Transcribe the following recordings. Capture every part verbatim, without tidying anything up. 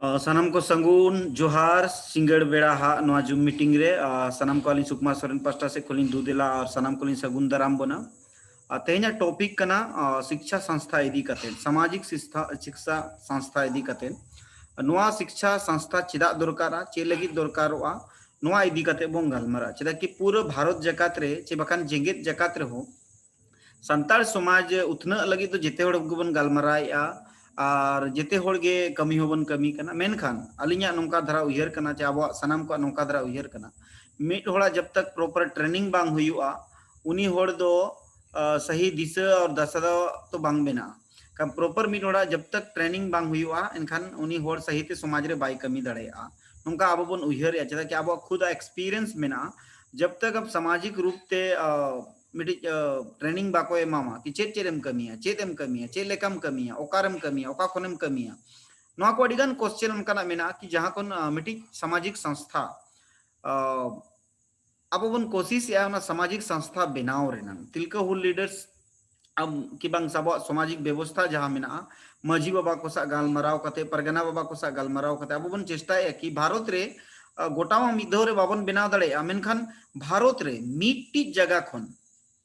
ᱥᱟᱱᱟᱢ ᱠᱚ ᱥᱟᱹᱜᱩᱱ ᱡᱚᱦᱟᱨ, ᱥᱤᱸᱜᱟᱹᱲ ᱵᱮᱲᱟ ᱦᱟᱸᱜ ᱱᱚᱣᱟ ᱡᱩᱢ ᱢᱤᱴᱤᱝ ᱨᱮ ᱥᱟᱱᱟᱢ ᱠᱚ ᱟᱹᱞᱤᱧ ᱥᱩᱠᱢᱟᱨ ᱥᱚᱨᱮᱱ ᱯᱟᱥᱴᱟ ᱥᱮᱫ ᱠᱷᱚᱱ ᱞᱤᱧ ᱫᱩᱫᱮᱞᱟ ᱟᱨ ᱥᱟᱱᱟᱢ ᱠᱚᱞᱤᱧ ᱥᱟᱹᱜᱩᱱ ᱫᱟᱨᱟᱢ ᱵᱚᱱᱟ᱾ ᱛᱮᱦᱮᱧᱟᱜ ᱴᱚᱯᱤᱠ ᱠᱟᱱᱟ ᱥᱤᱠᱪᱷᱟ ᱥᱚᱝᱥᱛᱷᱟ ᱤᱫᱤ ᱠᱟᱛᱮ, ᱥᱟᱢᱟᱡᱤᱠ ᱥᱤᱠᱪᱷᱟ ᱥᱚᱝᱥᱛᱷᱟ ᱤᱫᱤ ᱠᱟᱛᱮ᱾ ᱱᱚᱣᱟ ᱥᱤᱠᱪᱷᱟ ᱥᱚᱝᱥᱛᱷᱟ ᱪᱮᱫᱟᱜ ᱫᱚᱨᱠᱟᱨᱟ, ᱪᱮᱫ ᱞᱟᱹᱜᱤᱫ ᱫᱚᱨᱠᱟᱨᱚᱜᱼᱟ, ᱱᱚᱣᱟ ᱤᱫᱤ ᱠᱟᱛᱮ ᱵᱚᱱ ᱜᱟᱞᱢᱟᱨᱟᱜᱼᱟ᱾ ᱪᱮᱫᱟᱜ ᱠᱤ ᱯᱩᱨᱟᱹ ᱵᱷᱟᱨᱚᱛ ᱡᱟᱠᱟᱛ ᱨᱮ ᱪᱮ ᱵᱟᱠᱷᱟᱱ ᱡᱮᱜᱮᱛ ᱡᱟᱠᱟᱛ ᱨᱮᱦᱚᱸ ᱥᱟᱱᱛᱟᱲ ᱥᱚᱢᱟᱡᱽ ᱩᱛᱱᱟᱹᱜ ᱞᱟᱹᱜᱤᱫ ᱫᱚ ᱡᱮᱛᱮ ᱦᱚᱲ ᱜᱮᱵᱚᱱ ᱜᱟᱞᱢᱟᱨᱟᱣᱮᱫᱼᱟ ᱟᱨ ᱡᱮᱛᱮ ᱦᱚᱲ ᱜᱮ ᱠᱟᱹᱢᱤ ᱦᱚᱸᱵᱚᱱ ᱠᱟᱹᱢᱤ ᱠᱟᱱᱟ᱾ ᱢᱮᱱᱠᱷᱟᱱ ᱟᱹᱞᱤᱧᱟᱜ ᱱᱚᱝᱠᱟ ᱫᱷᱟᱨᱟ ᱩᱭᱦᱟᱹᱨ ᱠᱟᱱᱟ ᱪᱮ ᱟᱵᱚᱣᱟᱜ ᱥᱟᱱᱟᱢ ᱠᱚᱣᱟᱜ ᱱᱚᱝᱠᱟ ᱫᱷᱟᱨᱟ ᱩᱭᱦᱟᱹᱨ ᱠᱟᱱᱟ, ᱢᱤᱫ ᱦᱚᱲᱟᱜ ᱡᱟᱵ ᱛᱟᱠ ᱯᱨᱚᱯᱟᱨ ᱴᱨᱮᱱᱤᱝ ᱵᱟᱝ ᱦᱩᱭᱩᱜᱼᱟ, ᱩᱱᱤ ᱦᱚᱲ ᱫᱚ ᱥᱟᱦᱤ ᱫᱤᱥᱟᱹ ᱟᱨ ᱫᱟᱥᱟ ᱫᱚ ᱵᱟᱝ ᱵᱮᱱᱟᱜᱼᱟ᱾ ᱠᱟᱨᱚᱱ ᱯᱨᱚᱯᱟᱨ ᱢᱤᱫ ᱦᱚᱲᱟᱜ ᱡᱟᱵ ᱛᱟᱠ ᱴᱨᱮᱱᱤᱝ ᱵᱟᱝ ᱦᱩᱭᱩᱜᱼᱟ, ᱮᱱᱠᱷᱟᱱ ᱩᱱᱤ ᱦᱚᱲ ᱥᱟᱦᱤ ᱛᱮ ᱥᱚᱢᱟᱡᱽ ᱨᱮ ᱵᱟᱭ ᱠᱟᱹᱢᱤ ᱫᱟᱲᱮᱭᱟᱜᱼᱟ᱾ ᱱᱚᱝᱠᱟ ᱟᱵᱚ ᱵᱚᱱ ᱩᱭᱦᱟᱹᱨᱮᱜᱼᱟ, ᱪᱮᱫᱟᱜ ᱠᱤ ᱟᱵᱚᱣᱟᱜ ᱠᱷᱩᱫ ᱮᱠᱥᱯᱤᱨᱤᱭᱮᱱᱥ ᱢᱮᱱᱟᱜᱼᱟ᱾ ᱡᱟᱵ ᱛᱟᱠ ᱟᱵ ᱥᱟᱢᱟᱡᱤᱠ ᱨᱩᱯ ᱛᱮ ᱢᱤᱫᱴᱤᱡ ᱴᱨᱮᱱᱤᱝ ᱵᱟᱠᱚ ᱮᱢᱟᱢᱟ ᱠᱤ ᱪᱮᱫ ᱪᱮᱫ ᱮᱢ ᱠᱟᱹᱢᱤᱭᱟ, ᱪᱮᱫ ᱮᱢ ᱠᱟᱹᱢᱤᱭᱟ, ᱪᱮᱫ ᱞᱮᱠᱟᱢ ᱠᱟᱹᱢᱤᱭᱟ, ᱚᱠᱟᱨᱮᱢ ᱠᱟᱹᱢᱤᱭᱟ, ᱚᱠᱟ ᱠᱷᱚᱱᱮᱢ ᱠᱟᱹᱢᱤᱭᱟ, ᱱᱚᱣᱟ ᱠᱚ ᱟᱹᱰᱤᱜᱟᱱ ᱠᱚᱥᱪᱮᱱ ᱚᱱᱠᱟᱱᱟᱜ ᱢᱮᱱᱟᱜᱼᱟ ᱠᱤ ᱡᱟᱦᱟᱸ ᱠᱷᱚᱱ ᱢᱤᱫᱴᱤᱡ ᱥᱟᱢᱟᱡᱤᱠ ᱥᱚᱝᱥᱛᱷᱟ ᱟᱵᱚ ᱵᱚᱱ ᱠᱳᱥᱤᱥᱮᱜᱼᱟ ᱚᱱᱟ ᱥᱟᱢᱟᱡᱤᱠ ᱥᱚᱝᱥᱛᱷᱟ ᱵᱮᱱᱟᱣ ᱨᱮᱱᱟᱜ᱾ ᱛᱤᱞᱠᱟᱹ ᱦᱩᱞ ᱞᱤᱰᱟᱨᱥ ᱠᱤ ᱵᱟᱝ ᱟᱵᱚᱣᱟᱜ ᱥᱟᱢᱟᱡᱤᱠ ᱵᱮᱵᱚᱥᱛᱷᱟ ᱡᱟᱦᱟᱸ ᱢᱮᱱᱟᱜᱼᱟ, ᱢᱟᱹᱡᱷᱤ ᱵᱟᱵᱟ ᱠᱚ ᱥᱟᱶ ᱜᱟᱞᱢᱟᱨᱟᱣ ᱠᱟᱛᱮ, ᱯᱟᱨᱜᱟᱱᱟ ᱵᱟᱵᱟ ᱠᱚ ᱥᱟᱶ ᱜᱟᱞᱢᱟᱨᱟᱣ ᱠᱟᱛᱮ ᱟᱵᱚ ᱵᱚᱱ ᱪᱮᱥᱴᱟᱭᱮᱫᱼᱟ ᱠᱤ ᱵᱷᱟᱨᱚᱛ ᱨᱮ ᱜᱚᱴᱟ ᱢᱟ ᱢᱤᱫ ᱫᱷᱟᱣ ᱨᱮ ᱵᱟᱵᱚᱱ ᱵᱮᱱᱟᱣ ᱫᱟᱲᱮᱭᱟᱜᱼᱟ, ᱢᱮᱱᱠᱷᱟᱱ ᱵᱷᱟᱨᱚᱛ ᱨᱮ ᱢᱤᱫᱴᱤᱡ ᱡᱟᱭᱜᱟ ᱠᱷᱚᱱ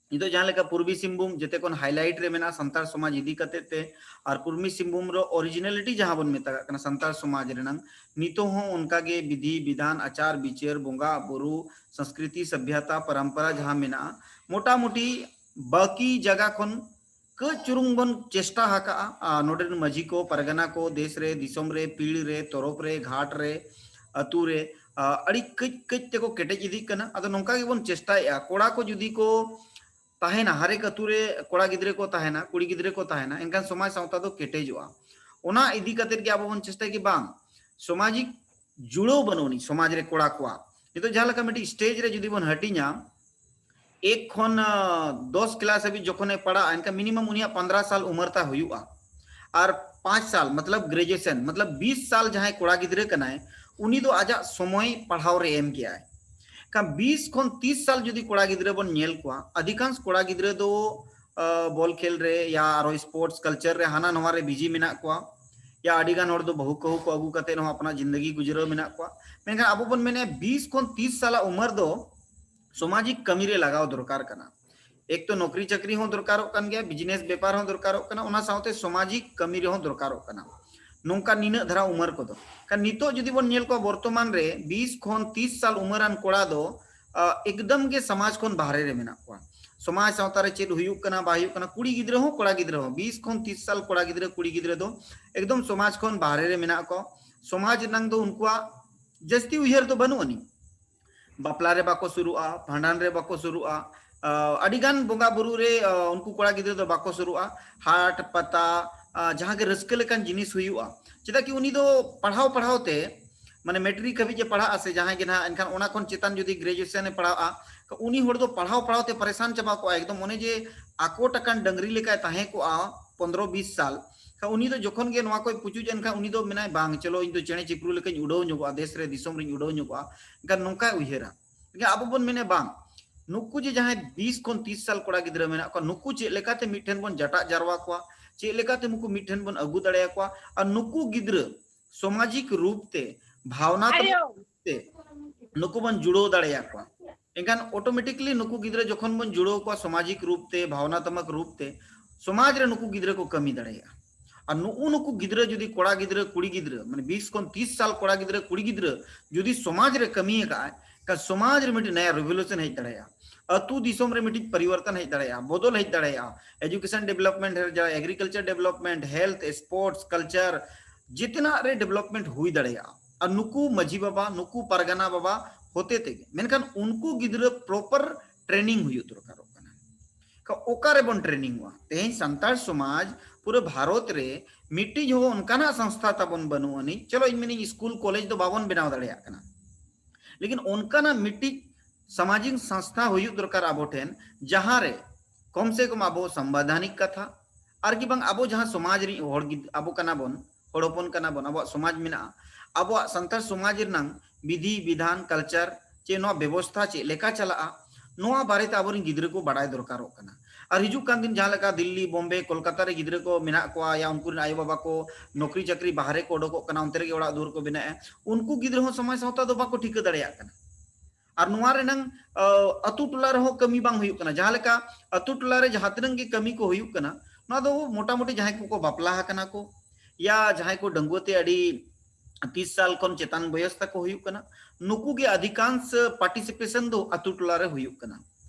ᱱᱤᱛᱚᱜ ᱡᱟᱦᱟᱸ ᱞᱮᱠᱟ ᱯᱩᱨᱵᱤ ᱥᱤᱝᱵᱷᱩᱢ ᱡᱮᱛᱮ ᱠᱷᱚᱱ ᱦᱟᱭᱞᱟᱭᱤᱴ ᱨᱮ ᱢᱮᱱᱟᱜᱼᱟ ᱥᱟᱱᱛᱟᱲ ᱥᱚᱢᱟᱡᱽ ᱤᱫᱤ ᱠᱟᱛᱮ ᱛᱮ, ᱟᱨ ᱯᱩᱨᱵᱤ ᱥᱤᱝᱵᱷᱩᱢ ᱨᱮ ᱚᱨᱤᱡᱤᱱᱟᱞᱤᱴᱤ ᱡᱟᱦᱟᱸ ᱵᱚᱱ ᱢᱮᱛᱟᱜ ᱠᱟᱱᱟ ᱥᱟᱱᱛᱟᱲ ᱥᱚᱢᱟᱡᱽ ᱨᱮᱱᱟᱝ, ᱱᱤᱛᱚᱜ ᱦᱚᱸ ᱚᱱᱠᱟᱜᱮ ᱵᱤᱫᱷᱤ ᱵᱤᱫᱷᱟᱱ, ᱟᱪᱟᱨ ᱵᱤᱪᱟᱹᱨ, ᱵᱚᱸᱜᱟ ᱵᱩᱨᱩ, ᱥᱚᱝᱥᱠᱨᱤᱛᱤ, ᱥᱚᱵᱷᱭᱟᱛᱟ, ᱯᱚᱨᱚᱢᱯᱚᱨᱟ ᱡᱟᱦᱟᱸ ᱢᱮᱱᱟᱜᱼᱟ, ᱢᱚᱴᱟᱢᱩᱴᱤ ᱵᱟᱹᱠᱤ ᱡᱟᱭᱜᱟ ᱠᱷᱚᱱ ᱠᱟᱹᱡ ᱪᱩᱨᱩᱝ ᱵᱚᱱ ᱪᱮᱥᱴᱟ ᱟᱠᱟᱜᱼᱟ᱾ ᱟᱨ ᱱᱚᱰᱮ ᱨᱮᱱ ᱢᱟᱹᱡᱷᱤ ᱠᱚ, ᱯᱟᱨᱜᱟᱱᱟ ᱠᱚ, ᱫᱮᱥ ᱨᱮ, ᱫᱤᱥᱚᱢ ᱨᱮ, ᱯᱤᱲ ᱨᱮ, ᱛᱚᱨᱚᱯ ᱨᱮ, ᱜᱷᱟᱴ ᱨᱮ, ᱟᱹᱛᱩ ᱨᱮ, ᱟᱹᱰᱤ ᱠᱟᱹᱡ ᱠᱟᱹᱡ ᱛᱮᱠᱚ ᱠᱮᱴᱮᱡ ᱤᱫᱤᱜ ᱠᱟᱱᱟ᱾ ᱟᱫᱚ ᱱᱚᱝᱠᱟ ᱜᱮᱵᱚᱱ ᱪᱮᱥᱴᱟᱭᱮᱫᱼᱟ, ᱠᱚᱲᱟ ᱠᱚ ᱡᱩᱫᱤ ᱠᱚ ᱛᱟᱦᱮᱱᱟ, ᱦᱟᱨᱮᱠ ᱟᱹᱛᱩ ᱨᱮ ᱠᱚᱲᱟ ᱜᱤᱫᱽᱨᱟᱹ ᱠᱚ ᱛᱟᱦᱮᱱᱟ, ᱠᱩᱲᱤ ᱜᱤᱫᱽᱨᱟᱹ ᱠᱚ ᱛᱟᱦᱮᱱᱟ, ᱮᱱᱠᱷᱟᱱ ᱥᱚᱢᱟᱡᱽ ᱥᱟᱶᱛᱟ ᱫᱚ ᱠᱮᱴᱮᱡᱚᱜᱼᱟ᱾ ᱚᱱᱟ ᱤᱫᱤ ᱠᱟᱛᱮ ᱜᱮ ᱟᱵᱚ ᱵᱚᱱ ᱪᱮᱥᱴᱟᱭᱟ ᱠᱤ ᱵᱟᱝ ᱥᱟᱢᱟᱡᱤᱠ ᱡᱩᱲᱟᱹᱣ ᱵᱟᱹᱱᱩᱜ ᱟᱹᱱᱤᱡ ᱥᱚᱢᱟᱡᱽ ᱨᱮ ᱠᱚᱲᱟ ᱠᱚᱣᱟᱜ᱾ ᱱᱤᱛᱚᱜ ᱡᱟᱦᱟᱸ ᱞᱮᱠᱟ ᱢᱤᱫᱴᱤᱡ ᱥᱴᱮᱡ ᱨᱮ ᱡᱩᱫᱤ ᱵᱚᱱ ᱦᱟᱹᱴᱤᱧᱟ, ᱮᱠ ᱠᱷᱚᱱ ᱫᱚᱥ ᱠᱞᱟᱥ ᱦᱟᱹᱵᱤᱡ ᱡᱚᱠᱷᱚᱱᱮ ᱯᱟᱲᱟᱜᱼᱟ, ᱮᱱᱠᱷᱟᱱ ᱢᱤᱱᱤᱢᱟᱢ ᱩᱱᱤᱭᱟᱜ ᱯᱚᱱᱫᱽᱨᱚ ᱥᱟᱞ ᱩᱢᱮᱨ ᱛᱟ ᱦᱩᱭᱩᱜᱼᱟ᱾ ᱟᱨ ᱯᱟᱸᱪ ᱥᱟᱞ ᱢᱚᱛᱞᱚᱵ ᱜᱨᱮᱡᱩᱭᱮᱥᱚᱱ ᱢᱚᱛᱞᱚᱵ ᱵᱤᱥ ᱥᱟᱞ ᱡᱟᱦᱟᱸᱭ ᱠᱚᱲᱟ ᱜᱤᱫᱽᱨᱟᱹ ᱠᱟᱱᱟᱭ, ᱩᱱᱤ ᱫᱚ ᱟᱡᱟᱜ ᱥᱚᱢᱚᱭ ᱯᱟᱲᱦᱟᱣ ᱨᱮ ᱮᱢ ᱠᱮᱜᱼᱟᱭ᱾ ᱠᱷᱟᱱ ᱵᱤᱥ ᱠᱷᱚᱱ ᱛᱤᱥ ᱥᱟᱞ ᱡᱩᱫᱤ ᱠᱚᱲᱟ ᱜᱤᱫᱽᱨᱟᱹ ᱵᱚᱱ ᱧᱮᱞ ᱠᱚᱣᱟ, ᱚᱫᱷᱤᱠᱟᱝᱥ ᱠᱚᱲᱟ ᱜᱤᱫᱽᱨᱟᱹ ᱫᱚ ᱵᱚᱞ ᱠᱷᱮᱞ ᱨᱮ ᱭᱟ ᱟᱨᱚ ᱥᱯᱳᱨᱴᱥ ᱠᱟᱞᱪᱟᱨ ᱨᱮ ᱦᱟᱱᱟ ᱱᱚᱣᱟ ᱨᱮ ᱵᱤᱡᱤ ᱢᱮᱱᱟᱜ ᱠᱚᱣᱟ᱾ ᱭᱟ, ᱟᱹᱰᱤ ᱜᱟᱱ ᱦᱚᱲ ᱫᱚ ᱵᱟᱹᱦᱩ ᱠᱟᱹᱦᱩ ᱠᱚ ᱟᱹᱜᱩ ᱠᱟᱛᱮ ᱦᱚᱸ ᱟᱯᱱᱟᱨ ᱡᱤᱱᱫᱮᱜᱤ ᱜᱩᱡᱨᱟᱹᱣ ᱢᱮᱱᱟᱜ ᱠᱚᱣᱟ᱾ ᱢᱮᱱᱠᱷᱟᱱ ᱟᱵᱚ ᱵᱚᱱ ᱢᱮᱱᱮᱫᱼᱟ ᱵᱤᱥ ᱠᱷᱚᱱ ᱛᱤᱥ ᱥᱟᱞᱟᱜ ᱩᱢᱮᱨ ᱫᱚ ᱥᱟᱢᱟᱡᱤᱠ ᱠᱟᱹᱢᱤ ᱨᱮ ᱞᱟᱜᱟᱣ ᱫᱚᱨᱠᱟᱨ ᱠᱟᱱᱟ᱾ ᱮᱠ ᱛᱚ ᱱᱚᱠᱨᱤ ᱪᱟᱹᱠᱨᱤ ᱦᱚᱸ ᱫᱚᱨᱠᱟᱨᱚᱜ ᱠᱟᱱ ᱜᱮᱭᱟ, ᱵᱤᱡᱽᱱᱮᱥ ᱵᱮᱯᱟᱨ ᱦᱚᱸ ᱫᱚᱨᱠᱟᱨᱚᱜ ᱠᱟᱱᱟ, ᱚᱱᱟ ᱥᱟᱶᱛᱮ ᱥᱟᱢᱟᱡᱤᱠ ᱠᱟᱹᱢᱤ ᱨᱮᱦᱚᱸ ᱫᱚᱨᱠᱟᱨᱚᱜ ᱠᱟᱱᱟ᱾ ᱱᱚᱝᱠᱟ ᱱᱤᱱᱟᱹᱜ ᱫᱷᱟᱨᱟ ᱩᱢᱮᱨ ᱠᱚᱫᱚ᱾ ᱠᱷᱟᱱ ᱱᱤᱛᱚᱜ ᱡᱩᱫᱤ ᱵᱚᱱ ᱧᱮᱞ ᱠᱚᱣᱟ ᱵᱚᱨᱛᱚᱢᱟᱱ ᱨᱮ ᱵᱤᱥ ᱠᱷᱚᱱ ᱛᱤᱥ ᱥᱟᱞ ᱩᱢᱮᱨᱟᱱ ᱠᱚᱲᱟ ᱫᱚ ᱟ, ᱮᱠᱫᱚᱢ ᱜᱮ ᱥᱚᱢᱟᱡᱽ ᱠᱷᱚᱱ ᱵᱟᱦᱨᱮ ᱨᱮ ᱢᱮᱱᱟᱜ ᱠᱚᱣᱟ᱾ ᱥᱚᱢᱟᱡᱽ ᱥᱟᱶᱛᱟ ᱨᱮ ᱪᱮᱫ ᱦᱩᱭᱩᱜ ᱠᱟᱱᱟ ᱵᱟᱭ ᱦᱩᱭᱩᱜ ᱠᱟᱱᱟ, ᱠᱩᱲᱤ ᱜᱤᱫᱽᱨᱟᱹ ᱦᱚᱸ ᱠᱚᱲᱟ ᱜᱤᱫᱽᱨᱟᱹ ᱦᱚᱸ, ᱵᱤᱥ ᱠᱷᱚᱱ ᱛᱤᱥ ᱥᱟᱞ ᱠᱚᱲᱟ ᱜᱤᱫᱽᱨᱟᱹ ᱠᱩᱲᱤ ᱜᱤᱫᱽᱨᱟᱹ ᱫᱚ ᱮᱠᱫᱚᱢ ᱥᱚᱢᱟᱡᱽ ᱠᱷᱚᱱ ᱵᱟᱦᱨᱮ ᱨᱮ ᱢᱮᱱᱟᱜ ᱠᱚᱣᱟ᱾ ᱥᱚᱢᱟᱡᱽ ᱨᱮᱱᱟᱝ ᱫᱚ ᱩᱱᱠᱩᱣᱟᱜ ᱡᱟᱹᱥᱛᱤ ᱩᱭᱦᱟᱹᱨ ᱫᱚ ᱵᱟᱹᱱᱩᱜ ᱟᱹᱱᱤᱡ᱾ ᱵᱟᱯᱞᱟ ᱨᱮ ᱵᱟᱠᱚ ᱥᱩᱨᱩᱜᱼᱟ, ᱵᱷᱟᱸᱰᱟᱱ ᱨᱮ ᱵᱟᱠᱚ ᱥᱩᱨᱩᱜᱼᱟ, ᱟ, ᱟᱹᱰᱤ ᱜᱟᱱ ᱵᱚᱸᱜᱟ ᱵᱩᱨᱩ ᱨᱮ, ᱟ, ᱩᱱᱠᱩ ᱠᱚᱲᱟ ᱜᱤᱫᱽᱨᱟᱹ ᱫᱚ ᱵᱟᱠᱚ ᱥᱩᱨᱩᱜᱼᱟ᱾ ᱦᱟᱴ ᱯᱟᱛᱟ, ᱟ, ᱡᱟᱦᱟᱸ ᱜᱮ ᱨᱟᱹᱥᱠᱟᱹ ᱞᱮᱠᱟᱱ ᱡᱤᱱᱤᱥ ᱦᱩᱭᱩᱜᱼᱟ, ᱪᱮᱫᱟᱜ ᱠᱤ ᱩᱱᱤ ᱫᱚ ᱯᱟᱲᱦᱟᱣ ᱯᱟᱲᱦᱟᱣ ᱛᱮ, ᱢᱟᱱᱮ ᱢᱮᱴᱨᱤᱠ ᱦᱟᱹᱵᱤᱡ ᱮ ᱯᱟᱲᱦᱟᱜᱼᱟ ᱥᱮ ᱡᱟᱦᱟᱸᱭ ᱜᱮ ᱱᱟᱦᱟᱜ, ᱮᱱᱠᱷᱟᱱ ᱚᱱᱟ ᱠᱷᱚᱱ ᱪᱮᱛᱟᱱ ᱡᱩᱫᱤ ᱜᱨᱮᱡᱩᱭᱮᱥᱚᱱ ᱮ ᱯᱟᱲᱦᱟᱜᱼᱟ, ᱩᱱᱤ ᱦᱚᱲ ᱫᱚ ᱯᱟᱲᱦᱟᱣ ᱯᱟᱲᱦᱟᱣ ᱛᱮ ᱯᱟᱨᱮᱥᱟᱱ ᱪᱟᱵᱟ ᱠᱚᱜᱼᱟ ᱮᱠᱫᱚᱢ᱾ ᱚᱱᱮ ᱡᱮ ᱟᱠᱚᱴ ᱟᱠᱟᱱ ᱰᱟᱹᱝᱨᱤ ᱞᱮᱠᱟᱭ ᱛᱟᱦᱮᱸ ᱠᱚᱜᱼᱟ ᱯᱚᱱᱫᱽᱨᱚ ᱵᱤᱥ ᱥᱟᱞ, ᱩᱱᱤ ᱫᱚ ᱡᱚᱠᱷᱚᱱ ᱜᱮ ᱱᱚᱣᱟ ᱠᱚᱭ ᱯᱩᱪᱩᱡ ᱮᱱᱠᱷᱟᱱ ᱩᱱᱤ ᱫᱚ ᱢᱮᱱᱟᱭ, "ᱵᱟᱝ, ᱪᱚᱞᱚ ᱤᱧ ᱫᱚ ᱪᱮᱬᱮ ᱪᱤᱯᱨᱩ ᱞᱮᱠᱟᱧ ᱩᱰᱟᱹᱣ ᱧᱚᱜᱚᱜᱼᱟ, ᱫᱮᱥ ᱨᱮ ᱫᱤᱥᱚᱢ ᱨᱤᱧ ᱩᱰᱟᱹᱣ ᱧᱚᱜᱚᱜᱼᱟ", ᱮᱱᱠᱷᱟᱱ ᱱᱚᱝᱠᱟᱭ ᱩᱭᱦᱟᱹᱨᱟ᱾ ᱮᱱᱠᱷᱟᱱ ᱟᱵᱚ ᱵᱚᱱ ᱢᱮᱱᱟ, ᱵᱟᱝ, ᱱᱩᱠᱩ ᱡᱮ ᱡᱟᱦᱟᱸᱭ ᱵᱤᱥ ᱠᱷᱚᱱ ᱛᱤᱥ ᱥᱟᱞ ᱠᱚᱲᱟ ᱜᱤᱫᱽᱨᱟᱹ ᱢᱮᱱᱟᱜ ᱠᱚᱣᱟ, ᱱᱩᱠᱩ ᱪᱮᱫ ᱞᱮᱠᱟᱛᱮ ᱢᱤᱫᱴᱷᱮᱱ ᱵᱚᱱ ᱡᱟᱴᱟᱜ ᱡᱟᱨᱣᱟ ᱠᱚᱣᱟ, ᱪᱮᱫ ᱞᱮᱠᱟᱛᱮ ᱱᱩᱠᱩ ᱢᱤᱫᱴᱷᱮᱱ ᱵᱚᱱ ᱟᱹᱜᱩ ᱫᱟᱲᱮᱭᱟᱠᱚᱣᱟ, ᱟᱨ ᱱᱩᱠᱩ ᱜᱤᱫᱽᱨᱟᱹ ᱥᱟᱢᱟᱡᱤᱠ ᱨᱩᱯ ᱛᱮ, ᱵᱷᱟᱣᱱᱟᱛᱢᱚᱠ ᱨᱩᱯ ᱛᱮ ᱱᱩᱠᱩ ᱵᱚᱱ ᱡᱩᱲᱟᱹᱣ ᱫᱟᱲᱮᱭᱟᱠᱚᱣᱟ᱾ ᱮᱱᱠᱷᱟᱱ automatically ᱱᱩᱠᱩ ᱜᱤᱫᱽᱨᱟᱹ ᱡᱚᱠᱷᱚᱱ ᱵᱚᱱ ᱡᱩᱲᱟᱹᱣ ᱠᱚᱣᱟ ᱥᱟᱢᱟᱡᱤᱠ ᱨᱩᱯ ᱛᱮ, ᱵᱷᱟᱣᱱᱟᱛᱢᱚᱠ ᱨᱩᱯ ᱛᱮ, ᱥᱚᱢᱟᱡᱽ ᱨᱮ ᱱᱩᱠᱩ ᱜᱤᱫᱽᱨᱟᱹ ᱠᱚ ᱠᱟᱹᱢᱤ ᱫᱟᱲᱮᱭᱟᱜᱼᱟ᱾ ᱟᱨ ᱱᱩᱜᱼᱩ ᱱᱩᱠᱩ ᱜᱤᱫᱽᱨᱟᱹ ᱡᱩᱫᱤ ᱠᱚᱲᱟ ᱜᱤᱫᱽᱨᱟᱹ, ᱠᱩᱲᱤ ᱜᱤᱫᱽᱨᱟᱹ, ᱢᱟᱱᱮ ᱵᱤᱥ ᱠᱷᱚᱱ ᱛᱤᱥ ᱥᱟᱞ ᱠᱚᱲᱟ ᱜᱤᱫᱽᱨᱟᱹ, ᱠᱩᱲᱤ ᱜᱤᱫᱽᱨᱟᱹ ᱡᱩᱫᱤ ᱥᱚᱢᱟᱡᱽ ᱨᱮ ᱠᱟᱹᱢᱤ ᱟᱠᱟᱫᱼᱟᱭ, ᱮᱱᱠᱷᱟᱱ ᱥᱚᱢᱟᱡᱽ ᱨᱮ ᱢᱤᱫᱴᱤᱡ ᱱᱟᱭᱟ revolution ᱦᱮᱡ ᱫᱟᱲᱮᱭᱟᱜᱼᱟ, ᱟᱹᱛᱩ ᱫᱤᱥᱚᱢ ᱨᱮ ᱢᱤᱫᱴᱤᱡ ᱯᱚᱨᱤᱵᱚᱨᱛᱚᱱ ᱦᱮᱡ ᱫᱟᱲᱮᱭᱟᱜᱼᱟ, ᱵᱚᱫᱚᱞ ᱦᱮᱡ ᱫᱟᱲᱮᱭᱟᱜᱼᱟ, education development ᱦᱮᱡ ᱫᱟᱲᱮᱭᱟᱜᱼᱟ, agriculture development, health, sports, culture, ᱡᱮᱛᱮᱱᱟᱜ ᱨᱮ development ᱦᱩᱭ ᱫᱟᱲᱮᱭᱟᱜᱼᱟ᱾ ᱟᱨ ᱱᱩᱠᱩ ᱢᱟᱹᱡᱷᱤ ᱵᱟᱵᱟ, ᱱᱩᱠᱩ ᱯᱟᱨᱜᱟᱱᱟ ᱵᱟᱵᱟ ᱦᱚᱛᱮ ᱛᱮᱜᱮ᱾ ᱢᱮᱱᱠᱷᱟᱱ ᱩᱱᱠᱩ ᱜᱤᱫᱽᱨᱟᱹ proper training ᱦᱩᱭᱩᱜ ᱫᱚᱨᱠᱟᱨᱚᱜ ᱠᱟᱱᱟ᱾ ᱠᱟ-, ᱚᱠᱟ ᱨᱮᱵᱚᱱ ᱴᱨᱮᱱᱤᱝᱚᱜᱼᱟ? ᱛᱮᱦᱮᱧ ᱥᱟᱱᱛᱟᱲ ᱥᱚᱢᱟᱡᱽ ᱯᱩᱨᱟᱹ ᱵᱷᱟᱨᱚᱛ ᱨᱮ ᱢᱤᱫᱴᱤᱡ ᱦᱚᱸ ᱚᱱᱠᱟᱱᱟᱜ ᱥᱚᱝᱥᱛᱷᱟ ᱛᱟᱵᱚᱱ ᱵᱟᱹᱱᱩᱜ ᱟᱹᱱᱤᱡ᱾ ᱪᱚᱞᱚ, ᱤᱧ ᱢᱮᱱᱤᱧ ᱥᱠᱩᱞ ᱠᱚᱞᱮᱡᱽ ᱫᱚ ᱵᱟᱵᱚᱱ ᱵᱮᱱᱟᱣ ᱫᱟᱲᱮᱭᱟᱜ ᱠᱟᱱᱟ, ᱞᱮᱠᱤᱱ ᱚᱱᱠᱟᱱᱟᱜ ᱢᱤᱫᱴᱤᱡ ᱥᱟᱢᱟᱡᱤᱠ ᱥᱚᱝᱥᱛᱷᱟ ᱦᱩᱭᱩᱜ ᱫᱚᱨᱠᱟᱨ ᱟᱵᱚ ᱴᱷᱮᱱ, ᱡᱟᱦᱟᱸ ᱨᱮ ᱠᱚᱢ ᱥᱮ ᱠᱚᱢ ᱟᱵᱚ ᱥᱟᱢᱵᱤᱫᱷᱟᱱᱤᱠ ᱠᱟᱛᱷᱟ, ᱟᱨ ᱠᱤ ᱵᱟᱝ ᱟᱵᱚ ᱡᱟᱦᱟᱸ ᱥᱚᱢᱟᱡᱽ ᱨᱤᱱ ᱦᱚᱲ ᱜᱤᱫ-, ᱟᱵᱚ ᱠᱟᱱᱟ ᱵᱚᱱ, ᱦᱚᱲ ᱦᱚᱯᱚᱱ ᱠᱟᱱᱟ ᱵᱚᱱ, ᱟᱵᱚᱣᱟᱜ ᱥᱚᱢᱟᱡᱽ ᱢᱮᱱᱟᱜᱼᱟ, ᱟᱵᱚᱣᱟᱜ ᱥᱟᱱᱛᱟᱲ ᱥᱚᱢᱟᱡᱽ ᱨᱮᱱᱟᱝ ᱵᱤᱫᱷᱤ ᱵᱤᱫᱷᱟᱱ, culture, ᱪᱮ ᱱᱚᱣᱟ ᱵᱮᱵᱚᱥᱛᱷᱟ ᱪᱮᱫ ᱞᱮᱠᱟ ᱪᱟᱞᱟᱜᱼᱟ, ᱱᱚᱣᱟ ᱵᱟᱨᱮᱛᱮ ᱟᱵᱚᱨᱮᱱ ᱜᱤᱫᱽᱨᱟᱹ ᱠᱚ ᱵᱟᱰᱟᱭ ᱫᱚᱨᱠᱟᱨᱚᱜ ᱠᱟᱱᱟ᱾ ᱟᱨ ᱦᱤᱡᱩᱜ ᱠᱟᱱ ᱫᱤᱱ ᱡᱟᱦᱟᱸ ᱞᱮᱠᱟ ᱫᱤᱞᱞᱤ, ᱵᱚᱢᱵᱮ, ᱠᱳᱞᱠᱟᱛᱟ ᱨᱮ ᱜᱤᱫᱽᱨᱟᱹ ᱠᱚ ᱢᱮᱱᱟᱜ ᱠᱚᱣᱟ, ᱭᱟ ᱩᱱᱠᱩ ᱨᱮᱱ ᱟᱭᱳᱼᱵᱟᱵᱟ ᱠᱚ ᱱᱚᱠᱨᱤ ᱪᱟᱹᱠᱨᱤ ᱵᱟᱦᱨᱮ ᱠᱚ ᱚᱰᱚᱠᱚᱜ ᱠᱟᱱᱟ, ᱚᱱᱛᱮ ᱨᱮᱜᱮ ᱚᱲᱟᱜ ᱫᱩᱣᱟᱹᱨ ᱠᱚ ᱵᱮᱱᱟᱣᱮᱫᱼᱟ, ᱩᱱᱠᱩ ᱜᱤᱫᱽᱨᱟᱹ ᱦᱚᱸ ᱥᱚᱢᱟᱡᱽ ᱥᱟᱶᱛᱟ ᱫᱚ ᱵᱟᱠᱚ ᱴᱷᱤᱠᱟᱹ ᱫᱟᱲᱮᱭᱟᱜ ᱠᱟᱱᱟ᱾ ᱟᱨ ᱱᱚᱣᱟ ᱨᱮᱱᱟᱝ, ᱟᱹᱛᱩ ᱴᱚᱞᱟ ᱨᱮᱦᱚᱸ ᱠᱟᱹᱢᱤ ᱵᱟᱝ ᱦᱩᱭᱩᱜ ᱠᱟᱱᱟ᱾ ᱡᱟᱦᱟᱸ ᱞᱮᱠᱟ ᱟᱹᱛᱩ ᱴᱚᱞᱟ ᱨᱮ ᱡᱟᱦᱟᱸ ᱛᱤᱱᱟᱹᱜ ᱜᱮ ᱠᱟᱹᱢᱤ ᱠᱚ ᱦᱩᱭᱩᱜ ᱠᱟᱱᱟ, ᱱᱚᱣᱟ ᱫᱚ ᱢᱚᱴᱟᱢᱩᱴᱤ ᱡᱟᱦᱟᱸᱭ ᱠᱚᱠᱚ ᱵᱟᱯᱞᱟ ᱟᱠᱟᱱᱟ ᱠᱚ, ᱭᱟ ᱡᱟᱦᱟᱸᱭ ᱠᱚ ᱰᱟᱺᱜᱩᱣᱟᱹ ᱛᱮ ᱟᱹᱰᱤ ᱛᱤᱥ ᱥᱟᱞ ᱠᱷᱚᱱ ᱪᱮᱛᱟᱱ ᱵᱚᱭᱚᱥ ᱛᱟᱠᱚ ᱦᱩᱭᱩᱜ ᱠᱟᱱᱟ, ᱱᱩᱠᱩ ᱜᱮ ᱟᱹᱫᱷᱤᱠᱟᱝᱥ participation ᱫᱚ ᱟᱹᱛᱩ ᱴᱚᱞᱟ ᱨᱮ ᱦᱩᱭᱩᱜ ᱠᱟᱱᱟ᱾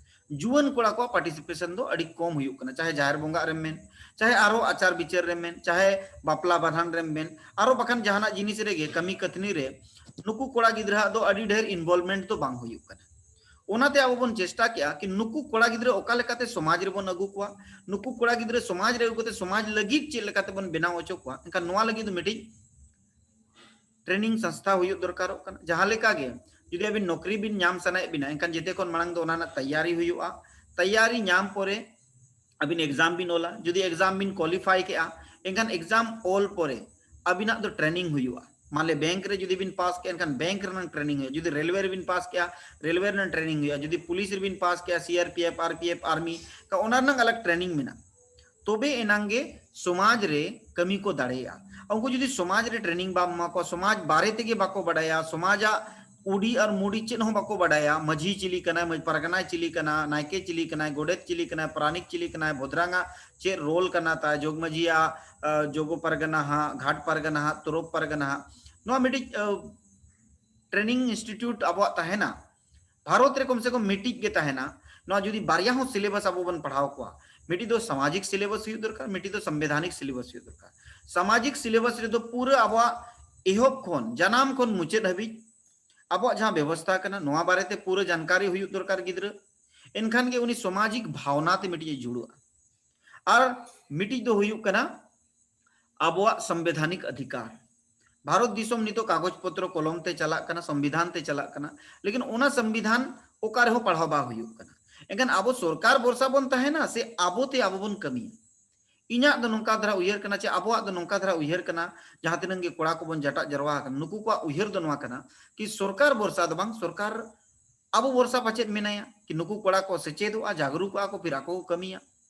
ᱡᱩᱣᱟᱹᱱ ᱠᱚᱲᱟ ᱠᱚᱣᱟᱜ participation ᱫᱚ ᱟᱹᱰᱤ ᱠᱚᱢ ᱦᱩᱭᱩᱜ ᱠᱟᱱᱟ, ᱪᱟᱦᱮ ᱡᱟᱦᱮᱨ ᱵᱚᱸᱜᱟᱜ ᱨᱮᱢ ᱢᱮᱱ, ᱪᱟᱦᱮ ᱟᱨᱚ ᱟᱪᱟᱨ ᱵᱤᱪᱟᱹᱨ ᱨᱮᱢ ᱢᱮᱱ, ᱪᱟᱦᱮ ᱵᱟᱯᱞᱟ ᱵᱷᱟᱸᱰᱟᱱ ᱨᱮᱢ ᱢᱮᱱ, ᱟᱨᱚ ᱵᱟᱠᱷᱟᱱ ᱡᱟᱦᱟᱱᱟᱜ ᱡᱤᱱᱤᱥ ᱨᱮᱜᱮ, ᱠᱟᱹᱢᱤ ᱠᱟᱹᱛᱷᱱᱤ ᱨᱮ ᱱᱩᱠᱩ ᱠᱚᱲᱟ ᱜᱤᱫᱽᱨᱟᱹᱣᱟᱜ ᱫᱚ ᱟᱹᱰᱤ ᱰᱷᱮᱨ involvement ᱫᱚ ᱵᱟᱝ ᱦᱩᱭᱩᱜ ᱠᱟᱱᱟ᱾ ᱚᱱᱟᱛᱮ ᱟᱵᱚ ᱵᱚᱱ ᱪᱮᱥᱴᱟ ᱠᱮᱜᱼᱟ ᱠᱤ ᱱᱩᱠᱩ ᱠᱚᱲᱟ ᱜᱤᱫᱽᱨᱟᱹ ᱚᱠᱟ ᱞᱮᱠᱟᱛᱮ ᱥᱚᱢᱟᱡᱽ ᱨᱮᱵᱚᱱ ᱟᱹᱜᱩ ᱠᱚᱣᱟ, ᱱᱩᱠᱩ ᱠᱚᱲᱟ ᱜᱤᱫᱽᱨᱟᱹ ᱥᱚᱢᱟᱡᱽ ᱨᱮ ᱟᱹᱜᱩ ᱠᱟᱛᱮ ᱥᱚᱢᱟᱡᱽ ᱞᱟᱹᱜᱤᱫ ᱪᱮᱫ ᱞᱮᱠᱟᱛᱮ ᱵᱚᱱ ᱵᱮᱱᱟᱣ ᱦᱚᱪᱚ ᱠᱚᱣᱟ᱾ ᱮᱱᱠᱷᱟᱱ ᱱᱚᱣᱟ ᱞᱟᱹᱜᱤᱫ ᱫᱚ ᱢᱤᱫᱴᱤᱡ training ᱥᱚᱝᱥᱛᱷᱟ ᱦᱩᱭᱩᱜ ᱫᱚᱨᱠᱟᱨᱚᱜ ᱠᱟᱱᱟ᱾ ᱡᱟᱦᱟᱸ ᱞᱮᱠᱟ ᱜᱮ ᱡᱩᱫᱤ ᱟᱹᱵᱤᱱ ᱱᱚᱠᱨᱤ ᱵᱤᱱ ᱧᱟᱢ ᱥᱟᱱᱟᱭᱮᱫ ᱵᱤᱱᱟ, ᱮᱱᱠᱷᱟᱱ ᱡᱮᱛᱮ ᱠᱷᱚᱱ ᱢᱟᱲᱟᱝ ᱫᱚ ᱚᱱᱟ ᱨᱮᱱᱟᱜ ᱛᱮᱭᱟᱨᱤ ᱦᱩᱭᱩᱜᱼᱟ᱾ ᱛᱮᱭᱟᱨᱤ ᱧᱟᱢ ᱯᱚᱨᱮ ᱟᱹᱵᱤᱱ exam ᱵᱤᱱ ᱚᱞᱟ᱾ ᱡᱩᱫᱤ exam ᱵᱤᱱ qualify ᱠᱮᱜᱼᱟ, ᱮᱱᱠᱷᱟᱱ exam ᱚᱞ ᱯᱚᱨᱮ ᱟᱹᱵᱤᱱᱟᱜ ᱫᱚ training ᱦᱩᱭᱩᱜᱼᱟ᱾ ᱢᱟᱱᱞᱮ bank ᱨᱮ ᱡᱩᱫᱤ ᱵᱤᱱ pass ᱠᱮᱜᱼᱟ, ᱮᱱᱠᱷᱟᱱ bank ᱨᱮᱱᱟᱜ training ᱦᱩᱭᱩᱜᱼᱟ᱾ ᱡᱩᱫᱤ railway ᱨᱮᱵᱤᱱ pass ᱠᱮᱜᱼᱟ, railway ᱨᱮᱱᱟᱜ training ᱦᱩᱭᱩᱜᱼᱟ᱾ ᱡᱩᱫᱤ police ᱨᱮᱵᱤᱱ pass ᱠᱮᱜᱼᱟ, C R P F, R P F, army, ᱚᱱᱟ ᱨᱮᱱᱟᱜ ᱟᱞᱟᱜᱽ training ᱢᱮᱱᱟᱜᱼᱟ᱾ ᱛᱚᱵᱮ ᱮᱱᱟᱝ ᱜᱮ ᱥᱚᱢᱟᱡᱽ ᱨᱮ ᱠᱟᱹᱢᱤ ᱠᱚ ᱫᱟᱲᱮᱭᱟᱜᱼᱟ᱾ ᱩᱱᱠᱩ ᱡᱩᱫᱤ ᱥᱚᱢᱟᱡᱽ ᱨᱮ training ᱵᱟᱢ ᱮᱢᱟ ᱠᱚᱣᱟ, ᱥᱚᱢᱟᱡᱽ ᱵᱟᱨᱮ ᱛᱮᱜᱮ ᱵᱟᱠᱚ ᱵᱟᱰᱟᱭᱟ, ᱥᱚᱢᱟᱡᱟᱜ ᱩᱰᱤ ᱟᱨ ᱢᱩᱰᱤ ᱪᱮᱫ ᱦᱚᱸ ᱵᱟᱠᱚ ᱵᱟᱰᱟᱭᱟ, ᱢᱟᱹᱡᱷᱤ ᱪᱤᱞᱤ ᱠᱟᱱᱟᱭ, ᱢᱟᱹᱡᱷᱤ ᱯᱟᱨᱜᱟᱱᱟᱭ ᱪᱤᱞᱤ ᱠᱟᱱᱟ, ᱱᱟᱭᱠᱮ ᱪᱤᱞᱤ ᱠᱟᱱᱟᱭ, ᱜᱚᱰᱮᱛ ᱪᱤᱞᱤ ᱠᱟᱱᱟᱭ, ᱯᱟᱨᱟᱱᱤᱠ ᱪᱤᱞᱤ ᱠᱟᱱᱟᱭ, ᱵᱷᱚᱫᱨᱟᱝᱟᱜ ᱪᱮᱫ role ᱠᱟᱱᱟ ᱛᱟᱭ, ᱡᱚᱜᱽ ᱢᱟᱹᱡᱷᱤᱭᱟᱜ, ᱟᱹ, ᱡᱚᱜᱚ ᱯᱟᱨᱜᱟᱱᱟ ᱦᱟᱸᱜ, ᱜᱷᱟᱴ ᱯᱟᱨᱜᱟᱱᱟ ᱦᱟᱸᱜ, ᱛᱚᱨᱚᱯ ᱯᱟᱨᱜᱟᱱᱟ ᱦᱟᱸᱜ, ᱱᱚᱣᱟ ᱢᱤᱫᱴᱤᱡ, ᱟᱹ, training institute ᱟᱵᱚᱣᱟᱜ ᱛᱟᱦᱮᱱᱟ, ᱵᱷᱟᱨᱚᱛ ᱨᱮ ᱠᱚᱢ ᱥᱮ ᱠᱚᱢ ᱢᱤᱫᱴᱤᱡ ᱜᱮ ᱛᱟᱦᱮᱱᱟ᱾ ᱱᱚᱣᱟ ᱡᱩᱫᱤ ᱵᱟᱨᱭᱟ ᱦᱚᱸ syllabus ᱟᱵᱚ ᱵᱚᱱ ᱯᱟᱲᱦᱟᱣ ᱠᱚᱣᱟ, ᱢᱤᱫᱴᱤᱡ ᱫᱚ ᱥᱟᱢᱟᱡᱤᱠ syllabus ᱦᱩᱭᱩᱜ ᱫᱚᱨᱠᱟᱨ, ᱢᱤᱫᱴᱤᱡ ᱫᱚ ᱥᱚᱝᱵᱤᱫᱷᱟᱱᱤᱠ syllabus ᱦᱩᱭᱩᱜ ᱫᱚᱨᱠᱟᱨ᱾ ᱥᱟᱢᱟᱡᱤᱠ syllabus ᱨᱮᱫᱚ ᱯᱩᱨᱟᱹ ᱟᱵᱚᱣᱟᱜ ᱮᱦᱚᱵ ᱠᱷᱚᱱ, ᱡᱟᱱᱟᱢ ᱠᱷᱚᱱ ᱢᱩᱪᱟᱹᱫ ᱦᱟᱹᱵᱤᱡ ᱟᱵᱚᱣᱟᱜ ᱡᱟᱦᱟᱸ ᱵᱮᱵᱚᱥᱛᱷᱟ ᱠᱟᱱᱟ, ᱱᱚᱣᱟ ᱵᱟᱨᱮᱛᱮ ᱯᱩᱨᱟᱹ ᱡᱟᱱᱠᱟᱨᱤ ᱦᱩᱭᱩᱜ ᱫᱚᱨᱠᱟᱨ ᱜᱤᱫᱽᱨᱟᱹ᱾ ᱮᱱᱠᱷᱟᱱ ᱜᱮ ᱩᱱᱤ ᱥᱟᱢᱟᱡᱤᱠ ᱵᱷᱟᱣᱱᱟ ᱛᱮ ᱢᱤᱫᱴᱤᱡ ᱮ ᱡᱩᱲᱟᱹᱜᱼᱟ᱾ ᱟᱨ ᱢᱤᱫᱴᱤᱡ ᱫᱚ ᱦᱩᱭᱩᱜ ᱠᱟᱱᱟ ᱟᱵᱚᱣᱟᱜ ᱥᱚᱝᱵᱤᱫᱷᱟᱱᱤᱠ ᱚᱫᱷᱤᱠᱟᱨ᱾ ᱵᱷᱟᱨᱚᱛ ᱫᱤᱥᱚᱢ ᱱᱤᱛᱚᱜ ᱠᱟᱜᱚᱡᱽ ᱯᱚᱛᱨᱚ ᱠᱚᱞᱚᱢ ᱛᱮ ᱪᱟᱞᱟᱜ ᱠᱟᱱᱟ, ᱥᱚᱝᱵᱤᱫᱷᱟᱱ ᱛᱮ ᱪᱟᱞᱟᱜ ᱠᱟᱱᱟ, ᱞᱮᱠᱤᱱ ᱚᱱᱟ ᱥᱚᱝᱵᱤᱫᱷᱟᱱ ᱚᱠᱟ ᱨᱮᱦᱚᱸ ᱯᱟᱲᱦᱟᱣ ᱵᱟᱝ ᱦᱩᱭᱩᱜ ᱠᱟᱱᱟ᱾ ᱮᱱᱠᱷᱟᱱ ᱟᱵᱚ ᱥᱚᱨᱠᱟᱨ ᱵᱷᱚᱨᱥᱟ ᱵᱚᱱ ᱛᱟᱦᱮᱱᱟ ᱥᱮ ᱟᱵᱚ ᱛᱮ ᱟᱵᱚ ᱵᱚᱱ ᱠᱟᱹᱢᱤᱭᱟ? ᱤᱧᱟᱹᱜ ᱫᱚ ᱱᱚᱝᱠᱟ ᱫᱷᱟᱨᱟ ᱩᱭᱦᱟᱹᱨ ᱠᱟᱱᱟ, ᱪᱮ ᱟᱵᱚᱣᱟᱜ ᱫᱚ ᱱᱚᱝᱠᱟ ᱫᱷᱟᱨᱟ ᱩᱭᱦᱟᱹᱨ ᱠᱟᱱᱟ, ᱡᱟᱦᱟᱸ ᱛᱤᱱᱟᱹᱜ ᱜᱮ ᱠᱚᱲᱟ ᱠᱚᱵᱚᱱ ᱡᱟᱴᱟᱜ ᱡᱟᱨᱣᱟ ᱟᱠᱟᱱᱟ, ᱱᱩᱠᱩ ᱠᱚᱣᱟᱜ ᱩᱭᱦᱟᱹᱨ ᱫᱚ ᱱᱚᱣᱟ ᱠᱟᱱᱟ ᱠᱤ ᱥᱚᱨᱠᱟᱨ ᱵᱷᱚᱨᱥᱟ ᱫᱚ ᱵᱟᱝ, ᱥᱚᱨᱠᱟᱨ ᱟᱵᱚ ᱵᱷᱚᱨᱥᱟ ᱯᱟᱪᱮᱫ ᱢᱮᱱᱟᱭᱟ ᱠᱤ ᱱᱩᱠᱩ ᱠᱚᱲᱟ ᱠᱚ ᱥᱮᱪᱮᱫᱚᱜᱼᱟ, ᱡᱟᱜᱽᱨᱩᱠᱚᱜᱼᱟ ᱠᱚ, ᱯᱷᱤᱨ ᱟᱠᱚ ᱠᱚ ᱠᱟᱹᱢᱤᱭᱟ᱾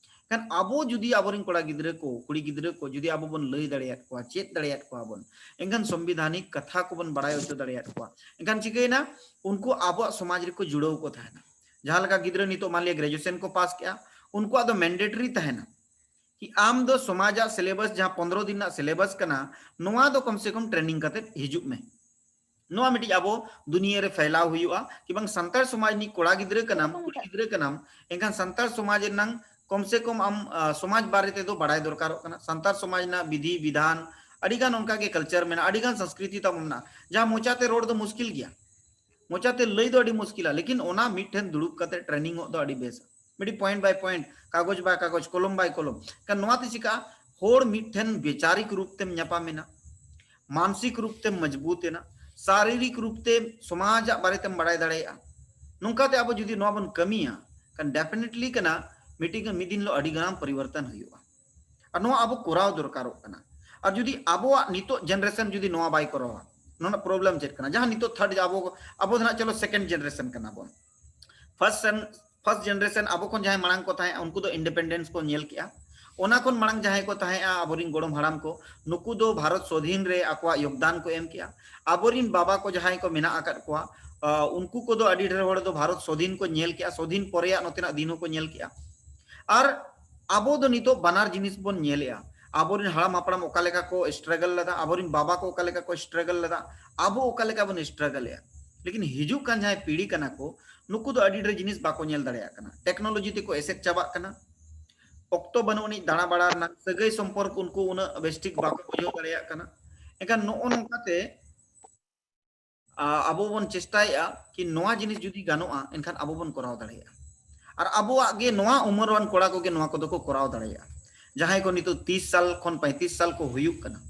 ᱠᱷᱟᱱ ᱟᱵᱚ ᱡᱩᱫᱤ ᱟᱵᱚᱨᱮᱱ ᱠᱚᱲᱟ ᱜᱤᱫᱽᱨᱟᱹ ᱠᱚ, ᱠᱩᱲᱤ ᱜᱤᱫᱽᱨᱟᱹ ᱠᱚ ᱡᱩᱫᱤ ᱟᱵᱚ ᱵᱚᱱ ᱞᱟᱹᱭ ᱫᱟᱲᱮᱭᱟᱫ ᱠᱚᱣᱟ, ᱪᱮᱫ ᱫᱟᱲᱮᱭᱟᱫ ᱠᱚᱣᱟ ᱵᱚᱱ, ᱮᱱᱠᱷᱟᱱ ᱥᱚᱝᱵᱤᱫᱷᱟᱱᱤᱠ ᱠᱟᱛᱷᱟ ᱠᱚᱵᱚᱱ ᱵᱟᱲᱟᱭ ᱦᱚᱪᱚ ᱫᱟᱲᱮᱭᱟᱫ ᱠᱚᱣᱟ, ᱮᱱᱠᱷᱟᱱ ᱪᱤᱠᱟᱹᱭᱮᱱᱟ? ᱩᱱᱠᱩ ᱟᱵᱚᱣᱟᱜ ᱥᱚᱢᱟᱡᱽ ᱨᱮᱠᱚ ᱡᱩᱲᱟᱹᱣ ᱠᱚ ᱛᱟᱦᱮᱱᱟ᱾ ᱡᱟᱦᱟᱸ ᱞᱮᱠᱟ ᱜᱤᱫᱽᱨᱟᱹ ᱱᱤᱛᱚᱜ ᱢᱟᱱ ᱞᱤᱭᱟ ᱜᱨᱮᱡᱩᱭᱮᱥᱚᱱ ᱠᱚ ᱯᱟᱥ ᱠᱮᱜᱼᱟ, ᱩᱱᱠᱩᱣᱟᱜ ᱫᱚ ᱢᱮᱱᱰᱮᱴᱟᱨᱤ ᱛᱟᱦᱮᱱᱟ ᱠᱤ ᱟᱢ ᱫᱚ ᱥᱚᱢᱟᱡᱟᱜ ᱥᱤᱞᱮᱵᱟᱥ, ᱡᱟᱦᱟᱸ ᱯᱚᱱᱨᱚ ᱫᱤᱱ ᱨᱮᱱᱟᱜ ᱥᱤᱞᱮᱵᱟᱥ ᱠᱟᱱᱟ, ᱱᱚᱣᱟ ᱫᱚ ᱠᱚᱢ ᱥᱮ ᱠᱚᱢ ᱴᱨᱮᱱᱤᱝ ᱠᱟᱛᱮ ᱦᱤᱡᱩᱜ ᱢᱮ᱾ ᱱᱚᱣᱟ ᱢᱤᱫᱴᱤᱡ ᱟᱵᱚ ᱫᱩᱱᱤᱭᱟᱹ ᱨᱮ ᱯᱷᱮᱞᱟᱣ ᱦᱩᱭᱩᱜᱼᱟ ᱠᱤ ᱵᱟᱝ ᱥᱟᱱᱛᱟᱲ ᱥᱚᱢᱟᱡᱽ ᱨᱤᱱᱤᱡ ᱠᱚᱲᱟ ᱜᱤᱫᱽᱨᱟᱹ ᱠᱟᱱᱟᱢ, ᱠᱩᱲᱤ ᱜᱤᱫᱽᱨᱟᱹ ᱠᱟᱱᱟᱢ, ᱮᱱᱠᱷᱟᱱ ᱥᱟᱱᱛᱟᱲ ᱥᱚᱢᱟᱡᱽ ᱨᱮᱱᱟᱝ ᱠᱚᱢ ᱥᱮ ᱠᱚᱢ ᱟᱢ, ᱟ, ᱥᱚᱢᱟᱡᱽ ᱵᱟᱨᱮ ᱛᱮᱫᱚ ᱵᱟᱲᱟᱭ ᱫᱚᱨᱠᱟᱨᱚᱜ ᱠᱟᱱᱟ᱾ ᱥᱟᱱᱛᱟᱲ ᱥᱚᱢᱟᱡᱽ ᱨᱮᱱᱟᱜ ᱵᱤᱫᱷᱤ ᱵᱤᱫᱷᱟᱱ, ᱟᱹᱰᱤᱜᱟᱱ ᱚᱱᱠᱟᱜᱮ ᱠᱟᱞᱪᱟᱨ ᱢᱮᱱᱟᱜᱼᱟ, ᱟᱹᱰᱤᱜᱟᱱ ᱥᱚᱝᱥᱠᱨᱤᱛᱤ ᱛᱟᱵᱚ ᱢᱮᱱᱟᱜᱼᱟ, ᱡᱟᱦᱟᱸ ᱢᱚᱪᱟᱛᱮ ᱨᱚᱲ ᱫᱚ ᱢᱩᱥᱠᱤᱞ ᱜᱮᱭᱟ, ᱢᱚᱪᱟᱛᱮ ᱞᱟᱹᱭ ᱫᱚ ᱟᱹᱰᱤ ᱢᱩᱥᱠᱤᱞᱟ, ᱞᱮᱠᱤᱱ ᱚᱱᱟ ᱢᱤᱫᱴᱷᱮᱱ ᱫᱩᱲᱩᱵ ᱠᱟᱛᱮ ᱴᱨᱮᱱᱤᱝ ᱚᱜ ᱫᱚ ᱟᱹᱰᱤ ᱵᱮᱥᱟ᱾ ᱢᱤᱫᱴᱤᱡ point by point, ᱠᱟᱜᱚᱡᱽ by ᱠᱟᱜᱚᱡᱽ, ᱠᱚᱞᱚᱢ by ᱠᱚᱞᱚᱢ᱾ ᱠᱷᱟᱱ ᱱᱚᱣᱟ ᱛᱮ ᱪᱤᱠᱟᱹᱜᱼᱟ? ᱦᱚᱲ ᱢᱤᱫᱴᱷᱮᱱ ᱵᱮᱪᱟᱨᱤᱠ ᱨᱩᱯ ᱛᱮᱢ ᱧᱟᱯᱟᱢ ᱮᱱᱟ, ᱢᱟᱱᱥᱤᱠ ᱨᱩᱯ ᱛᱮᱢ ᱢᱚᱡᱽᱵᱩᱛ ᱮᱱᱟ, ᱥᱟᱨᱤᱨᱤᱠ ᱨᱩᱯ ᱛᱮ ᱥᱚᱢᱟᱡᱟᱜ ᱵᱟᱨᱮ ᱛᱮᱢ ᱵᱟᱲᱟᱭ ᱫᱟᱲᱮᱭᱟᱜᱼᱟ᱾ ᱱᱚᱝᱠᱟᱛᱮ ᱟᱵᱚ ᱡᱩᱫᱤ ᱱᱚᱣᱟ ᱵᱚᱱ ᱠᱟᱹᱢᱤᱭᱟ, ᱠᱷᱟᱱ definitely ᱠᱟᱱᱟ ᱢᱤᱫᱴᱤᱡ ᱢᱤᱫ ᱫᱤᱱ ᱦᱤᱞᱳᱜ ᱟᱹᱰᱤ ᱜᱟᱱ ᱯᱚᱨᱤᱵᱚᱨᱛᱚᱱ ᱦᱩᱭᱩᱜᱼᱟ᱾ ᱟᱨ ᱱᱚᱣᱟ ᱟᱵᱚ ᱠᱚᱨᱟᱣ ᱫᱚᱨᱠᱟᱨᱚᱜ ᱠᱟᱱᱟ᱾ ᱟᱨ ᱡᱩᱫᱤ ᱟᱵᱚᱣᱟᱜ ᱱᱤᱛᱚᱜ generation ᱡᱩᱫᱤ ᱱᱚᱣᱟ ᱵᱟᱭ ᱠᱚᱨᱟᱣᱟ, ᱱᱚᱣᱟ ᱨᱮᱱᱟᱜ problem ᱪᱮᱫ ᱠᱟᱱᱟ? ᱡᱟᱦᱟᱸ ᱱᱤᱛᱚᱜ third, ᱟᱵᱚ, ᱟᱵᱚ ᱫᱚ ᱱᱟᱜ ᱪᱚᱞᱚ second generation ᱠᱟᱱᱟ ᱵᱚᱱ, first gen, first generation ᱟᱵᱚ ᱠᱷᱚᱱ ᱡᱟᱦᱟᱸᱭ ᱢᱟᱲᱟᱝ ᱠᱚ ᱛᱟᱦᱮᱸᱫ, ᱩᱱᱠᱩ ᱫᱚ independence ᱠᱚ ᱧᱮᱞ ᱠᱮᱜᱼᱟ᱾ ᱚᱱᱟ ᱠᱷᱚᱱ ᱢᱟᱲᱟᱝ ᱡᱟᱦᱟᱸᱭ ᱠᱚ ᱛᱟᱦᱮᱸᱫᱼᱟ, ᱟᱵᱚᱨᱮᱱ ᱜᱚᱲᱚᱢ ᱦᱟᱲᱟᱢ ᱠᱚ, ᱱᱩᱠᱩ ᱫᱚ ᱵᱷᱟᱨᱚᱛ ᱥᱚᱫᱷᱤᱱ ᱨᱮ ᱟᱠᱚᱣᱟᱜ ᱭᱳᱜᱽᱫᱟᱱ ᱠᱚ ᱮᱢ ᱠᱮᱜᱼᱟ᱾ ᱟᱵᱚᱨᱮᱱ ᱵᱟᱵᱟ ᱠᱚ ᱡᱟᱦᱟᱸᱭ ᱠᱚ ᱢᱮᱱᱟᱜ ᱟᱠᱟᱫ ᱠᱚᱣᱟ, ᱟ, ᱩᱱᱠᱩ ᱠᱚᱫᱚ ᱟᱹᱰᱤ ᱰᱷᱮᱨ ᱦᱚᱲ ᱫᱚ ᱵᱷᱟᱨᱚᱛ ᱥᱚᱫᱷᱤᱱ ᱠᱚ ᱧᱮᱞ ᱠᱮᱜᱼᱟ, ᱥᱚᱫᱷᱤᱱ ᱯᱚᱨᱮᱭᱟᱜ ᱱᱚᱛᱮᱱᱟᱜ ᱫᱤᱱ ᱦᱚᱸᱠᱚ ᱧᱮᱞ ᱠᱮᱜᱼᱟ᱾ ᱟᱨ ᱟᱵᱚ ᱫᱚ ᱱᱤᱛᱚᱜ ᱵᱟᱱᱟᱨ ᱡᱤᱱᱤᱥ ᱵᱚᱱ ᱧᱮᱞᱮᱜᱼᱟ᱾ ᱟᱵᱚᱨᱮᱱ ᱦᱟᱲᱟᱢ ᱦᱟᱯᱲᱟᱢ ᱚᱠᱟ ᱞᱮᱠᱟ ᱠᱚ struggle ᱞᱮᱫᱟ, ᱟᱵᱚᱨᱮᱱ ᱵᱟᱵᱟ ᱠᱚ ᱚᱠᱟ ᱞᱮᱠᱟ ᱠᱚ struggle ᱞᱮᱫᱟ, ᱟᱵᱚ ᱚᱠᱟ ᱞᱮᱠᱟ ᱵᱚᱱ struggle ᱮᱜᱼᱟ᱾ ᱞᱮᱠᱤᱱ ᱦᱤᱡᱩᱜ ᱠᱟᱱ ᱡᱟᱦᱟᱸᱭ ᱯᱤᱲᱦᱤ ᱠᱟᱱᱟ ᱠᱚ, ᱱᱩᱠᱩ ᱫᱚ ᱟᱹᱰᱤ ᱰᱷᱮᱨ ᱡᱤᱱᱤᱥ ᱵᱟᱠᱚ ᱧᱮᱞ ᱫᱟᱲᱮᱭᱟᱜ ᱠᱟᱱᱟ᱾ ᱴᱮᱠᱱᱳᱞᱚᱡᱤ ᱛᱮᱠᱚ ᱮᱥᱮᱫ ᱪᱟᱵᱟᱜ ᱠᱟᱱᱟ᱾ ᱚᱠᱛᱚ ᱵᱟᱹᱱᱩᱜ ᱟᱹᱱᱤᱡ ᱫᱟᱬᱟ ᱵᱟᱲᱟ ᱨᱮᱱᱟᱜ, ᱥᱟᱹᱜᱟᱹᱭ ᱥᱚᱢᱯᱚᱨᱠ ᱩᱱᱠᱩ ᱩᱱᱟᱹᱜ ᱵᱮᱥᱴᱷᱤᱠ ᱵᱟᱠᱚ ᱵᱩᱡᱷᱟᱹᱣ ᱫᱟᱲᱮᱭᱟᱜ ᱠᱟᱱᱟ᱾ ᱮᱱᱠᱷᱟᱱ ᱱᱚᱜᱼᱚ ᱱᱚᱝᱠᱟᱛᱮ ᱟ, ᱟᱵᱚ ᱵᱚᱱ ᱪᱮᱥᱴᱟᱭᱮᱜᱼᱟ ᱠᱤ ᱱᱚᱣᱟ ᱡᱤᱱᱤᱥ ᱡᱩᱫᱤ ᱜᱟᱱᱚᱜᱼᱟ, ᱮᱱᱠᱷᱟᱱ ᱟᱵᱚ ᱵᱚᱱ ᱠᱚᱨᱟᱣ ᱫᱟᱲᱮᱭᱟᱜᱼᱟ᱾ ᱟᱨ ᱟᱵᱚᱣᱟᱜ ᱜᱮ ᱱᱚᱣᱟ ᱩᱢᱮᱨᱟᱱ ᱠᱚᱲᱟ ᱠᱚᱜᱮ ᱱᱚᱣᱟ ᱠᱚᱫᱚ ᱠᱚ ᱠᱚᱨᱟᱣ ᱫᱟᱲᱮᱭᱟᱜᱼᱟ᱾ ᱡᱟᱦᱟᱸᱭ ᱠᱚ ᱱᱤᱛᱚᱜ ᱛᱤᱥ ᱥᱟᱞ ᱠᱷᱚᱱ ᱯᱚᱸᱭᱛᱨᱤᱥ ᱥᱟᱞ ᱠᱚ ᱦᱩᱭᱩᱜ ᱠᱟᱱᱟ,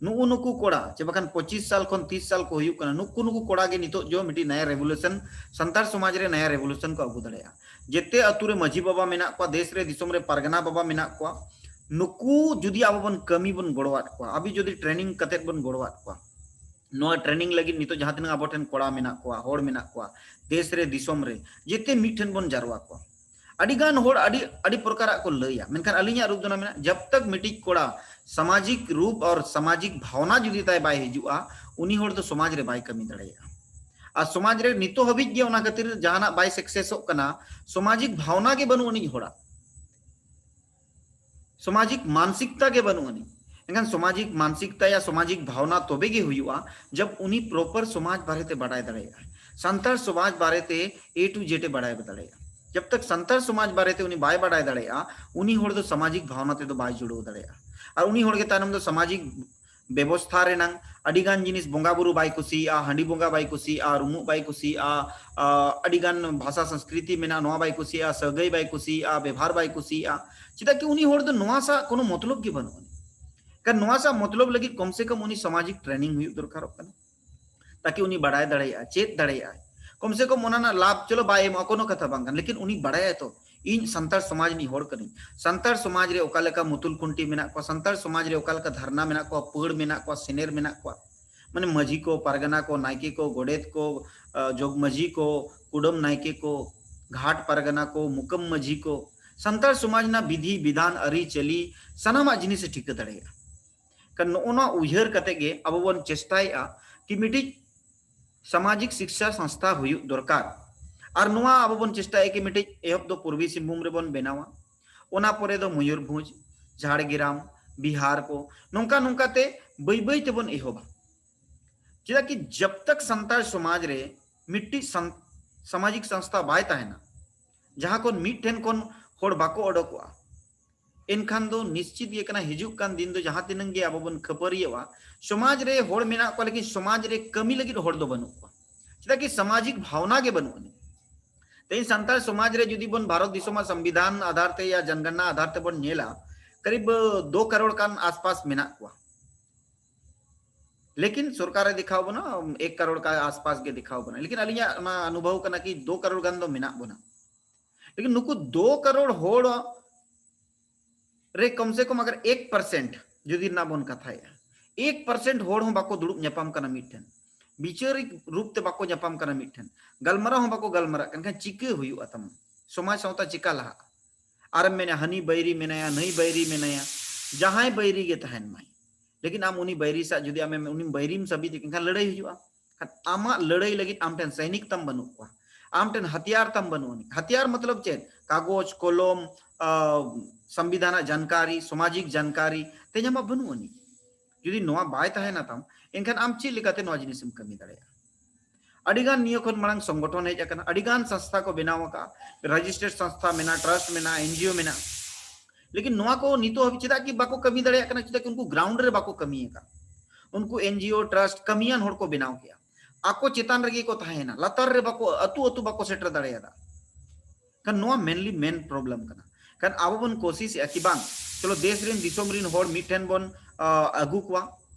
ᱱᱩᱜᱼᱩ ᱱᱩᱠᱩ ᱠᱚᱲᱟ, ᱪᱮ ᱵᱟᱠᱷᱟᱱ ᱯᱚᱸᱪᱤᱥ ᱥᱟᱞ ᱠᱷᱚᱱ ᱛᱤᱥ ᱥᱟᱞ ᱠᱚ ᱦᱩᱭᱩᱜ ᱠᱟᱱᱟ, ᱱᱩᱠᱩ ᱱᱩᱠᱩ ᱠᱚᱲᱟ ᱜᱮ ᱱᱤᱛᱚᱜ ᱡᱚ ᱢᱤᱫᱴᱤᱡ ᱱᱟᱭᱟ revolution, ᱥᱟᱱᱛᱟᱲ ᱥᱚᱢᱟᱡᱽ ᱨᱮ ᱱᱟᱭᱟ revolution ᱠᱚ ᱟᱹᱜᱩ ᱫᱟᱲᱮᱭᱟᱜᱼᱟ᱾ ᱡᱮᱛᱮ ᱟᱛᱩ ᱨᱮ ᱢᱟᱹᱡᱷᱤ ᱵᱟᱵᱟ ᱢᱮᱱᱟᱜ ᱠᱚᱣᱟ, ᱫᱮᱥ ᱨᱮ ᱫᱤᱥᱚᱢ ᱨᱮ ᱯᱟᱨᱜᱟᱱᱟ ᱵᱟᱵᱟ ᱢᱮᱱᱟᱜ ᱠᱚᱣᱟ, ᱱᱩᱠᱩ ᱡᱩᱫᱤ ᱟᱵᱚ ᱵᱚᱱ ᱠᱟᱹᱢᱤ ᱵᱚᱱ ᱜᱚᱲᱚᱣᱟᱫ ᱠᱚᱣᱟ, ᱟᱵᱚ ᱡᱩᱫᱤ ᱴᱨᱮᱱᱤᱝ ᱠᱟᱛᱮᱫ ᱵᱚᱱ ᱜᱚᱲᱚᱣᱟᱫ ᱠᱚᱣᱟ, ᱱᱚᱣᱟ ᱴᱨᱮᱱᱤᱝ ᱞᱟᱹᱜᱤᱫ ᱱᱤᱛᱚᱜ ᱡᱟᱦᱟᱸ ᱛᱤᱱᱟᱹᱜ ᱟᱵᱚ ᱴᱷᱮᱱ ᱠᱚᱲᱟ ᱢᱮᱱᱟᱜ ᱠᱚᱣᱟ, ᱦᱚᱲ ᱢᱮᱱᱟᱜ ᱠᱚᱣᱟ, ᱫᱮᱥ ᱨᱮ ᱫᱤᱥᱚᱢ ᱨᱮ ᱡᱮᱛᱮ ᱢᱤᱫ ᱴᱷᱮᱱ ᱵᱚᱱ ᱡᱟᱨᱣᱟ ᱠᱚᱣᱟ᱾ ᱟᱹᱰᱤ ᱜᱟᱱ ᱦᱚᱲ ᱟᱹᱰᱤ ᱟᱹᱰᱤ ᱯᱨᱚᱠᱟᱨᱟᱜ ᱠᱚ ᱞᱟᱹᱭᱟ, ᱢᱮᱱᱠᱷᱟᱱ ᱟᱹᱞᱤᱧᱟᱜ ᱨᱩᱯ ᱫᱚ ᱱᱚᱣᱟ ᱢᱮᱱᱟᱜᱼᱟ, ᱡᱟᱵ ᱛᱟᱠ ᱢᱤᱫᱴᱤᱡ ᱠᱚᱲᱟ ᱥᱟᱢᱟᱡᱤᱠ ᱨᱩᱯ ᱟᱨ ᱥᱟᱢᱟᱡᱤᱠ ᱵᱷᱟᱣᱱᱟ ᱡᱩᱫᱤ ᱛᱟᱭ ᱵᱟᱭ ᱦᱤᱡᱩᱜᱼᱟ, ᱩᱱᱤ ᱦᱚᱲ ᱫᱚ ᱥᱚᱢᱟᱡᱽ ᱨᱮ ᱵᱟᱭ ᱠᱟᱹᱢᱤ ᱫᱟᱲᱮᱭᱟᱜᱼᱟ᱾ ᱟᱨ ᱥᱚᱢᱟᱡᱽ ᱨᱮ ᱱᱤᱛᱚᱜ ᱦᱟᱹᱵᱤᱡ ᱜᱮ ᱚᱱᱟ ᱠᱷᱟᱹᱛᱤᱨ ᱡᱟᱦᱟᱱᱟᱜ ᱵᱟᱭ ᱥᱟᱠᱥᱮᱥᱚᱜ ᱠᱟᱱᱟ, ᱥᱟᱢᱟᱡᱤᱠ ᱵᱷᱟᱣᱱᱟ ᱜᱮ ᱵᱟᱹᱱᱩᱜ ᱟᱹᱱᱤᱡ ᱦᱚᱲᱟᱜ, ᱥᱟᱢᱟᱡᱤᱠ ᱢᱟᱱᱥᱤᱠᱛᱟ ᱜᱮ ᱵᱟᱹᱱᱩᱜ ᱟᱹᱱᱤᱡ᱾ ᱮᱱᱠᱷᱟᱱ ᱥᱟᱢᱟᱡᱤᱠ ᱢᱟᱱᱥᱤᱠᱛᱟ ᱭᱟ ᱥᱟᱢᱟᱡᱤᱠ ᱵᱷᱟᱣᱱᱟ ᱛᱚᱵᱮ ᱜᱮ ᱦᱩᱭᱩᱜᱼᱟ, ᱡᱟᱵ ᱩᱱᱤ ᱯᱨᱚᱯᱟᱨ ᱥᱚᱢᱟᱡᱽ ᱵᱟᱨᱮᱛᱮ ᱵᱟᱰᱟᱭ ᱫᱟᱲᱮᱭᱟᱜᱼᱟ, ᱥᱟᱱᱛᱟᱲ ᱥᱚᱢᱟᱡᱽ ᱵᱟᱨᱮᱛᱮ ᱮ ᱴᱩ ᱡᱮᱰ ᱮ ᱵᱟᱰᱟᱭ ᱫᱟᱲᱮᱭᱟᱜᱼᱟ᱾ ᱡᱟᱵ ᱛᱟᱠ ᱥᱟᱱᱛᱟᱲ ᱥᱚᱢᱟᱡᱽ ᱵᱟᱨᱮᱛᱮ ᱩᱱᱤ ᱵᱟᱭ ᱵᱟᱰᱟᱭ ᱫᱟᱲᱮᱭᱟᱜᱼᱟ, ᱩᱱᱤ ᱦᱚᱲ ᱫᱚ ᱥᱟᱢᱟᱡᱤᱠ ᱵᱷᱟᱣᱱᱟ ᱛᱮᱫᱚ ᱵᱟᱭ ᱡᱩᱲᱟᱹᱣ ᱫᱟᱲᱮᱭᱟᱜᱼᱟ᱾ ᱟᱨ ᱩᱱᱤ ᱦᱚᱲ ᱜᱮ ᱛᱟᱭᱱᱚᱢ ᱫᱚ ᱥᱟᱢᱟᱡᱤᱠ ᱵᱮᱵᱚᱥᱛᱷᱟ ᱨᱮᱱᱟᱝ ᱟᱹᱰᱤ ᱜᱟᱱ ᱡᱤᱱᱤᱥ, ᱵᱚᱸᱜᱟ ᱵᱩᱨᱩ ᱵᱟᱭ ᱠᱩᱥᱤᱭᱟᱜᱼᱟ, ᱦᱟᱺᱰᱤ ᱵᱚᱸᱜᱟ ᱵᱟᱭ ᱠᱩᱥᱤᱭᱟᱜᱼᱟ, ᱨᱩᱢᱩᱜ ᱵᱟᱭ ᱠᱩᱥᱤᱭᱟᱜᱼᱟ, ᱟ, ᱟᱹᱰᱤ ᱜᱟᱱ ᱵᱷᱟᱥᱟ ᱥᱚᱝᱥᱠᱨᱤᱛᱤ ᱢᱮᱱᱟᱜᱼᱟ, ᱱᱚᱣᱟ ᱵᱟᱭ ᱠᱩᱥᱤᱭᱟᱜᱼᱟ, ᱥᱟᱹᱜᱟᱹᱭ ᱵᱟᱭ ᱠᱩᱥᱤᱭᱟᱜᱼᱟ, ᱵᱮᱵᱷᱟᱨ ᱵᱟᱭ ᱠᱩᱥᱤᱭᱟᱜᱼᱟ᱾ ᱪᱮᱫᱟᱜ ᱠᱤ ᱩᱱᱤ ᱦᱚᱲ ᱫᱚ ᱱᱚᱣᱟ ᱥᱟᱶ ᱠᱳᱱᱳ ᱢᱚᱛᱞᱚᱵ ᱜᱮ ᱵᱟᱹᱱᱩᱜ ᱟᱹᱱᱤᱡ᱾ ᱠᱟᱨᱚᱱ ᱱᱚᱣᱟ ᱥᱟᱶ ᱢᱚᱛᱞᱚᱵ ᱞᱟᱹᱜᱤᱫ ᱠᱚᱢ ᱥᱮ ᱠᱚᱢ ᱩᱱᱤ ᱥᱟᱢᱟᱡᱤᱠ ᱴᱨᱮᱱᱤᱝ ᱦᱩᱭᱩᱜ ᱫᱚᱨᱠᱟᱨᱚᱜ ᱠᱟᱱᱟ, ᱛᱟᱠᱤ ᱩᱱᱤ ᱵᱟᱲᱟᱭ ᱫᱟᱲᱮᱭᱟᱜᱼᱟ, ᱪᱮᱫ ᱫᱟᱲᱮᱭᱟᱜᱼᱟᱭ᱾ ᱠᱚᱢ ᱥᱮ ᱠᱚᱢ ᱚᱱᱟ ᱨᱮᱱᱟᱜ ᱞᱟᱵᱷ ᱪᱚᱞᱚ ᱵᱟᱭ ᱮᱢᱚᱜᱼᱟ, ᱠᱳᱱᱳ ᱠᱟᱛᱷᱟ ᱵᱟᱝ ᱠᱟᱱᱟ, ᱞᱮᱠᱤᱱ ᱩᱱᱤ ᱵᱟᱲᱟᱭᱟᱭ ᱛᱚ, ᱤᱧ ᱥᱟᱱᱛᱟᱲ ᱥᱚᱢᱟᱡᱽ ᱨᱤᱱᱤᱡ ᱦᱚᱲ ᱠᱟᱹᱱᱟᱹᱧ, ᱥᱟᱱᱛᱟᱲ ᱥᱚᱢᱟᱡᱽ ᱨᱮ ᱚᱠᱟ ᱞᱮᱠᱟ ᱢᱩᱛᱩᱞ ᱠᱷᱩᱱᱴᱤ ᱢᱮᱱᱟᱜ ᱠᱚᱣᱟ, ᱥᱟᱱᱛᱟᱲ ᱥᱚᱢᱟᱡᱽ ᱨᱮ ᱚᱠᱟ ᱞᱮᱠᱟ ᱫᱷᱟᱨᱱᱟ ᱢᱮᱱᱟᱜ ᱠᱚᱣᱟ, ᱯᱟᱹᱲ ᱢᱮᱱᱟᱜ ᱠᱚᱣᱟ, ᱥᱮᱱᱮᱨ ᱢᱮᱱᱟᱜ ᱠᱚᱣᱟ, ᱢᱟᱱᱮ ᱢᱟᱹᱡᱷᱤ ᱠᱚ, ᱯᱟᱨᱜᱟᱱᱟ ᱠᱚ, ᱱᱟᱭᱠᱮ ᱠᱚ, ᱜᱚᱰᱮᱛ ᱠᱚ, ᱟ, ᱡᱚᱜᱽ ᱢᱟᱹᱡᱷᱤ ᱠᱚ, ᱠᱩᱰᱟᱹᱢ ᱱᱟᱭᱠᱮ ᱠᱚ, ᱜᱷᱟᱴ ᱯᱟᱨᱜᱟᱱᱟ ᱠᱚ, ᱢᱩᱠᱟᱹᱢ ᱢᱟᱹᱡᱷᱤ ᱠᱚ, ᱥᱟᱱᱛᱟᱲ ᱥᱚᱢᱟᱡᱽ ᱨᱮᱱᱟᱜ ᱵᱤᱫᱷᱤ ᱵᱤᱫᱷᱟᱱ, ᱟᱹᱨᱤᱪᱟᱹᱞᱤ, ᱥᱟᱱᱟᱢᱟᱜ ᱡᱤᱱᱤᱥ ᱮ ᱴᱷᱤᱠᱟᱹ ᱫᱟᱲᱮᱭᱟᱜᱼᱟ᱾ ᱠᱟᱨᱚᱱ ᱱᱚᱜᱼᱚ ᱱᱚᱣᱟ ᱩᱭᱦᱟᱹᱨ ᱠᱟᱛᱮ ᱜᱮ ᱟᱵᱚ ᱵᱚᱱ ᱪᱮᱥᱴᱟᱭᱮᱫᱼᱟ ᱠᱤ ᱢᱤᱫᱴᱤᱡ ᱥᱟᱢᱟᱡᱤᱠ ᱥᱤᱠᱥᱟ ᱥᱚᱝᱥᱛᱷᱟ ᱦᱩᱭᱩᱜ ᱫᱚᱨᱠᱟᱨ᱾ ᱟᱨ ᱱᱚᱣᱟ ᱟᱵᱚ ᱵᱚᱱ ᱪᱮᱥᱴᱟᱭᱮᱫᱼᱟ ᱠᱤ ᱢᱤᱫᱴᱤᱡ ᱮᱦᱚᱵ ᱫᱚ ᱯᱩᱨᱵᱤ ᱥᱤᱝᱵᱷᱩᱢ ᱨᱮᱵᱚᱱ ᱵᱮᱱᱟᱣᱟ, ᱚᱱᱟ ᱯᱚᱨᱮ ᱫᱚ ᱢᱚᱭᱩᱨᱵᱷᱚᱸᱡᱽ, ᱡᱷᱟᱲᱜᱨᱟᱢ, ᱵᱤᱦᱟᱨ ᱠᱚ, ᱱᱚᱝᱠᱟ ᱱᱚᱝᱠᱟ ᱛᱮ ᱵᱟᱹᱭ ᱵᱟᱹᱭ ᱛᱮᱵᱚᱱ ᱮᱦᱚᱵᱟ᱾ ᱪᱮᱫᱟᱜ ᱠᱤ ᱡᱟᱵ ᱛᱟᱠ ᱥᱟᱱᱛᱟᱲ ᱥᱚᱢᱟᱡᱽ ᱨᱮ ᱢᱤᱫᱴᱤᱡ ᱥᱟᱢ-, ᱥᱟᱢᱟᱡᱤᱠ ᱥᱚᱝᱥᱛᱷᱟ ᱵᱟᱭ ᱛᱟᱦᱮᱱᱟ, ᱡᱟᱦᱟᱸ ᱠᱷᱚᱱ ᱢᱤᱫ ᱴᱷᱮᱱ ᱠᱷᱚᱱ ᱦᱚᱲ ᱵᱟᱠᱚ ᱚᱰᱚᱠᱚᱜᱼᱟ, ᱮᱱᱠᱷᱟᱱ ᱫᱚ ᱱᱤᱥᱪᱤᱛ ᱜᱮ ᱠᱟᱱᱟ, ᱦᱤᱡᱩᱜ ᱠᱟᱱ ᱫᱤᱱ ᱫᱚ ᱡᱟᱦᱟᱸ ᱛᱤᱱᱟᱹᱝ ᱜᱮ ᱟᱵᱚ ᱵᱚᱱ ᱠᱷᱟᱹᱯᱟᱹᱨᱤᱭᱟᱹᱜᱼᱟ, ᱥᱚᱢᱟᱡᱽ ᱨᱮ ᱦᱚᱲ ᱢᱮᱱᱟᱜ ᱠᱚᱣᱟ, ᱞᱮᱠᱤᱱ ᱥᱚᱢᱟᱡᱽ ᱨᱮ ᱠᱟᱹᱢᱤ ᱞᱟᱹᱜᱤᱫ ᱦᱚᱲ ᱫᱚ ᱵᱟᱹᱱᱩᱜ ᱠᱚᱣᱟ᱾ ᱪᱮᱫᱟᱜ ᱠᱤ ᱥᱟᱢᱟᱡᱤᱠ ᱵᱷᱟᱣᱱᱟ ᱜᱮ ᱵᱟᱹᱱᱩᱜ ᱟᱹᱱᱤᱡ᱾ ᱛᱮᱦᱮᱧ ᱥᱟᱱᱛᱟᱲ ᱥᱚᱢᱟᱡᱽ ᱨᱮ ᱡᱩᱫᱤ ᱵᱚᱱ ᱵᱷᱟᱨᱚᱛ ᱫᱤᱥᱚᱢᱟᱜ ᱥᱚᱝᱵᱤᱫᱷᱟᱱ ᱟᱫᱷᱟᱨ ᱛᱮ ᱭᱟ ᱡᱚᱱᱜᱚᱱᱱᱟ ᱟᱫᱷᱟᱨ ᱛᱮᱵᱚᱱ ᱧᱮᱞᱟ, ᱠᱟᱨᱤᱵ ᱫᱩ ᱠᱟᱨᱳᱲ ᱠᱟᱱ ᱟᱥᱯᱟᱥ ᱢᱮᱱᱟᱜ ᱠᱚᱣᱟ, ᱞᱮᱠᱤᱱ ᱥᱚᱨᱠᱟᱨᱮ ᱫᱮᱠᱷᱟᱣ ᱵᱚᱱᱟ ᱮᱠ ᱠᱟᱨᱳᱲ ᱠᱟ ᱟᱥᱯᱟᱥ ᱜᱮ ᱫᱮᱠᱷᱟᱣ ᱵᱚᱱᱟ, ᱞᱮᱠᱤᱱ ᱟᱹᱞᱤᱧᱟᱜ ᱚᱱᱟ ᱚᱱᱩᱵᱷᱚᱵ ᱠᱟᱱᱟ ᱠᱤ ᱫᱩ ᱠᱟᱨᱳᱲ ᱜᱟᱱ ᱫᱚ ᱢᱮᱱᱟᱜ ᱵᱚᱱᱟ᱾ ᱞᱮᱠᱤᱱ ᱱᱩᱠᱩ ᱫᱩ ᱠᱟᱨᱳᱲ ᱦᱚᱲ ᱨᱮ ᱠᱚᱢ ᱥᱮ ᱠᱚᱢ ᱟᱜᱟᱨ ᱮᱠ ᱯᱟᱨᱥᱮᱱᱴ ᱡᱩᱫᱤ ᱨᱮᱱᱟᱜ ᱵᱚᱱ ᱠᱟᱛᱷᱟᱭᱮᱫᱼᱟ, ᱮᱠ ᱯᱟᱨᱥᱮᱱᱴ ᱦᱚᱲ ᱦᱚᱸ ᱵᱟᱠᱚ ᱫᱩᱲᱩᱵ ᱧᱟᱯᱟᱢ ᱠᱟᱱᱟ ᱢᱤᱫᱴᱷᱮᱱ, ᱵᱤᱪᱟᱹᱨᱤᱠ ᱨᱩᱯ ᱛᱮ ᱵᱟᱠᱚ ᱧᱟᱯᱟᱢ ᱠᱟᱱᱟ ᱢᱤᱫᱴᱷᱮᱱ, ᱜᱟᱞᱢᱟᱨᱟᱣ ᱦᱚᱸ ᱵᱟᱠᱚ ᱜᱟᱞᱢᱟᱨᱟᱜ ᱠᱟᱱ ᱠᱷᱟᱱ ᱪᱤᱠᱟᱹ ᱦᱩᱭᱩᱜᱼᱟ ᱛᱟᱢᱟ? ᱥᱚᱢᱟᱡᱽ ᱥᱟᱶᱛᱟ ᱪᱤᱠᱟ ᱞᱟᱦᱟᱜᱼᱟ? ᱟᱨᱮᱢ ᱢᱮᱱᱟ ᱦᱟᱹᱱᱤ ᱵᱟᱹᱭᱨᱤ ᱢᱮᱱᱟᱭᱟ, ᱱᱟᱹᱭ ᱵᱟᱹᱭᱨᱤ ᱢᱮᱱᱟᱭᱟ, ᱡᱟᱦᱟᱸᱭ ᱵᱟᱹᱭᱨᱤ ᱜᱮ ᱛᱟᱦᱮᱱ ᱢᱟᱭ, ᱞᱮᱠᱤᱱ ᱟᱢ ᱩᱱᱤ ᱵᱟᱹᱭᱨᱤ ᱥᱟᱶ ᱡᱩᱫᱤ ᱟᱢᱮᱢ ᱩᱱᱤ ᱵᱟᱹᱭᱨᱤᱢ ᱥᱟᱵᱤᱛ ᱮᱱᱠᱷᱟᱱ ᱞᱟᱹᱲᱦᱟᱹᱭ ᱦᱩᱭᱩᱜᱼᱟ᱾ ᱠᱷᱟᱱ ᱟᱢᱟᱜ ᱞᱟᱹᱲᱦᱟᱹᱭ ᱞᱟᱹᱜᱤᱫ ᱟᱢ ᱴᱷᱮᱱ ᱥᱟᱭᱱᱤᱠ ᱛᱟᱢ ᱵᱟᱹᱱᱩᱜ ᱠᱚᱣᱟ, ᱟᱢ ᱴᱷᱮᱱ ᱦᱟᱛᱤᱭᱟᱨ ᱛᱟᱢ ᱵᱟᱹᱱᱩᱜ ᱟᱹᱱᱤᱡ᱾ ᱦᱟᱛᱤᱭᱟᱨ ᱢᱚᱛᱞᱚᱵ ᱪᱮᱫ? ᱠᱟᱜᱚᱡᱽ ᱠᱚᱞᱚᱢ, ᱥᱚᱝᱵᱤᱫᱷᱟᱱᱟᱜ ᱡᱟᱱᱠᱟᱨᱤ, ᱥᱟᱢᱟᱡᱤᱠ ᱡᱟᱱᱠᱟᱨᱤ ᱛᱮᱦᱮᱧ ᱟᱢᱟᱜ ᱵᱟᱹᱱᱩᱜ ᱟᱹᱱᱤᱡ᱾ ᱡᱩᱫᱤ ᱱᱚᱣᱟ ᱵᱟᱭ ᱛᱟᱦᱮᱱᱟ ᱛᱟᱢ, ᱮᱱᱠᱷᱟᱱ ᱟᱢ ᱪᱮᱫ ᱞᱮᱠᱟᱛᱮ ᱱᱚᱣᱟ ᱡᱤᱱᱤᱥᱮᱢ ᱠᱟᱹᱢᱤ ᱫᱟᱲᱮᱭᱟᱜᱼᱟ? ᱟᱹᱰᱤᱜᱟᱱ ᱱᱤᱭᱟᱹ ᱠᱷᱚᱱ ᱢᱟᱲᱟᱝ ᱥᱚᱝᱜᱚᱴᱷᱚᱱ ᱦᱮᱡ ᱟᱠᱟᱱᱟ, ᱟᱹᱰᱤᱜᱟᱱ ᱥᱚᱝᱥᱛᱷᱟ ᱠᱚ ᱵᱮᱱᱟᱣ ᱟᱠᱟᱫᱼᱟ, ᱨᱮᱡᱤᱥᱴᱟᱨᱰ ᱥᱚᱝᱥᱛᱷᱟ ᱢᱮᱱᱟᱜᱼᱟ, ᱴᱨᱟᱥᱴ ᱢᱮᱱᱟᱜᱼᱟ, ᱮᱱᱡᱤᱳ ᱢᱮᱱᱟᱜᱼᱟ᱾ ᱞᱮᱠᱤᱱ ᱱᱚᱣᱟ ᱠᱚ ᱱᱤᱛᱚᱜ ᱦᱟᱹᱵᱤᱡ ᱪᱮᱫᱟᱜ ᱠᱤ ᱵᱟᱠᱚ ᱠᱟᱹᱢᱤ ᱫᱟᱲᱮᱭᱟᱜ ᱠᱟᱱᱟ? ᱪᱮᱫᱟᱜ ᱠᱤ ᱩᱱᱠᱩ ᱜᱨᱟᱣᱩᱱᱰ ᱨᱮ ᱵᱟᱠᱚ ᱠᱟᱹᱢᱤ ᱟᱠᱟᱫ᱾ ᱩᱱᱠᱩ ᱮᱱᱡᱤᱳ ᱴᱨᱟᱥᱴ ᱠᱟᱹᱢᱤᱭᱟᱱ ᱦᱚᱲ ᱠᱚ ᱵᱮᱱᱟᱣ ᱠᱮᱜᱼᱟ, ᱟᱠᱚ ᱪᱮᱛᱟᱱ ᱨᱮᱜᱮ ᱠᱚ ᱛᱟᱦᱮᱸᱭᱮᱱᱟ, ᱞᱟᱛᱟᱨ ᱨᱮ ᱵᱟᱠᱚ, ᱟᱹᱛᱩ ᱟᱹᱛᱩ ᱵᱟᱠᱚ ᱥᱮᱴᱮᱨ ᱫᱟᱲᱮᱭᱟᱫᱟ᱾ ᱠᱷᱟᱱ ᱱᱚᱣᱟ ᱢᱮᱱᱞᱤ ᱢᱮᱱ ᱯᱨᱚᱵᱞᱮᱢ ᱠᱟᱱᱟ᱾ ᱠᱷᱟᱱ ᱟᱵᱚ ᱵᱚᱱ ᱠᱳᱥᱤᱥᱮᱜᱼᱟ ᱠᱤ ᱵᱟᱝ, ᱪᱚᱞᱚ ᱫᱮᱥ ᱨᱮᱱ ᱫᱤᱥᱚᱢ ᱨᱮᱱ ᱦᱚᱲ ᱢᱤᱫ ᱴᱷᱮᱱ ᱵᱚᱱ ᱟᱹᱜᱩ ᱠᱚᱣᱟ,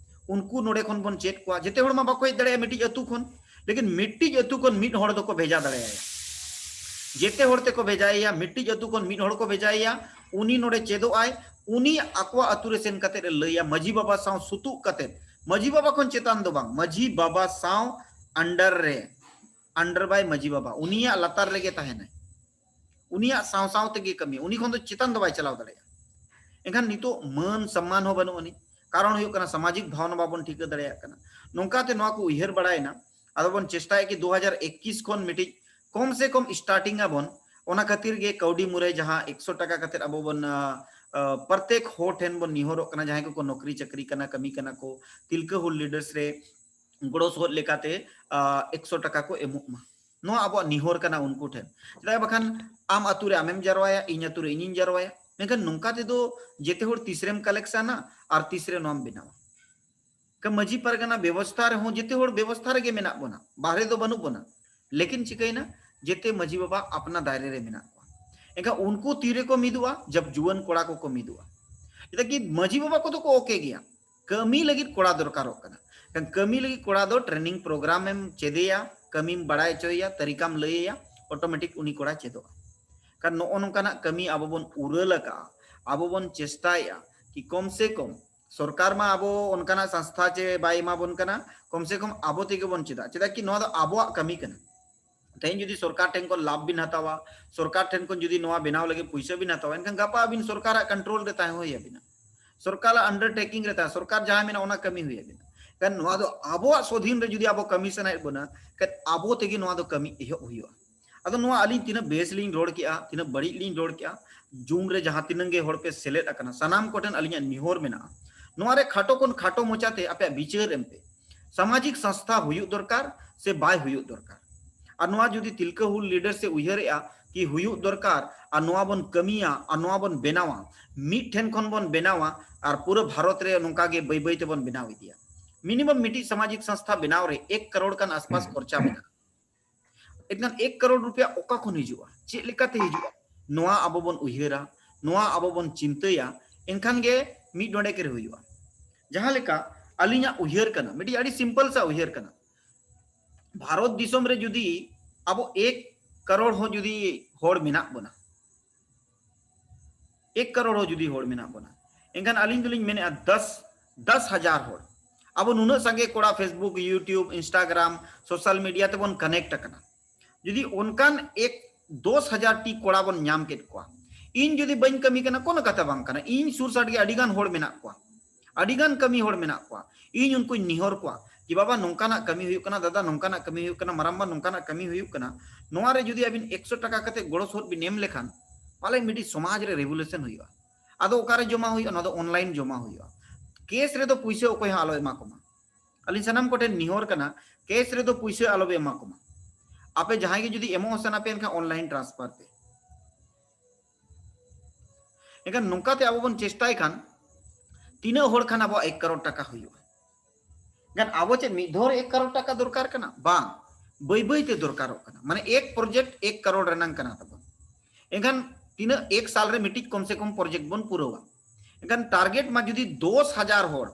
ᱩᱱᱠᱩ ᱱᱚᱰᱮ ᱠᱷᱚᱱ ᱵᱚᱱ ᱪᱮᱫ ᱠᱚᱣᱟ᱾ ᱡᱮᱛᱮ ᱦᱚᱲ ᱢᱟ ᱵᱟᱠᱚ ᱦᱮᱡ ᱫᱟᱲᱮᱭᱟᱜᱼᱟ ᱢᱤᱫᱴᱤᱡ ᱟᱹᱛᱩ ᱠᱷᱚᱱ, ᱞᱮᱠᱤᱱ ᱢᱤᱫᱴᱤᱡ ᱟᱹᱛᱩ ᱠᱷᱚᱱ ᱢᱤᱫ ᱦᱚᱲ ᱫᱚᱠᱚ ᱵᱷᱮᱡᱟ ᱫᱟᱲᱮᱭᱟᱭᱟ᱾ ᱡᱮᱛᱮ ᱦᱚᱲ ᱛᱮᱠᱚ ᱵᱷᱮᱡᱟᱭᱮᱭᱟ, ᱢᱤᱫᱴᱤᱡ ᱟᱹᱛᱩ ᱠᱷᱚᱱ ᱢᱤᱫ ᱦᱚᱲ ᱠᱚ ᱵᱷᱮᱡᱟᱭᱮᱭᱟ, ᱩᱱᱤ ᱱᱚᱰᱮ ᱪᱮᱫᱚᱜ ᱟᱭ, ᱩᱱᱤ ᱟᱠᱚᱣᱟᱜ ᱟᱹᱛᱩ ᱨᱮ ᱥᱮᱱ ᱠᱟᱛᱮ ᱮ ᱞᱟᱹᱭᱟ, ᱢᱟᱹᱡᱷᱤ ᱵᱟᱵᱟ ᱥᱟᱶ ᱥᱩᱛᱩᱜ ᱠᱟᱛᱮ, ᱢᱟᱹᱡᱷᱤ ᱵᱟᱵᱟ ᱠᱷᱚᱱ ᱪᱮᱛᱟᱱ ᱫᱚ ᱵᱟᱝ, ᱢᱟᱹᱡᱷᱤ ᱵᱟᱵᱟ ᱥᱟᱶ under ᱨᱮ, under by ᱢᱟᱹᱡᱷᱤ ᱵᱟᱵᱟ, ᱩᱱᱤᱭᱟᱜ ᱞᱟᱛᱟᱨ ᱨᱮᱜᱮ ᱛᱟᱦᱮᱱᱟᱭ, ᱩᱱᱤᱭᱟᱜ ᱥᱟᱶ ᱥᱟᱶ ᱛᱮᱜᱮ ᱠᱟᱹᱢᱤ, ᱩᱱᱤ ᱠᱷᱚᱱ ᱫᱚ ᱪᱮᱛᱟᱱ ᱫᱚ ᱵᱟᱭ ᱪᱟᱞᱟᱣ ᱫᱟᱲᱮᱭᱟᱜᱼᱟ᱾ ᱮᱱᱠᱷᱟᱱ ᱱᱤᱛᱚᱜ ᱢᱟᱹᱱ ᱥᱚᱢᱢᱟᱱ ᱦᱚᱸ ᱵᱟᱹᱱᱩᱜ ᱟᱹᱱᱤᱡ, ᱠᱟᱨᱚᱱ ᱦᱩᱭᱩᱜ ᱠᱟᱱᱟ ᱥᱟᱢᱟᱡᱤᱠ ᱵᱷᱟᱣᱱᱟ ᱵᱟᱵᱚᱱ ᱴᱷᱤᱠᱟᱹ ᱫᱟᱲᱮᱭᱟᱜ ᱠᱟᱱᱟ᱾ ᱱᱚᱝᱠᱟᱛᱮ ᱱᱚᱣᱟ ᱠᱚ ᱩᱭᱦᱟᱹᱨ ᱵᱟᱲᱟᱭᱮᱱᱟ, ᱟᱫᱚ ᱵᱚᱱ ᱪᱮᱥᱴᱟᱭᱟ ᱠᱤ ᱫᱩ ᱦᱟᱡᱟᱨ ᱮᱠᱩᱥ ᱠᱷᱚᱱ ᱢᱤᱫᱴᱤᱡ ᱠᱚᱢ ᱥᱮ ᱠᱚᱢ starting ᱟᱵᱚᱱ᱾ ᱚᱱᱟ ᱠᱷᱟᱹᱛᱤᱨ ᱜᱮ ᱠᱟᱹᱣᱰᱤ ᱢᱩᱨᱟᱹᱭ ᱡᱟᱦᱟᱸ ᱮᱠᱥᱚ ᱴᱟᱠᱟ ᱠᱟᱛᱮ ᱟᱵᱚ ᱵᱚᱱ, ᱟ, ᱟ, ᱯᱨᱚᱛᱮᱠ ᱦᱚᱲ ᱴᱷᱮᱱ ᱵᱚᱱ ᱱᱤᱦᱚᱨᱚᱜ ᱠᱟᱱᱟ, ᱡᱟᱦᱟᱸᱭ ᱠᱚᱠᱚ ᱱᱚᱠᱨᱤ ᱪᱟᱹᱠᱨᱤ ᱠᱟᱱᱟ, ᱠᱟᱹᱢᱤ ᱠᱟᱱᱟ ᱠᱚ, ᱛᱤᱞᱠᱟᱹ ᱦᱩᱞ ᱞᱤᱰᱟᱨᱥ ᱨᱮ ᱜᱚᱲᱚ ᱥᱚᱦᱚᱫ ᱞᱮᱠᱟᱛᱮ, ᱟ, ᱮᱠᱥᱚ ᱴᱟᱠᱟ ᱠᱚ ᱮᱢᱚᱜ ᱢᱟ᱾ ᱱᱚᱣᱟ ᱟᱵᱚᱣᱟᱜ ᱱᱤᱦᱚᱨ ᱠᱟᱱᱟ ᱩᱱᱠᱩ ᱴᱷᱮᱱ᱾ ᱪᱮᱫᱟᱜ ᱵᱟᱠᱷᱟᱱ ᱟᱢ ᱟᱹᱛᱩ ᱨᱮ ᱟᱢᱮᱢ ᱡᱟᱨᱣᱟᱭᱟ, ᱤᱧ ᱟᱹᱛᱩ ᱨᱮ ᱤᱧᱤᱧ ᱡᱟᱨᱣᱟᱭᱟ, ᱢᱮᱱᱠᱷᱟᱱ ᱱᱚᱝᱠᱟ ᱛᱮᱫᱚ ᱡᱮᱛᱮ ᱦᱚᱲ ᱛᱤᱥᱨᱮᱢ ᱠᱟᱞᱮᱠᱥᱚᱱᱟ ᱟᱨ ᱛᱤᱥᱨᱮ ᱱᱚᱣᱟᱢ ᱵᱮᱱᱟᱣᱟ? ᱠᱟ ᱢᱟᱹᱡᱷᱤ ᱯᱟᱨᱜᱟᱱᱟ ᱵᱮᱵᱚᱥᱛᱷᱟ ᱨᱮᱦᱚᱸ ᱡᱮᱛᱮ ᱦᱚᱲ ᱵᱮᱵᱚᱥᱛᱷᱟ ᱨᱮᱜᱮ ᱢᱮᱱᱟᱜ ᱵᱚᱱᱟ, ᱵᱟᱦᱨᱮ ᱫᱚ ᱵᱟᱹᱱᱩᱜ ᱵᱚᱱᱟ᱾ ᱞᱮᱠᱤᱱ ᱪᱤᱠᱟᱹᱭᱮᱱᱟ, ᱡᱮᱛᱮ ᱢᱟᱹᱡᱷᱤ ᱵᱟᱵᱟ ᱟᱯᱱᱟ ᱫᱟᱭᱨᱮ ᱨᱮ ᱢᱮᱱᱟᱜ ᱠᱚᱣᱟ᱾ ᱮᱱᱠᱷᱟᱱ ᱩᱱᱠᱩ ᱛᱤᱨᱮᱠᱚ ᱢᱤᱫᱚᱜᱼᱟ? ᱡᱟᱵ ᱡᱩᱣᱟᱹᱱ ᱠᱚᱲᱟ ᱠᱚᱠᱚ ᱢᱤᱫᱚᱜᱼᱟ᱾ ᱪᱮᱫᱟᱜ ᱠᱤ ᱢᱟᱹᱡᱷᱤ ᱵᱟᱵᱟ ᱠᱚᱫᱚ ᱠᱚ ᱳᱠᱮ ᱜᱮᱭᱟ, ᱠᱟᱹᱢᱤ ᱞᱟᱹᱜᱤᱫ ᱠᱚᱲᱟ ᱫᱚᱨᱠᱟᱨᱚᱜ ᱠᱟᱱᱟ᱾ ᱮᱱᱠᱷᱟᱱ ᱠᱟᱹᱢᱤ ᱞᱟᱹᱜᱤᱫ ᱠᱚᱲᱟ ᱫᱚ training program ᱮᱢ ᱪᱮᱫᱮᱭᱟ, ᱠᱟᱹᱢᱤᱢ ᱵᱟᱲᱟᱭ ᱦᱚᱪᱚᱭᱮᱭᱟ, ᱛᱟᱹᱨᱤᱠᱟᱢ ᱞᱟᱹᱭ ᱟᱭᱟ, automatic ᱩᱱᱤ ᱠᱚᱲᱟ ᱪᱮᱫᱚᱜᱼᱟ᱾ ᱠᱷᱟᱱ ᱱᱚᱜᱼᱚ ᱱᱚᱝᱠᱟᱱᱟᱜ ᱠᱟᱹᱢᱤ ᱟᱵᱚ ᱵᱚᱱ ᱩᱨᱟᱹᱞ ᱟᱠᱟᱜᱼᱟ, ᱟᱵᱚ ᱵᱚᱱ ᱪᱮᱥᱴᱟᱭᱮᱜᱼᱟ ᱠᱤ ᱠᱚᱢ ᱥᱮ ᱠᱚᱢ ᱥᱚᱨᱠᱟᱨ ᱢᱟ ᱟᱵᱚ ᱚᱱᱠᱟᱱᱟᱜ ᱥᱚᱝᱥᱛᱷᱟ ᱪᱮ ᱵᱟᱭ ᱮᱢᱟ ᱵᱚᱱ ᱠᱟᱱᱟ, ᱠᱚᱢ ᱥᱮ ᱠᱚᱢ ᱟᱵᱚ ᱛᱮᱜᱮ ᱵᱚᱱ ᱪᱮᱫᱟ᱾ ᱪᱮᱫᱟᱜ ᱠᱤ ᱱᱚᱣᱟ ᱫᱚ ᱟᱵᱚᱣᱟᱜ ᱠᱟᱹᱢᱤ ᱠᱟᱱᱟ᱾ ᱛᱮᱦᱮᱧ ᱡᱩᱫᱤ ᱥᱚᱨᱠᱟᱨ ᱴᱷᱮᱱ ᱠᱷᱚᱱ ᱞᱟᱵᱷ ᱵᱤᱱ ᱦᱟᱛᱟᱣᱟ, ᱥᱚᱨᱠᱟᱨ ᱴᱷᱮᱱ ᱠᱷᱚᱱ ᱡᱩᱫᱤ ᱱᱚᱣᱟ ᱵᱮᱱᱟᱣ ᱞᱟᱹᱜᱤᱫ ᱯᱩᱭᱥᱟᱹ ᱵᱤᱱ ᱦᱟᱛᱟᱣᱟ, ᱮᱱᱠᱷᱟᱱ ᱜᱟᱯᱟ ᱟᱹᱵᱤᱱ ᱥᱚᱨᱠᱟᱨᱟᱜ ᱠᱚᱱᱴᱨᱳᱞ ᱨᱮ ᱛᱟᱦᱮᱸ ᱦᱩᱭ ᱟᱹᱵᱤᱱᱟ᱾ ᱥᱚᱨᱠᱟᱨᱟᱜ ᱟᱱᱰᱟᱨᱴᱮᱠᱤᱝ ᱨᱮ ᱛᱟᱦᱮᱸ, ᱥᱚᱨᱠᱟᱨ ᱡᱟᱦᱟᱸ ᱢᱮᱱᱟ ᱚᱱᱟ ᱠᱟᱹᱢᱤ ᱦᱩᱭ ᱟᱹᱵᱤᱱᱟ᱾ ᱠᱷᱟᱱ ᱱᱚᱣᱟ ᱫᱚ ᱟᱵᱚᱣᱟᱜ ᱥᱚᱫᱷᱤᱱ ᱨᱮ ᱡᱩᱫᱤ ᱟᱵᱚ ᱠᱟᱹᱢᱤ ᱥᱟᱱᱟᱭᱮᱫ ᱵᱚᱱᱟ, ᱠᱷᱟᱱ ᱟᱵᱚ ᱛᱮᱜᱮ ᱱᱚᱣᱟ ᱫᱚ ᱠᱟᱹᱢᱤ ᱮᱦᱚᱵ ᱦᱩᱭᱩᱜᱼᱟ᱾ ᱟᱫᱚ ᱱᱚᱣᱟ ᱟᱹᱞᱤᱧ ᱛᱤᱱᱟᱹᱜ ᱵᱮᱥ ᱞᱤᱧ ᱨᱚᱲ ᱠᱮᱜᱼᱟ, ᱛᱤᱱᱟᱹᱜ ᱵᱟᱹᱲᱤᱡ ᱞᱤᱧ ᱨᱚᱲ ᱠᱮᱜᱼᱟ, ᱡᱩᱢ ᱨᱮ ᱡᱟᱦᱟᱸ ᱛᱤᱱᱟᱹᱜ ᱜᱮ ᱦᱚᱲ ᱯᱮ ᱥᱮᱞᱮᱫ ᱟᱠᱟᱱᱟ, ᱥᱟᱱᱟᱢ ᱠᱚᱴᱷᱮᱱ ᱟᱹᱞᱤᱧᱟᱜ ᱱᱮᱦᱚᱨ ᱢᱮᱱᱟᱜᱼᱟ, ᱱᱚᱣᱟ ᱨᱮ ᱠᱷᱟᱴᱚ ᱠᱷᱚᱱ ᱠᱷᱟᱴᱚ ᱢᱚᱪᱟᱛᱮ ᱟᱯᱮᱭᱟᱜ ᱵᱤᱪᱟᱹᱨ ᱮᱢ ᱯᱮ᱾ ᱥᱟᱢᱟᱡᱤᱠ ᱥᱚᱝᱥᱛᱷᱟ ᱦᱩᱭᱩᱜ ᱫᱚᱨᱠᱟᱨ ᱥᱮ ᱵᱟᱭ ᱦᱩᱭᱩᱜ ᱫᱚᱨᱠᱟᱨ? ᱟᱨ ᱱᱚᱣᱟ ᱡᱩᱫᱤ ᱛᱤᱞᱠᱟᱹ ᱦᱩᱞ ᱞᱤᱰᱟᱨ ᱥᱮ ᱩᱭᱦᱟᱹᱨᱮᱜᱼᱟ ᱠᱤ ᱦᱩᱭᱩᱜ ᱫᱚᱨᱠᱟᱨ ᱟᱨ ᱱᱚᱣᱟ ᱵᱚᱱ ᱠᱟᱹᱢᱤᱭᱟ ᱟᱨ ᱱᱚᱣᱟ ᱵᱚᱱ ᱵᱮᱱᱟᱣᱟ, ᱢᱤᱫ ᱴᱷᱮᱱ ᱠᱷᱚᱱ ᱵᱚᱱ ᱵᱮᱱᱟᱣᱟ ᱟᱨ ᱯᱩᱨᱟᱹ ᱵᱷᱟᱨᱚᱛ ᱨᱮ ᱱᱚᱝᱠᱟ ᱜᱮ ᱵᱟᱹᱭ ᱵᱟᱹᱭ ᱛᱮᱵᱚᱱ ᱵᱮᱱᱟᱣ ᱤᱫᱤᱭᱟ᱾ ᱢᱤᱱᱤᱢᱟᱢ ᱢᱤᱫᱴᱤᱡ ᱥᱟᱢᱟᱡᱤᱠ ᱥᱚᱝᱥᱛᱷᱟ ᱵᱮᱱᱟᱣ ᱨᱮ ᱮᱠ ᱠᱟᱨᱳᱲ ᱠᱷᱚᱱ ᱟᱥᱯᱟᱥ ᱠᱷᱚᱨᱪᱟ ᱢᱮᱱᱟᱜᱼᱟ᱾ ᱮᱱᱠᱷᱟᱱ ᱮᱠ ᱠᱟᱨᱳᱲ ᱨᱩᱯᱤᱭᱟ ᱚᱠᱟ ᱠᱷᱚᱱ ᱦᱤᱡᱩᱜᱼᱟ, ᱪᱮᱫ ᱞᱮᱠᱟᱛᱮ ᱦᱤᱡᱩᱜᱼᱟ, ᱱᱚᱣᱟ ᱟᱵᱚ ᱵᱚᱱ ᱩᱭᱦᱟᱹᱨᱟ, ᱱᱚᱣᱟ ᱟᱵᱚ ᱵᱚᱱ ᱪᱤᱱᱛᱟᱹᱭᱟ, ᱮᱱᱠᱷᱟᱱ ᱜᱮ ᱢᱤᱫ ᱰᱚᱸᱰᱮᱠ ᱨᱮ ᱦᱩᱭᱩᱜᱼᱟ᱾ ᱡᱟᱦᱟᱸ ᱞᱮᱠᱟ ᱟᱹᱞᱤᱧᱟᱜ ᱩᱭᱦᱟᱹᱨ ᱠᱟᱱᱟ, ᱢᱤᱫᱴᱤᱡ ᱟᱹᱰᱤ ᱥᱤᱢᱯᱚᱞ ᱥᱟ ᱩᱭᱦᱟᱹᱨ ᱠᱟᱱᱟ, ᱵᱷᱟᱨᱚᱛ ᱫᱤᱥᱚᱢ ᱨᱮ ᱡᱩᱫᱤ ᱟᱵᱚ ᱮᱠ ᱠᱟᱨᱳᱲ ᱦᱚᱸ ᱡᱩᱫᱤ ᱦᱚᱲ ᱢᱮᱱᱟᱜ ᱵᱚᱱᱟ, ᱮᱠ ᱠᱟᱨᱳᱲ ᱦᱚᱸ ᱡᱩᱫᱤ ᱦᱚᱲ ᱢᱮᱱᱟᱜ ᱵᱚᱱᱟ, ᱮᱱᱠᱷᱟᱱ ᱟᱹᱞᱤᱧ ᱫᱚᱞᱤᱧ ᱢᱮᱱᱮᱫᱼᱟ ᱫᱚᱥ, ᱫᱚᱥ ᱦᱟᱡᱟᱨ ᱦᱚᱲ ᱟᱵᱚ ᱱᱩᱱᱟᱹᱜ ᱥᱟᱸᱜᱮ ᱠᱚᱲᱟ Facebook, YouTube, Instagram, social media ᱛᱮᱵᱚᱱ ᱠᱟᱱᱮᱠᱴ ᱟᱠᱟᱱᱟ᱾ ᱡᱩᱫᱤ ᱚᱱᱠᱟᱱ ᱮᱠ, ᱫᱚᱥ ᱦᱟᱡᱟᱨ ᱴᱤ ᱠᱚᱲᱟ ᱵᱚᱱ ᱧᱟᱢ ᱠᱮᱫ ᱠᱚᱣᱟ, ᱤᱧ ᱡᱩᱫᱤ ᱵᱟᱹᱧ ᱠᱟᱹᱢᱤ ᱠᱟᱱᱟ, ᱠᱳᱱᱳ ᱠᱟᱛᱷᱟ ᱵᱟᱝ ᱠᱟᱱᱟ, ᱤᱧ ᱥᱩᱨ ᱥᱟᱰᱜᱮ ᱟᱹᱰᱤ ᱜᱟᱱ ᱦᱚᱲ ᱢᱮᱱᱟᱜ ᱠᱚᱣᱟ, ᱟᱹᱰᱤ ᱜᱟᱱ ᱠᱟᱹᱢᱤ ᱦᱚᱲ ᱢᱮᱱᱟᱜ ᱠᱚᱣᱟ, ᱤᱧ ᱩᱱᱠᱩᱧ ᱱᱮᱦᱚᱨ ᱠᱚᱣᱟ ᱡᱮ, "ᱵᱟᱵᱟ, ᱱᱚᱝᱠᱟᱱᱟᱜ ᱠᱟᱹᱢᱤ ᱦᱩᱭᱩᱜ ᱠᱟᱱᱟ, ᱫᱟᱫᱟ, ᱱᱚᱝᱠᱟᱱᱟᱜ ᱠᱟᱹᱢᱤ ᱦᱩᱭᱩᱜ ᱠᱟᱱᱟ, ᱢᱟᱨᱟᱝᱵᱟ, ᱱᱚᱝᱠᱟᱱᱟᱜ ᱠᱟᱹᱢᱤ ᱦᱩᱭᱩᱜ ᱠᱟᱱᱟ, ᱱᱚᱣᱟ ᱨᱮ ᱡᱩᱫᱤ ᱟᱹᱵᱤᱱ ᱮᱠᱥᱚ ᱴᱟᱠᱟ ᱠᱟᱛᱮ ᱜᱚᱲᱚ ᱥᱚᱦᱚᱫ ᱵᱤᱱ ᱮᱢ ᱞᱮᱠᱷᱟᱱ ᱯᱟᱞᱮ ᱢᱤᱫᱴᱤᱡ ᱥᱚᱢᱟᱡᱽ ᱨᱮ ᱨᱮᱵᱷᱩᱞᱩᱥᱚᱱ ᱦᱩᱭᱩᱜᱼᱟ᱾" ᱟᱫᱚ ᱚᱠᱟᱨᱮ ᱡᱚᱢᱟ ᱦᱩᱭᱩᱜᱼᱟ? ᱱᱚᱣᱟ ᱫᱚ ᱚᱱᱞᱟᱭᱤᱱ ᱡᱚᱢᱟ ᱦᱩᱭᱩᱜᱼᱟ᱾ ᱠᱮᱥ ᱨᱮᱫᱚ ᱯᱩᱭᱥᱟᱹ ᱚᱠᱚᱭ ᱦᱚᱸ ᱟᱞᱚ ᱮᱢᱟ ᱠᱚᱢᱟ᱾ ᱟᱹᱞᱤᱧ ᱥᱟᱱᱟᱢ ᱠᱚᱴᱷᱮᱱ ᱱᱮᱦᱚᱨ ᱠᱟᱱᱟ, ᱠᱮᱥ ᱨᱮᱫᱚ ᱯᱩᱭᱥᱟᱹ ᱟᱞᱚ ᱯᱮ ᱮᱢᱟ ᱠᱚᱢᱟ᱾ ᱟᱯᱮ ᱡᱟᱦᱟᱸᱭ ᱜᱮ ᱡᱩᱫᱤ ᱮᱢᱚᱜ ᱥᱟᱱᱟ ᱯᱮ, ᱮᱱᱠᱷᱟᱱ ᱚᱱᱞᱟᱭᱤᱱ ᱴᱨᱟᱱᱥᱯᱷᱟᱨ ᱯᱮ᱾ ᱮᱱᱠᱷᱟᱱ ᱱᱚᱝᱠᱟᱛᱮ ᱟᱵᱚ ᱵᱚᱱ ᱪᱮᱥᱴᱟᱭ ᱠᱷᱟᱱ ᱛᱤᱱᱟᱹᱜ ᱦᱚᱲ ᱠᱷᱟᱱ ᱟᱵᱚᱣᱟᱜ ᱮᱠ ᱠᱟᱨᱳᱲ ᱴᱟᱠᱟ ᱦᱩᱭᱩᱜᱼᱟ? ᱮᱱᱠᱷᱟᱱ ᱟᱵᱚ ᱪᱮᱫ ᱢᱤᱫ ᱫᱷᱟᱣ ᱨᱮ ᱮᱠ ᱠᱟᱨᱳᱲ ᱴᱟᱠᱟ ᱫᱚᱨᱠᱟᱨ ᱠᱟᱱᱟ? ᱵᱟᱝ, ᱵᱟᱹᱭ ᱵᱟᱹᱭ ᱛᱮ ᱫᱚᱨᱠᱟᱨᱚᱜ ᱠᱟᱱᱟ᱾ ᱢᱟᱱᱮ ᱮᱠ ᱯᱨᱚᱡᱮᱠᱴ ᱮᱠ ᱠᱟᱨᱳᱲ ᱨᱮᱱᱟᱝ ᱠᱟᱱᱟ ᱛᱟᱵᱚᱱ᱾ ᱮᱱᱠᱷᱟᱱ ᱛᱤᱱᱟᱹᱜ ᱮᱠ ᱥᱟᱞ ᱨᱮ ᱢᱤᱫᱴᱤᱡ ᱠᱚᱢ ᱥᱮ ᱠᱚᱢ ᱯᱨᱚᱡᱮᱠᱴ ᱵᱚᱱ ᱯᱩᱨᱟᱹᱣᱟ᱾ ᱮᱱᱠᱷᱟᱱ ᱴᱟᱨᱜᱮᱴ ᱢᱟ ᱡᱩᱫᱤ ᱫᱚᱥ ᱦᱟᱡᱟᱨ ᱦᱚᱲ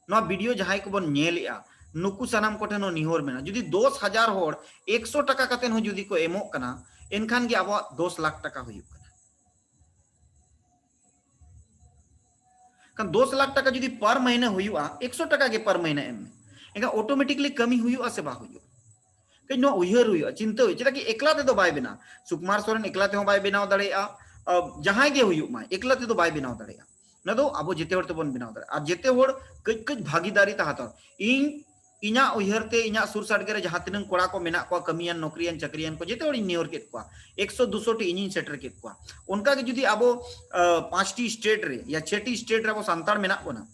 ᱱᱚᱣᱟ ᱵᱷᱤᱰᱤᱭᱳ ᱡᱟᱦᱟᱸᱭ ᱠᱚᱵᱚᱱ ᱧᱮᱞᱮᱜᱼᱟ, ᱱᱩᱠᱩ ᱥᱟᱱᱟᱢ ᱠᱚᱴᱷᱮᱱ ᱦᱚᱸ ᱱᱮᱦᱚᱨ ᱢᱮᱱᱟᱜᱼᱟ, ᱡᱩᱫᱤ ᱫᱚᱥ ᱦᱟᱡᱟᱨ ᱦᱚᱲ ᱮᱠᱥᱚ ᱴᱟᱠᱟ ᱠᱟᱛᱮ ᱦᱚᱸ ᱡᱩᱫᱤ ᱠᱚ ᱮᱢᱚᱜ ᱠᱟᱱᱟ, ᱮᱱᱠᱷᱟᱱ ᱜᱮ ᱟᱵᱚᱣᱟᱜ ᱫᱚᱥ ᱞᱟᱠᱷ ᱴᱟᱠᱟ ᱦᱩᱭᱩᱜ ᱠᱟᱱᱟ᱾ ᱠᱷᱟᱱ ᱫᱚᱥ ᱞᱟᱠᱷ ᱴᱟᱠᱟ ᱡᱩᱫᱤ ᱯᱟᱨ ᱢᱟᱹᱦᱱᱟᱹ ᱦᱩᱭᱩᱜᱼᱟ, ᱮᱠᱥᱚ ᱴᱟᱠᱟ ᱜᱮ ᱯᱟᱨ ᱢᱟᱹᱦᱱᱟᱹ ᱮᱢ ᱢᱮ, ᱮᱱᱠᱷᱟᱱ ᱚᱴᱳᱢᱮᱴᱤᱠᱞᱤ ᱠᱟᱹᱢᱤ ᱦᱩᱭᱩᱜᱼᱟ ᱥᱮ ᱵᱟᱝ ᱦᱩᱭᱩᱜᱼᱟ? ᱠᱟᱹᱡ ᱱᱚᱣᱟ ᱩᱭᱦᱟᱹᱨ ᱦᱩᱭᱩᱜᱼᱟ, ᱪᱤᱱᱛᱟᱹ ᱦᱩᱭᱩᱜᱼᱟ᱾ ᱪᱮᱫᱟᱜ ᱠᱤ ᱮᱠᱞᱟ ᱛᱮᱫᱚ ᱵᱟᱭ ᱵᱮᱱᱟᱣᱟ᱾ ᱥᱩᱠᱩᱢᱟᱨ ᱥᱚᱨᱮᱱ ᱮᱠᱞᱟ ᱛᱮᱦᱚᱸ ᱵᱟᱭ ᱵᱮᱱᱟᱣ ᱫᱟᱲᱮᱭᱟᱜᱼᱟ᱾ ᱡᱟᱦᱟᱸᱭ ᱜᱮ ᱦᱩᱭᱩᱜ ᱢᱟ, ᱮᱠᱞᱟ ᱛᱮᱫᱚ ᱵᱟᱭ ᱵᱮᱱᱟᱣ ᱫᱟᱲᱮᱭᱟᱜᱼᱟ᱾ ᱚᱱᱟ ᱫᱚ ᱟᱵᱚ ᱡᱮᱛᱮ ᱦᱚᱲ ᱛᱮᱵᱚᱱ ᱵᱮᱱᱟᱣ ᱫᱟᱲᱮᱭᱟᱜᱼᱟ᱾ ᱟᱨ ᱡᱮᱛᱮ ᱦᱚᱲ ᱠᱟᱹᱡ ᱠᱟᱹᱡ ᱵᱷᱟᱜᱤᱫᱟᱨᱤ ᱛᱟᱦᱮᱸ ᱦᱟᱛᱟᱲ᱾ ᱤᱧ ᱤᱧᱟᱹᱜ ᱩᱭᱦᱟᱹᱨ ᱛᱮ ᱤᱧᱟᱹᱜ ᱥᱩᱨ ᱥᱟᱰᱜᱮ ᱨᱮ ᱡᱟᱦᱟᱸ ᱛᱤᱱᱟᱹᱝ ᱠᱚᱲᱟ ᱠᱚ ᱢᱮᱱᱟᱜ ᱠᱚᱣᱟ, ᱠᱟᱹᱢᱤᱭᱟᱱ, ᱱᱚᱠᱨᱤᱭᱟᱱ, ᱪᱟᱹᱠᱨᱤᱭᱟᱱ ᱠᱚ, ᱡᱮᱛᱮ ᱦᱚᱲᱤᱧ ᱱᱮᱦᱚᱨ ᱠᱮᱫ ᱠᱚᱣᱟ᱾ ᱮᱠᱥᱚ ᱫᱩᱥᱚ ᱴᱤ ᱤᱧᱤᱧ ᱥᱮᱴᱮᱨ ᱠᱮᱫ ᱠᱚᱣᱟ᱾ ᱚᱱᱠᱟ ᱜᱮ ᱡᱩᱫᱤ ᱟᱵᱚ ᱯᱟᱸᱪᱴᱤ ᱥᱴᱮᱴ ᱨᱮ ᱭᱟ ᱪᱷᱮᱴᱤ ᱥᱴᱮᱴ ᱨᱮ ᱟᱵᱚ ᱥᱟᱱᱛᱟᱲ ᱢᱮᱱᱟᱜ ᱵᱚᱱᱟ,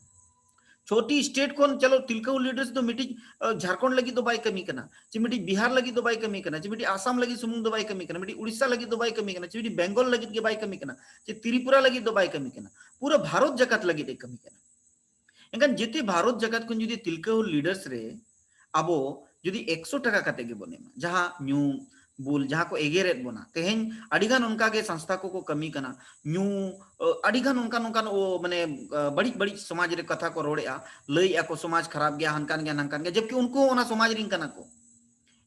ᱪᱷᱚᱴᱤ ᱥᱴᱮᱴ ᱠᱷᱚᱱ ᱪᱚᱞᱚ ᱛᱤᱞᱠᱟᱹ ᱦᱩᱞ ᱞᱤᱰᱟᱨᱥ ᱫᱚ ᱢᱤᱫᱴᱤᱡ ᱡᱷᱟᱲᱠᱷᱚᱸᱰ ᱞᱟᱹᱜᱤᱫ ᱫᱚ ᱵᱟᱭ ᱠᱟᱹᱢᱤ ᱠᱟᱱᱟ, ᱪᱮ ᱢᱤᱫᱴᱤᱡ ᱵᱤᱦᱟᱨ ᱞᱟᱹᱜᱤᱫ ᱫᱚ ᱵᱟᱭ ᱠᱟᱹᱢᱤ ᱠᱟᱱᱟ, ᱪᱮ ᱢᱤᱫᱴᱤᱡ ᱟᱥᱟᱢ ᱞᱟᱹᱜᱤᱫ ᱥᱩᱢᱩᱝ ᱫᱚ ᱵᱟᱭ ᱠᱟᱹᱢᱤ ᱠᱟᱱᱟ, ᱢᱤᱫᱴᱤᱡ ᱩᱲᱤᱥᱥᱟ ᱞᱟᱹᱜᱤᱫ ᱫᱚ ᱵᱟᱭ ᱠᱟᱹᱢᱤ ᱠᱟᱱᱟ, ᱪᱮ ᱢᱤᱫᱴᱤᱡ ᱵᱮᱝᱜᱚᱞ ᱞᱟᱹᱜᱤᱫ ᱜᱮ ᱵᱟᱭ ᱠᱟᱹᱢᱤ ᱠᱟᱱᱟ, ᱯᱩᱨᱟᱹ ᱵᱷᱟᱨᱚᱛ ᱡᱟᱠᱟᱛ ᱞᱟᱹᱜᱤᱫ ᱮ ᱠᱟᱹᱢᱤ ᱠᱟᱱᱟ᱾ ᱮᱱᱠᱷᱟᱱ ᱡᱮᱛᱮ ᱵᱷᱟᱨᱚᱛ ᱡᱟᱠᱟᱛ ᱠᱷᱚᱱ ᱡᱩᱫᱤ ᱛᱤᱞᱠᱟᱹ ᱦᱩᱞ ᱞᱤᱰᱟᱨᱥ ᱨᱮ ᱟᱵᱚ ᱡᱩᱫᱤ ᱮᱠᱥᱚ ᱴᱟᱠᱟ ᱠᱟᱛᱮ ᱜᱮᱵᱚᱱ ᱮᱢᱟ, ᱡᱟᱦᱟᱸ ᱧᱩ ᱵᱩᱞ, ᱡᱟᱦᱟᱸ ᱠᱚ ᱮᱜᱮᱨᱮᱫ ᱵᱚᱱᱟ, ᱛᱮᱦᱮᱧ ᱟᱹᱰᱤᱜᱟᱱ ᱚᱱᱠᱟᱜᱮ ᱥᱚᱝᱥᱛᱷᱟ ᱠᱚᱠᱚ ᱠᱟᱹᱢᱤ ᱠᱟᱱᱟ, ᱧᱩ ᱟᱹᱰᱤᱜᱟᱱ ᱚᱱᱠᱟᱱ ᱚᱱᱠᱟᱱ ᱢᱟᱱᱮ ᱵᱟᱹᱲᱤᱡ ᱵᱟᱹᱲᱤᱡ ᱥᱚᱢᱟᱡᱽ ᱨᱮ ᱠᱟᱛᱷᱟ ᱠᱚ ᱨᱚᱲᱮᱫᱼᱟ, ᱞᱟᱹᱭᱮᱫᱼᱟ ᱠᱚ ᱥᱚᱢᱟᱡᱽ ᱠᱷᱟᱨᱟᱯ ᱜᱮᱭᱟ, ᱦᱟᱱᱠᱟᱱ ᱜᱮᱭᱟ, ᱱᱟᱝᱠᱟᱱ ᱜᱮᱭᱟ, ᱡᱚᱵᱠᱤ ᱩᱱᱠᱩ ᱦᱚᱸ ᱚᱱᱟ ᱥᱚᱢᱟᱡᱽ ᱨᱮᱱ ᱠᱟᱱᱟ ᱠᱚ᱾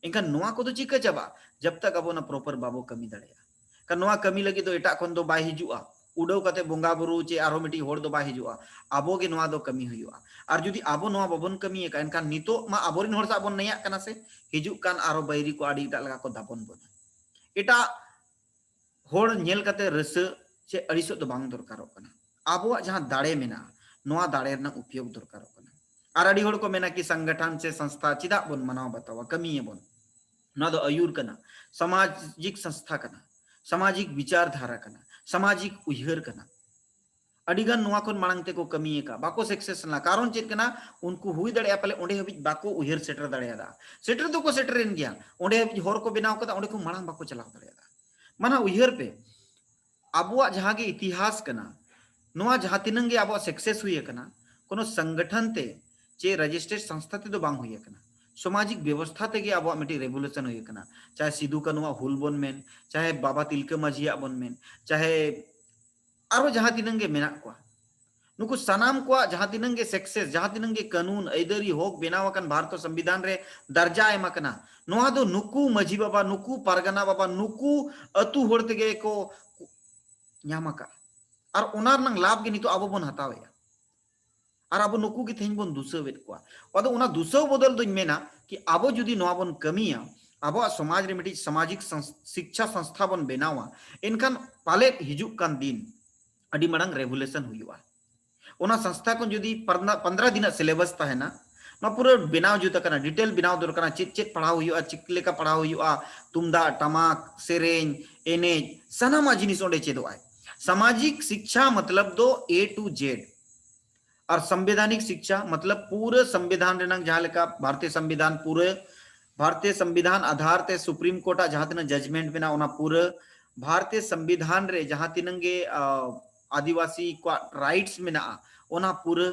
ᱮᱱᱠᱷᱟᱱ ᱱᱚᱣᱟ ᱠᱚᱫᱚ ᱪᱤᱠᱟᱹ ᱪᱟᱵᱟᱜᱼᱟ? ᱡᱟᱵ ᱛᱟᱠ ᱟᱵᱚ ᱚᱱᱟ ᱯᱨᱚᱯᱟᱨ ᱵᱟᱵᱚ ᱠᱟᱹᱢᱤ ᱫᱟᱲᱮᱭᱟᱜᱼᱟ᱾ ᱠᱟᱨᱚᱱ ᱱᱚᱣᱟ ᱠᱟᱹᱢᱤ ᱞᱟᱹᱜᱤᱫ ᱫᱚ ᱮᱴᱟᱜ ᱠᱷᱚᱱ ᱫᱚ ᱵᱟᱭ ᱦᱤᱡᱩᱜᱼᱟ, ᱩᱰᱟᱹᱣ ᱠᱟᱛᱮ ᱵᱚᱸᱜᱟ ᱵᱩᱨᱩ ᱪᱮ ᱟᱨᱦᱚᱸ ᱢᱤᱫᱴᱤᱡ ᱦᱚᱲ ᱫᱚ ᱵᱟᱭ ᱦᱤᱡᱩᱜᱼᱟ᱾ ᱟᱵᱚ ᱜᱮ ᱱᱚᱣᱟ ᱫᱚ ᱠᱟᱹᱢᱤ ᱦᱩᱭᱩᱜᱼᱟ᱾ ᱟᱨ ᱡᱩᱫᱤ ᱟᱵᱚ ᱱᱚᱣᱟ ᱵᱟᱵᱚᱱ ᱠᱟᱹᱢᱤᱭᱮᱫ ᱠᱷᱟᱱ, ᱮᱱᱠᱷᱟᱱ ᱱᱤᱛᱚᱜ ᱢᱟ ᱟᱵᱚᱨᱮᱱ ᱦᱚᱲ ᱥᱟᱶ ᱵᱚᱱ ᱱᱮᱭᱟᱜ ᱠᱟᱱᱟ ᱥᱮ, ᱦᱤᱡᱩᱜ ᱠᱟᱱ ᱟᱨᱦᱚᱸ ᱵᱟᱹᱭᱨᱤ ᱠᱚ ᱟᱹᱰᱤ ᱮᱴᱟᱜ ᱞᱮᱠᱟ ᱠᱚ ᱫᱟᱵᱚᱱ ᱵᱚᱱᱟ᱾ ᱮᱴᱟᱜ ᱦᱚᱲ ᱧᱮᱞ ᱠᱟᱛᱮ ᱨᱟᱹᱥᱟᱹ ᱪᱮ ᱟᱹᱲᱤᱥᱚᱜ ᱫᱚ ᱵᱟᱝ ᱫᱚᱨᱠᱟᱨᱚᱜ ᱠᱟᱱᱟ᱾ ᱟᱵᱚᱣᱟᱜ ᱡᱟᱦᱟᱸ ᱫᱟᱲᱮ ᱢᱮᱱᱟᱜᱼᱟ, ᱱᱚᱣᱟ ᱫᱟᱲᱮ ᱨᱮᱱᱟᱜ ᱩᱯᱭᱳᱜᱽ ᱫᱚᱨᱠᱟᱨᱚᱜ ᱠᱟᱱᱟ᱾ ᱟᱨ ᱟᱹᱰᱤ ᱦᱚᱲ ᱠᱚ ᱢᱮᱱᱟ ᱠᱤ ᱥᱚᱝᱜᱚᱴᱷᱚᱱ ᱥᱮ ᱥᱚᱝᱥᱛᱷᱟ ᱪᱮᱫᱟᱜ ᱵᱚᱱ ᱢᱟᱱᱟᱣ ᱵᱟᱛᱟᱣᱟ, ᱠᱟᱹᱢᱤᱭᱟᱵᱚᱱ? ᱱᱚᱣᱟ ᱫᱚ ᱟᱹᱭᱩᱨ ᱠᱟᱱᱟ, ᱥᱟᱢᱟᱡᱤᱠ ᱥᱚᱝᱥᱛᱷᱟ ᱠᱟᱱᱟ, ᱥᱟᱢᱟᱡᱤᱠ ᱵᱤᱪᱟᱨ ᱫᱷᱟᱨᱟ ᱠᱟᱱᱟ, ᱥᱟᱢᱟᱡᱤᱠ ᱩᱭᱦᱟᱹᱨ ᱠᱟᱱᱟ᱾ ᱟᱹᱰᱤ ᱜᱟᱱ ᱱᱚᱣᱟ ᱠᱷᱚᱱ ᱢᱟᱲᱟᱝ ᱛᱮᱠᱚ ᱠᱟᱹᱢᱤ ᱟᱠᱟᱫ, ᱵᱟᱠᱚ ᱥᱟᱠᱥᱮᱥ ᱞᱮᱱᱟ᱾ ᱠᱟᱨᱚᱱ ᱪᱮᱫ ᱠᱟᱱᱟ? ᱩᱱᱠᱩ ᱦᱩᱭ ᱫᱟᱲᱮᱭᱟᱜᱼᱟ ᱯᱟᱞᱮ ᱚᱸᱰᱮ ᱦᱟᱹᱵᱤᱡ ᱵᱟᱠᱚ ᱩᱭᱦᱟᱹᱨ ᱥᱮᱴᱮᱨ ᱫᱟᱲᱮᱭᱟᱫᱟ᱾ ᱥᱮᱴᱮᱨ ᱫᱚᱠᱚ ᱥᱮᱴᱮᱨᱮᱱ ᱜᱮᱭᱟ, ᱚᱸᱰᱮ ᱦᱟᱹᱵᱤᱡ ᱦᱚᱨ ᱠᱚ ᱵᱮᱱᱟᱣ ᱠᱟᱫᱟ, ᱚᱸᱰᱮ ᱠᱷᱚᱱ ᱢᱟᱲᱟᱝ ᱵᱟᱠᱚ ᱪᱟᱞᱟᱣ ᱫᱟᱲᱮᱭᱟᱫᱟ᱾ ᱢᱟᱱᱟ ᱩᱭᱦᱟᱹᱨ ᱯᱮ, ᱟᱵᱚᱣᱟᱜ ᱡᱟᱦᱟᱸ ᱜᱮ ᱤᱛᱤᱦᱟᱥ ᱠᱟᱱᱟ, ᱱᱚᱣᱟ ᱡᱟᱦᱟᱸ ᱛᱤᱱᱟᱹᱝ ᱜᱮ ᱟᱵᱚᱣᱟᱜ ᱥᱟᱠᱥᱮᱥ ᱦᱩᱭ ᱟᱠᱟᱱᱟ, ᱠᱳᱱᱳ ᱥᱚᱝᱜᱚᱴᱷᱚᱱ ᱛᱮ ᱪᱮ ᱨᱮᱡᱤᱥᱴᱟᱨᱰ ᱥᱚᱝᱥᱛᱷᱟ ᱛᱮᱫᱚ ᱵᱟᱝ ᱦᱩᱭ ᱟᱠᱟᱱᱟ᱾ ᱥᱟᱢᱟᱡᱤᱠ ᱵᱮᱵᱚᱥᱛᱷᱟ ᱛᱮᱜᱮ ᱟᱵᱚᱣᱟᱜ ᱢᱤᱫᱴᱤᱡ ᱨᱮᱵᱷᱚᱞᱩᱥᱚᱱ ᱦᱩᱭ ᱟᱠᱟᱱᱟ᱾ ᱪᱟᱦᱮ ᱥᱤᱫᱩ ᱠᱟᱹᱱᱩᱣᱟᱜ ᱦᱩᱞ ᱵᱚᱱ ᱢᱮᱱ, ᱪᱟᱦᱮ ᱵᱟᱵᱟ ᱛᱤᱞᱠᱟᱹ ᱢᱟᱹᱡᱷᱤᱭᱟᱜ ᱵᱚᱱ ᱢᱮᱱ, ᱪᱟᱦᱮ ᱟᱨᱚ ᱡᱟᱦᱟᱸ ᱛᱤᱱᱟᱹᱝ ᱜᱮ ᱢᱮᱱᱟᱜ ᱠᱚᱣᱟ, ᱱᱩᱠᱩ ᱥᱟᱱᱟᱢ ᱠᱚᱣᱟᱜ ᱡᱟᱦᱟᱸ ᱛᱤᱱᱟᱹᱝ ᱜᱮ ᱥᱟᱠᱥᱮᱥ, ᱡᱟᱦᱟᱸ ᱛᱤᱱᱟᱹᱝ ᱜᱮ ᱠᱟᱹᱱᱩᱱ ᱟᱹᱭᱫᱟᱹᱨᱤ ᱦᱚᱠ ᱵᱮᱱᱟᱣ ᱟᱠᱟᱱ, ᱵᱷᱟᱨᱚᱛ ᱥᱚᱝᱵᱤᱫᱷᱟᱱ ᱨᱮ ᱫᱟᱨᱡᱟ ᱮᱢ ᱟᱠᱟᱱᱟ, ᱱᱚᱣᱟ ᱫᱚ ᱱᱩᱠᱩ ᱢᱟᱹᱡᱷᱤ ᱵᱟᱵᱟ, ᱱᱩᱠᱩ ᱯᱟᱨᱜᱟᱱᱟ ᱵᱟᱵᱟ, ᱱᱩᱠᱩ ᱟᱹᱛᱩ ᱦᱚᱲ ᱛᱮᱜᱮ ᱠᱚ ᱧᱟᱢ ᱟᱠᱟᱫᱼᱟ᱾ ᱟᱨ ᱚᱱᱟ ᱨᱮᱱᱟᱜ ᱞᱟᱵᱷ ᱜᱮ ᱱᱤᱛᱚᱜ ᱟᱵᱚ ᱵᱚᱱ ᱦᱟᱛᱟᱣᱮᱫᱼᱟ᱾ ᱟᱨ ᱟᱵᱚ ᱱᱩᱠᱩ ᱜᱮ ᱛᱮᱦᱮᱧ ᱵᱚᱱ ᱫᱩᱥᱟᱹᱣᱮᱫ ᱠᱚᱣᱟ᱾ ᱟᱫᱚ ᱚᱱᱟ ᱫᱩᱥᱟᱹᱣ ᱵᱚᱫᱚᱞ ᱫᱚᱧ ᱢᱮᱱᱟ ᱠᱤ ᱟᱵᱚ ᱡᱩᱫᱤ ᱱᱚᱣᱟ ᱵᱚᱱ ᱠᱟᱹᱢᱤᱭᱟ, ᱟᱵᱚᱣᱟᱜ ᱥᱚᱢᱟᱡᱽ ᱨᱮ ᱢᱤᱫᱴᱤᱡ ᱥᱟᱢᱟᱡᱤᱠ ᱥᱚᱝᱥ-, ᱥᱤᱠᱪᱷᱟ ᱥᱚᱝᱥᱛᱷᱟ ᱵᱚᱱ ᱵᱮᱱᱟᱣᱟ, ᱮᱱᱠᱷᱟᱱ ᱯᱟᱞᱮᱫ ᱦᱤᱡᱩᱜ ᱠᱟᱱ ᱫᱤᱱ ᱟᱹᱰᱤ ᱢᱟᱨᱟᱝ revolution ᱦᱩᱭᱩᱜᱼᱟ᱾ ᱚᱱᱟ ᱥᱚᱝᱥᱛᱷᱟ ᱠᱷᱚᱱ ᱡᱩᱫᱤ ᱯᱟᱨᱱᱟ-, ᱯᱚᱱᱫᱽᱨᱟ ᱫᱤᱱᱟᱜ syllabus ᱛᱟᱦᱮᱱᱟ, ᱱᱚᱣᱟ ᱯᱩᱨᱟᱹ ᱵᱮᱱᱟᱣ ᱡᱩᱛ ᱟᱠᱟᱱᱟ, detail ᱵᱮᱱᱟᱣ ᱫᱚᱨᱠᱟᱨ, ᱪᱮᱫ ᱪᱮᱫ ᱯᱟᱲᱦᱟᱣ ᱦᱩᱭᱩᱜᱼᱟ, ᱪᱮᱫ ᱞᱮᱠᱟ ᱯᱟᱲᱦᱟᱣ ᱦᱩᱭᱩᱜᱼᱟ, ᱛᱩᱢᱫᱟᱜ, ᱴᱟᱢᱟᱠ, ᱥᱮᱨᱮᱧ, ᱮᱱᱮᱡ, ᱥᱟᱱᱟᱢᱟᱜ ᱡᱤᱱᱤᱥ ᱚᱸᱰᱮ ᱪᱮᱫᱚᱜ ᱟᱭ᱾ ᱥᱟᱢᱟᱡᱤᱠ ᱥᱤᱠᱪᱷᱟ ᱢᱚᱛᱞᱚᱵ ᱫᱚ A to Z᱾ ᱟᱨ ᱥᱚᱝᱵᱤᱫᱷᱟᱱᱤᱠ ᱥᱤᱠᱪᱷᱟ ᱢᱚᱛᱞᱚᱵ ᱯᱩᱨᱟᱹ ᱥᱚᱝᱵᱤᱫᱷᱟᱱ ᱨᱮᱱᱟᱜ ᱡᱟᱦᱟᱸ ᱞᱮᱠᱟ ᱵᱷᱟᱨᱚᱛᱤᱭᱚ ᱥᱚᱝᱵᱤᱫᱷᱟᱱ ᱯᱩᱨᱟᱹ, ᱵᱷᱟᱨᱚᱛᱤᱭᱚ ᱥᱚᱝᱵᱤᱫᱷᱟᱱ ᱟᱫᱷᱟᱨ ᱛᱮ Supreme Court ᱟᱜ ᱡᱟᱦᱟᱸ ᱛᱤᱱᱟᱹᱜ judgment ᱢᱮᱱᱟᱜᱼᱟ, ᱚᱱᱟ ᱯᱩᱨᱟᱹ ᱵᱷᱟᱨᱚᱛᱤᱭᱚ ᱥᱚᱝᱵᱤᱫᱷᱟᱱ ᱨᱮ ᱡᱟᱦᱟᱸ ᱛᱤᱱᱟᱹᱜ ᱜᱮ, ᱟ, ᱟᱹᱫᱤᱵᱟᱹᱥᱤ ᱠᱚᱣᱟᱜ rights ᱢᱮᱱᱟᱜᱼᱟ, ᱚᱱᱟ ᱯᱩᱨᱟᱹ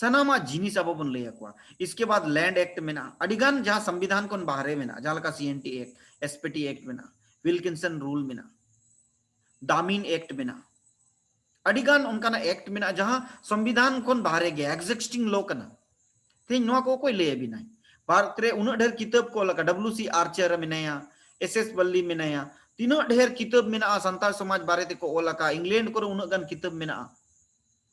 ᱥᱟᱱᱟᱢᱟᱜ ᱡᱤᱱᱤᱥ ᱟᱵᱚ ᱵᱚᱱ ᱞᱟᱹᱭ ᱟᱠᱚᱣᱟ᱾ ᱤᱥᱠᱮ ᱵᱟᱫ land act ᱢᱮᱱᱟᱜᱼᱟ, ᱟᱹᱰᱤ ᱜᱟᱱ ᱡᱟᱦᱟᱸ ᱥᱚᱝᱵᱤᱫᱷᱟᱱ ᱠᱷᱚᱱ ᱵᱟᱦᱨᱮ ᱢᱮᱱᱟᱜᱼᱟ, ᱡᱟᱦᱟᱸ ᱞᱮᱠᱟ C N T act, S P T act ᱢᱮᱱᱟᱜᱼᱟ, Wilkinson rule ᱢᱮᱱᱟᱜᱼᱟ, ᱫᱟᱢᱤᱱ act ᱢᱮᱱᱟᱜᱼᱟ, ᱟᱹᱰᱤ ᱜᱟᱱ ᱚᱱᱠᱟᱱᱟᱜ act ᱢᱮᱱᱟᱜᱼᱟ ᱡᱟᱦᱟᱸ ᱥᱚᱝᱵᱤᱫᱷᱟᱱ ᱠᱷᱚᱱ ᱵᱟᱦᱨᱮ ᱜᱮ, existing law ᱠᱟᱱᱟ᱾ ᱛᱮᱦᱮᱧ ᱱᱚᱣᱟ ᱠᱚ ᱚᱠᱚᱭ ᱞᱟᱹᱭ ᱟᱵᱤᱱᱟᱭ? ᱵᱷᱟᱨᱚᱛ ᱨᱮ ᱩᱱᱟᱹᱜ ᱰᱷᱮᱨ ᱠᱤᱛᱟᱹᱵ ᱠᱚ ᱚᱞ ᱟᱠᱟᱫ, W C Archer ᱢᱮᱱᱟᱭᱟ, S S ᱵᱟᱞᱞᱤ ᱢᱮᱱᱟᱭᱟ, ᱛᱤᱱᱟᱹᱜ ᱰᱷᱮᱨ ᱠᱤᱛᱟᱹᱵ ᱢᱮᱱᱟᱜᱼᱟ ᱥᱟᱱᱛᱟᱲ ᱥᱚᱢᱟᱡᱽ ᱵᱟᱨᱮ ᱛᱮᱠᱚ ᱚᱞ ᱟᱠᱟᱫ, ᱤᱝᱞᱮᱱᱰ ᱠᱚᱨᱮ ᱩᱱᱟᱹᱜ ᱜᱟᱱ ᱠᱤᱛᱟᱹᱵ ᱢᱮᱱᱟᱜᱼᱟ᱾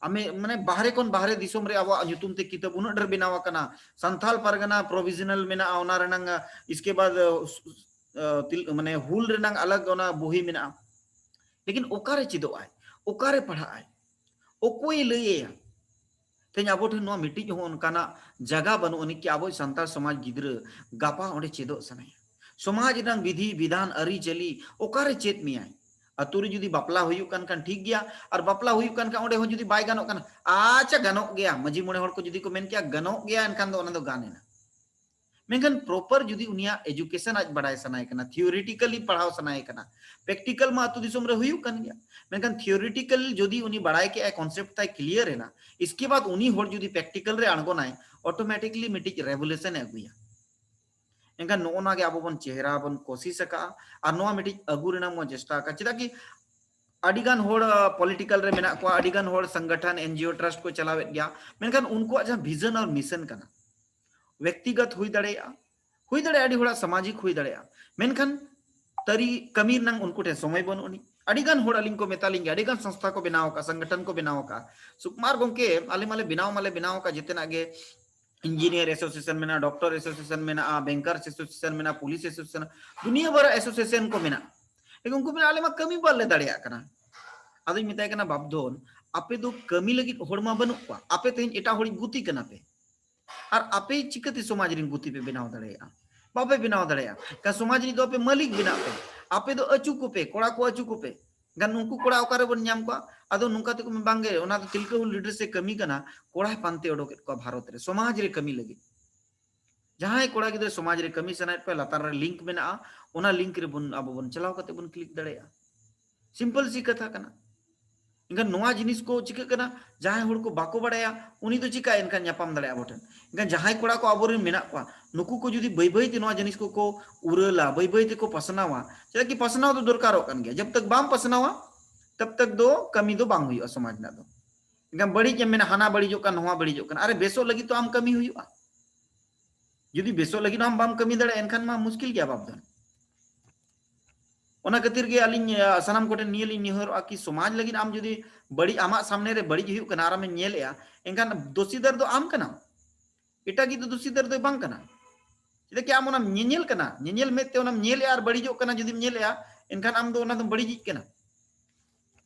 ᱟᱢᱮ-, ᱢᱟᱱᱮ ᱵᱟᱦᱨᱮ ᱠᱷᱚᱱ ᱵᱟᱦᱨᱮ ᱫᱤᱥᱚᱢ ᱨᱮ ᱟᱵᱚᱣᱟᱜ ᱧᱩᱛᱩᱢ ᱛᱮ ᱠᱤᱛᱟᱹᱵ ᱩᱱᱟᱹᱜ ᱰᱷᱮᱨ ᱵᱮᱱᱟᱣ ᱟᱠᱟᱱᱟ, ᱥᱟᱱᱛᱷᱟᱞ ᱯᱟᱨᱜᱟᱱᱟ provisional ᱢᱮᱱᱟᱜᱼᱟ, ᱚᱱᱟ ᱨᱮᱱᱟᱝ, ᱟ, ᱤᱥᱠᱮ ᱵᱟᱫ, ᱟ, ᱥᱩ-, ᱟ, ᱛᱤᱞ-, ᱢᱟᱱᱮ ᱦᱩᱞ ᱨᱮᱱᱟᱝ ᱟᱞᱟᱜᱽ ᱚᱱᱟ ᱵᱩᱦᱤ ᱢᱮᱱᱟᱜᱼᱟ᱾ ᱞᱮᱠᱤᱱ ᱚᱠᱟᱨᱮ ᱪᱮᱫᱚᱜ ᱟᱭ? ᱚᱠᱟᱨᱮ ᱯᱟᱲᱦᱟᱜ ᱟᱭ? ᱚᱠᱚᱭᱮ ᱞᱟᱹᱭ ᱟᱭᱟ? ᱛᱮᱦᱮᱧ ᱟᱵᱚ ᱴᱷᱮᱱ ᱱᱚᱣᱟ ᱢᱤᱫᱴᱤᱡ ᱦᱚᱸ ᱚᱱᱠᱟᱱᱟᱜ ᱡᱟᱭᱜᱟ ᱵᱟᱹᱱᱩᱜ ᱟᱹᱱᱤᱡ ᱠᱤ ᱟᱵᱚ ᱥᱟᱱᱛᱟᱲ ᱥᱚᱢᱟᱡᱽ ᱜᱤᱫᱽᱨᱟᱹ ᱜᱟᱯᱟ ᱚᱸᱰᱮ ᱪᱮᱫᱚᱜ ᱥᱟᱱᱟᱭᱟ᱾ ᱥᱚᱢᱟᱡᱽ ᱨᱮᱱᱟᱜ ᱵᱤᱫᱷᱤ ᱵᱤᱫᱷᱟᱱ ᱟᱹᱨᱤᱪᱟᱹᱞᱤ ᱚᱠᱟᱨᱮ ᱪᱮᱫ ᱢᱮᱭᱟᱭ? ᱟᱛᱳ ᱨᱮ ᱡᱩᱫᱤ ᱵᱟᱯᱞᱟ ᱦᱩᱭᱩᱜ ᱠᱟᱱ ᱠᱷᱟᱱ ᱴᱷᱤᱠ ᱜᱮᱭᱟ, ᱟᱨ ᱵᱟᱯᱞᱟ ᱦᱩᱭᱩᱜ ᱠᱟᱱ ᱠᱷᱟᱱ ᱚᱸᱰᱮ ᱦᱚᱸ ᱡᱩᱫᱤ ᱵᱟᱭ ᱜᱟᱱᱚᱜ ᱠᱟᱱᱟ, ᱟᱪᱪᱷᱟ ᱜᱟᱱᱚᱜ ᱜᱮᱭᱟ, ᱢᱟᱹᱡᱷᱤ ᱢᱚᱬᱮ ᱦᱚᱲ ᱠᱚ ᱡᱩᱫᱤ ᱠᱚ ᱢᱮᱱ ᱠᱮᱭᱟ ᱜᱟᱱᱚᱜ ᱜᱮᱭᱟ, ᱮᱱᱠᱷᱟᱱ ᱫᱚ ᱚᱱᱟ ᱫᱚ ᱜᱟᱱ ᱮᱱᱟ᱾ ᱢᱮᱱᱠᱷᱟᱱ proper ᱡᱩᱫᱤ ᱩᱱᱤᱭᱟᱜ education ᱟᱡ ᱵᱟᱲᱟᱭ ᱥᱟᱱᱟᱭᱮ ᱠᱟᱱᱟ, theoretically ᱯᱟᱲᱦᱟᱣ ᱥᱟᱱᱟᱭᱮ ᱠᱟᱱᱟ, practical ᱢᱟ ᱟᱹᱛᱩ ᱫᱤᱥᱚᱢ ᱨᱮ ᱦᱩᱭᱩᱜ ᱠᱟᱱ ᱜᱮᱭᱟ, ᱢᱮᱱᱠᱷᱟᱱ theoretical ᱡᱩᱫᱤ ᱩᱱᱤ ᱵᱟᱲᱟᱭ ᱠᱮᱜᱼᱟᱭ, concept ᱛᱟᱭ clear ᱮᱱᱟ, ᱤᱥᱠᱮ ᱵᱟᱫ ᱩᱱᱤ ᱦᱚᱲ ᱡᱩᱫᱤ practical ᱨᱮ ᱟᱬᱜᱚᱱᱟᱭ, automatically ᱢᱤᱫᱴᱤᱡ revolution ᱮ ᱟᱹᱜᱩᱭᱟ᱾ ᱮᱱᱠᱷᱟᱱ ᱱᱚᱜᱼᱚ ᱱᱚᱣᱟ ᱜᱮ ᱟᱵᱚ ᱵᱚᱱ ᱪᱮᱦᱨᱟ ᱵᱚᱱ ᱠᱳᱥᱤᱥ ᱟᱠᱟᱫᱼᱟ ᱟᱨ ᱱᱚᱣᱟ ᱢᱤᱫᱴᱤᱡ ᱟᱹᱜᱩ ᱨᱮᱱᱟᱜ ᱵᱚᱱ ᱪᱮᱥᱴᱟ ᱟᱠᱟᱫᱼᱟ᱾ ᱪᱮᱫᱟᱜ ᱠᱤ ᱟᱹᱰᱤ ᱜᱟᱱ ᱦᱚᱲ, ᱟ, political ᱨᱮ ᱢᱮᱱᱟᱜ ᱠᱚᱣᱟ, ᱟᱹᱰᱤ ᱜᱟᱱ ᱦᱚᱲ ᱥᱚᱝᱜᱚᱴᱷᱚᱱ, N G O, trust ᱠᱚ ᱪᱟᱞᱟᱣᱮᱫ ᱜᱮᱭᱟ, ᱢᱮᱱᱠᱷᱟᱱ ᱩᱱᱠᱩᱣᱟᱜ ᱡᱟᱦᱟᱸ vision ᱟᱨ mission ᱠᱟᱱᱟ, ᱵᱮᱠᱛᱤᱜᱚᱛ ᱦᱩᱭ ᱫᱟᱲᱮᱭᱟᱜᱼᱟ, ᱦᱩᱭ ᱫᱟᱲᱮᱭᱟᱜᱼᱟ, ᱟᱹᱰᱤ ᱦᱚᱲᱟᱜ ᱥᱟᱢᱟᱡᱤᱠ ᱦᱩᱭ ᱫᱟᱲᱮᱭᱟᱜᱼᱟ, ᱢᱮᱱᱠᱷᱟᱱ ᱛᱟᱹᱨᱤ ᱠᱟᱹᱢᱤ ᱨᱮᱱᱟᱝ ᱩᱱᱠᱩ ᱴᱷᱮᱱ ᱥᱚᱢᱚᱭ ᱵᱟᱹᱱᱩᱜ ᱟᱹᱱᱤᱡ᱾ ᱟᱹᱰᱤ ᱜᱟᱱ ᱦᱚᱲ ᱟᱹᱞᱤᱧ ᱠᱚ ᱢᱮᱛᱟ ᱞᱤᱧ ᱜᱮᱭᱟ, ᱟᱹᱰᱤ ᱜᱟᱱ ᱥᱚᱝᱥᱛᱷᱟ ᱠᱚ ᱵᱮᱱᱟᱣ ᱟᱠᱟᱫ, ᱥᱚᱝᱜᱚᱴᱷᱚᱱ ᱠᱚ ᱵᱮᱱᱟᱣ ᱟᱠᱟᱫ, ᱥᱩᱠᱩᱢᱟᱨ ᱜᱚᱢᱠᱮ, ᱟᱞᱮ ᱢᱟᱞᱮ ᱵᱮᱱᱟᱣ ᱢᱟᱞᱮ ᱵᱮᱱᱟᱣ ᱟᱠᱟᱫ ᱡᱮᱛᱮᱱᱟᱜ ᱜᱮ, ᱤᱧᱡᱤᱱᱤᱭᱟᱨ ᱮᱥᱳᱥᱤᱭᱮᱥᱚᱱ ᱢᱮᱱᱟᱜᱼᱟ, ᱰᱚᱠᱴᱚᱨ ᱮᱥᱳᱥᱤᱭᱮᱥᱚᱱ ᱢᱮᱱᱟᱜᱼᱟ, ᱵᱮᱝᱠᱟᱨᱥ ᱮᱥᱳᱥᱤᱭᱮᱥᱚᱱ ᱢᱮᱱᱟᱜᱼᱟ, ᱯᱩᱞᱤᱥ ᱮᱥᱳᱥᱤᱭᱮᱥᱚᱱ, ᱫᱩᱱᱤᱭᱟᱹ ᱵᱷᱚᱨ ᱮᱥᱳᱥᱤᱭᱮᱥᱚᱱ ᱠᱚ ᱢᱮᱱᱟᱜᱼᱟ᱾ ᱞᱮᱠᱤᱱ ᱩᱱᱠᱩ ᱢᱮᱱᱟ, "ᱟᱞᱮ ᱢᱟ ᱠᱟᱹᱢᱤ ᱵᱟᱞᱮ ᱫᱟᱲᱮᱭᱟᱜ ᱠᱟᱱᱟ᱾" ᱟᱫᱚᱧ ᱢᱮᱛᱟᱭ ᱠᱟᱱᱟ, "ᱵᱟᱯᱫᱷᱚᱱ, ᱟᱯᱮ ᱫᱚ ᱠᱟᱹᱢᱤ ᱞᱟᱹᱜᱤᱫ ᱦᱚᱲ ᱢᱟ ᱵᱟᱹᱱᱩᱜ ᱠᱚᱣᱟ, ᱟᱯᱮ ᱛᱮᱦᱮᱧ ᱮᱴᱟᱜ ᱦᱚᱲᱤᱡ ᱜᱩᱛᱤ ᱠᱟᱱᱟ ᱯᱮ, ᱟᱨ ᱟᱯᱮ ᱪᱤᱠᱟᱹᱛᱮ ᱥᱚᱢᱟᱡᱽ ᱨᱮᱱ ᱜᱩᱛᱤ ᱯᱮ ᱵᱮᱱᱟᱣ ᱫᱟᱲᱮᱭᱟᱜᱼᱟ? ᱵᱟᱯᱮ ᱵᱮᱱᱟᱣ ᱫᱟᱲᱮᱭᱟᱜᱼᱟ᱾ ᱠᱟ ᱥᱚᱢᱟᱡᱽ ᱨᱤᱱᱤᱡ ᱫᱚ ᱟᱯᱮ ᱢᱟᱹᱞᱤᱠ ᱵᱮᱱᱟᱜ ᱯᱮ, ᱟᱯᱮ ᱫᱚ ᱟᱹᱪᱩ ᱠᱚᱯᱮ, ᱠᱚᱲᱟ ᱠᱚ ᱟᱹᱪᱩ ᱠᱚᱯᱮ᱾" ᱜᱟᱱ ᱩᱱᱠᱩ ᱠᱚᱲᱟ ᱚᱠᱟᱨᱮ ᱵᱚᱱ ᱧᱟᱢ ᱠᱚᱣᱟ? ᱟᱫᱚ ᱱᱚᱝᱠᱟ ᱛᱮᱠᱚ ᱢᱮᱱ, "ᱵᱟᱝᱜᱮ, ᱚᱱᱟ ᱫᱚ ᱛᱤᱞᱠᱟᱹ ᱦᱩᱞ ᱞᱤᱰᱟᱨ ᱥᱮ ᱠᱟᱹᱢᱤ ᱠᱟᱱᱟ, ᱠᱚᱲᱟᱭ ᱯᱟᱱᱛᱮ ᱚᱰᱚᱠᱮᱫ ᱠᱚᱣᱟ ᱵᱷᱟᱨᱚᱛ ᱨᱮ ᱥᱚᱢᱟᱡᱽ ᱨᱮ ᱠᱟᱹᱢᱤ ᱞᱟᱹᱜᱤᱫ᱾" ᱡᱟᱦᱟᱸᱭ ᱠᱚᱲᱟ ᱜᱤᱫᱽᱨᱟᱹ ᱥᱚᱢᱟᱡᱽ ᱨᱮ ᱠᱟᱹᱢᱤ ᱥᱟᱱᱟᱭᱮᱫ ᱠᱚᱣᱟ, ᱞᱟᱛᱟᱨ ᱨᱮ ᱞᱤᱝᱠ ᱢᱮᱱᱟᱜᱼᱟ, ᱚᱱᱟ ᱞᱤᱝᱠ ᱨᱮᱵᱚᱱ, ᱟᱵᱚ ᱵᱚᱱ ᱪᱟᱞᱟᱣ ᱠᱟᱛᱮ ᱵᱚᱱ ᱠᱞᱤᱠ ᱫᱟᱲᱮᱭᱟᱜᱼᱟ᱾ ᱥᱤᱢᱯᱚᱞ ᱥᱤ ᱠᱟᱛᱷᱟ ᱠᱟᱱᱟ᱾ ᱮᱱᱠᱷᱟᱱ ᱱᱚᱣᱟ ᱡᱤᱱᱤᱥ ᱠᱚ ᱪᱤᱠᱟᱹᱜ ᱠᱟᱱᱟ, ᱡᱟᱦᱟᱸᱭ ᱦᱚᱲ ᱠᱚ ᱵᱟᱠᱚ ᱵᱟᱲᱟᱭᱟ, ᱩᱱᱤ ᱫᱚ ᱪᱤᱠᱟᱹᱭᱟ ᱮᱱᱠᱷᱟᱱ ᱧᱟᱯᱟᱢ ᱫᱟᱲᱮᱭᱟᱜᱼᱟ ᱟᱵᱚ ᱴᱷᱮᱱ? ᱮᱱᱠᱷᱟᱱ ᱡᱟᱦᱟᱸᱭ ᱠᱚᱲᱟ ᱠᱚ ᱟᱵᱚᱨᱮᱱ ᱢᱮᱱᱟᱜ ᱠᱚᱣᱟ, ᱱᱩᱠᱩ ᱠᱚ ᱡᱩᱫᱤ ᱵᱟᱹᱭ ᱵᱟᱹᱭ ᱛᱮ ᱱᱚᱣᱟ ᱡᱤᱱᱤᱥ ᱠᱚᱠᱚ ᱩᱨᱟᱹᱞᱟ, ᱵᱟᱹᱭ ᱵᱟᱹᱭ ᱛᱮᱠᱚ ᱯᱟᱥᱱᱟᱣᱟ, ᱪᱮᱫᱟᱜ ᱠᱤ ᱯᱟᱥᱱᱟᱣ ᱫᱚ ᱫᱚᱨᱠᱟᱨᱚᱜ ᱠᱟᱱ ᱜᱮᱭᱟ᱾ ᱡᱟᱵ ᱛᱟᱠ ᱵᱟᱢ ᱯᱟᱥᱱᱟᱣᱟ, ᱛᱟᱵ ᱛᱟᱠ ᱫᱚ ᱠᱟᱹᱢᱤ ᱫᱚ ᱵᱟᱝ ᱦᱩᱭᱩᱜᱼᱟ ᱥᱚᱢᱟᱡᱽ ᱨᱮᱱᱟᱜ ᱫᱚ᱾ ᱮᱱᱠᱷᱟᱱ ᱵᱟᱹᱲᱤᱡ ᱮᱢ ᱢᱮᱱᱟ, ᱦᱟᱱᱟ ᱵᱟᱹᱲᱤᱡᱚᱜ ᱠᱟᱱ, ᱱᱚᱣᱟ ᱵᱟᱹᱲᱤᱡᱚᱜ ᱠᱟᱱ, ᱟᱨᱮ ᱵᱮᱥᱚᱜ ᱞᱟᱹᱜᱤᱫ ᱛᱚ ᱟᱢ ᱠᱟᱹᱢᱤ ᱦᱩᱭᱩᱜᱼᱟ᱾ ᱡᱩᱫᱤ ᱵᱮᱥᱚᱜ ᱞᱟᱹᱜᱤᱫ ᱦᱚᱸ ᱵᱟᱢ ᱠᱟᱹᱢᱤ ᱫᱟᱲᱮᱭᱟᱜᱼᱟ, ᱮᱱᱠᱷᱟᱱ ᱢᱟ ᱢᱩᱥᱠᱤᱞ ᱜᱮᱭᱟ ᱵᱟᱯᱫᱷᱚᱱ᱾ ᱚᱱᱟ ᱠᱷᱟᱹᱛᱤᱨ ᱜᱮ ᱟᱹᱞᱤᱧ, ᱟ, ᱥᱟᱱᱟᱢ ᱠᱚᱴᱷᱮᱱ ᱱᱤᱭᱟᱹ ᱞᱤᱧ ᱱᱮᱦᱚᱨᱚᱜᱼᱟ ᱠᱤ ᱥᱚᱢᱟᱡᱽ ᱞᱟᱹᱜᱤᱫ ᱟᱢ ᱡᱩᱫᱤ ᱵᱟᱹᱲᱤᱡ, ᱟᱢᱟᱜ ᱥᱟᱢᱱᱮ ᱨᱮ ᱵᱟᱹᱲᱤᱡ ᱦᱩᱭᱩᱜ ᱠᱟᱱᱟ ᱟᱨ ᱟᱢᱮᱢ ᱧᱮᱞᱮᱜᱼᱟ, ᱮᱱᱠᱷᱟᱱ ᱫᱳᱥᱤᱫᱟᱨ ᱫᱚ ᱟᱢ ᱠᱟᱱᱟᱢ, ᱮᱴᱟᱜᱤᱡ ᱫᱚ ᱫᱳᱥᱤᱫᱟᱨ ᱫᱚᱭ ᱵᱟᱝ ᱠᱟᱱᱟ᱾ ᱪᱮᱫᱟᱜ ᱠᱤ ᱟᱢ ᱚᱱᱟᱢ ᱧᱮᱧᱮᱞ ᱠᱟᱱᱟ, ᱧᱮᱧᱮᱞ ᱢᱮᱫ ᱛᱮ ᱚᱱᱟᱢ ᱧᱮᱞᱮᱜᱼᱟ ᱟᱨ ᱵᱟᱹᱲᱤᱡᱚᱜ ᱠᱟᱱᱟ ᱡᱩᱫᱤᱢ ᱧᱮᱞᱮᱜᱼᱟ, ᱮᱱᱠᱷᱟᱱ ᱟᱢ ᱫᱚ ᱚᱱᱟ ᱫᱚᱢ ᱵᱟᱹᱲᱤᱡᱤᱡ ᱠᱟᱱᱟ᱾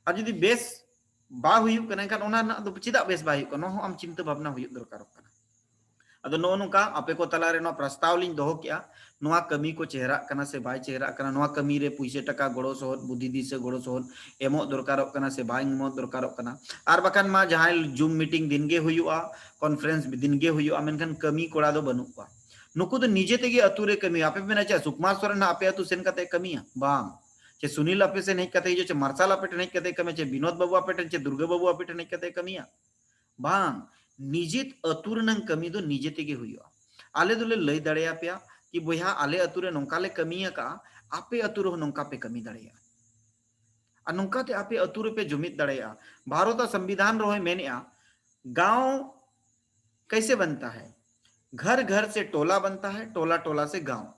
ᱟᱨ ᱡᱩᱫᱤ ᱵᱮᱥ ᱵᱟᱝ ᱦᱩᱭᱩᱜ ᱠᱟᱱᱟ, ᱮᱱᱠᱷᱟᱱ ᱚᱱᱟ ᱨᱮᱱᱟᱜ ᱫᱚ ᱪᱮᱫᱟᱜ ᱵᱮᱥ ᱵᱟᱭ ᱦᱩᱭᱩᱜ ᱠᱟᱱᱟ, ᱱᱚᱣᱟ ᱦᱚᱸ ᱟᱢ ᱪᱤᱱᱛᱟᱹ ᱵᱷᱟᱵᱽᱱᱟ ᱦᱩᱭᱩᱜ ᱫᱚᱨᱠᱟᱨᱚᱜ ᱠᱟᱱᱟ᱾ ᱟᱫᱚ ᱱᱚᱜᱼᱚ ᱱᱚᱝᱠᱟ ᱟᱯᱮ ᱠᱚ ᱛᱟᱞᱟᱨᱮ ᱱᱚᱣᱟ ᱯᱨᱚᱥᱛᱟᱵ ᱞᱤᱧ ᱫᱚᱦᱚ ᱠᱮᱜᱼᱟ, ᱱᱚᱣᱟ ᱠᱟᱹᱢᱤ ᱠᱚ ᱪᱮᱦᱨᱟᱜ ᱠᱟᱱᱟ ᱥᱮ ᱵᱟᱭ ᱪᱮᱦᱨᱟᱜ ᱠᱟᱱᱟ, ᱱᱚᱣᱟ ᱠᱟᱹᱢᱤ ᱨᱮ ᱯᱩᱭᱥᱟᱹ ᱴᱟᱠᱟ ᱜᱚᱲᱚ ᱥᱚᱦᱚᱫ, ᱵᱩᱫᱷᱤ ᱫᱤᱥᱟᱹ ᱜᱚᱲᱚ ᱥᱚᱦᱚᱫ ᱮᱢᱚᱜ ᱫᱚᱨᱠᱟᱨᱚᱜ ᱠᱟᱱᱟ ᱥᱮ ᱵᱟᱝ ᱮᱢᱚᱜ ᱫᱚᱨᱠᱟᱨᱚᱜ ᱠᱟᱱᱟ᱾ ᱟᱨ ᱵᱟᱠᱷᱟᱱ ᱢᱟ ᱡᱟᱦᱟᱸᱭ Zoom meeting ᱫᱤᱱ ᱜᱮ ᱦᱩᱭᱩᱜᱼᱟ, conference ᱫᱤᱱ ᱜᱮ ᱦᱩᱭᱩᱜᱼᱟ, ᱢᱮᱱᱠᱷᱟᱱ ᱠᱟᱹᱢᱤ ᱠᱚᱲᱟ ᱫᱚ ᱵᱟᱹᱱᱩᱜ ᱠᱚᱣᱟ᱾ ᱱᱩᱠᱩ ᱫᱚ ᱱᱤᱡᱮ ᱛᱮᱜᱮ ᱟᱹᱛᱩ ᱨᱮ ᱠᱟᱹᱢᱤ᱾ ᱟᱯᱮ ᱯᱮ ᱢᱮᱱᱟ, "ᱪᱮᱫ ᱥᱩᱠᱢᱟᱨ ᱥᱚᱨᱮᱱ ᱦᱟᱸᱜ ᱟᱯᱮ ᱟᱹᱛᱩ ᱥᱮᱱ ᱠᱟᱛᱮ ᱠᱟᱹᱢᱤᱭᱟ?" ᱵᱟᱝ᱾ ᱪᱮ ᱥᱩᱱᱤᱞ ᱟᱯᱮ ᱥᱮᱱ ᱦᱮᱡ ᱠᱟᱛᱮ ᱦᱤᱡᱩᱜᱼᱟ, ᱪᱮ ᱢᱟᱨᱥᱟᱞ ᱟᱯᱮ ᱴᱷᱮᱱ ᱦᱮᱡ ᱠᱟᱛᱮ ᱠᱟᱹᱢᱤᱭᱟ, ᱪᱮ ᱵᱤᱱᱳᱫ ᱵᱟᱹᱵᱩ ᱟᱯᱮ ᱴᱷᱮᱱ, ᱪᱮ ᱫᱩᱨᱜᱟᱹ ᱵᱟᱹᱵᱩ ᱟᱯᱮ ᱴᱷᱮᱱ ᱦᱮᱡ ᱠᱟᱛᱮ ᱠᱟᱹᱢᱤᱭᱟ? ᱵᱟᱝ᱾ ᱱᱤᱡᱮ ᱟᱹᱛᱩ ᱨᱮᱱᱟᱝ ᱠᱟᱹᱢᱤ ᱫᱚ ᱱᱤᱡᱮ ᱛᱮᱜᱮ ᱦᱩᱭᱩᱜᱼᱟ᱾ ᱟᱞᱮ ᱫᱚᱞᱮ ᱞᱟᱹᱭ ᱫᱟᱲᱮᱭᱟᱯᱮᱭᱟ ᱠᱤ, "ᱵᱚᱭᱦᱟ, ᱟᱞᱮ ᱟᱹᱛᱩ ᱨᱮ ᱱᱚᱝᱠᱟ ᱞᱮ ᱠᱟᱹᱢᱤ ᱟᱠᱟᱜᱼᱟ, ᱟᱯᱮ ᱟᱹᱛᱩ ᱨᱮᱦᱚᱸ ᱱᱚᱝᱠᱟ ᱯᱮ ᱠᱟᱹᱢᱤ ᱫᱟᱲᱮᱭᱟᱜᱼᱟ᱾" ᱟᱨ ᱱᱚᱝᱠᱟᱛᱮ ᱟᱯᱮ ᱟᱹᱛᱩ ᱨᱮᱯᱮ ᱡᱩᱢᱤᱫ ᱫᱟᱲᱮᱭᱟᱜᱼᱟ᱾ ᱵᱷᱟᱨᱚᱛ ᱟᱜ ᱥᱚᱝᱵᱤᱫᱷᱟᱱ ᱨᱮᱦᱚᱸᱭ ᱢᱮᱱᱮᱜᱼᱟ, "ᱜᱟᱶ ᱠᱟᱭᱥᱮ ᱵᱟᱱᱛᱟ ᱦᱟᱭ? ᱜᱷᱟᱨ ᱜᱷᱟᱨ ᱥᱮ ᱴᱚᱞᱟ ᱵᱟᱱᱛᱟ ᱦᱟᱭ, ᱴᱚᱞᱟ ᱴᱚᱞᱟ ᱥᱮ ᱜᱟᱶ᱾"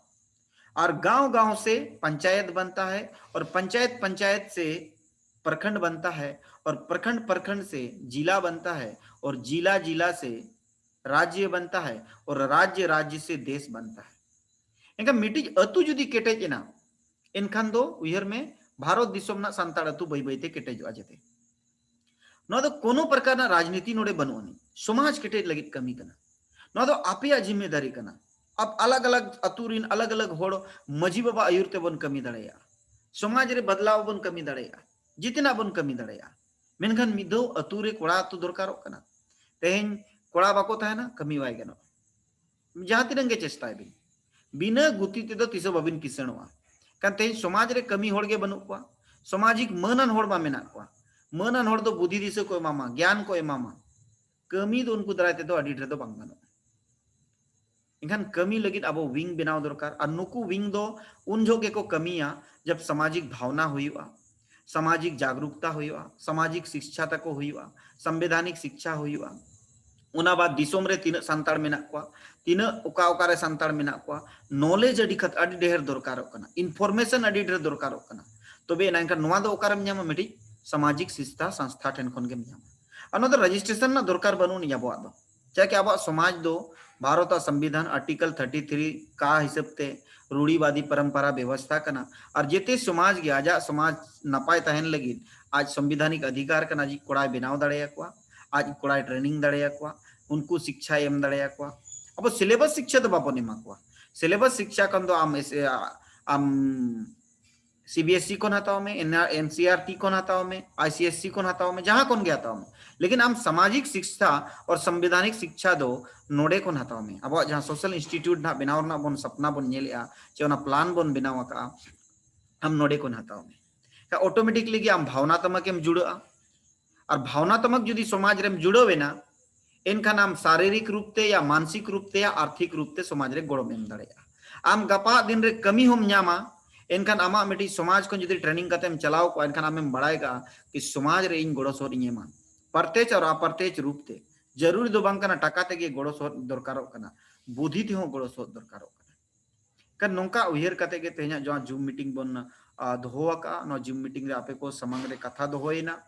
और गांव गांव से पंचायत बनता है और पंचायत पंचायत से प्रखंड बनता है और प्रखंड प्रखंड से जिला बनता है और जिला जिला से राज्य बनता है और राज्य राज्य से देश बनता है। ᱮᱱᱠᱷᱟᱱ ᱢᱤᱫᱴᱤᱡ ᱟᱹᱛᱩ ᱡᱩᱫᱤ ᱠᱮᱴᱮᱡ ᱮᱱᱟ, ᱮᱱᱠᱷᱟᱱ ᱫᱚ ᱩᱭᱦᱟᱹᱨ ᱢᱮ, ᱵᱷᱟᱨᱚᱛ ᱫᱤᱥᱚᱢ ᱨᱮᱱᱟᱜ ᱥᱟᱱᱛᱟᱲ ᱟᱹᱛᱩ ᱵᱟᱹᱭ ᱵᱟᱹᱭ ᱛᱮ ᱠᱮᱴᱮᱡᱚᱜᱼᱟ ᱡᱮᱛᱮ᱾ ᱱᱚᱣᱟ ᱫᱚ ᱠᱳᱱᱳ ᱯᱨᱚᱠᱟᱨ ᱨᱮᱱᱟᱜ ᱨᱟᱡᱽᱱᱤᱛᱤ ᱱᱚᱰᱮ ᱵᱟᱹᱱᱩᱜ ᱟᱹᱱᱤᱡ, ᱥᱚᱢᱟᱡᱽ ᱠᱮᱴᱮᱡ ᱞᱟᱹᱜᱤᱫ ᱠᱟᱹᱢᱤ ᱠᱟᱱᱟ᱾ ᱱᱚᱣᱟ ᱫᱚ ᱟᱯᱮᱭᱟᱜ ᱡᱤᱢᱢᱮᱫᱟᱨᱤ ᱠᱟᱱᱟ᱾ ᱟᱯ ᱟᱞᱟᱜᱽ ᱟᱞᱟᱜᱽ ᱟᱹᱛᱩ ᱨᱤᱱ ᱟᱞᱟᱜᱽ ᱟᱞᱟᱜᱽ ᱦᱚᱲ ᱢᱟᱹᱡᱷᱤ ᱵᱟᱵᱟ ᱟᱹᱭᱩᱨ ᱛᱮᱵᱚᱱ ᱠᱟᱹᱢᱤ ᱫᱟᱲᱮᱭᱟᱜᱼᱟ, ᱥᱚᱢᱟᱡᱽ ᱨᱮ ᱵᱟᱫᱞᱟᱣ ᱵᱚᱱ ᱠᱟᱹᱢᱤ ᱫᱟᱲᱮᱭᱟᱜᱼᱟ, ᱡᱮᱛᱮᱱᱟᱜ ᱵᱚᱱ ᱠᱟᱹᱢᱤ ᱫᱟᱲᱮᱭᱟᱜᱼᱟ᱾ ᱢᱮᱱᱠᱷᱟᱱ ᱢᱤᱫ ᱫᱷᱟᱣ ᱟᱹᱛᱩ ᱨᱮ ᱠᱚᱲᱟ ᱟᱹᱛᱩ ᱫᱚᱨᱠᱟᱨᱚᱜ ᱠᱟᱱᱟ᱾ ᱛᱮᱦᱮᱧ ᱠᱚᱲᱟ ᱵᱟᱠᱚ ᱛᱟᱦᱮᱱᱟ, ᱠᱟᱹᱢᱤ ᱵᱟᱭ ᱜᱟᱱᱚᱜᱼᱟ᱾ ᱡᱟᱦᱟᱸ ᱛᱤᱱᱟᱹᱜ ᱜᱮ ᱪᱮᱥᱴᱟᱭ ᱵᱤᱱ, ᱵᱤᱱᱟᱹ ᱜᱩᱛᱤ ᱛᱮᱫᱚ ᱛᱤᱥ ᱦᱚᱸ ᱵᱟᱵᱤᱱ ᱠᱤᱥᱟᱹᱬᱚᱜᱼᱟ᱾ ᱠᱟᱱ ᱛᱮᱦᱮᱧ ᱥᱚᱢᱟᱡᱽ ᱨᱮ ᱠᱟᱹᱢᱤ ᱦᱚᱲ ᱜᱮ ᱵᱟᱹᱱᱩᱜ ᱠᱚᱣᱟ, ᱥᱟᱢᱟᱡᱤᱠ ᱢᱟᱹᱱᱟᱱ ᱦᱚᱲ ᱵᱟᱝ ᱢᱮᱱᱟᱜ ᱠᱚᱣᱟ᱾ ᱢᱟᱹᱱᱟᱱ ᱦᱚᱲ ᱫᱚ ᱵᱩᱫᱷᱤ ᱫᱤᱥᱟᱹ ᱠᱚ ᱮᱢᱟᱢᱟ, ᱜᱮᱭᱟᱱ ᱠᱚ ᱮᱢᱟᱢᱟ, ᱠᱟᱹᱢᱤ ᱫᱚ ᱩᱱᱠᱩ ᱫᱟᱨᱟᱭ ᱛᱮᱫᱚ ᱟᱹᱰᱤ ᱰᱷᱮᱨ ᱫᱚ ᱵᱟᱝ ᱜᱟᱱᱚᱜᱼᱟ᱾ ᱮᱱᱠᱷᱟᱱ ᱠᱟᱹᱢᱤ ᱞᱟᱹᱜᱤᱫ ᱟᱵᱚ wing ᱵᱮᱱᱟᱣ ᱫᱚᱨᱠᱟᱨ, ᱟᱨ ᱱᱩᱠᱩ wing ᱫᱚ ᱩᱱ ᱡᱚᱦᱚᱜ ᱜᱮᱠᱚ ᱠᱟᱹᱢᱤᱭᱟ ᱡᱟᱵ ᱥᱟᱢᱟᱡᱤᱠ ᱵᱷᱟᱣᱱᱟ ᱦᱩᱭᱩᱜᱼᱟ, ᱥᱟᱢᱟᱡᱤᱠ ᱡᱟᱜᱽᱨᱩᱠᱛᱟ ᱦᱩᱭᱩᱜᱼᱟ, ᱥᱟᱢᱟᱡᱤᱠ ᱥᱤᱠᱪᱷᱟ ᱛᱟᱠᱚ ᱦᱩᱭᱩᱜᱼᱟ, ᱥᱚᱝᱵᱤᱫᱷᱟᱱᱤᱠ ᱥᱤᱠᱪᱷᱟ ᱦᱩᱭᱩᱜᱼᱟ᱾ ᱚᱱᱟ ᱵᱟᱫ ᱫᱤᱥᱚᱢ ᱨᱮ ᱛᱤᱱᱟᱹᱜ ᱥᱟᱱᱛᱟᱲ ᱢᱮᱱᱟᱜ ᱠᱚᱣᱟ, ᱛᱤᱱᱟᱹᱜ ᱚᱠᱟ ᱚᱠᱟᱨᱮ ᱥᱟᱱᱛᱟᱲ ᱢᱮᱱᱟᱜ ᱠᱚᱣᱟ, knowledge ᱟᱹᱰᱤ ᱠᱷᱟᱛ ᱟᱹᱰᱤ ᱰᱷᱮᱨ ᱫᱚᱨᱠᱟᱨᱚᱜ ᱠᱟᱱᱟ, information ᱟᱹᱰᱤ ᱰᱷᱮᱨ ᱫᱚᱨᱠᱟᱨᱚᱜ ᱠᱟᱱᱟ᱾ ᱛᱚᱵᱮ ᱮᱱᱟ ᱮᱱᱠᱷᱟᱱ ᱱᱚᱣᱟ ᱫᱚ ᱚᱠᱟᱨᱮᱢ ᱧᱟᱢᱟ? ᱢᱤᱫᱴᱤᱡ ᱥᱟᱢᱟᱡᱤᱠ ᱥᱤᱥᱛᱷᱟ ᱥᱚᱝᱥᱛᱷᱟ ᱴᱷᱮᱱ ᱠᱷᱚᱱ ᱜᱮᱢ ᱧᱟᱢᱟ᱾ ᱟᱨ ᱱᱚᱣᱟ ᱫᱚ registration ᱨᱮᱱᱟᱜ ᱫᱚᱨᱠᱟᱨ ᱵᱟᱹᱱᱩᱜ ᱟᱹᱱᱤᱡ ᱟᱵᱚᱣᱟᱜ ᱫᱚ᱾ ᱪᱮᱫᱟᱜ ᱠᱤ ᱟᱵᱚᱣᱟᱜ ᱥᱚᱢᱟᱡᱽ ᱫᱚ ᱵᱷᱟᱨᱚᱛ ᱟᱜ ᱥᱚᱝᱵᱤᱫᱷᱟᱱ article thirty three ᱠᱟ ᱦᱤᱥᱟᱹᱵ ᱛᱮ ᱨᱩᱲᱤᱵᱟᱫᱤ ᱯᱚᱨᱚᱢᱯᱚᱨᱟ ᱵᱮᱵᱚᱥᱛᱷᱟ ᱠᱟᱱᱟ᱾ ᱟᱨ ᱡᱮᱛᱮ ᱥᱚᱢᱟᱡᱽ ᱜᱮ ᱟᱡᱟᱜ ᱥᱚᱢᱟᱡᱽ ᱱᱟᱯᱟᱭ ᱛᱟᱦᱮᱱ ᱞᱟᱹᱜᱤᱫ ᱟᱡ ᱥᱚᱝᱵᱤᱫᱷᱟᱱᱤᱠ ᱚᱫᱷᱤᱠᱟᱨ ᱠᱟᱱᱟ, ᱟᱡ ᱠᱚᱲᱟᱭ ᱵᱮᱱᱟᱣ ᱫᱟᱲᱮᱭᱟᱠᱚᱣᱟ, ᱟᱡ ᱠᱚᱲᱟᱭ training ᱫᱟᱲᱮᱭᱟᱠᱚᱣᱟ, ᱩᱱᱠᱩ ᱥᱤᱠᱪᱷᱟᱭ ᱮᱢ ᱫᱟᱲᱮᱭᱟᱠᱚᱣᱟ᱾ ᱟᱵᱚ syllabus ᱥᱤᱠᱪᱷᱟ ᱫᱚ ᱵᱟᱵᱚᱱ ᱮᱢᱟ ᱠᱚᱣᱟ᱾ Syllabus ᱥᱤᱠᱪᱷᱟ ᱠᱷᱚᱱ ᱫᱚ ᱟᱢ ᱮᱥ-, ᱟᱢ CBSE ᱠᱷᱚᱱ ᱦᱟᱛᱟᱣ ᱢᱮ, NCERT ᱠᱷᱚᱱ ᱦᱟᱛᱟᱣ ᱢᱮ, ICSE ᱠᱷᱚᱱ ᱦᱟᱛᱟᱣ ᱢᱮ, ᱡᱟᱦᱟᱸ ᱠᱷᱚᱱ ᱜᱮ ᱦᱟᱛᱟᱣ ᱢᱮ, ᱞᱮᱠᱤᱱ ᱟᱢ ᱥᱟᱢᱟᱡᱤᱠ ᱥᱤᱠᱪᱷᱟ ᱟᱨ ᱥᱚᱝᱵᱤᱫᱷᱟᱱᱤᱠ ᱥᱤᱠᱪᱷᱟ ᱫᱚ ᱱᱚᱰᱮ ᱠᱷᱚᱱ ᱦᱟᱛᱟᱣ ᱢᱮ᱾ ᱟᱵᱚᱣᱟᱜ ᱡᱟᱦᱟᱸ social institute ᱱᱟᱦᱟᱜ ᱵᱮᱱᱟᱣ ᱨᱮᱱᱟᱜ ᱵᱚᱱ ᱥᱟᱯᱱᱟ ᱵᱚᱱ ᱧᱮᱞᱮᱜᱼᱟ, ᱪᱮ ᱚᱱᱟ plan ᱵᱚᱱ ᱵᱮᱱᱟᱣ ᱟᱠᱟᱜᱼᱟ, ᱟᱢ ᱱᱚᱰᱮ ᱠᱷᱚᱱ ᱦᱟᱛᱟᱣ ᱢᱮ᱾ ᱠᱷᱟᱱ automatically ᱜᱮ ᱟᱢ ᱵᱷᱟᱣᱱᱟᱛᱢᱚᱠ ᱮᱢ ᱡᱩᱲᱟᱹᱜᱼᱟ᱾ ᱟᱨ ᱵᱷᱟᱣᱱᱟᱛᱢᱚᱠ ᱡᱩᱫᱤ ᱥᱚᱢᱟᱡᱽ ᱨᱮᱢ ᱡᱩᱲᱟᱹᱣ ᱮᱱᱟ, ᱮᱱᱠᱷᱟᱱ ᱟᱢ ᱥᱟᱨᱤᱨᱤᱠ ᱨᱩᱯ ᱛᱮ ᱭᱟ ᱢᱟᱱᱥᱤᱠ ᱨᱩᱯ ᱛᱮ ᱭᱟ ᱟᱨᱛᱷᱤᱠ ᱨᱩᱯ ᱛᱮ ᱥᱚᱢᱟᱡᱽ ᱨᱮ ᱜᱚᱲᱚᱢ ᱮᱢ ᱫᱟᱲᱮᱭᱟᱜᱼᱟ᱾ ᱟᱢ ᱜᱟᱯᱟ ᱫᱤᱱ ᱨᱮ ᱠᱟᱹᱢᱤ ᱦᱚᱸᱢ ᱧᱟᱢᱟ, ᱮᱱᱠᱷᱟᱱ ᱟᱢᱟᱜ ᱢᱤᱫᱴᱤᱡ ᱥᱚᱢᱟᱡᱽ ᱠᱷᱚᱱ ᱡᱩᱫᱤ training ᱠᱟᱛᱮᱢ ᱪᱟᱞᱟᱣ ᱠᱚᱜᱼᱟ, ᱮᱱᱠᱷᱟᱱ ᱟᱢᱮᱢ ᱵᱟᱲᱟᱭ ᱠᱟᱜᱼᱟ ᱠᱤ ᱥᱚᱢᱟᱡᱽ ᱨᱮ ᱤᱧ ᱜᱚᱲᱚ ᱥᱚᱦᱚᱫ ᱤᱧ ᱮᱢᱟ, ᱯᱨᱚᱛᱭᱚᱪ ᱟᱨ ᱚᱯᱨᱚᱛᱭᱚᱪ ᱨᱩᱯ ᱛᱮ᱾ ᱡᱟᱹᱨᱩᱨᱤ ᱫᱚ ᱵᱟᱝ ᱠᱟᱱᱟ ᱴᱟᱠᱟ ᱛᱮᱜᱮ ᱜᱚᱲᱚ ᱥᱚᱦᱚᱫ ᱫᱚᱨᱠᱟᱨᱚᱜ ᱠᱟᱱᱟ, ᱵᱩᱫᱷᱤ ᱛᱮᱦᱚᱸ ᱜᱚᱲᱚ ᱥᱚᱦᱚᱫ ᱫᱚᱨᱠᱟᱨᱚᱜ ᱠᱟᱱᱟ᱾ ᱠᱷᱟᱱ ᱱᱚᱝᱠᱟ ᱩᱭᱦᱟᱹᱨ ᱠᱟᱛᱮ ᱜᱮ ᱛᱮᱦᱮᱧᱟᱜ ᱡᱟᱦᱟᱸ Zoom meeting ᱵᱚᱱ, ᱟ, ᱫᱚᱦᱚ ᱟᱠᱟᱫᱼᱟ, ᱱᱚᱣᱟ Zoom meeting ᱨᱮ ᱟᱯᱮ ᱠᱚ ᱥᱟᱢᱟᱝ ᱨᱮ ᱠᱟᱛᱷᱟ ᱫᱚᱦᱚᱭᱮᱱᱟ,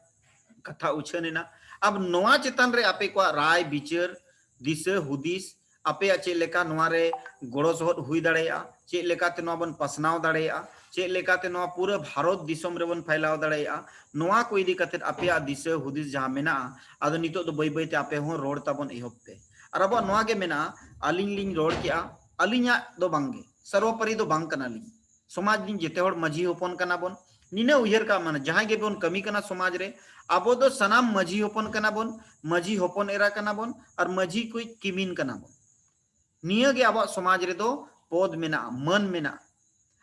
ᱠᱟᱛᱷᱟ ᱩᱪᱷᱟᱹᱱ ᱮᱱᱟ᱾ ᱟᱵ ᱱᱚᱣᱟ ᱪᱮᱛᱟᱱ ᱨᱮ ᱟᱯᱮ ᱠᱚᱣᱟᱜ ᱨᱟᱭ ᱵᱤᱪᱟᱹᱨ, ᱫᱤᱥᱟᱹ ᱦᱩᱫᱤᱥ, ᱟᱯᱮᱭᱟᱜ ᱪᱮᱫ ᱞᱮᱠᱟ ᱱᱚᱣᱟ ᱨᱮ ᱜᱚᱲᱚ ᱥᱚᱦᱚᱫ ᱦᱩᱭ ᱫᱟᱲᱮᱭᱟᱜᱼᱟ, ᱪᱮᱫ ᱞᱮᱠᱟᱛᱮ ᱱᱚᱣᱟ ᱵᱚᱱ ᱯᱟᱥᱱᱟᱣ ᱫᱟᱲᱮᱭᱟᱜᱼᱟ, ᱪᱮᱫ ᱞᱮᱠᱟᱛᱮ ᱱᱚᱣᱟ ᱯᱩᱨᱟᱹ ᱵᱷᱟᱨᱚᱛ ᱫᱤᱥᱚᱢ ᱨᱮᱵᱚᱱ ᱯᱷᱟᱭᱞᱟᱣ ᱫᱟᱲᱮᱭᱟᱜᱼᱟ, ᱱᱚᱣᱟ ᱠᱚ ᱤᱫᱤ ᱠᱟᱛᱮ ᱟᱯᱮᱭᱟᱜ ᱫᱤᱥᱟᱹ ᱦᱩᱫᱤᱥ ᱡᱟᱦᱟᱸ ᱢᱮᱱᱟᱜᱼᱟ, ᱟᱫᱚ ᱱᱤᱛᱚᱜ ᱫᱚ ᱵᱟᱹᱭ ᱵᱟᱹᱭ ᱛᱮ ᱟᱯᱮ ᱦᱚᱸ ᱨᱚᱲ ᱛᱟᱵᱚᱱ ᱮᱦᱚᱵ ᱯᱮ᱾ ᱟᱨ ᱟᱵᱚᱣᱟᱜ ᱱᱚᱣᱟ ᱜᱮ ᱢᱮᱱᱟᱜᱼᱟ, ᱟᱹᱞᱤᱧ ᱞᱤᱧ ᱨᱚᱲ ᱠᱮᱜᱼᱟ, ᱟᱹᱞᱤᱧᱟᱜ ᱫᱚ ᱵᱟᱝᱜᱮ, ᱥᱚᱨᱵᱚᱯᱟᱨᱤ ᱫᱚ ᱵᱟᱝ ᱠᱟᱱᱟᱞᱤᱧ᱾ ᱥᱚᱢᱟᱡᱽ ᱨᱤᱱ ᱡᱮᱛᱮ ᱦᱚᱲ ᱢᱟᱹᱡᱷᱤ ᱦᱚᱯᱚᱱ ᱠᱟᱱᱟ ᱵᱚᱱ᱾ ᱱᱤᱱᱟᱹ ᱩᱭᱦᱟᱹᱨ ᱠᱟᱜ ᱢᱟᱱᱮ, ᱡᱟᱦᱟᱸᱭ ᱜᱮᱵᱚᱱ ᱠᱟᱹᱢᱤ ᱠᱟᱱᱟ ᱥᱚᱢᱟᱡᱽ ᱨᱮ, ᱟᱵᱚ ᱫᱚ ᱥᱟᱱᱟᱢ ᱢᱟᱹᱡᱷᱤ ᱦᱚᱯᱚᱱ ᱠᱟᱱᱟ ᱵᱚᱱ, ᱢᱟᱹᱡᱷᱤ ᱦᱚᱯᱚᱱ ᱮᱨᱟ ᱠᱟᱱᱟ ᱵᱚᱱ, ᱟᱨ ᱢᱟᱹᱡᱷᱤ ᱠᱚᱭᱤᱡ ᱠᱤᱢᱤᱱ ᱠᱟᱱᱟ ᱵᱚᱱ᱾ ᱱᱤᱭᱟᱹ ᱜᱮ ᱟᱵᱚᱣᱟᱜ ᱥᱚᱢᱟᱡᱽ ᱨᱮᱫᱚ ᱯᱚᱫᱽ ᱢᱮᱱᱟᱜᱼᱟ, ᱢᱟᱹᱱ ᱢᱮᱱᱟᱜᱼᱟ,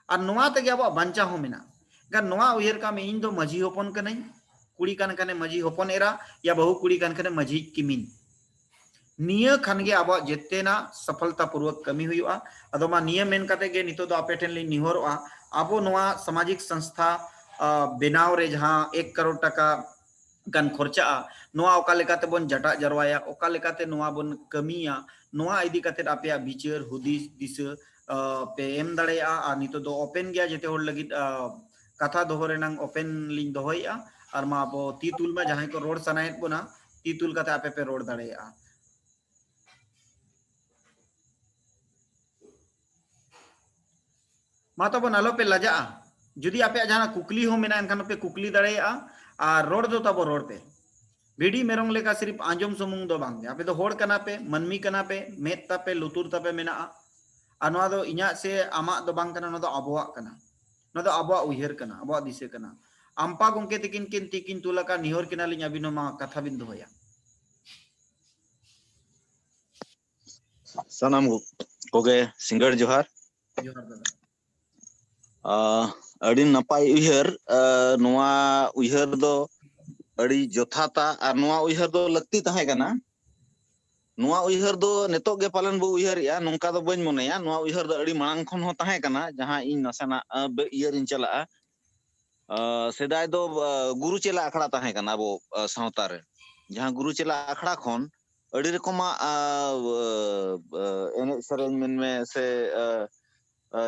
ᱟᱨ ᱱᱚᱣᱟ ᱛᱮᱜᱮ ᱟᱵᱚᱣᱟᱜ ᱵᱟᱧᱪᱟᱣ ᱦᱚᱸ ᱢᱮᱱᱟᱜᱼᱟ᱾ ᱮᱱᱠᱷᱟᱱ ᱱᱚᱣᱟ ᱩᱭᱦᱟᱹᱨ ᱠᱟᱜ ᱢᱮ, ᱤᱧ ᱫᱚ ᱢᱟᱹᱡᱷᱤ ᱦᱚᱯᱚᱱ ᱠᱟᱹᱱᱟᱹᱧ, ᱠᱩᱲᱤ ᱠᱟᱱ ᱠᱷᱟᱱᱮ ᱢᱟᱹᱡᱷᱤ ᱦᱚᱯᱚᱱ ᱮᱨᱟ, ᱭᱟ ᱵᱟᱹᱦᱩ ᱠᱩᱲᱤ ᱠᱟᱱ ᱠᱷᱟᱱᱮ ᱢᱟᱹᱡᱷᱤ ᱠᱤᱢᱤᱱ᱾ ᱱᱤᱭᱟᱹ ᱠᱷᱟᱱ ᱜᱮ ᱟᱵᱚᱣᱟᱜ ᱡᱮᱛᱮᱱᱟᱜ ᱥᱚᱯᱷᱚᱞᱛᱟ ᱯᱩᱨᱣᱚᱠ ᱠᱟᱹᱢᱤ ᱦᱩᱭᱩᱜᱼᱟ᱾ ᱟᱫᱚ ᱢᱟ ᱱᱤᱭᱟᱹ ᱢᱮᱱ ᱠᱟᱛᱮ ᱜᱮ ᱱᱤᱛᱚᱜ ᱫᱚ ᱟᱯᱮ ᱴᱷᱮᱱ ᱞᱤᱧ ᱱᱮᱦᱚᱨᱚᱜᱼᱟ, ᱟᱵᱚ ᱱᱚᱣᱟ ᱥᱟᱢᱟᱡᱤᱠ ᱥᱚᱝᱥᱛᱷᱟ, ᱟ, ᱵᱮᱱᱟᱣ ᱨᱮ ᱡᱟᱦᱟᱸ ᱮᱠ ᱠᱟᱨᱳᱲ ᱴᱟᱠᱟ ᱜᱟᱱ ᱠᱷᱚᱨᱪᱟᱜᱼᱟ, ᱱᱚᱣᱟ ᱚᱠᱟ ᱞᱮᱠᱟᱛᱮ ᱵᱚᱱ ᱡᱟᱴᱟᱜ ᱡᱟᱨᱣᱟᱭᱟ, ᱚᱠᱟ ᱞᱮᱠᱟᱛᱮ ᱱᱚᱣᱟ ᱵᱚᱱ ᱠᱟᱹᱢᱤᱭᱟ, ᱱᱚᱣᱟ ᱤᱫᱤ ᱠᱟᱛᱮ ᱟᱯᱮᱭᱟᱜ ᱵᱤᱪᱟᱹᱨ ᱦᱩᱫᱤᱥ ᱫᱤᱥᱟᱹ, ᱟ, ᱯᱮ ᱮᱢ ᱫᱟᱲᱮᱭᱟᱜᱼᱟ᱾ ᱟᱨ ᱱᱤᱛᱚᱜ ᱫᱚ open ᱜᱮᱭᱟ, ᱡᱮᱛᱮ ᱦᱚᱲ ᱞᱟᱹᱜᱤᱫ, ᱟ, ᱠᱟᱛᱷᱟ ᱫᱚᱦᱚ ᱨᱮᱱᱟᱝ open ᱞᱤᱧ ᱫᱚᱦᱚᱭᱮᱫᱼᱟ᱾ ᱟᱨ ᱢᱟ ᱟᱵᱚ ᱛᱤ ᱛᱩᱞ ᱢᱟ, ᱡᱟᱦᱟᱸᱭ ᱠᱚ ᱨᱚᱲ ᱥᱟᱱᱟᱭᱮᱫ ᱵᱚᱱᱟ, ᱛᱤ ᱛᱩᱞ ᱠᱟᱛᱮ ᱟᱯᱮ ᱯᱮ ᱨᱚᱲ ᱫᱟᱲᱮᱭᱟᱜᱼᱟ᱾ ᱢᱟ ᱛᱟᱵᱚᱱ, ᱟᱞᱚᱯᱮ ᱞᱟᱡᱟᱜᱼᱟ᱾ ᱡᱩᱫᱤ ᱟᱯᱮᱭᱟᱜ ᱡᱟᱦᱟᱱᱟᱜ ᱠᱩᱠᱞᱤ ᱦᱚᱸ ᱢᱮᱱᱟᱜᱼᱟ, ᱮᱱᱠᱷᱟᱱ ᱯᱮ ᱠᱩᱠᱞᱤ ᱫᱟᱲᱮᱭᱟᱜᱼᱟ᱾ ᱟᱨ ᱨᱚᱲ ᱫᱚ ᱛᱟᱵᱚ ᱨᱚᱲ ᱯᱮ᱾ ᱵᱷᱤᱰᱤ ᱢᱮᱨᱚᱢ ᱞᱮᱠᱟ ᱥᱤᱨᱤᱯ ᱟᱸᱡᱚᱢ ᱥᱩᱢᱩᱝ ᱫᱚ ᱵᱟᱝᱜᱮ᱾ ᱟᱯᱮ ᱫᱚ ᱦᱚᱲ ᱠᱟᱱᱟ ᱯᱮ, ᱢᱟᱹᱱᱢᱤ ᱠᱟᱱᱟ ᱯᱮ, ᱢᱮᱫ ᱛᱟᱯᱮ, ᱞᱩᱛᱩᱨ ᱛᱟᱯᱮ ᱢᱮᱱᱟᱜᱼᱟ᱾ ᱟᱨ ᱱᱚᱣᱟ ᱫᱚ ᱤᱧᱟᱹᱜ ᱥᱮ ᱟᱢᱟᱜ ᱫᱚ ᱵᱟᱝ ᱠᱟᱱᱟ, ᱱᱚᱣᱟ ᱫᱚ ᱟᱵᱚᱣᱟᱜ ᱠᱟᱱᱟ, ᱱᱚᱣᱟ ᱫᱚ ᱟᱵᱚᱣᱟᱜ ᱩᱭᱦᱟᱹᱨ ᱠᱟᱱᱟ, ᱟᱵᱚᱣᱟᱜ ᱫᱤᱥᱟᱹ ᱠᱟᱱᱟ᱾ ᱟᱢᱯᱟ ᱜᱚᱢᱠᱮ ᱛᱤᱠᱤᱱ ᱠᱤᱱ ᱛᱤᱠᱤᱱ ᱛᱩᱞ ᱟᱠᱟᱫ, ᱱᱮᱦᱚᱨ ᱠᱤᱱᱟᱞᱤᱧ ᱟᱹᱵᱤᱱ ᱦᱚᱸ ᱢᱟ ᱠᱟᱛᱷᱟ ᱵᱤᱱ ᱫᱚᱦᱚᱭᱟ᱾ ᱥᱟᱱᱟᱢ ᱠᱚᱜᱮ ᱥᱤᱸᱜᱟᱹᱲ ᱡᱚᱦᱟᱨ᱾ ᱡᱚᱦᱟᱨ ᱫᱟᱫᱟ᱾ ᱟᱸ, ᱟᱹᱰᱤ ᱱᱟᱯᱟᱭ ᱩᱭᱦᱟᱹᱨ᱾ ᱟᱸ, ᱱᱚᱣᱟ ᱩᱭᱦᱟᱹᱨ ᱫᱚ ᱟᱹᱰᱤ ᱡᱚᱛᱷᱟᱛᱟ ᱟᱨ ᱱᱚᱣᱟ ᱩᱭᱦᱟᱹᱨ ᱫᱚ ᱞᱟᱹᱠᱛᱤ ᱛᱟᱦᱮᱸ ᱠᱟᱱᱟ᱾ ᱱᱚᱣᱟ ᱩᱭᱦᱟᱹᱨ ᱫᱚ ᱱᱤᱛᱚᱜ ᱜᱮ ᱯᱟᱞᱮᱱ ᱵᱚ ᱩᱭᱦᱟᱹᱨᱮᱜᱼᱟ, ᱱᱚᱝᱠᱟ ᱫᱚ ᱵᱟᱹᱧ ᱢᱚᱱᱮᱭᱟ᱾ ᱱᱚᱣᱟ ᱩᱭᱦᱟᱹᱨ ᱫᱚ ᱟᱹᱰᱤ ᱢᱟᱲᱟᱝ ᱠᱷᱚᱱ ᱦᱚᱸ ᱛᱟᱦᱮᱸ ᱠᱟᱱᱟ, ᱡᱟᱦᱟᱸ ᱤᱧ ᱱᱟᱥᱮᱱᱟᱜ, ᱟᱸ, ᱵᱮ-, ᱤᱭᱟᱹ ᱨᱤᱧ ᱪᱟᱞᱟᱜᱼᱟ᱾ ᱟᱸ, ᱥᱮᱫᱟᱭ ᱫᱚ, ᱟᱸ, ᱜᱩᱨᱩ ᱪᱮᱞᱟ ᱟᱠᱷᱲᱟ ᱛᱟᱦᱮᱸ ᱠᱟᱱᱟ ᱟᱵᱚ, ᱟᱸ, ᱥᱟᱶᱛᱟ ᱨᱮ᱾ ᱡᱟᱦᱟᱸ ᱜᱩᱨᱩ ᱪᱮᱞᱟ ᱟᱠᱷᱲᱟ ᱠᱷᱚᱱ ᱟᱹᱰᱤ ᱨᱚᱠᱚᱢᱟᱜ, ᱟᱸ, ᱟᱸ, ᱮᱱᱮᱡ ᱥᱮᱨᱮᱧ ᱢᱮᱱᱢᱮ ᱥᱮ, ᱟᱸ,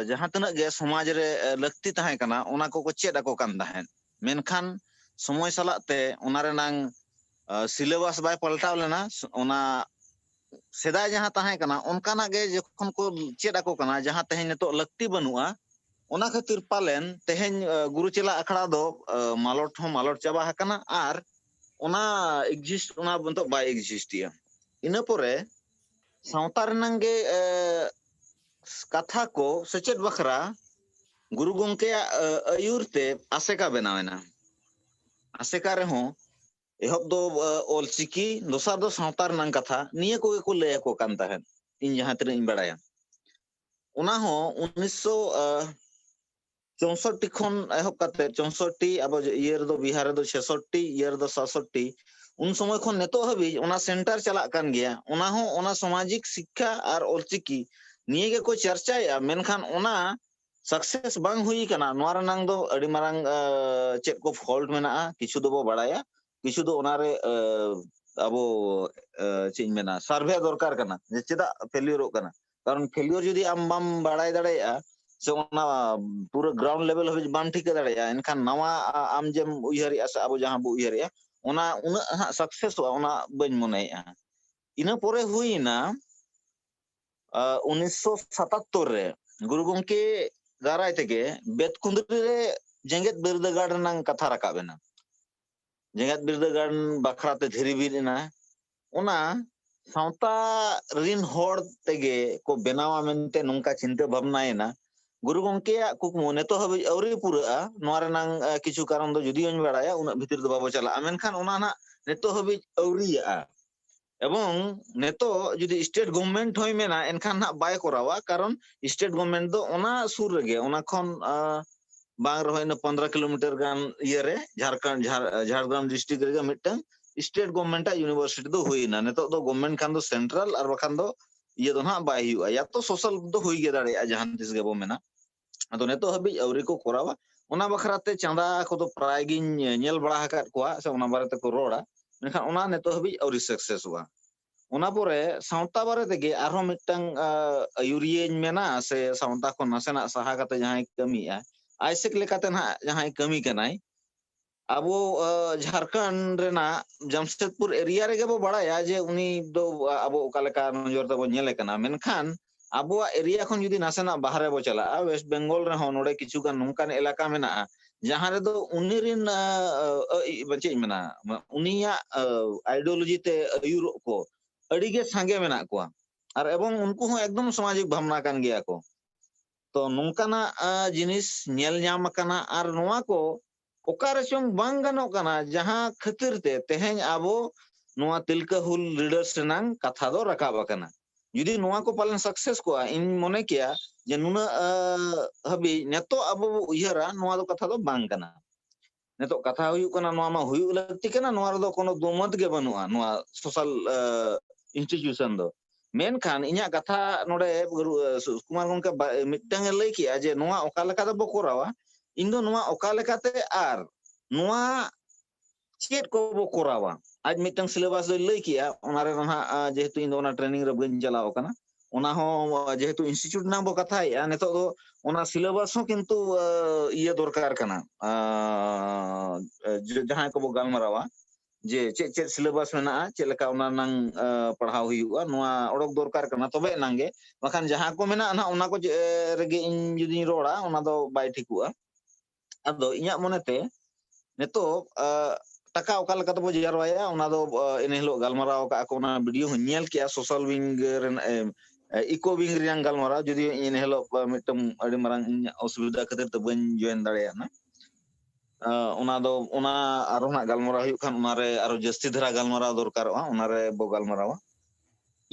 ᱡᱟᱦᱟᱸ ᱛᱤᱱᱟᱹᱜ ᱜᱮ ᱥᱚᱢᱟᱡᱽ ᱨᱮ ᱞᱟᱹᱠᱛᱤ ᱛᱟᱦᱮᱸ ᱠᱟᱱᱟ, ᱚᱱᱟ ᱠᱚᱠᱚ ᱪᱮᱫ ᱟᱠᱚ ᱠᱟᱱ ᱛᱟᱦᱮᱸᱫ᱾ ᱢᱮᱱᱠᱷᱟᱱ ᱥᱚᱢᱚᱭ ᱥᱟᱞᱟᱜ ᱛᱮ ᱚᱱᱟ ᱨᱮᱱᱟᱝ ᱥᱤᱞᱮᱵᱟᱥ ᱵᱟᱭ ᱯᱟᱞᱴᱟᱣ ᱞᱮᱱᱟ᱾ ᱚᱱᱟ ᱥᱮᱫᱟᱭ ᱡᱟᱦᱟᱸ ᱛᱟᱦᱮᱸ ᱠᱟᱱᱟ, ᱚᱱᱠᱟᱱᱟᱜ ᱜᱮ ᱡᱚᱠᱷᱚᱱ ᱠᱚ ᱪᱮᱫ ᱟᱠᱚ ᱠᱟᱱᱟ, ᱡᱟᱦᱟᱸ ᱛᱮᱦᱮᱧ ᱱᱤᱛᱚᱜ ᱞᱟᱹᱠᱛᱤ ᱵᱟᱹᱱᱩᱜᱼᱟ, ᱚᱱᱟ ᱠᱷᱟᱹᱛᱤᱨ ᱯᱟᱞᱮᱱ ᱛᱮᱦᱮᱧ ᱜᱩᱨᱩ ᱪᱮᱞᱟ ᱟᱠᱷᱲᱟ ᱫᱚ ᱢᱟᱞᱚᱴ ᱦᱚᱸ ᱢᱟᱞᱚᱴ ᱪᱟᱵᱟ ᱟᱠᱟᱱᱟ᱾ ᱟᱨ ᱚᱱᱟ ᱮᱠᱡᱤᱥᱴ, ᱚᱱᱟ ᱱᱤᱛᱚᱜ ᱵᱟᱭ ᱮᱠᱡᱤᱥᱴ ᱮᱜᱼᱟ᱾ ᱤᱱᱟᱹ ᱯᱚᱨᱮ ᱥᱟᱶᱛᱟ ᱨᱮᱱᱟᱝ ᱜᱮ ᱠᱟᱛᱷᱟ ᱠᱚ ᱥᱮᱪᱮᱫ ᱵᱟᱠᱷᱨᱟ ᱜᱩᱨᱩ ᱜᱚᱢᱠᱮᱭᱟᱜ ᱟᱹᱭᱩᱨ ᱛᱮ ᱟᱥᱮᱠᱟ ᱵᱮᱱᱟᱣ ᱮᱱᱟ᱾ ᱟᱥᱮᱠᱟ ᱨᱮᱦᱚᱸ ᱮᱦᱚᱵ ᱫᱚ ᱚᱞᱪᱤᱠᱤ, ᱫᱚᱥᱟᱨ ᱫᱚ ᱥᱟᱶᱛᱟ ᱨᱮᱱᱟᱝ ᱠᱟᱛᱷᱟ, ᱱᱤᱭᱟᱹ ᱠᱚᱜᱮ ᱠᱚ ᱞᱟᱹᱭ ᱟᱠᱚ ᱠᱟᱱ ᱛᱟᱦᱮᱸᱫ, ᱤᱧ ᱡᱟᱦᱟᱸ ᱛᱤᱱᱟᱹᱜ ᱤᱧ ᱵᱟᱲᱟᱭᱟ᱾ ᱚᱱᱟ ᱦᱚᱸ ᱩᱱᱤᱥᱥᱚ ᱪᱳᱥᱚᱴᱴᱤ ᱠᱷᱚᱱ ᱮᱦᱚᱵ ᱠᱟᱛᱮ, ᱪᱳᱥᱚᱴᱴᱤ ᱟᱵᱚ ᱤᱭᱟᱹ ᱨᱮᱫᱚ, ᱵᱤᱦᱟᱨ ᱨᱮᱫᱚ ᱪᱷᱮᱥᱚᱴᱴᱤ, ᱤᱭᱟᱹ ᱨᱮᱫᱚ ᱥᱟᱛᱥᱚᱴᱴᱤ, ᱩᱱ ᱥᱚᱢᱚᱭ ᱠᱷᱚᱱ ᱱᱤᱛᱚᱜ ᱦᱟᱹᱵᱤᱡ ᱚᱱᱟ ᱥᱮᱱᱴᱟᱨ ᱪᱟᱞᱟᱜ ᱠᱟᱱ ᱜᱮᱭᱟ᱾ ᱚᱱᱟ ᱦᱚᱸ ᱚᱱᱟ ᱥᱟᱢᱟᱡᱤᱠ ᱥᱤᱠᱠᱷᱟ ᱟᱨ ᱚᱞᱪᱤᱠᱤ ᱱᱤᱭᱟᱹ ᱜᱮᱠᱚ ᱪᱟᱨᱪᱟᱭᱮᱫᱼᱟ᱾ ᱢᱮᱱᱠᱷᱟᱱ ᱚᱱᱟ ᱥᱟᱠᱥᱮᱥ ᱵᱟᱝ ᱦᱩᱭ ᱠᱟᱱᱟ᱾ ᱱᱚᱣᱟ ᱨᱮᱱᱟᱝ ᱫᱚ ᱟᱹᱰᱤ ᱢᱟᱨᱟᱝ ᱪᱮᱫ ᱠᱚ ᱯᱷᱚᱞᱴ ᱢᱮᱱᱟᱜᱼᱟ, ᱠᱤᱪᱷᱩ ᱫᱚᱵᱚ ᱵᱟᱲᱟᱭᱟ, ᱠᱤᱪᱷᱩ ᱫᱚ ᱚᱱᱟᱨᱮ ᱟᱵᱚ ᱪᱮᱫ ᱤᱧ ᱢᱮᱱᱟ, ᱥᱟᱨᱵᱷᱮ ᱫᱚᱨᱠᱟᱨ ᱠᱟᱱᱟ ᱡᱮ ᱪᱮᱫᱟᱜ ᱯᱷᱮᱞᱤᱭᱚᱨᱚᱜ ᱠᱟᱱᱟ᱾ ᱠᱟᱨᱚᱱ ᱯᱷᱮᱞᱤᱭᱚᱨ ᱡᱩᱫᱤ ᱟᱢ ᱵᱟᱢ ᱵᱟᱲᱟᱭ ᱫᱟᱲᱮᱭᱟᱜᱼᱟ, ᱥᱮ ᱚᱱᱟ ᱯᱩᱨᱟᱹ ᱜᱨᱟᱣᱩᱱᱰ ᱞᱮᱵᱮᱞ ᱦᱟᱹᱵᱤᱡ ᱵᱟᱢ ᱴᱷᱤᱠᱟᱹ ᱫᱟᱲᱮᱭᱟᱜᱼᱟ, ᱮᱱᱠᱷᱟᱱ ᱱᱟᱣᱟ ᱟᱢ ᱡᱮᱢ ᱩᱭᱦᱟᱹᱨᱮᱜᱼᱟ ᱥᱮ ᱟᱵᱚ ᱡᱟᱦᱟᱸ ᱵᱚ ᱩᱭᱦᱟᱹᱨᱮᱜᱼᱟ, ᱚᱱᱟ ᱩᱱᱟᱹᱜ ᱦᱟᱸᱜ ᱥᱟᱠᱥᱮᱥᱚᱜᱼᱟ, ᱚᱱᱟ ᱵᱟᱹᱧ ᱢᱚᱱᱮᱭᱮᱜᱼᱟ᱾ ᱤᱱᱟᱹ ᱯᱚᱨᱮ ᱦᱩᱭᱮᱱᱟ ᱩᱱᱤᱥᱥᱚ ᱥᱟᱛᱟᱛᱛᱳᱨ ᱨᱮ ᱜᱩᱨᱩ ᱜᱚᱢᱠᱮ ᱫᱟᱨᱟᱭ ᱛᱮᱜᱮ ᱵᱮᱛᱠᱩᱸᱫᱽᱨᱤ ᱨᱮ ᱡᱮᱜᱮᱛ ᱵᱤᱨᱫᱟᱹᱜᱟᱲ ᱨᱮᱱᱟᱝ ᱠᱟᱛᱷᱟ ᱨᱟᱠᱟᱵ ᱮᱱᱟ᱾ ᱡᱮᱜᱮᱛ ᱵᱤᱨᱫᱟᱹᱜᱟᱲ ᱵᱟᱠᱷᱨᱟ ᱛᱮ ᱫᱷᱤᱨᱤ ᱵᱤᱫ ᱮᱱᱟ᱾ ᱚᱱᱟ ᱥᱟᱶᱛᱟ ᱨᱤᱱ ᱦᱚᱲ ᱛᱮᱜᱮ ᱠᱚ ᱵᱮᱱᱟᱣᱟ ᱢᱮᱱᱛᱮ ᱱᱚᱝᱠᱟ ᱪᱤᱱᱛᱟᱹ ᱵᱷᱟᱵᱽᱱᱟᱭᱮᱱᱟ᱾ ᱜᱩᱨᱩ ᱜᱚᱢᱠᱮᱭᱟᱜ ᱠᱩᱠᱢᱩ ᱱᱤᱛᱚᱜ ᱦᱟᱹᱵᱤᱡ ᱟᱹᱣᱨᱤ ᱯᱩᱨᱟᱹᱜᱼᱟ᱾ ᱱᱚᱣᱟ ᱨᱮᱱᱟᱝ ᱠᱤᱪᱷᱩ ᱠᱟᱨᱚᱱ ᱫᱚ ᱡᱩᱫᱤ ᱦᱚᱸᱧ ᱵᱟᱲᱟᱭᱟ, ᱩᱱᱟᱹᱜ ᱵᱷᱤᱛᱤᱨ ᱫᱚ ᱵᱟᱵᱚ ᱪᱟᱞᱟᱜᱼᱟ, ᱢᱮᱱᱠᱷᱟᱱ ᱚᱱᱟ ᱱᱟᱜ ᱱᱤᱛᱚᱜ ᱦᱟᱹᱵᱤᱡ ᱟᱹᱣᱨᱤᱭᱟᱜᱼᱟ᱾ ᱮᱵᱚᱝ ᱱᱤᱛᱚᱜ ᱡᱩᱫᱤ ᱥᱴᱮᱴ ᱜᱚᱵᱷᱢᱮᱱᱴ ᱦᱚᱸᱭ ᱢᱮᱱᱟ, ᱮᱱᱠᱷᱟᱱ ᱱᱟᱜ ᱵᱟᱭ ᱠᱚᱨᱟᱣᱟ, ᱠᱟᱨᱚᱱ ᱥᱴᱮᱴ ᱜᱚᱵᱷᱢᱮᱱᱴ ᱫᱚ ᱚᱱᱟ ᱥᱩᱨ ᱨᱮᱜᱮ, ᱚᱱᱟ ᱠᱷᱚᱱ ᱵᱟᱝ ᱨᱮᱦᱚᱸ ᱤᱱᱟᱹ ᱯᱚᱱᱫᱽᱨᱚ ᱠᱤᱞᱳᱢᱤᱴᱟᱨ ᱜᱟᱱ ᱤᱭᱟᱹᱨᱮ ᱡᱷᱟᱲᱠᱷᱚᱸᱰ, ᱡᱷᱟᱲ-, ᱡᱷᱟᱲᱜᱨᱟᱢ ᱰᱤᱥᱴᱨᱤᱠᱴ ᱨᱮᱜᱮ ᱢᱤᱫᱴᱟᱝ ᱥᱴᱮᱴ ᱜᱚᱵᱷᱢᱮᱱᱴ ᱟᱜ ᱤᱭᱩᱱᱤᱵᱷᱟᱨᱥᱤᱴᱤ ᱫᱚ ᱦᱩᱭᱱᱟ᱾ ᱱᱤᱛᱚᱜ ᱫᱚ ᱜᱚᱵᱷᱢᱮᱱᱴ ᱠᱷᱟᱱ ᱫᱚ ᱥᱮᱱᱴᱨᱟᱞ, ᱟᱨ ᱵᱟᱠᱷᱟᱱ ᱫᱚ ᱤᱭᱟᱹ ᱫᱚ ᱱᱟᱦᱟᱜ ᱵᱟᱭ ᱦᱩᱭᱩᱜᱼᱟ᱾ ᱭᱟ ᱛᱚ ᱥᱳᱥᱟᱞ ᱫᱚ ᱦᱩᱭ ᱜᱮ ᱫᱟᱲᱮᱭᱟᱜᱼᱟ, ᱡᱟᱦᱟᱸ ᱛᱤᱥ ᱜᱮᱵᱚ ᱢᱮᱱᱟ᱾ ᱟᱫᱚ ᱱᱤᱛᱚᱜ ᱦᱟᱹᱵᱤᱡ ᱟᱹᱣᱨᱤ ᱠᱚ ᱠᱚᱨᱟᱣᱟ᱾ ᱚᱱᱟ ᱵᱟᱠᱷᱨᱟ ᱛᱮ ᱪᱟᱸᱫᱟ ᱠᱚᱫᱚ ᱯᱨᱟᱭ ᱜᱤᱧ ᱧᱮᱞ ᱵᱟᱲᱟ ᱟᱠᱟᱫ ᱠᱚᱣᱟ, ᱥᱮ ᱚᱱᱟ ᱵᱟᱨᱮ ᱛᱮᱠᱚ ᱨᱚᱲᱟ, ᱢᱮᱱᱠᱷᱟᱱ ᱚᱱᱟ ᱱᱤᱛᱚᱜ ᱦᱟᱹᱵᱤᱡ ᱟᱹᱣᱨᱤ ᱥᱟᱠᱥᱮᱥᱚᱜᱼᱟ᱾ ᱚᱱᱟ ᱯᱚᱨᱮ ᱥᱟᱶᱛᱟ ᱵᱟᱨᱮ ᱛᱮᱜᱮ ᱟᱨᱦᱚᱸ ᱢᱤᱫᱴᱟᱝ ᱟᱹᱭᱩᱨᱤᱭᱟᱹᱧ ᱢᱮᱱᱟ, ᱥᱮ ᱥᱟᱶᱛᱟ ᱠᱷᱚᱱ ᱱᱟᱥᱮᱱᱟᱜ ᱥᱟᱦᱟ ᱠᱟᱛᱮ ᱡᱟᱦᱟᱸᱭ ᱠᱟᱹᱢᱤᱭᱮᱫᱼᱟ, ᱟᱭᱥᱮᱠ ᱞᱮᱠᱟᱛᱮ ᱱᱟᱦᱟᱜ ᱡᱟᱦᱟᱸᱭ ᱠᱟᱹᱢᱤ ᱠᱟᱱᱟᱭ, ᱟᱵᱚ ᱡᱷᱟᱲᱠᱷᱚᱸᱰ ᱨᱮᱱᱟᱜ ᱡᱟᱢᱥᱮᱫᱽᱯᱩᱨ ᱮᱨᱤᱭᱟ ᱨᱮᱜᱮ ᱵᱚ ᱵᱟᱲᱟᱭᱟ ᱡᱮ ᱩᱱᱤ ᱫᱚ ᱟᱵᱚ ᱚᱠᱟ ᱞᱮᱠᱟ ᱱᱚᱡᱚᱨ ᱛᱮᱵᱚ ᱧᱮᱞᱮ ᱠᱟᱱᱟ᱾ ᱢᱮᱱᱠᱷᱟᱱ ᱟᱵᱚᱣᱟᱜ ᱮᱨᱤᱭᱟ ᱠᱷᱚᱱ ᱡᱩᱫᱤ ᱱᱟᱥᱮᱱᱟᱜ ᱵᱟᱦᱨᱮ ᱵᱚ ᱪᱟᱞᱟᱜᱼᱟ, ᱳᱭᱮᱥᱴ ᱵᱮᱝᱜᱚᱞ ᱨᱮᱦᱚᱸ ᱱᱚᱰᱮ ᱠᱤᱪᱷᱩ ᱜᱟᱱ ᱱᱚᱝᱠᱟᱱ ᱮᱞᱟᱠᱟ ᱢᱮᱱᱟᱜᱼᱟ, ᱡᱟᱦᱟᱸ ᱨᱮᱫᱚ ᱩᱱᱤ ᱨᱮᱱ ᱪᱮᱫ ᱤᱧ ᱢᱮᱱᱟ, ᱩᱱᱤᱭᱟᱜ ᱟᱭᱰᱤᱭᱳᱞᱚᱡᱤ ᱛᱮ ᱟᱹᱭᱩᱨᱚᱜ ᱠᱚ ᱟᱹᱰᱤ ᱜᱮ ᱥᱟᱸᱜᱮ ᱢᱮᱱᱟᱜ ᱠᱚᱣᱟ᱾ ᱟᱨ ᱮᱵᱚᱝ ᱩᱱᱠᱩ ᱦᱚᱸ ᱮᱠᱫᱚᱢ ᱥᱟᱢᱟᱡᱤᱠ ᱵᱷᱟᱵᱽᱱᱟ ᱠᱟᱱ ᱜᱮᱭᱟ ᱠᱚ᱾ ᱛᱚ ᱱᱚᱝᱠᱟᱱᱟᱜ ᱡᱤᱱᱤᱥ ᱧᱮᱞ ᱧᱟᱢ ᱟᱠᱟᱱᱟ᱾ ᱟᱨ ᱱᱚᱣᱟ ᱠᱚ ᱚᱠᱟ ᱨᱮᱪᱚᱝ ᱵᱟᱝ ᱜᱟᱱᱚᱜ ᱠᱟᱱᱟ, ᱡᱟᱦᱟᱸ ᱠᱷᱟᱹᱛᱤᱨ ᱛᱮ ᱛᱮᱦᱮᱧ ᱟᱵᱚ ᱱᱚᱣᱟ ᱛᱤᱞᱠᱟᱹ ᱦᱩᱞ ᱞᱤᱰᱟᱨᱥ ᱨᱮᱱᱟᱝ ᱠᱟᱛᱷᱟ ᱫᱚ ᱨᱟᱠᱟᱵ ᱟᱠᱟᱱᱟ᱾ ᱡᱩᱫᱤ ᱱᱚᱣᱟ ᱠᱚ ᱯᱟᱞᱮᱱ ᱥᱟᱠᱥᱮᱥ ᱠᱚᱜᱼᱟ, ᱤᱧ ᱢᱚᱱᱮ ᱠᱮᱭᱟ ᱡᱮ ᱱᱩᱱᱟᱹᱜ ᱦᱟᱹᱵᱤᱡ ᱱᱤᱛᱚᱜ ᱟᱵᱚ ᱵᱚ ᱩᱭᱦᱟᱹᱨᱟ, ᱱᱚᱣᱟ ᱫᱚ ᱠᱟᱛᱷᱟ ᱫᱚ ᱵᱟᱝ ᱠᱟᱱᱟ᱾ ᱱᱤᱛᱚᱜ ᱠᱟᱛᱷᱟ ᱦᱩᱭᱩᱜ ᱠᱟᱱᱟ, ᱱᱚᱣᱟ ᱢᱟ ᱦᱩᱭᱩᱜ ᱞᱟᱹᱠᱛᱤ ᱠᱟᱱᱟ, ᱱᱚᱣᱟ ᱨᱮᱫᱚ ᱠᱳᱱᱳ ᱫᱩᱢᱟᱹᱛ ᱜᱮ ᱵᱟᱹᱱᱩᱜᱼᱟ᱾ ᱱᱚᱣᱟ ᱥᱳᱥᱟᱞ ᱤᱱᱥᱴᱤᱴᱤᱭᱩᱥᱚᱱ ᱫᱚ᱾ ᱢᱮᱱᱠᱷᱟᱱ ᱤᱧᱟᱹᱜ ᱠᱟᱛᱷᱟ ᱱᱚᱰᱮ ᱥᱩᱠᱩᱢᱟᱨ ᱜᱚᱢᱠᱮ ᱢᱤᱫᱴᱟᱝ ᱮ ᱞᱟᱹᱭ ᱠᱮᱜᱼᱟ ᱡᱮ ᱱᱚᱣᱟ ᱚᱠᱟ ᱞᱮᱠᱟ ᱛᱮᱵᱚ ᱠᱚᱨᱟᱣᱟ, ᱤᱧ ᱫᱚ ᱱᱚᱣᱟ ᱚᱠᱟ ᱞᱮᱠᱟᱛᱮ ᱟᱨ ᱱᱚᱣᱟ ᱪᱮᱫ ᱠᱚᱵᱚ ᱠᱚᱨᱟᱣᱟ᱾ ᱟᱡ ᱢᱤᱫᱴᱟᱝ ᱥᱤᱞᱮᱵᱟᱥ ᱫᱚᱭ ᱞᱟᱹᱭ ᱠᱮᱜᱼᱟ, ᱚᱱᱟ ᱨᱮ ᱱᱟᱦᱟᱜ ᱡᱮᱦᱮᱛᱩ ᱤᱧ ᱫᱚ ᱚᱱᱟ ᱴᱨᱮᱱᱤᱝ ᱨᱮ ᱵᱟᱹᱧ ᱪᱟᱞᱟᱣ ᱟᱠᱟᱱᱟ, ᱚᱱᱟ ᱦᱚᱸ ᱡᱮᱦᱮᱛᱩ ᱤᱱᱥᱴᱤᱴᱤᱭᱩᱴ ᱨᱮᱱᱟᱜ ᱵᱚ ᱠᱟᱛᱷᱟᱭᱮᱜᱼᱟ, ᱱᱤᱛᱚᱜ ᱫᱚ ᱚᱱᱟ ᱥᱤᱞᱮᱵᱟᱥ ᱦᱚᱸ ᱠᱤᱱᱛᱩ ᱤᱭᱟᱹ ᱫᱚᱨᱠᱟᱨ ᱠᱟᱱᱟ᱾ ᱡᱟᱦᱟᱸᱭ ᱠᱚᱵᱚ ᱜᱟᱞᱢᱟᱨᱟᱣᱟ ᱡᱮ ᱪᱮᱫ ᱪᱮᱫ ᱥᱤᱞᱮᱵᱟᱥ ᱢᱮᱱᱟᱜᱼᱟ, ᱪᱮᱫ ᱞᱮᱠᱟ ᱚᱱᱟ ᱨᱮᱱᱟᱝ ᱯᱟᱲᱦᱟᱣ ᱦᱩᱭᱩᱜᱼᱟ, ᱱᱚᱣᱟ ᱚᱰᱚᱠ ᱫᱚᱨᱠᱟᱨ ᱠᱟᱱᱟ, ᱛᱚᱵᱮ ᱮᱱᱟᱝ ᱜᱮ᱾ ᱵᱟᱠᱷᱟᱱ ᱡᱟᱦᱟᱸ ᱠᱚ ᱢᱮᱱᱟᱜᱼᱟ ᱱᱟᱦᱟᱜ, ᱚᱱᱟ ᱠᱚ ᱨᱮᱜᱮ ᱤᱧ ᱡᱩᱫᱤᱧ ᱨᱚᱲᱟ, ᱚᱱᱟ ᱫᱚ ᱵᱟᱭ ᱴᱷᱤᱠᱚᱜᱼᱟ᱾ ᱟᱫᱚ ᱤᱧᱟᱹᱜ ᱢᱚᱱᱮᱛᱮ ᱱᱤᱛᱚᱜ ᱴᱟᱠᱟ ᱚᱠᱟ ᱞᱮᱠᱟ ᱛᱮᱵᱚ ᱡᱟᱨᱣᱟᱭᱟ, ᱚᱱᱟ ᱫᱚ ᱮᱱ ᱦᱤᱞᱳᱜ ᱜᱟᱞᱢᱟᱨᱟᱣ ᱟᱠᱟᱫ ᱠᱚ, ᱚᱱᱟ ᱵᱷᱤᱰᱤᱭᱳ ᱦᱚᱸᱧ ᱧᱮᱞ ᱠᱮᱜᱼᱟ, ᱥᱳᱥᱟᱞ ᱣᱤᱝ ᱨᱮᱱᱟᱜ, ᱤᱠᱳ ᱣᱤᱝ ᱨᱮᱱᱟᱜ ᱜᱟᱞᱢᱟᱨᱟᱣ᱾ ᱡᱩᱫᱤ ᱮᱱ ᱦᱤᱞᱳᱜ ᱢᱤᱫᱴᱟᱝ ᱟᱹᱰᱤ ᱢᱟᱨᱟᱝ ᱤᱧᱟᱹᱜ ᱚᱥᱩᱵᱤᱫᱷᱟ ᱠᱷᱟᱹᱛᱤᱨ ᱛᱮ ᱵᱟᱹᱧ ᱡᱚᱭᱮᱱ ᱫᱟᱲᱮᱭᱟᱜᱼᱟ, ᱚᱱᱟ ᱫᱚ, ᱚᱱᱟ ᱟᱨᱚ ᱱᱟᱜ ᱜᱟᱞᱢᱟᱨᱟᱣ ᱦᱩᱭᱩᱜ ᱠᱷᱟᱱ, ᱚᱱᱟᱨᱮ ᱟᱨᱚ ᱡᱟᱹᱥᱛᱤ ᱫᱷᱟᱨᱟ ᱜᱟᱞᱢᱟᱨᱟᱣ ᱫᱚᱨᱠᱟᱨᱚᱜᱼᱟ, ᱚᱱᱟᱨᱮ ᱵᱚ ᱜᱟᱞᱢᱟᱨᱟᱣᱟ᱾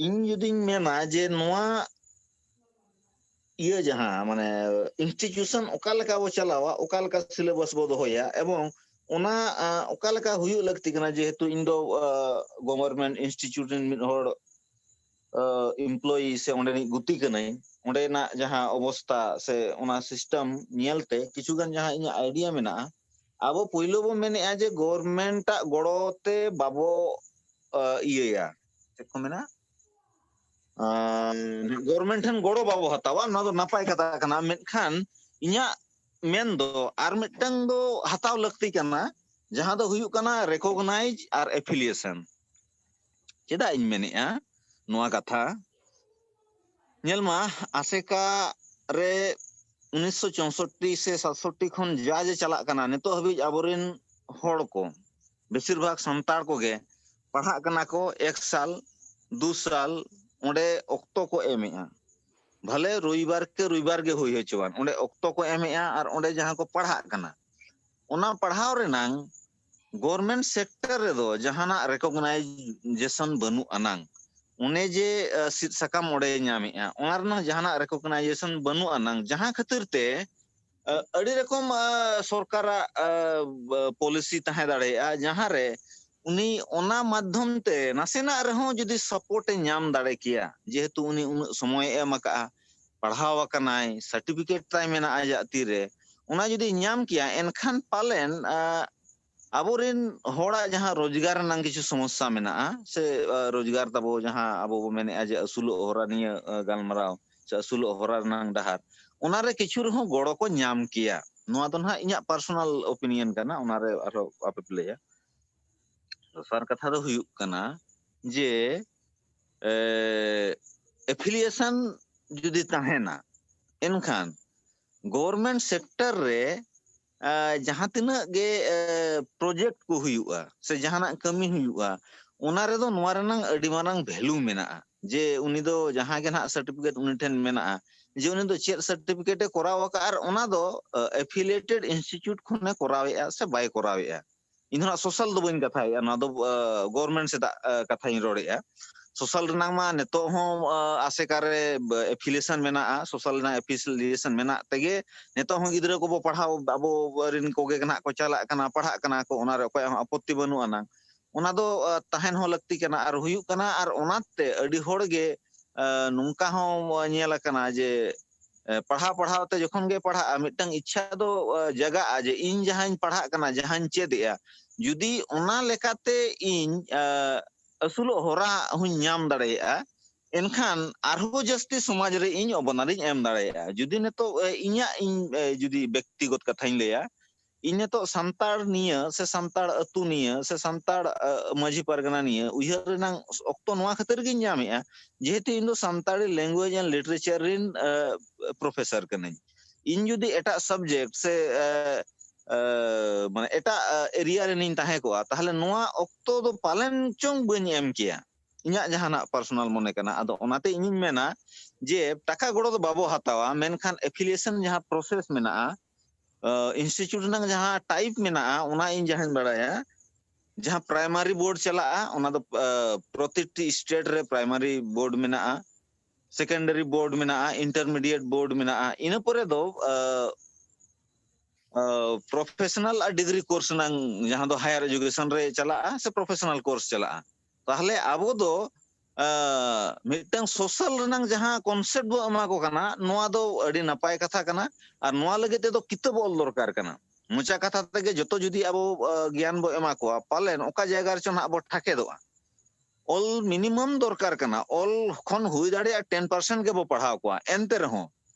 ᱤᱧ ᱡᱩᱫᱤᱧ ᱢᱮᱱᱟ ᱡᱮ ᱱᱚᱣᱟ ᱤᱭᱟᱹ ᱡᱟᱦᱟᱸ ᱢᱟᱱᱮ ᱤᱱᱥᱴᱤᱴᱤᱭᱩᱥᱚᱱ ᱚᱠᱟ ᱞᱮᱠᱟ ᱵᱚ ᱪᱟᱞᱟᱣᱟ, ᱚᱠᱟ ᱞᱮᱠᱟ ᱥᱤᱞᱮᱵᱟᱥ ᱵᱚ ᱫᱚᱦᱚᱭᱟ, ᱮᱵᱚᱝ ᱚᱱᱟ ᱚᱠᱟ ᱞᱮᱠᱟ ᱦᱩᱭᱩᱜ ᱞᱟᱹᱠᱛᱤ ᱠᱟᱱᱟ, ᱡᱮᱦᱮᱛᱩ ᱤᱧ ᱫᱚ ᱜᱚᱵᱷᱚᱨᱱᱢᱮᱱᱴ ᱤᱱᱥᱴᱤᱴᱤᱭᱩᱴ ᱨᱮᱱ ᱢᱤᱫ ᱦᱚᱲ ᱮᱢᱯᱞᱚᱭᱤ ᱥᱮ ᱚᱸᱰᱮᱱᱤᱡ ᱜᱩᱛᱤ ᱠᱟᱹᱱᱟᱹᱧ, ᱚᱸᱰᱮᱱᱟᱜ ᱡᱟᱦᱟᱸ ᱚᱵᱚᱥᱛᱟ ᱥᱮ ᱚᱱᱟ ᱥᱤᱥᱴᱮᱢ ᱧᱮᱞᱛᱮ ᱠᱤᱪᱷᱩ ᱜᱟᱱ ᱡᱟᱦᱟᱸ ᱤᱧᱟᱹᱜ ᱟᱭᱰᱤᱭᱟ ᱢᱮᱱᱟᱜᱼᱟ, ᱟᱵᱚ ᱯᱳᱭᱞᱳ ᱵᱚ ᱢᱮᱱᱮᱜᱼᱟ ᱡᱮ ᱜᱚᱵᱷᱚᱨᱱᱢᱮᱱᱴ ᱟᱜ ᱜᱚᱲᱚ ᱛᱮ ᱵᱟᱵᱚ ᱤᱭᱟᱹᱭᱟ, ᱪᱮᱫ ᱠᱚ ᱢᱮᱱᱟ, ᱜᱚᱵᱷᱚᱨᱱᱢᱮᱱᱴ ᱴᱷᱮᱱ ᱜᱚᱲᱚ ᱵᱟᱵᱚ ᱦᱟᱛᱟᱣᱟ, ᱱᱚᱣᱟ ᱫᱚ ᱱᱟᱯᱟᱭ ᱠᱟᱛᱷᱟ ᱠᱟᱱᱟ᱾ ᱢᱮᱱᱠᱷᱟᱱ ᱤᱧᱟᱹᱜ ᱢᱮᱱ ᱫᱚ ᱟᱨ ᱢᱤᱫᱴᱟᱝ ᱫᱚ ᱦᱟᱛᱟᱣ ᱞᱟᱹᱠᱛᱤ ᱠᱟᱱᱟ, ᱡᱟᱦᱟᱸ ᱫᱚ ᱦᱩᱭᱩᱜ ᱠᱟᱱᱟ ᱨᱮᱠᱚᱜᱱᱟᱭᱤᱡᱽ ᱟᱨ ᱮᱯᱷᱤᱞᱤᱭᱮᱥᱚᱱ᱾ ᱪᱮᱫᱟᱜ ᱤᱧ ᱢᱮᱱᱮᱫᱼᱟ ᱱᱚᱣᱟ ᱠᱟᱛᱷᱟ? ᱧᱮᱞ ᱢᱟ, ᱟᱥᱮᱠᱟ ᱨᱮ ᱩᱱᱤᱥᱥᱚ ᱪᱳᱥᱳᱴᱴᱤ ᱥᱮ ᱥᱟᱛᱥᱚᱴᱴᱤ ᱠᱷᱚᱱ ᱡᱟ ᱡᱮ ᱪᱟᱞᱟᱜ ᱠᱟᱱᱟ, ᱱᱤᱛᱚᱜ ᱦᱟᱹᱵᱤᱡ ᱟᱵᱚᱨᱮᱱ ᱦᱚᱲ ᱠᱚ, ᱵᱮᱥᱤᱨ ᱵᱷᱟᱜᱽ ᱥᱟᱱᱛᱟᱲ ᱠᱚᱜᱮ ᱯᱟᱲᱦᱟᱜ ᱠᱟᱱᱟ ᱠᱚ ᱮᱠ ᱥᱟᱞ, ᱫᱩ ᱥᱟᱞ, ᱚᱸᱰᱮ ᱚᱠᱛᱚ ᱠᱚ ᱮᱢᱮᱜᱼᱟ᱾ ᱵᱷᱟᱞᱮ ᱨᱚᱵᱤᱵᱟᱨ ᱠᱮ ᱨᱚᱵᱤᱵᱟᱨ ᱜᱮ ᱦᱩᱭ ᱦᱚᱪᱚᱣᱟᱱ, ᱚᱸᱰᱮ ᱚᱠᱛᱚ ᱠᱚ ᱮᱢᱮᱜᱼᱟ ᱟᱨ ᱚᱸᱰᱮ ᱡᱟᱦᱟᱸ ᱠᱚ ᱯᱟᱲᱦᱟᱜ ᱠᱟᱱᱟ, ᱚᱱᱟ ᱯᱟᱲᱦᱟᱣ ᱨᱮᱱᱟᱝ ᱜᱚᱵᱷᱚᱨᱱᱢᱮᱱᱴ ᱥᱮᱠᱴᱚᱨ ᱨᱮᱫᱚ ᱡᱟᱦᱟᱱᱟᱜ ᱨᱮᱠᱚᱜᱱᱟᱭᱡᱮᱥᱚᱱ ᱵᱟᱹᱱᱩᱜ ᱟᱱᱟᱝ᱾ ᱚᱱᱮ ᱡᱮ ᱟᱸ, ᱥᱤᱫ ᱥᱟᱠᱟᱢ ᱚᱸᱰᱮ ᱧᱟᱢᱮᱜᱼᱟ, ᱚᱱᱟ ᱨᱮᱱᱟᱜ ᱡᱟᱦᱟᱱᱟᱜ ᱨᱮᱠᱚᱜᱱᱟᱭᱡᱮᱥᱚᱱ ᱵᱟᱹᱱᱩᱜ ᱟᱱᱟᱝ, ᱡᱟᱦᱟᱸ ᱠᱷᱟᱹᱛᱤᱨ ᱛᱮ ᱟᱹᱰᱤ ᱨᱚᱠᱚᱢ ᱥᱚᱨᱠᱟᱨᱟᱜ ᱯᱚᱞᱤᱥᱤ ᱛᱟᱦᱮᱸ ᱫᱟᱲᱮᱭᱟᱜᱼᱟ, ᱡᱟᱦᱟᱸᱨᱮ ᱩᱱᱤ ᱚᱱᱟ ᱢᱟᱫᱽᱫᱷᱚᱢ ᱛᱮ ᱱᱟᱥᱮᱱᱟᱜ ᱨᱮᱦᱚᱸ ᱡᱩᱫᱤ ᱥᱟᱯᱳᱨᱴ ᱮ ᱧᱟᱢ ᱫᱟᱲᱮ ᱠᱮᱭᱟ, ᱡᱮᱦᱮᱛᱩ ᱩᱱᱤ ᱩᱱᱟᱹᱜ ᱥᱚᱢᱚᱭ ᱮ ᱮᱢ ᱟᱠᱟᱫᱼᱟ, ᱯᱟᱲᱦᱟᱣ ᱟᱠᱟᱱᱟᱭ, ᱥᱟᱨᱴᱤᱯᱷᱤᱠᱮᱴ ᱛᱟᱭ ᱢᱮᱱᱟᱜᱼᱟ ᱟᱡᱟᱜ ᱛᱤᱨᱮ, ᱚᱱᱟ ᱡᱩᱫᱤ ᱧᱟᱢ ᱠᱮᱭᱟ, ᱮᱱᱠᱷᱟᱱ ᱯᱟᱞᱮᱱ ᱟᱵᱚᱨᱮᱱ ᱦᱚᱲᱟᱜ ᱡᱟᱦᱟᱸ ᱨᱳᱡᱽᱜᱟᱨ ᱨᱮᱱᱟᱜ ᱠᱤᱪᱷᱩ ᱥᱚᱢᱚᱥᱥᱟ ᱢᱮᱱᱟᱜᱼᱟ, ᱥᱮ ᱨᱳᱡᱽᱜᱟᱨ ᱛᱟᱵᱚ ᱡᱟᱦᱟᱸ ᱟᱵᱚ ᱵᱚ ᱢᱮᱱᱮᱫᱼᱟ ᱡᱮ ᱟᱹᱥᱩᱞᱚᱜ ᱦᱚᱨᱟ ᱱᱤᱭᱟᱹ ᱜᱟᱞᱢᱟᱨᱟᱣ ᱥᱮ ᱟᱹᱥᱩᱞᱚᱜ ᱦᱚᱨᱟ ᱨᱮᱱᱟᱜ ᱰᱟᱦᱟᱨ, ᱚᱱᱟᱨᱮ ᱠᱤᱪᱷᱩ ᱨᱮᱦᱚᱸ ᱜᱚᱲᱚ ᱠᱚ ᱧᱟᱢ ᱠᱮᱭᱟ᱾ ᱱᱚᱣᱟ ᱫᱚ ᱱᱟᱦᱟᱜ ᱤᱧᱟᱹᱜ ᱯᱟᱨᱥᱚᱱᱟᱞ ᱳᱯᱤᱱᱤᱭᱚᱱ ᱠᱟᱱᱟ, ᱚᱱᱟᱨᱮ ᱟᱨᱦᱚᱸ ᱟᱯᱮ ᱯᱮ ᱞᱟᱹᱭᱟ᱾ ᱫᱚᱥᱟᱨ ᱠᱟᱛᱷᱟ ᱫᱚ ᱦᱩᱭᱩᱜ ᱠᱟᱱᱟ ᱡᱮ ᱮᱯᱷᱤᱞᱤᱭᱮᱥᱚᱱ ᱡᱩᱫᱤ ᱛᱟᱦᱮᱱᱟ, ᱮᱱᱠᱷᱟᱱ ᱜᱚᱵᱷᱚᱨᱱᱢᱮᱱᱴ ᱥᱮᱠᱴᱚᱨ ᱨᱮ ᱡᱟᱦᱟᱸ ᱛᱤᱱᱟᱹᱜ ᱜᱮ ᱯᱨᱚᱡᱮᱠᱴ ᱠᱚ ᱦᱩᱭᱩᱜᱼᱟ ᱥᱮ ᱡᱟᱦᱟᱱᱟᱜ ᱠᱟᱹᱢᱤ ᱦᱩᱭᱩᱜᱼᱟ, ᱚᱱᱟ ᱨᱮᱫᱚ ᱱᱚᱣᱟ ᱨᱮᱱᱟᱜ ᱟᱹᱰᱤ ᱢᱟᱨᱟᱝ ᱵᱷᱮᱞᱩ ᱢᱮᱱᱟᱜᱼᱟ, ᱡᱮ ᱩᱱᱤ ᱫᱚ ᱡᱟᱦᱟᱸ ᱜᱮ ᱱᱟᱦᱟᱜ ᱥᱟᱨᱴᱤᱯᱷᱤᱠᱮᱴ ᱩᱱᱤ ᱴᱷᱮᱱ ᱢᱮᱱᱟᱜᱼᱟ, ᱡᱮ ᱩᱱᱤ ᱫᱚ ᱪᱮᱫ ᱥᱟᱨᱴᱤᱯᱷᱤᱠᱮᱴ ᱮ ᱠᱚᱨᱟᱣ ᱟᱠᱟᱫᱼᱟ ᱟᱨ ᱚᱱᱟ ᱫᱚ ᱮᱯᱷᱤᱞᱤᱭᱮᱴᱮᱰ ᱤᱱᱥᱴᱤᱴᱤᱭᱩᱴ ᱠᱷᱚᱱᱮ ᱠᱚᱨᱟᱣᱮᱫᱼᱟ ᱥᱮ ᱵᱟᱭ ᱠᱚᱨᱟᱣᱮᱫᱼᱟ᱾ ᱤᱧ ᱫᱚ ᱱᱟᱦᱟᱜ ᱥᱳᱥᱟᱞ ᱫᱚ ᱵᱟᱹᱧ ᱠᱟᱛᱷᱟᱭᱮᱫᱼᱟ, ᱱᱚᱣᱟ ᱫᱚ ᱜᱚᱵᱷᱚᱨᱱᱢᱮᱱᱴ ᱥᱮᱫᱟᱜ ᱠᱟᱛᱷᱟᱧ ᱨᱚᱲᱮᱫᱼᱟ᱾ ᱥᱳᱥᱟᱞ ᱨᱮᱱᱟᱜ ᱢᱟ ᱱᱤᱛᱚᱜ ᱦᱚᱸ ᱟᱥᱮᱠᱟ ᱨᱮ ᱮᱯᱷᱤᱞᱤᱭᱮᱥᱚᱱ ᱢᱮᱱᱟᱜᱼᱟ, ᱥᱳᱥᱟᱞ ᱨᱮᱱᱟᱜ ᱮᱯᱷᱤᱞᱤᱭᱮᱥᱚᱱ ᱢᱮᱱᱟᱜ ᱛᱮᱜᱮ ᱱᱤᱛᱚᱜ ᱦᱚᱸ ᱜᱤᱫᱽᱨᱟᱹ ᱠᱚᱵᱚ ᱯᱟᱲᱦᱟᱣ, ᱟᱵᱚ ᱨᱮᱱ ᱠᱚᱜᱮ ᱱᱟᱦᱟᱜ ᱠᱚ ᱪᱟᱞᱟᱜ ᱠᱟᱱᱟ, ᱯᱟᱲᱦᱟᱜ ᱠᱟᱱᱟ ᱠᱚ, ᱚᱱᱟᱨᱮ ᱚᱠᱚᱭᱟᱜ ᱦᱚᱸ ᱟᱯᱚᱛᱛᱤ ᱵᱟᱹᱱᱩᱜ ᱟᱱᱟᱝ᱾ ᱚᱱᱟ ᱫᱚ ᱛᱟᱦᱮᱱ ᱦᱚᱸ ᱞᱟᱹᱠᱛᱤ ᱠᱟᱱᱟ ᱟᱨ ᱦᱩᱭᱩᱜ ᱠᱟᱱᱟ, ᱟᱨ ᱚᱱᱟᱛᱮ ᱟᱹᱰᱤ ᱦᱚᱲ ᱜᱮ ᱱᱚᱝᱠᱟ ᱦᱚᱸ ᱧᱮᱞ ᱟᱠᱟᱱᱟ ᱡᱮ ᱯᱟᱲᱦᱟᱣ ᱯᱟᱲᱦᱟᱣ ᱛᱮ ᱡᱚᱠᱷᱚᱱ ᱜᱮ ᱯᱟᱲᱦᱟᱜᱼᱟ, ᱢᱤᱫᱴᱟᱝ ᱤᱪᱪᱷᱟ ᱫᱚ ᱡᱟᱜᱟᱜᱼᱟ ᱡᱮ ᱤᱧ ᱡᱟᱦᱟᱸᱧ ᱯᱟᱲᱦᱟᱜ ᱠᱟᱱᱟ, ᱡᱟᱦᱟᱸᱧ ᱪᱮᱫ ᱮᱜᱼᱟ, ᱡᱩᱫᱤ ᱚᱱᱟ ᱞᱮᱠᱟᱛᱮ ᱤᱧ ᱟᱹᱥᱩᱞᱚᱜ ᱦᱚᱨᱟ ᱦᱚᱸᱧ ᱧᱟᱢ ᱫᱟᱲᱮᱭᱟᱜᱼᱟ, ᱮᱱᱠᱷᱟᱱ ᱟᱨᱦᱚᱸ ᱡᱟᱹᱥᱛᱤ ᱥᱚᱢᱟᱡᱽ ᱨᱮ ᱤᱧ ᱚᱵᱚᱫᱟᱱ ᱤᱧ ᱮᱢ ᱫᱟᱲᱮᱭᱟᱜᱼᱟ᱾ ᱡᱩᱫᱤ ᱱᱤᱛᱚᱜ, ᱮ, ᱤᱧᱟᱹᱜ, ᱤᱧ, ᱮ, ᱡᱩᱫᱤ ᱵᱮᱠᱛᱤᱜᱚᱛ ᱠᱟᱛᱷᱟᱧ ᱞᱟᱹᱭᱟ, ᱤᱧ ᱱᱤᱛᱚᱜ ᱥᱟᱱᱛᱟᱲ ᱱᱤᱭᱟᱹ ᱥᱮ ᱥᱟᱱᱛᱟᱲ ᱟᱹᱛᱩ ᱱᱤᱭᱟᱹ ᱥᱮ ᱥᱟᱱᱛᱟᱲ, ᱮ, ᱢᱟᱹᱡᱷᱤ ᱯᱟᱨᱜᱟᱱᱟ ᱱᱤᱭᱟᱹ ᱩᱭᱦᱟᱹᱨ ᱨᱮᱱᱟᱜ ᱚᱠᱛᱚ ᱱᱚᱣᱟ ᱠᱷᱟᱹᱛᱤᱨ ᱜᱤᱧ ᱧᱟᱢᱮᱜᱼᱟ, ᱡᱮᱦᱮᱛᱩ ᱤᱧ ᱫᱚ ᱥᱟᱱᱛᱟᱲᱤ language and literature ᱨᱤᱱ, ᱮ, professor ᱠᱟᱹᱱᱟᱹᱧ᱾ ᱤᱧ ᱡᱩᱫᱤ ᱮᱴᱟᱜ subject ᱥᱮ, ᱮ, ᱮ, ᱢᱟᱱᱮ ᱮᱴᱟᱜ, ᱮ, area ᱨᱮᱱᱤᱧ ᱛᱟᱦᱮᱸ ᱠᱚᱜᱼᱟ, ᱛᱟᱦᱞᱮ ᱱᱚᱣᱟ ᱚᱠᱛᱚ ᱫᱚ ᱯᱟᱞᱮᱱ ᱪᱚᱝ ᱵᱟᱹᱧ ᱮᱢ ᱠᱮᱭᱟ᱾ ᱤᱧᱟᱹᱜ ᱡᱟᱦᱟᱱᱟᱜ personal ᱢᱚᱱᱮ ᱠᱟᱱᱟ᱾ ᱟᱫᱚ ᱚᱱᱟᱛᱮ ᱤᱧᱤᱧ ᱢᱮᱱᱟ ᱡᱮ ᱴᱟᱠᱟ ᱜᱚᱲᱚ ᱫᱚ ᱵᱟᱵᱚ ᱦᱟᱛᱟᱣᱟ, ᱢᱮᱱᱠᱷᱟᱱ affiliation ᱡᱟᱦᱟᱸ process ᱢᱮᱱᱟᱜᱼᱟ, ᱮ, institute ᱨᱮᱱᱟᱜ ᱡᱟᱦᱟᱸ type ᱢᱮᱱᱟᱜᱼᱟ, ᱚᱱᱟ ᱤᱧ ᱡᱟᱦᱟᱸᱧ ᱵᱟᱲᱟᱭᱟ, ᱡᱟᱦᱟᱸ primary board ᱪᱟᱞᱟᱜᱼᱟ, ᱚᱱᱟ ᱫᱚ, ᱮ, ᱯᱨᱚᱛᱤᱴᱤ state ᱨᱮ primary board ᱢᱮᱱᱟᱜᱼᱟ, secondary board ᱢᱮᱱᱟᱜᱼᱟ, intermediate board ᱢᱮᱱᱟᱜᱼᱟ᱾ ᱤᱱᱟᱹ ᱯᱚᱨᱮ ᱫᱚ, ᱮ, ᱮ, professional ᱟᱨ degree course ᱨᱮᱱᱟᱜ, ᱡᱟᱦᱟᱸ ᱫᱚ higher education ᱨᱮ ᱪᱟᱞᱟᱜᱼᱟ ᱥᱮ professional course ᱪᱟᱞᱟᱜᱼᱟ᱾ ᱛᱟᱦᱞᱮ ᱟᱵᱚ ᱫᱚ, ᱮ, ᱢᱤᱫᱴᱟᱝ social ᱨᱮᱱᱟᱜ ᱡᱟᱦᱟᱸ concept ᱵᱚ ᱮᱢᱟ ᱠᱚ ᱠᱟᱱᱟ, ᱱᱚᱣᱟ ᱫᱚ ᱟᱹᱰᱤ ᱱᱟᱯᱟᱭ ᱠᱟᱛᱷᱟ ᱠᱟᱱᱟ᱾ ᱟᱨ ᱱᱚᱣᱟ ᱞᱟᱹᱜᱤᱫ ᱛᱮᱫᱚ ᱠᱤᱛᱟᱹᱵ ᱚᱞ ᱫᱚᱨᱠᱟᱨ ᱠᱟᱱᱟ᱾ ᱢᱚᱪᱟ ᱠᱟᱛᱷᱟ ᱛᱮᱜᱮ ᱡᱚᱛᱚ ᱡᱩᱫᱤ ᱟᱵᱚ, ᱮ, ᱜᱮᱭᱟᱱ ᱵᱚ ᱮᱢᱟ ᱠᱚᱣᱟ, ᱯᱟᱞᱮᱱ ᱚᱠᱟ ᱡᱟᱭᱜᱟ ᱨᱮᱪᱚ ᱱᱟᱦᱟᱜ ᱵᱚ ᱴᱷᱟᱠᱮᱫᱚᱜᱼᱟ᱾ ᱚᱞ minimum ᱫᱚᱨᱠᱟᱨ ᱠᱟᱱᱟ᱾ ᱚᱞ ᱠᱷᱚᱱ ᱦᱩᱭ ᱫᱟᱲᱮᱭᱟᱜᱼᱟ ten percent ᱜᱮᱵᱚ ᱯᱟᱲᱦᱟᱣ ᱠᱚᱣᱟ᱾ ᱮᱱᱛᱮ ᱨᱮᱦᱚᱸ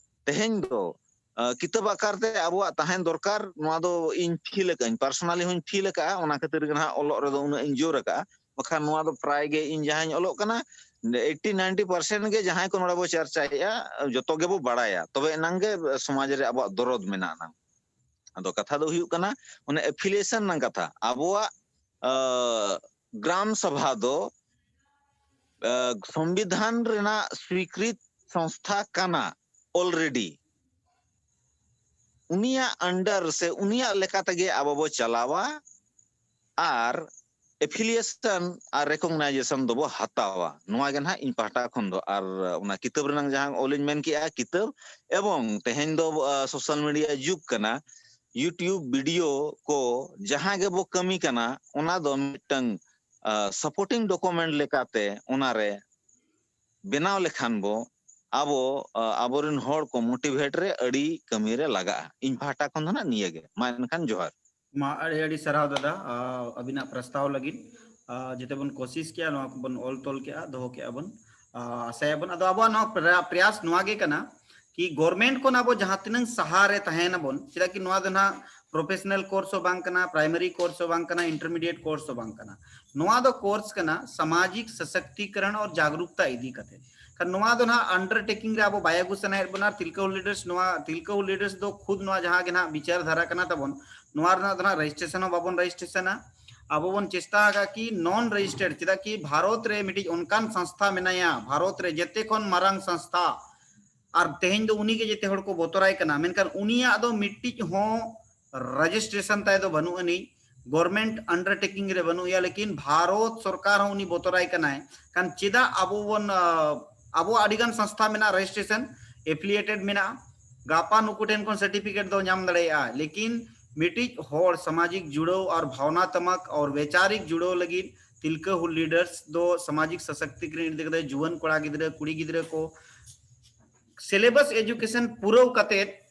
ᱛᱮᱦᱮᱧ ᱫᱚ, ᱟ, ᱠᱤᱛᱟᱹᱵ ᱟᱠᱟᱨ ᱛᱮ ᱟᱵᱚᱣᱟᱜ ᱛᱟᱦᱮᱱ ᱫᱚᱨᱠᱟᱨ, ᱱᱚᱣᱟ ᱫᱚ ᱤᱧ feel ᱟᱠᱟᱫᱟᱹᱧ, personally ᱦᱚᱸᱧ feel ᱟᱠᱟᱫᱼᱟ᱾ ᱚᱱᱟ ᱠᱷᱟᱹᱛᱤᱨ ᱜᱮ ᱱᱟᱦᱟᱜ ᱚᱞᱚᱜ ᱨᱮᱫᱚ ᱩᱱᱟᱹᱜ ᱤᱧ ᱡᱳᱨ ᱟᱠᱟᱫᱼᱟ᱾ ᱵᱟᱠᱷᱟᱱ ᱱᱚᱣᱟ ᱫᱚ ᱯᱨᱟᱭ ᱜᱮ ᱤᱧ ᱡᱟᱦᱟᱸᱧ ᱚᱞᱚᱜ ᱠᱟᱱᱟ, eighty ninety percent ᱜᱮ ᱡᱟᱦᱟᱸᱭ ᱠᱚ ᱱᱚᱰᱮ ᱵᱚ ᱪᱟᱨᱪᱟᱭᱮᱫᱼᱟ, ᱡᱚᱛᱚ ᱜᱮᱵᱚ ᱵᱟᱲᱟᱭᱟ, ᱛᱚᱵᱮ ᱮᱱᱟᱝ ᱜᱮ ᱥᱚᱢᱟᱡᱽ ᱨᱮ ᱟᱵᱚᱣᱟᱜ ᱫᱚᱨᱚᱫ ᱢᱮᱱᱟᱜᱼᱟ ᱱᱟᱝ᱾ ᱟᱫᱚ ᱠᱟᱛᱷᱟ ᱫᱚ ᱦᱩᱭᱩᱜ ᱠᱟᱱᱟ, ᱚᱱᱮ affiliation ᱨᱮᱱᱟᱜ ᱠᱟᱛᱷᱟ᱾ ᱟᱵᱚᱣᱟᱜ, ᱟ, ᱜᱨᱟᱢ ᱥᱟᱵᱷᱟ ᱫᱚ, ᱟ, ᱥᱚᱝᱵᱤᱫᱷᱟᱱ ᱨᱮᱱᱟᱜ ᱥᱣᱤᱠᱨᱤᱛ ᱥᱚᱝᱥᱛᱷᱟ ᱠᱟᱱᱟ already᱾ ᱩᱱᱤᱭᱟᱜ under ᱥᱮ ᱩᱱᱤᱭᱟᱜ ᱞᱮᱠᱟ ᱛᱮᱜᱮ ᱟᱵᱚ ᱵᱚ ᱪᱟᱞᱟᱣᱟ ᱟᱨ affiliation ᱟᱨ recognition ᱫᱚᱵᱚ ᱦᱟᱛᱟᱣᱟ᱾ ᱱᱚᱣᱟ ᱜᱮ ᱱᱟᱦᱟᱜ ᱤᱧ ᱯᱟᱦᱴᱟ ᱠᱷᱚᱱ ᱫᱚ᱾ ᱟᱨ ᱚᱱᱟ ᱠᱤᱛᱟᱹᱵ ᱨᱮᱱᱟᱜ ᱡᱟᱦᱟᱸ ᱚᱞᱤᱧ ᱢᱮᱱ ᱠᱮᱜᱼᱟ, ᱠᱤᱛᱟᱹᱵ, ᱮᱵᱚᱝ ᱛᱮᱦᱮᱧ ᱫᱚ, ᱟ, social media ᱡᱩᱜᱽ ᱠᱟᱱᱟ, YouTube video ᱠᱚ ᱡᱟᱦᱟᱸ ᱜᱮᱵᱚ ᱠᱟᱹᱢᱤ ᱠᱟᱱᱟ, ᱚᱱᱟ ᱫᱚ ᱢᱤᱫᱴᱟᱝ, ᱟ, supporting document ᱞᱮᱠᱟᱛᱮ ᱚᱱᱟᱨᱮ ᱵᱮᱱᱟᱣ ᱞᱮᱠᱷᱟᱱ ᱵᱚ ᱟᱵᱚ, ᱟ, ᱟᱵᱚᱨᱮᱱ ᱦᱚᱲ ᱠᱚ motivate ᱨᱮ ᱟᱹᱰᱤ ᱠᱟᱹᱢᱤ ᱨᱮ ᱞᱟᱜᱟᱜᱼᱟ᱾ ᱤᱧ ᱯᱟᱦᱴᱟ ᱠᱷᱚᱱ ᱫᱚ ᱱᱟᱜ ᱱᱤᱭᱟᱹ ᱜᱮ᱾ ᱢᱟ ᱮᱱᱠᱷᱟᱱ ᱡᱚᱦᱟᱨ᱾ ᱢᱟ ᱟᱹᱰᱤ ᱟᱹᱰᱤ ᱥᱟᱨᱦᱟᱣ ᱫᱟᱫᱟ, ᱟ, ᱟᱹᱵᱤᱱᱟᱜ ᱯᱨᱚᱥᱛᱟᱵ ᱞᱟᱹᱜᱤᱫ᱾ ᱟᱨ ᱡᱟᱛᱮ ᱵᱚᱱ ᱠᱳᱥᱤᱥ ᱠᱮᱜᱼᱟ, ᱱᱚᱣᱟ ᱠᱚᱵᱚᱱ ᱚᱞ ᱛᱚᱞ ᱠᱮᱜᱼᱟ, ᱫᱚᱦᱚ ᱠᱮᱜᱼᱟ ᱵᱚᱱ᱾ ᱟᱨ ᱟᱥᱟᱭᱟᱵᱚᱱ, ᱟᱫᱚ ᱟᱵᱚᱣᱟᱜ ᱱᱚᱣᱟ ᱯᱨᱟ-, ᱯᱨᱭᱟᱥ ᱱᱚᱣᱟ ᱜᱮ ᱠᱟᱱᱟ ᱠᱤ ᱜᱚᱨᱢᱮᱱᱴ ᱠᱷᱚᱱ ᱟᱵᱚ ᱡᱟᱦᱟᱸ ᱛᱤᱱᱟᱹᱝ ᱥᱟᱦᱟ ᱨᱮ ᱛᱟᱦᱮᱱᱟᱵᱚᱱ, ᱪᱮᱫᱟᱜ ᱠᱤ ᱱᱚᱣᱟ ᱫᱚ ᱱᱟᱦᱟᱜ ᱯᱨᱚᱯᱷᱮᱥᱚᱱᱟᱞ ᱠᱳᱨᱥ ᱦᱚᱸ ᱵᱟᱝ ᱠᱟᱱᱟ, ᱯᱨᱟᱭᱢᱟᱨᱤ ᱠᱳᱨᱥ ᱦᱚᱸ ᱵᱟᱝ ᱠᱟᱱᱟ, ᱤᱱᱴᱟᱨᱢᱤᱰᱤᱭᱮᱴ ᱠᱳᱨᱥ ᱦᱚᱸ ᱵᱟᱝ ᱠᱟᱱᱟ᱾ ᱱᱚᱣᱟ ᱫᱚ ᱠᱳᱨᱥ ᱠᱟᱱᱟ ᱥᱟᱢᱟᱡᱤᱠ ᱥᱚᱥᱚᱠᱛᱤᱠᱚᱨᱚᱱ ᱟᱨ ᱡᱟᱜᱽᱨᱩᱠᱛᱟ ᱤᱫᱤ ᱠᱟᱛᱮ᱾ ᱠᱷᱟᱱ ᱱᱚᱣᱟ ᱫᱚ ᱱᱟᱦᱟᱜ ᱟᱱᱰᱟᱨᱴᱮᱠᱤᱝ ᱨᱮ ᱟᱵᱚ ᱵᱟᱭ ᱟᱹᱜᱩ ᱥᱟᱱᱟᱭᱮᱫ ᱵᱚᱱᱟ᱾ ᱛᱤᱞᱠᱟᱹ ᱦᱩᱞ ᱞᱤᱰᱟᱨᱥ, ᱱᱚᱣᱟ ᱛᱤᱞᱠᱟᱹ ᱦᱩᱞ ᱞᱤᱰᱟᱨᱥ ᱫᱚ ᱠᱷᱩᱫ ᱱᱚᱣᱟ ᱡᱟᱦᱟᱸ ᱜᱮ ᱱᱟᱦᱟᱜ ᱵᱤᱪᱟᱨ ᱫᱷᱟᱨᱟ ᱠᱟᱱᱟ ᱛᱟᱵᱚᱱ, ᱱᱚᱣᱟ ᱨᱮᱱᱟᱜ ᱫᱚ ᱱᱟᱦᱟᱜ ᱨᱮᱡᱤᱥᱴᱨᱮᱥᱚᱱ ᱦᱚᱸ ᱵᱟᱵᱚᱱ ᱨᱮᱡᱤᱥᱴᱨᱮᱥᱚᱱᱟ᱾ ᱟᱵᱚ ᱵᱚᱱ ᱪᱮᱥᱴᱟ ᱟᱠᱟᱫ ᱠᱤ ᱱᱚᱱ ᱨᱮᱡᱤᱥᱴᱟᱨᱰ, ᱪᱮᱫᱟᱜ ᱠᱤ ᱵᱷᱟᱨᱚᱛ ᱨᱮ ᱢᱤᱫᱴᱤᱡ ᱚᱱᱠᱟᱱ ᱥᱚᱝᱥᱛᱷᱟ ᱢᱮᱱᱟᱭᱟ, ᱵᱷᱟᱨᱚᱛ ᱨᱮ ᱡᱮᱛᱮ ᱠᱷᱚᱱ ᱢᱟᱨᱟᱝ ᱥᱚᱝᱥᱛᱷᱟ, ᱟᱨ ᱛᱮᱦᱮᱧ ᱫᱚ ᱩᱱᱤ ᱜᱮ ᱡᱮᱛᱮ ᱦᱚᱲ ᱠᱚ ᱵᱚᱛᱚᱨᱟᱭ ᱠᱟᱱᱟ, ᱢᱮᱱᱠᱷᱟᱱ ᱩᱱᱤᱭᱟᱜ ᱫᱚ ᱢᱤᱫᱴᱤᱡ ᱦᱚᱸ ᱨᱮᱡᱤᱥᱴᱨᱮᱥᱚᱱ ᱛᱟᱭ ᱫᱚ ᱵᱟᱹᱱᱩᱜ ᱟᱹᱱᱤᱡ, ᱜᱚᱨᱢᱮᱱᱴ ᱟᱱᱰᱟᱨᱴᱮᱠᱤᱝ ᱨᱮ ᱵᱟᱹᱱᱩᱜ ᱮᱭᱟ, ᱞᱮᱠᱤᱱ ᱵᱷᱟᱨᱚᱛ ᱥᱚᱨᱠᱟᱨ ᱦᱚᱸ ᱩᱱᱤ ᱵᱚᱛᱚᱨᱟᱭ ᱠᱟᱱᱟᱭ᱾ ᱠᱷᱟᱱ ᱪᱮᱫᱟᱜ ᱟᱵᱚ ᱵᱚᱱ, ᱟᱵᱚᱣᱟᱜ ᱟᱹᱰᱤ ᱜᱟᱱ ᱥᱚᱝᱥᱛᱷᱟ ᱢᱮᱱᱟᱜᱼᱟ, ᱨᱮᱡᱤᱥᱴᱨᱮᱥᱚᱱ ᱮᱯᱷᱤᱞᱤᱭᱮᱴᱮᱰ ᱢᱮᱱᱟᱜᱼᱟ, ᱜᱟᱯᱟ ᱱᱩᱠᱩ ᱴᱷᱮᱱ ᱠᱷᱚᱱ ᱥᱟᱨᱴᱤᱯᱷᱤᱠᱮᱴ ᱫᱚ ᱧᱟᱢ ᱫᱟᱲᱮᱭᱟᱜᱼᱟ, ᱞᱮᱠᱤᱱ ᱢᱤᱫᱴᱤᱡ ᱦᱚᱲ ᱥᱟᱢᱟᱡᱤᱠ ᱡᱩᱲᱟᱹᱣ ᱟᱨ ᱵᱷᱟᱣᱱᱟᱛᱢᱚᱠ ᱟᱨ ᱵᱮᱪᱟᱨᱤᱠ ᱡᱩᱲᱟᱹᱣ ᱞᱟᱹᱜᱤᱫ ᱛᱤᱞᱠᱟᱹ ᱦᱩᱞ ᱞᱤᱰᱟᱨᱥ ᱫᱚ ᱥᱟᱢᱟᱡᱤᱠ ᱥᱚᱥᱚᱠᱛᱤᱠᱨᱚᱱ ᱤᱫᱤ ᱠᱟᱛᱮ ᱡᱩᱣᱟᱹᱱ ᱠᱚᱲᱟ ᱜᱤᱫᱽᱨᱟᱹ, ᱠᱩᱲᱤ ᱜᱤᱫᱽᱨᱟᱹ ᱠᱚ ᱥᱤᱞᱮᱵᱟᱥ ᱮᱡᱩᱠᱮᱥᱚᱱ ᱯᱩᱨᱟᱹᱣ ᱠᱟᱛᱮ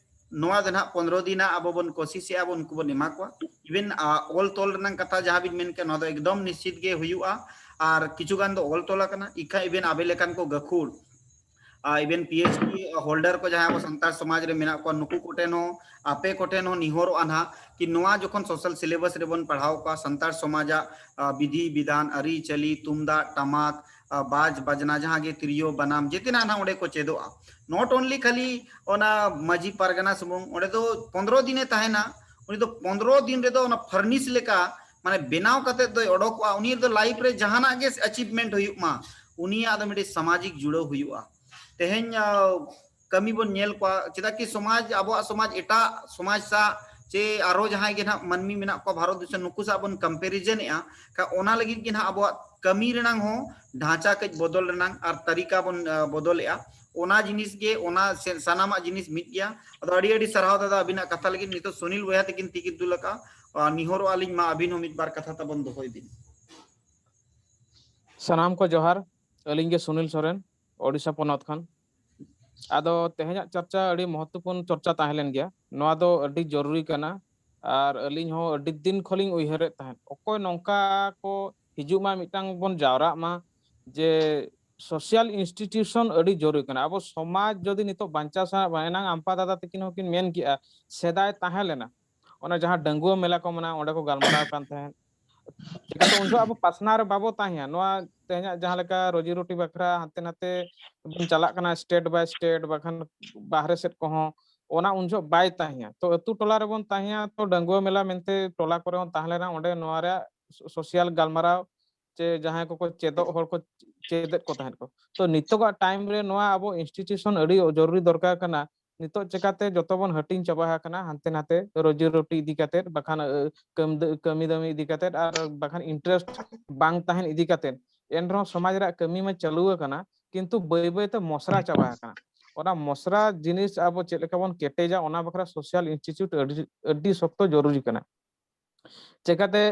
ᱱᱚᱣᱟ ᱫᱚ ᱱᱟᱦᱟᱜ ᱯᱚᱱᱫᱽᱨᱚ ᱫᱤᱱᱟᱜ ᱟᱵᱚ ᱵᱚᱱ ᱠᱳᱥᱤᱥᱮᱜᱼᱟ, ᱟᱵᱚ ᱩᱱᱠᱩ ᱵᱚᱱ ᱮᱢᱟ ᱠᱚᱣᱟ᱾ ᱤᱵᱷᱮᱱ ᱚᱞ ᱛᱚᱞ ᱨᱮᱱᱟᱜ ᱠᱟᱛᱷᱟ ᱡᱟᱦᱟᱸ ᱵᱤᱱ ᱢᱮᱱ ᱠᱮᱫ, ᱱᱚᱣᱟ ᱫᱚ ᱮᱠᱫᱚᱢ ᱱᱤᱥᱪᱤᱛ ᱜᱮ ᱦᱩᱭᱩᱜᱼᱟ᱾ ᱟᱨ ᱠᱤᱪᱷᱩ ᱜᱟᱱ ᱫᱚ ᱚᱞ ᱛᱚᱞ ᱟᱠᱟᱱᱟ, ᱤᱠᱷᱟ ᱤᱵᱷᱮᱱ ᱟᱵᱮ ᱞᱮᱠᱟᱱ ᱠᱚ ᱜᱟᱹᱠᱷᱩᱲ, even P H D holder ᱠᱚ ᱡᱟᱦᱟᱸᱭ ᱟᱵᱚ ᱥᱟᱱᱛᱟᱲ ᱥᱚᱢᱟᱡᱽ ᱨᱮ ᱢᱮᱱᱟᱜ ᱠᱚᱣᱟ, ᱱᱩᱠᱩ ᱠᱚᱴᱷᱮᱱ ᱦᱚᱸ, ᱟᱯᱮ ᱠᱚᱴᱷᱮᱱ ᱦᱚᱸ ᱱᱤᱦᱚᱨᱚᱜᱼᱟ ᱱᱟᱦᱟᱜ ᱠᱤ ᱱᱚᱣᱟ ᱡᱚᱠᱷᱚᱱ ᱥᱳᱥᱟᱞ ᱥᱤᱞᱮᱵᱟᱥ ᱨᱮᱵᱚᱱ ᱯᱟᱲᱦᱟᱣ ᱠᱚᱣᱟ, ᱥᱟᱱᱛᱟᱲ ᱥᱚᱢᱟᱡᱟᱜ, ᱟ, ᱵᱤᱫᱷᱤ ᱵᱤᱫᱷᱟᱱ, ᱟᱹᱨᱤᱪᱟᱹᱞᱤ, ᱛᱩᱢᱫᱟᱜ ᱴᱟᱢᱟᱠ, ᱟ, ᱵᱟᱡᱽ ᱵᱟᱡᱽᱱᱟ, ᱡᱟᱦᱟᱸ ᱜᱮ ᱛᱤᱨᱭᱳ ᱵᱟᱱᱟᱢ, ᱡᱮᱛᱮᱱᱟᱜ ᱱᱟᱦᱟᱜ ᱚᱸᱰᱮ ᱠᱚ ᱪᱮᱫᱚᱜᱼᱟ᱾ Not only ᱠᱷᱟᱹᱞᱤ ᱚᱱᱟ ᱢᱟᱹᱡᱷᱤ ᱯᱟᱨᱜᱟᱱᱟ ᱥᱩᱢᱩᱝ, ᱚᱸᱰᱮ ᱫᱚ ᱯᱚᱱᱫᱽᱨᱚ ᱫᱤᱱᱮ ᱛᱟᱦᱮᱱᱟ, ᱩᱱᱤ ᱫᱚ ᱯᱚᱱᱫᱽᱨᱚ ᱫᱤᱱ ᱨᱮᱫᱚ ᱚᱱᱟ ᱯᱷᱟᱨᱱᱤᱥ ᱞᱮᱠᱟ ᱢᱟᱱᱮ ᱵᱮᱱᱟᱣ ᱠᱟᱛᱮ ᱫᱚᱭ ᱚᱰᱚᱠᱚᱜᱼᱟ᱾ ᱩᱱᱤ ᱨᱮᱫᱚ ᱞᱟᱭᱤᱯᱷ ᱨᱮ ᱡᱟᱦᱟᱱᱟᱜ ᱜᱮ ᱟᱪᱤᱵᱷᱢᱮᱱᱴ ᱦᱩᱭᱩᱜ ᱢᱟ, ᱩᱱᱤᱭᱟᱜ ᱫᱚ ᱢᱤᱫᱴᱤᱡ ᱥᱟᱢᱟᱡᱤᱠ ᱡᱩᱲᱟᱹᱣ ᱦᱩᱭᱩᱜᱼᱟ᱾ ᱛᱮᱦᱮᱧ, ᱟ, ᱠᱟᱹᱢᱤ ᱵᱚᱱ ᱧᱮᱞ ᱠᱚᱣᱟ, ᱪᱮᱫᱟᱜ ᱠᱤ ᱥᱚᱢᱟᱡᱽ, ᱟᱵᱚᱣᱟᱜ ᱥᱚᱢᱟᱡᱽ ᱮᱴᱟᱜ ᱥᱚᱢᱟᱡᱽ ᱥᱟᱶ ᱪᱮ ᱟᱨᱚ ᱡᱟᱦᱟᱸᱭ ᱜᱮ ᱱᱟᱦᱟᱜ ᱢᱟᱹᱱᱢᱤ ᱢᱮᱱᱟᱜ ᱠᱚᱣᱟ ᱵᱷᱟᱨᱚᱛ ᱫᱤᱥᱚᱢ, ᱱᱩᱠᱩ ᱥᱟᱶ ᱵᱚᱱ ᱠᱚᱢᱯᱮᱨᱤᱡᱚᱱᱮᱜᱼᱟ᱾ ᱠᱷᱟ-, ᱚᱱᱟ ᱞᱟᱹᱜᱤᱫ ᱜᱮ ᱱᱟᱦᱟᱜ ᱟᱵᱚᱣᱟᱜ ᱠᱟᱹᱢᱤ ᱨᱮᱱᱟᱝ ᱦᱚᱸ ᱰᱷᱟᱸᱪᱟ ᱠᱟᱹᱡ ᱵᱚᱫᱚᱞ ᱨᱮᱱᱟᱝ ᱟᱨ ᱛᱟᱹᱨᱤᱠᱟ ᱵᱚᱱ, ᱟ, ᱵᱚᱫᱚᱞᱮᱜᱼᱟ᱾ ᱚᱱᱟ ᱡᱤᱱᱤᱥ ᱜᱮ, ᱚᱱᱟ ᱥᱮ-, ᱥᱟᱱᱟᱢᱟᱜ ᱡᱤᱱᱤᱥ ᱢᱤᱫ ᱜᱮᱭᱟ᱾ ᱟᱫᱚ ᱟᱹᱰᱤ ᱟᱹᱰᱤ ᱥᱟᱨᱦᱟᱣ ᱫᱟᱫᱟ ᱟᱹᱵᱤᱱᱟᱜ ᱠᱟᱛᱷᱟ ᱞᱟᱹᱜᱤᱫ᱾ ᱱᱤᱛᱚᱜ ᱥᱩᱱᱤᱞ ᱵᱚᱭᱦᱟ ᱛᱟᱹᱠᱤᱱ ᱛᱤ ᱠᱤᱱ ᱫᱩᱞ ᱟᱠᱟᱫᱼᱟ᱾ ᱟ, ᱱᱤᱦᱚᱨᱚᱜ ᱟᱹᱞᱤᱧ ᱢᱟ ᱟᱹᱵᱤᱱ ᱦᱚᱸ ᱢᱤᱫ ᱵᱟᱨ ᱠᱟᱛᱷᱟ ᱛᱟᱵᱚᱱ ᱫᱚᱦᱚᱭ ᱵᱤᱱ᱾ ᱥᱟᱱᱟᱢ ᱠᱚ ᱡᱚᱦᱟᱨ, ᱟᱹᱞᱤᱧ ᱜᱮ ᱥᱩᱱᱤᱞ ᱥᱚᱨᱮᱱ, ᱳᱰᱤᱥᱟ ᱯᱚᱱᱚᱛ ᱠᱷᱚᱱ᱾ ᱟᱫᱚ ᱛᱮᱦᱮᱧᱟᱜ ᱪᱚᱨᱪᱟ ᱟᱹᱰᱤ ᱢᱚᱦᱚᱛᱛᱚᱯᱩᱨᱱᱚ ᱪᱚᱨᱪᱟ ᱛᱟᱦᱮᱸ ᱞᱮᱱ ᱜᱮᱭᱟ᱾ ᱱᱚᱣᱟ ᱫᱚ ᱟᱹᱰᱤ ᱡᱚᱨᱩᱨᱤ ᱠᱟᱱᱟ, ᱟᱨ ᱟᱹᱞᱤᱧ ᱦᱚᱸ ᱟᱹᱰᱤ ᱫᱤᱱ ᱠᱷᱚᱱ ᱞᱤᱧ ᱩᱭᱦᱟᱹᱨᱮᱫ ᱛᱟᱦᱮᱸᱫ, ᱚᱠᱚᱭ ᱱᱚᱝᱠᱟ ᱠᱚ ᱦᱤᱡᱩᱜ ᱢᱟ, ᱢᱤᱫᱴᱟᱝ ᱵᱚᱱ ᱡᱟᱣᱨᱟᱜ ᱢᱟ, ᱡᱮ ᱥᱳᱥᱤᱭᱟᱞ ᱤᱱᱥᱴᱤᱴᱤᱭᱩᱥᱚᱱ ᱟᱹᱰᱤ ᱡᱚᱨᱩᱨᱤ ᱠᱟᱱᱟ ᱟᱵᱚ ᱥᱚᱢᱟᱡᱽ ᱡᱩᱫᱤ ᱱᱤᱛᱚᱜ ᱵᱟᱧᱪᱟᱣ ᱥᱟᱱᱟ ᱵᱚᱱᱟ᱾ ᱮᱱᱟᱝ ᱟᱢᱯᱟ ᱫᱟᱫᱟ ᱛᱟᱹᱠᱤᱱ ᱦᱚᱸᱠᱤᱱ ᱢᱮᱱ ᱠᱮᱜᱼᱟ, ᱥᱮᱫᱟᱭ ᱛᱟᱦᱮᱸ ᱞᱮᱱᱟ, ᱚᱱᱟ ᱡᱟᱦᱟᱸ ᱰᱟᱺᱜᱩᱣᱟᱹ ᱢᱮᱞᱟ ᱠᱚ ᱢᱮᱱᱟᱜᱼᱟ, ᱚᱸᱰᱮ ᱠᱚ ᱜᱟᱞᱢᱟᱨᱟᱣ ᱠᱟᱱ ᱛᱟᱦᱮᱸᱫ᱾ ᱪᱤᱠᱟᱹᱛᱮ ᱩᱱ ᱡᱚᱦᱚᱜ ᱟᱵᱚ ᱯᱟᱥᱱᱟᱣ ᱨᱮ ᱵᱟᱵᱚ ᱛᱟᱦᱮᱸᱭᱟ᱾ ᱱᱚᱣᱟ ᱛᱮᱦᱮᱧᱟᱜ ᱡᱟᱦᱟᱸ ᱞᱮᱠᱟ ᱨᱳᱡᱤ ᱨᱩᱴᱤ ᱵᱟᱠᱷᱨᱟ ᱦᱟᱱᱛᱮ ᱱᱟᱛᱮ ᱵᱚᱱ ᱪᱟᱞᱟᱜ ᱠᱟᱱᱟ, ᱥᱴᱮᱴ ᱵᱟᱭ ᱥᱴᱮᱴ, ᱵᱟᱠᱷᱟᱱ ᱵᱟᱦᱨᱮ ᱥᱮᱫ ᱠᱚᱦᱚᱸ, ᱚᱱᱟ ᱩᱱ ᱡᱚᱦᱚᱜ ᱵᱟᱭ ᱛᱟᱦᱮᱸᱭᱟ᱾ ᱛᱚ ᱟᱹᱛᱩ ᱴᱚᱞᱟ ᱨᱮᱵᱚᱱ ᱛᱟᱦᱮᱸᱭᱟ, ᱛᱚ ᱰᱟᱺᱜᱩᱣᱟᱹ ᱢᱮᱞᱟ ᱢᱮᱱᱛᱮ ᱴᱚᱞᱟ ᱠᱚᱨᱮ ᱵᱚᱱ ᱛᱟᱦᱮᱸ ᱞᱮᱱᱟ, ᱚᱸᱰᱮ ᱱᱚᱣᱟ ᱨᱮᱭᱟᱜ ᱥᱳᱥᱤᱭᱟᱞ ᱜᱟᱞᱢᱟᱨᱟᱣ ᱪᱮ ᱡᱟᱦᱟᱸᱭ ᱠᱚᱠᱚ ᱪᱮᱫᱚᱜ ᱦᱚᱲ ᱠᱚ ᱪᱮᱫᱮᱫ ᱠᱚ ᱛᱟᱦᱮᱸᱫ ᱠᱚ᱾ ᱛᱚ ᱱᱤᱛᱚᱜᱟᱜ ᱴᱟᱭᱤᱢ ᱨᱮ ᱱᱚᱣᱟ ᱟᱵᱚ ᱤᱱᱥᱴᱤᱴᱤᱭᱩᱥᱚᱱ ᱟᱹᱰᱤ ᱡᱚᱨᱩᱨᱤ ᱫᱚᱨᱠᱟᱨ ᱠᱟᱱᱟ᱾ ᱱᱤᱛᱚᱜ ᱪᱮᱠᱟᱛᱮ ᱡᱚᱛᱚ ᱵᱚᱱ ᱦᱟᱹᱴᱤᱧ ᱪᱟᱵᱟ ᱟᱠᱟᱱᱟ, ᱦᱟᱱᱛᱮ ᱱᱟᱛᱮ ᱨᱳᱡᱤ ᱨᱩᱴᱤ ᱤᱫᱤ ᱠᱟᱛᱮᱫ, ᱵᱟᱠᱷᱟᱱ ᱟᱹ, ᱠᱟᱹᱢᱫᱟᱹ-, ᱠᱟᱹᱢᱤ ᱫᱟᱹᱢᱤ ᱤᱫᱤ ᱠᱟᱛᱮᱫ, ᱟᱨ ᱵᱟᱠᱷᱟᱱ ᱤᱱᱴᱟᱨᱮᱥᱴ ᱵᱟᱝ ᱛᱟᱦᱮᱱ ᱤᱫᱤ ᱠᱟᱛᱮᱫ᱾ ᱮᱱ ᱨᱮᱦᱚᱸ ᱥᱚᱢᱟᱡᱽ ᱨᱮᱭᱟᱜ ᱠᱟᱹᱢᱤ ᱢᱟ ᱪᱟᱹᱞᱩ ᱟᱠᱟᱱᱟ, ᱠᱤᱱᱛᱩ ᱵᱟᱹᱭ ᱵᱟᱹᱭ ᱛᱮ ᱢᱚᱥᱨᱟ ᱪᱟᱵᱟ ᱟᱠᱟᱱᱟ᱾ ᱚᱱᱟ ᱢᱚᱥᱨᱟ ᱡᱤᱱᱤᱥ ᱟᱵᱚ ᱪᱮᱫ ᱞᱮᱠᱟ ᱵᱚᱱ ᱠᱮᱴᱮᱡᱟ, ᱚᱱᱟ ᱵᱟᱠᱷᱨᱟ ᱥᱳᱥᱤᱭᱟᱞ ᱤᱱᱥᱴᱤᱴᱤᱭᱩᱴ ᱟᱹᱰᱤ, ᱟᱹᱰᱤ ᱥᱚᱠᱛᱚ ᱡᱚᱨᱩᱨᱤ ᱠᱟᱱᱟ᱾ ᱪᱮᱠᱟᱛᱮ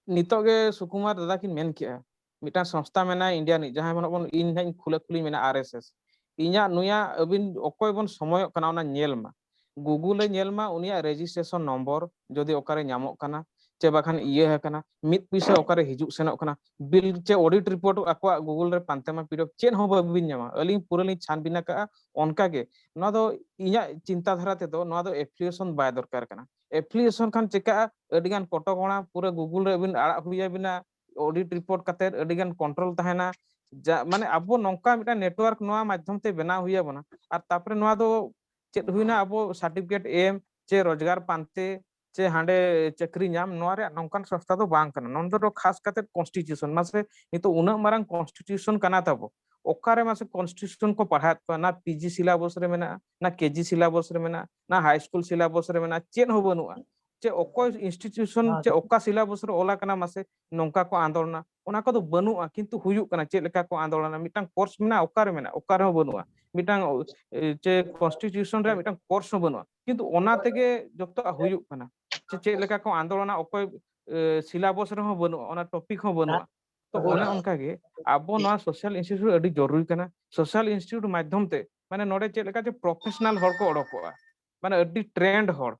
ᱱᱤᱛᱚᱜ ᱜᱮ ᱥᱩᱠᱩᱢᱟᱨ ᱫᱟᱫᱟ ᱠᱤᱱ ᱢᱮᱱ ᱠᱮᱜᱼᱟ, ᱢᱤᱫᱴᱟᱝ ᱥᱚᱝᱥᱛᱷᱟ ᱢᱮᱱᱟᱜᱼᱟ ᱤᱱᱰᱤᱭᱟ ᱨᱤᱱᱤᱡ, ᱡᱟᱦᱟᱸᱭ ᱢᱮᱱᱟᱜ ᱵᱚᱱ, ᱤᱧ ᱱᱟᱦᱟᱜ ᱤᱧ ᱠᱷᱩᱞᱟᱹ ᱠᱷᱩᱞᱤ ᱢᱮᱱᱟᱜᱼᱟ, ᱟᱨ ᱮᱥ ᱮᱥ᱾ ᱤᱧᱟᱹᱜ ᱱᱩᱭᱟᱜ ᱟᱹᱵᱤᱱ ᱚᱠᱚᱭ ᱵᱚᱱ ᱥᱚᱢᱚᱭᱚᱜ ᱠᱟᱱᱟ, ᱚᱱᱟ ᱧᱮᱞ ᱢᱟ᱾ ᱜᱩᱜᱩᱞ ᱮ ᱧᱮᱞ ᱢᱟ, ᱩᱱᱤᱭᱟᱜ ᱨᱮᱡᱤᱥᱴᱨᱮᱥᱚᱱ ᱱᱚᱢᱵᱚᱨ ᱡᱩᱫᱤ ᱚᱠᱟᱨᱮ ᱧᱟᱢᱚᱜ ᱠᱟᱱᱟ, ᱪᱮ ᱵᱟᱠᱷᱟᱱ ᱤᱭᱟᱹ ᱟᱠᱟᱱᱟ, ᱢᱤᱫ ᱯᱩᱭᱥᱟᱹ ᱚᱠᱟᱨᱮ ᱦᱤᱡᱩᱜ ᱥᱮᱱᱚᱜ ᱠᱟᱱᱟ, ᱵᱤᱞ ᱪᱮ ᱚᱰᱤᱴ ᱨᱤᱯᱳᱨᱴ ᱟᱠᱚᱣᱟᱜ ᱜᱩᱜᱩᱞ ᱨᱮ ᱯᱟᱱᱛᱮ ᱢᱟ, ᱯᱤᱰᱤᱮᱯᱷ ᱪᱮᱫ ᱦᱚᱸ ᱵᱟᱹᱵᱤᱱ ᱧᱟᱢᱟ᱾ ᱟᱹᱞᱤᱧ ᱯᱩᱨᱟᱹ ᱞᱤᱧ ᱪᱷᱟᱱᱵᱤᱱ ᱟᱠᱟᱫᱼᱟ᱾ ᱚᱱᱠᱟ ᱜᱮ ᱱᱚᱣᱟ ᱫᱚ ᱤᱧᱟᱹᱜ ᱪᱤᱱᱛᱟ ᱫᱷᱟᱨᱟ ᱛᱮᱫᱚ ᱱᱚᱣᱟ ᱫᱚ ᱮᱯᱷᱤᱞᱤᱭᱮᱥᱚᱱ ᱵᱟᱭ ᱫᱚᱨᱠᱟᱨ ᱠᱟᱱᱟ᱾ ᱮᱯᱷᱤᱞᱤᱭᱮᱥᱚᱱ ᱠᱷᱟᱱ ᱪᱮᱠᱟᱜᱼᱟ? ᱟᱹᱰᱤ ᱜᱟᱱ ᱠᱚᱴᱚᱠᱚᱬᱟ ᱯᱩᱨᱟᱹ ᱜᱩᱜᱩᱞ ᱨᱮ ᱟᱹᱵᱤᱱ ᱟᱲᱟᱜ ᱦᱩᱭ ᱟᱵᱤᱱᱟ, ᱚᱰᱤᱴ ᱨᱤᱯᱳᱨᱴ ᱠᱟᱛᱮ ᱟᱹᱰᱤ ᱜᱟᱱ ᱠᱚᱱᱴᱨᱳᱞ ᱛᱟᱦᱮᱱᱟ᱾ ᱡᱟ, ᱢᱟᱱᱮ ᱟᱵᱚ ᱱᱚᱝᱠᱟ ᱢᱤᱫᱴᱟᱝ ᱱᱮᱴᱣᱟᱨᱠ ᱱᱚᱣᱟ ᱢᱟᱫᱽᱫᱷᱚᱢ ᱛᱮ ᱵᱮᱱᱟᱣ ᱦᱩᱭ ᱟᱵᱚᱱᱟ᱾ ᱟᱨ ᱛᱟᱯᱚᱨᱮ ᱱᱚᱣᱟ ᱫᱚ ᱪᱮᱫ ᱦᱩᱭᱱᱟ? ᱟᱵᱚ ᱥᱟᱨᱴᱤᱯᱷᱤᱠᱮᱴ ᱮᱢ ᱪᱮ ᱨᱳᱡᱽᱜᱟᱨ ᱯᱟᱱᱛᱮ ᱪᱮ ᱦᱟᱸᱰᱮ ᱪᱟᱹᱠᱨᱤ ᱧᱟᱢ, ᱱᱚᱣᱟ ᱨᱮᱭᱟᱜ ᱱᱚᱝᱠᱟᱱ ᱥᱚᱝᱥᱛᱷᱟ ᱫᱚ ᱵᱟᱝ ᱠᱟᱱᱟ᱾ ᱱᱚᱣᱟ ᱫᱚ ᱠᱷᱟᱥ ᱠᱟᱛᱮ ᱠᱚᱱᱥᱴᱤᱴᱤᱭᱩᱥᱚᱱ, ᱢᱟᱥᱮ ᱱᱤᱛᱚᱜ ᱩᱱᱟᱹᱜ ᱢᱟᱨᱟᱝ ᱠᱚᱱᱥᱴᱤᱴᱤᱭᱩᱥᱚᱱ ᱠᱟᱱᱟ ᱛᱟᱵᱚ, ᱚᱠᱟᱨᱮ ᱢᱟᱥᱮ ᱠᱚᱱᱥᱴᱤᱴᱤᱭᱩᱥᱚᱱ ᱠᱚ ᱯᱟᱲᱦᱟᱣᱮᱫ ᱠᱚᱣᱟ? ᱱᱟ ᱯᱤᱡᱤ ᱥᱤᱞᱟᱵᱚᱥ ᱨᱮ ᱢᱮᱱᱟᱜᱼᱟ, ᱱᱟ ᱠᱮᱡᱤ ᱥᱤᱞᱟᱵᱚᱥ ᱨᱮ ᱢᱮᱱᱟᱜᱼᱟ, ᱱᱟ ᱦᱟᱭ ᱥᱠᱩᱞ ᱥᱤᱞᱟᱵᱚᱥ ᱨᱮ ᱢᱮᱱᱟᱜᱼᱟ, ᱪᱮᱫ ᱦᱚᱸ ᱵᱟᱹᱱᱩᱜᱼᱟ᱾ ᱪᱮ ᱚᱠᱚᱭ ᱤᱱᱥᱴᱤᱴᱤᱭᱩᱥᱚᱱ ᱪᱮ ᱚᱠᱟ ᱥᱤᱞᱟᱵᱚᱥ ᱨᱮ ᱚᱞ ᱟᱠᱟᱱᱟ ᱢᱟᱥᱮ ᱱᱚᱝᱠᱟ ᱠᱚ ᱟᱱᱫᱳᱞᱚᱱᱟ? ᱚᱱᱟ ᱠᱚᱫᱚ ᱵᱟᱹᱱᱩᱜᱼᱟ, ᱠᱤᱱᱛᱩ ᱦᱩᱭᱩᱜ ᱠᱟᱱᱟ᱾ ᱪᱮᱫ ᱞᱮᱠᱟ ᱠᱚ ᱟᱱᱫᱳᱞᱚᱱᱟ? ᱢᱤᱫᱴᱟᱝ ᱠᱳᱨᱥ ᱢᱮᱱᱟᱜᱼᱟ, ᱚᱠᱟᱨᱮ ᱢᱮᱱᱟᱜᱼᱟ? ᱚᱠᱟ ᱨᱮᱦᱚᱸ ᱵᱟᱹᱱᱩᱜᱼᱟ᱾ ᱢᱤᱫᱴᱟᱝ, ᱮ, ᱪᱮ ᱠᱚᱱᱥᱴᱤᱴᱤᱭᱩᱥᱚᱱ ᱨᱮᱭᱟᱜ ᱢᱤᱫᱴᱟᱝ ᱠᱳᱨᱥ ᱦᱚᱸ ᱵᱟᱹᱱᱩᱜᱼᱟ, ᱠᱤᱱᱛᱩ ᱚᱱᱟ ᱛᱮᱜᱮ ᱡᱚᱛᱚᱣᱟᱜ ᱦᱩᱭᱩᱜ ᱠᱟᱱᱟ᱾ ᱪᱮ ᱪᱮᱫ ᱞᱮᱠᱟ ᱠᱚ ᱟᱱᱫᱳᱞᱚᱱᱟ, ᱚᱠᱚᱭ, ᱮ, ᱥᱤᱞᱟᱵᱚᱥ ᱨᱮᱦᱚᱸ ᱵᱟᱹᱱᱩᱜᱼᱟ, ᱚᱱᱟ ᱴᱚᱯᱤᱠ ᱦᱚᱸ ᱵᱟᱹᱱᱩᱜᱼᱟ᱾ ᱛᱚ ᱚᱱᱮ ᱚᱱᱠᱟ ᱜᱮ ᱟᱵᱚ ᱱᱚᱣᱟ ᱥᱳᱥᱟᱞ ᱤᱱᱥᱴᱤᱴᱤᱭᱩᱴ ᱟᱹᱰᱤ ᱡᱚᱨᱩᱨᱤ ᱠᱟᱱᱟ᱾ ᱥᱳᱥᱟᱞ ᱤᱱᱥᱴᱤᱴᱤᱭᱩᱴ ᱢᱟᱫᱽᱫᱷᱚᱢ ᱛᱮ ᱢᱟᱱᱮ ᱱᱚᱰᱮ ᱪᱮᱫ ᱞᱮᱠᱟ ᱡᱮ ᱯᱨᱚᱯᱷᱮᱥᱚᱱᱟᱞ ᱦᱚᱲ ᱠᱚ ᱚᱰᱚᱠᱚᱜᱼᱟ, ᱢᱟᱱᱮ ᱟᱹᱰᱤ ᱴᱨᱮᱱᱰ ᱦᱚᱲ᱾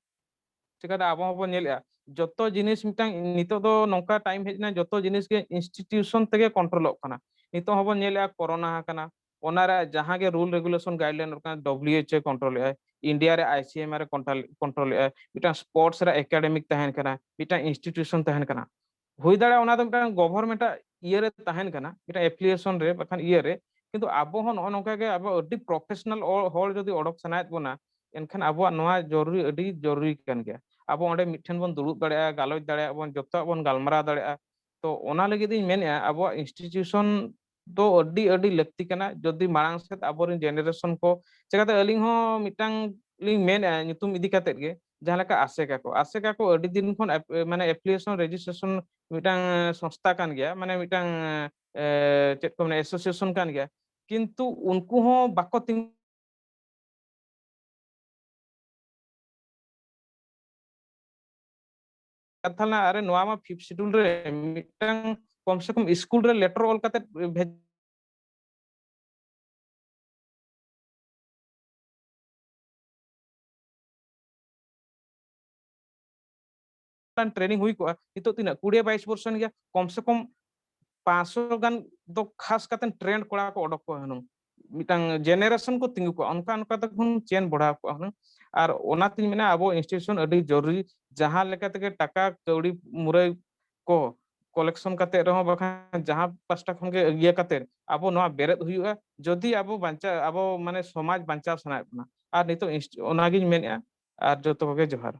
ᱪᱤᱠᱟᱹᱛᱮ ᱟᱵᱚ ᱦᱚᱸᱵᱚᱱ ᱧᱮᱞᱮᱜᱼᱟ, ᱡᱚᱛᱚ ᱡᱤᱱᱤᱥ ᱢᱤᱫᱴᱟᱝ, ᱱᱤᱛᱚᱜ ᱫᱚ ᱱᱚᱝᱠᱟ ᱴᱟᱭᱤᱢ ᱦᱮᱡ ᱮᱱᱟ, ᱡᱚᱛᱚ ᱡᱤᱱᱤᱥ ᱜᱮ ᱤᱱᱥᱴᱤᱴᱤᱭᱩᱥᱚᱱ ᱛᱮᱜᱮ ᱠᱚᱱᱴᱨᱳᱞᱚᱜ ᱠᱟᱱᱟ᱾ ᱱᱤᱛᱚᱜ ᱦᱚᱸᱵᱚᱱ ᱧᱮᱞᱮᱜᱼᱟ, ᱠᱳᱨᱳᱱᱟ ᱟᱠᱟᱱᱟ, ᱚᱱᱟ ᱨᱮ ᱡᱟᱦᱟᱸ ᱜᱮ ᱨᱩᱞ ᱨᱮᱜᱩᱞᱮᱥᱚᱱ ᱜᱟᱭᱤᱰᱞᱟᱭᱤᱱ ᱠᱟᱱᱟ, ᱰᱚᱵᱞᱤᱭᱩ ᱮᱪ ᱮ ᱠᱚᱱᱴᱨᱳᱞᱮᱜᱼᱟᱭ, ᱤᱱᱰᱤᱭᱟ ᱨᱮ ᱟᱭ ᱥᱤ ᱮᱢ ᱟᱨ ᱮ ᱠᱚᱱᱴᱨᱳᱞᱮᱜᱼᱟᱭ, ᱢᱤᱫᱴᱟᱝ ᱥᱯᱳᱨᱴᱥ ᱨᱮ ᱮᱠᱟᱰᱮᱢᱤᱠ ᱛᱟᱦᱮᱱ ᱠᱟᱱᱟ, ᱢᱤᱫᱴᱟᱝ ᱤᱱᱥᱴᱤᱴᱤᱭᱩᱥᱚᱱ ᱛᱟᱦᱮᱱ ᱠᱟᱱᱟ᱾ ᱦᱩᱭ ᱫᱟᱲᱮᱭᱟᱜᱼᱟ ᱚᱱᱟ ᱫᱚ ᱢᱤᱫᱴᱟᱝ ᱜᱚᱵᱷᱚᱨᱱᱢᱮᱱᱴ ᱟᱜ ᱤᱭᱟᱹ ᱨᱮ ᱛᱟᱦᱮᱱ ᱠᱟᱱᱟ, ᱢᱤᱫᱴᱟᱝ ᱮᱯᱷᱤᱞᱤᱭᱮᱥᱚᱱ ᱨᱮ, ᱵᱟᱠᱷᱟᱱ ᱤᱭᱟᱹ ᱨᱮ᱾ ᱠᱤᱱᱛᱩ ᱟᱵᱚ ᱦᱚᱸ ᱱᱚᱜᱼᱚ ᱱᱚᱝᱠᱟ ᱜᱮ ᱟᱵᱚ ᱟᱹᱰᱤ ᱯᱨᱚᱯᱷᱮᱥᱚᱱᱟᱞ ᱦᱚᱲ ᱡᱩᱫᱤ ᱚᱰᱚᱠ ᱥᱟᱱᱟᱭᱮᱫ ᱵᱚᱱᱟ, ᱮᱱᱠᱷᱟᱱ ᱟᱵᱚᱣᱟᱜ ᱱᱚᱣᱟ ᱡᱚᱨᱩᱨᱤ, ᱟᱹᱰᱤ ᱡᱚᱨᱩᱨᱤ ᱠᱟᱱ ᱜᱮᱭᱟ᱾ ᱟᱵᱚ ᱚᱸᱰᱮ ᱢᱤᱫᱴᱷᱮᱱ ᱵᱚᱱ ᱫᱩᱲᱩᱵ ᱫᱟᱲᱮᱭᱟᱜᱼᱟ, ᱜᱟᱞᱚᱪ ᱫᱟᱲᱮᱭᱟᱜᱼᱟ ᱵᱚᱱ, ᱡᱚᱛᱚᱣᱟᱜ ᱵᱚᱱ ᱜᱟᱞᱢᱟᱨᱟᱣ ᱫᱟᱲᱮᱭᱟᱜᱼᱟ᱾ ᱛᱚ ᱚᱱᱟ ᱞᱟᱹᱜᱤᱫ ᱤᱧ ᱢᱮᱱᱮᱫᱼᱟ, ᱟᱵᱚᱣᱟᱜ ᱤᱱᱥᱴᱤᱴᱤᱭᱩᱥᱚᱱ ᱫᱚ ᱟᱹᱰᱤ, ᱟᱹᱰᱤ ᱞᱟᱹᱠᱛᱤ ᱠᱟᱱᱟ᱾ ᱡᱩᱫᱤ ᱢᱟᱲᱟᱝ ᱥᱮᱫ ᱟᱵᱚᱨᱮᱱ ᱡᱮᱱᱟᱨᱮᱥᱚᱱ ᱠᱚ, ᱪᱤᱠᱟᱹᱛᱮ ᱟᱹᱞᱤᱧ ᱦᱚᱸ ᱢᱤᱫᱴᱟᱝ ᱞᱤᱧ ᱢᱮᱱᱮᱫᱼᱟ ᱧᱩᱛᱩᱢ ᱤᱫᱤ ᱠᱟᱛᱮᱫ ᱜᱮ, ᱡᱟᱦᱟᱸ ᱞᱮᱠᱟ ᱟᱥᱮᱠᱟ ᱠᱚ, ᱟᱥᱮᱠᱟ ᱠᱚ ᱟᱹᱰᱤ ᱫᱤᱱ ᱠᱷᱚᱱ ᱮᱯ-, ᱢᱟᱱᱮ ᱮᱯᱷᱤᱞᱤᱭᱮᱥᱚᱱ ᱨᱮᱡᱤᱥᱴᱨᱮᱥᱚᱱ ᱢᱤᱫᱴᱟᱝ ᱥᱚᱝᱥᱛᱷᱟ ᱠᱟᱱ ᱜᱮᱭᱟ, ᱢᱟᱱᱮ ᱢᱤᱫᱴᱟᱝ, ᱮ, ᱪᱮᱫ ᱠᱚ ᱢᱮᱱᱟ, ᱮᱥᱳᱥᱤᱭᱮᱥᱚᱱ ᱠᱟᱱ ᱜᱮᱭᱟ, ᱠᱤᱱᱛᱩ ᱩᱱᱠᱩ ᱦᱚᱸ ᱵᱟᱠᱚ ᱛᱤᱸᱜᱩ ᱠᱟᱛᱷᱟ ᱞᱮᱱᱟ, ᱟᱨᱮ ᱱᱚᱣᱟ ᱢᱟ ᱯᱷᱤᱯᱛᱷ ᱥᱤᱰᱩᱞ ᱨᱮ ᱢᱤᱫᱴᱟᱝ ᱠᱚᱢ ᱥᱮ ᱠᱚᱢ ᱥᱠᱩᱞ ᱨᱮ ᱞᱮᱴᱟᱨ ᱚᱞ ᱠᱟᱛᱮ ᱵᱷᱮᱡᱟ ᱴᱨᱮᱱᱤᱝ ᱦᱩᱭ ᱠᱚᱜᱼᱟ, ᱱᱤᱛᱚᱜ ᱛᱤᱱᱟᱹᱜ ᱠᱩᱲᱤ ᱵᱟᱭᱤᱥ ᱯᱟᱨᱥᱮᱱᱴ ᱜᱮ, ᱠᱚᱢ ᱥᱮ ᱠᱚᱢ ᱯᱟᱸᱪᱥᱚ ᱜᱟᱱ ᱫᱚ ᱠᱷᱟᱥ ᱠᱟᱛᱮ ᱴᱨᱮᱱᱰ ᱠᱚᱲᱟ ᱠᱚ ᱚᱰᱚᱠ ᱠᱚᱜᱼᱟ ᱦᱩᱱᱟᱹᱝ, ᱢᱤᱫᱴᱟᱝ ᱡᱮᱱᱟᱨᱮᱥᱚᱱ ᱠᱚ ᱛᱤᱸᱜᱩ ᱠᱚᱜᱼᱟ, ᱚᱱᱠᱟ ᱚᱱᱠᱟ ᱛᱮ ᱦᱩᱱᱟᱹᱝ ᱪᱮᱱ ᱵᱟᱲᱦᱟᱣ ᱠᱚᱜᱼᱟ ᱦᱩᱱᱟᱹᱝ᱾ ᱟᱨ ᱚᱱᱟᱛᱤᱧ ᱢᱮᱱᱟ ᱟᱵᱚ ᱤᱱᱥᱴᱤᱴᱤᱭᱩᱥᱚᱱ ᱟᱹᱰᱤ ᱡᱚᱨᱩᱨᱤ, ᱡᱟᱦᱟᱸ ᱞᱮᱠᱟ ᱛᱮᱜᱮ ᱴᱟᱠᱟ ᱠᱟᱹᱣᱰᱤ ᱢᱩᱨᱟᱹᱭ ᱠᱚ ᱠᱚᱞᱮᱠᱥᱚᱱ ᱠᱟᱛᱮ ᱨᱮᱦᱚᱸ, ᱵᱟᱠᱷᱟᱱ ᱡᱟᱦᱟᱸ ᱯᱟᱥᱴᱟ ᱠᱷᱚᱱ ᱜᱮ ᱤᱭᱟᱹ ᱠᱟᱛᱮ ᱟᱵᱚ ᱱᱚᱣᱟ ᱵᱮᱨᱮᱫ ᱦᱩᱭᱩᱜᱼᱟ, ᱡᱩᱫᱤ ᱟᱵᱚ ᱵᱟᱧᱪᱟᱣ, ᱟᱵᱚ ᱢᱟᱱᱮ ᱥᱚᱢᱟᱡᱽ ᱵᱟᱧᱪᱟᱣ ᱥᱟᱱᱟᱭᱮᱫ ᱵᱚᱱᱟ᱾ ᱟᱨ ᱱᱤᱛᱚᱜ ᱤᱱᱥᱴ-, ᱚᱱᱟᱜᱤᱧ ᱢᱮᱱᱮᱫᱼᱟ᱾ ᱟᱨ ᱡᱚᱛᱚ ᱠᱚᱜᱮ ᱡᱚᱦᱟᱨ᱾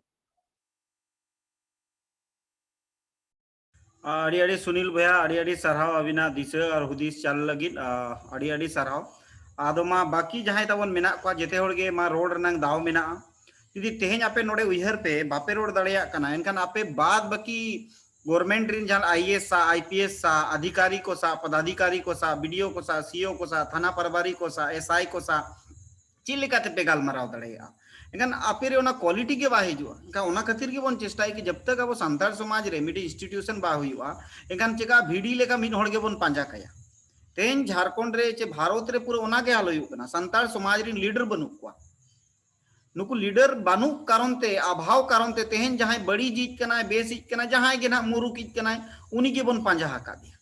ᱟᱹᱰᱤ ᱟᱹᱰᱤ ᱥᱩᱱᱤᱞ ᱵᱚᱭᱦᱟ, ᱟᱹᱰᱤ ᱟᱹᱰᱤ ᱥᱟᱨᱦᱟᱣ ᱟᱹᱵᱤᱱᱟᱜ ᱫᱤᱥᱟᱹ ᱟᱨ ᱦᱩᱫᱤᱥ ᱪᱟᱞ ᱞᱟᱹᱜᱤᱫ, ᱟ, ᱟᱹᱰᱤ ᱟᱹᱰᱤ ᱥᱟᱨᱦᱟᱣ᱾ ᱟᱫᱚ ᱢᱟ ᱵᱟᱹᱠᱤ ᱡᱟᱦᱟᱸᱭ ᱛᱟᱵᱚᱱ ᱢᱮᱱᱟᱜ ᱠᱚᱣᱟ, ᱡᱮᱛᱮ ᱦᱚᱲ ᱜᱮ ᱢᱟ ᱨᱚᱲ ᱨᱮᱱᱟᱝ ᱫᱟᱣ ᱢᱮᱱᱟᱜᱼᱟ᱾ ᱡᱩᱫᱤ ᱛᱮᱦᱮᱧ ᱟᱯᱮ ᱱᱚᱰᱮ ᱩᱭᱦᱟᱹᱨ ᱯᱮ ᱵᱟᱯᱮ ᱨᱚᱲ ᱫᱟᱲᱮᱭᱟᱜ ᱠᱟᱱᱟ, ᱮᱱᱠᱷᱟᱱ ᱟᱯᱮ ᱵᱟᱫ ᱵᱟᱹᱠᱤ ᱜᱚᱨᱢᱮᱱᱴ ᱨᱮᱱ ᱡᱟᱦᱟᱸ ᱟᱭ ᱮ ᱮᱥ ᱥᱟ, ᱟᱭ ᱯᱤ ᱮᱥ ᱥᱟ, ᱚᱫᱷᱤᱠᱟᱨᱤ ᱠᱚ ᱥᱟ, ᱯᱚᱫᱟᱫᱷᱤᱠᱟᱨᱤ ᱠᱚ ᱥᱟ, ᱵᱤ ᱰᱤ ᱳ ᱠᱚ ᱥᱟ, ᱥᱤ ᱳ ᱠᱚ ᱥᱟ, ᱛᱷᱟᱱᱟ ᱯᱟᱨᱵᱟᱨᱤ ᱠᱚ ᱥᱟ, ᱮᱥ ᱟᱭ ᱠᱚ ᱥᱟ, ᱪᱮᱫ ᱞᱮᱠᱟ ᱛᱮᱯᱮ ᱜᱟᱞᱢᱟᱨᱟᱣ ᱫᱟᱲᱮᱭᱟᱜᱼᱟ? ᱮᱱᱠᱷᱟᱱ ᱟᱯᱮ ᱨᱮ ᱚᱱᱟ ᱠᱣᱟᱞᱤᱴᱤ ᱜᱮ ᱵᱟᱭ ᱦᱤᱡᱩᱜᱼᱟ᱾ ᱮᱱᱠᱷᱟᱱ ᱚᱱᱟ ᱠᱷᱟᱹᱛᱤᱨ ᱜᱮᱵᱚᱱ ᱪᱮᱥᱴᱟᱭᱟ ᱠᱤ ᱡᱟᱵ ᱛᱟᱠ ᱟᱵᱚ ᱥᱟᱱᱛᱟᱲ ᱥᱚᱢᱟᱡᱽ ᱨᱮ ᱢᱤᱫᱴᱤᱡ ᱤᱱᱥᱴᱤᱴᱤᱭᱩᱥᱚᱱ ᱵᱟᱭ ᱦᱩᱭᱩᱜᱼᱟ, ᱮᱱᱠᱷᱟᱱ ᱪᱮᱠᱟ ᱵᱷᱤᱰᱤ ᱞᱮᱠᱟ ᱢᱤᱫ ᱦᱚᱲ ᱜᱮᱵᱚᱱ ᱯᱟᱸᱡᱟ ᱠᱟᱭᱟ? ᱛᱮᱦᱮᱧ ᱡᱷᱟᱲᱠᱷᱚᱸᱰ ᱨᱮ ᱪᱮ ᱵᱷᱟᱨᱚᱛ ᱨᱮ ᱯᱩᱨᱟᱹ ᱚᱱᱟ ᱜᱮ ᱦᱟᱞ ᱦᱩᱭᱩᱜ ᱠᱟᱱᱟ, ᱥᱟᱱᱛᱟᱲ ᱥᱚᱢᱟᱡᱽ ᱨᱮᱱ ᱞᱤᱰᱟᱨ ᱵᱟᱹᱱᱩᱜ ᱠᱚᱣᱟ᱾ ᱱᱩᱠᱩ ᱞᱤᱰᱟᱨ ᱵᱟᱹᱱᱩᱜ ᱠᱟᱨᱚᱱ ᱛᱮ, ᱟᱵᱷᱟᱣ ᱠᱟᱨᱚᱱ ᱛᱮ ᱛᱮᱦᱮᱧ ᱡᱟᱦᱟᱸᱭ ᱵᱟᱹᱲᱤᱡᱤᱡ ᱠᱟᱱᱟᱭ, ᱵᱮᱥᱤᱡ ᱠᱟᱱᱟᱭ, ᱡᱟᱦᱟᱸᱭ ᱜᱮ ᱱᱟᱦᱟᱜ ᱢᱩᱨᱩᱠᱤᱡ ᱠᱟᱱᱟᱭ, ᱩᱱᱤ ᱜᱮᱵᱚᱱ ᱯᱟᱸᱡᱟ ᱟᱠᱟᱫᱮᱭᱟ᱾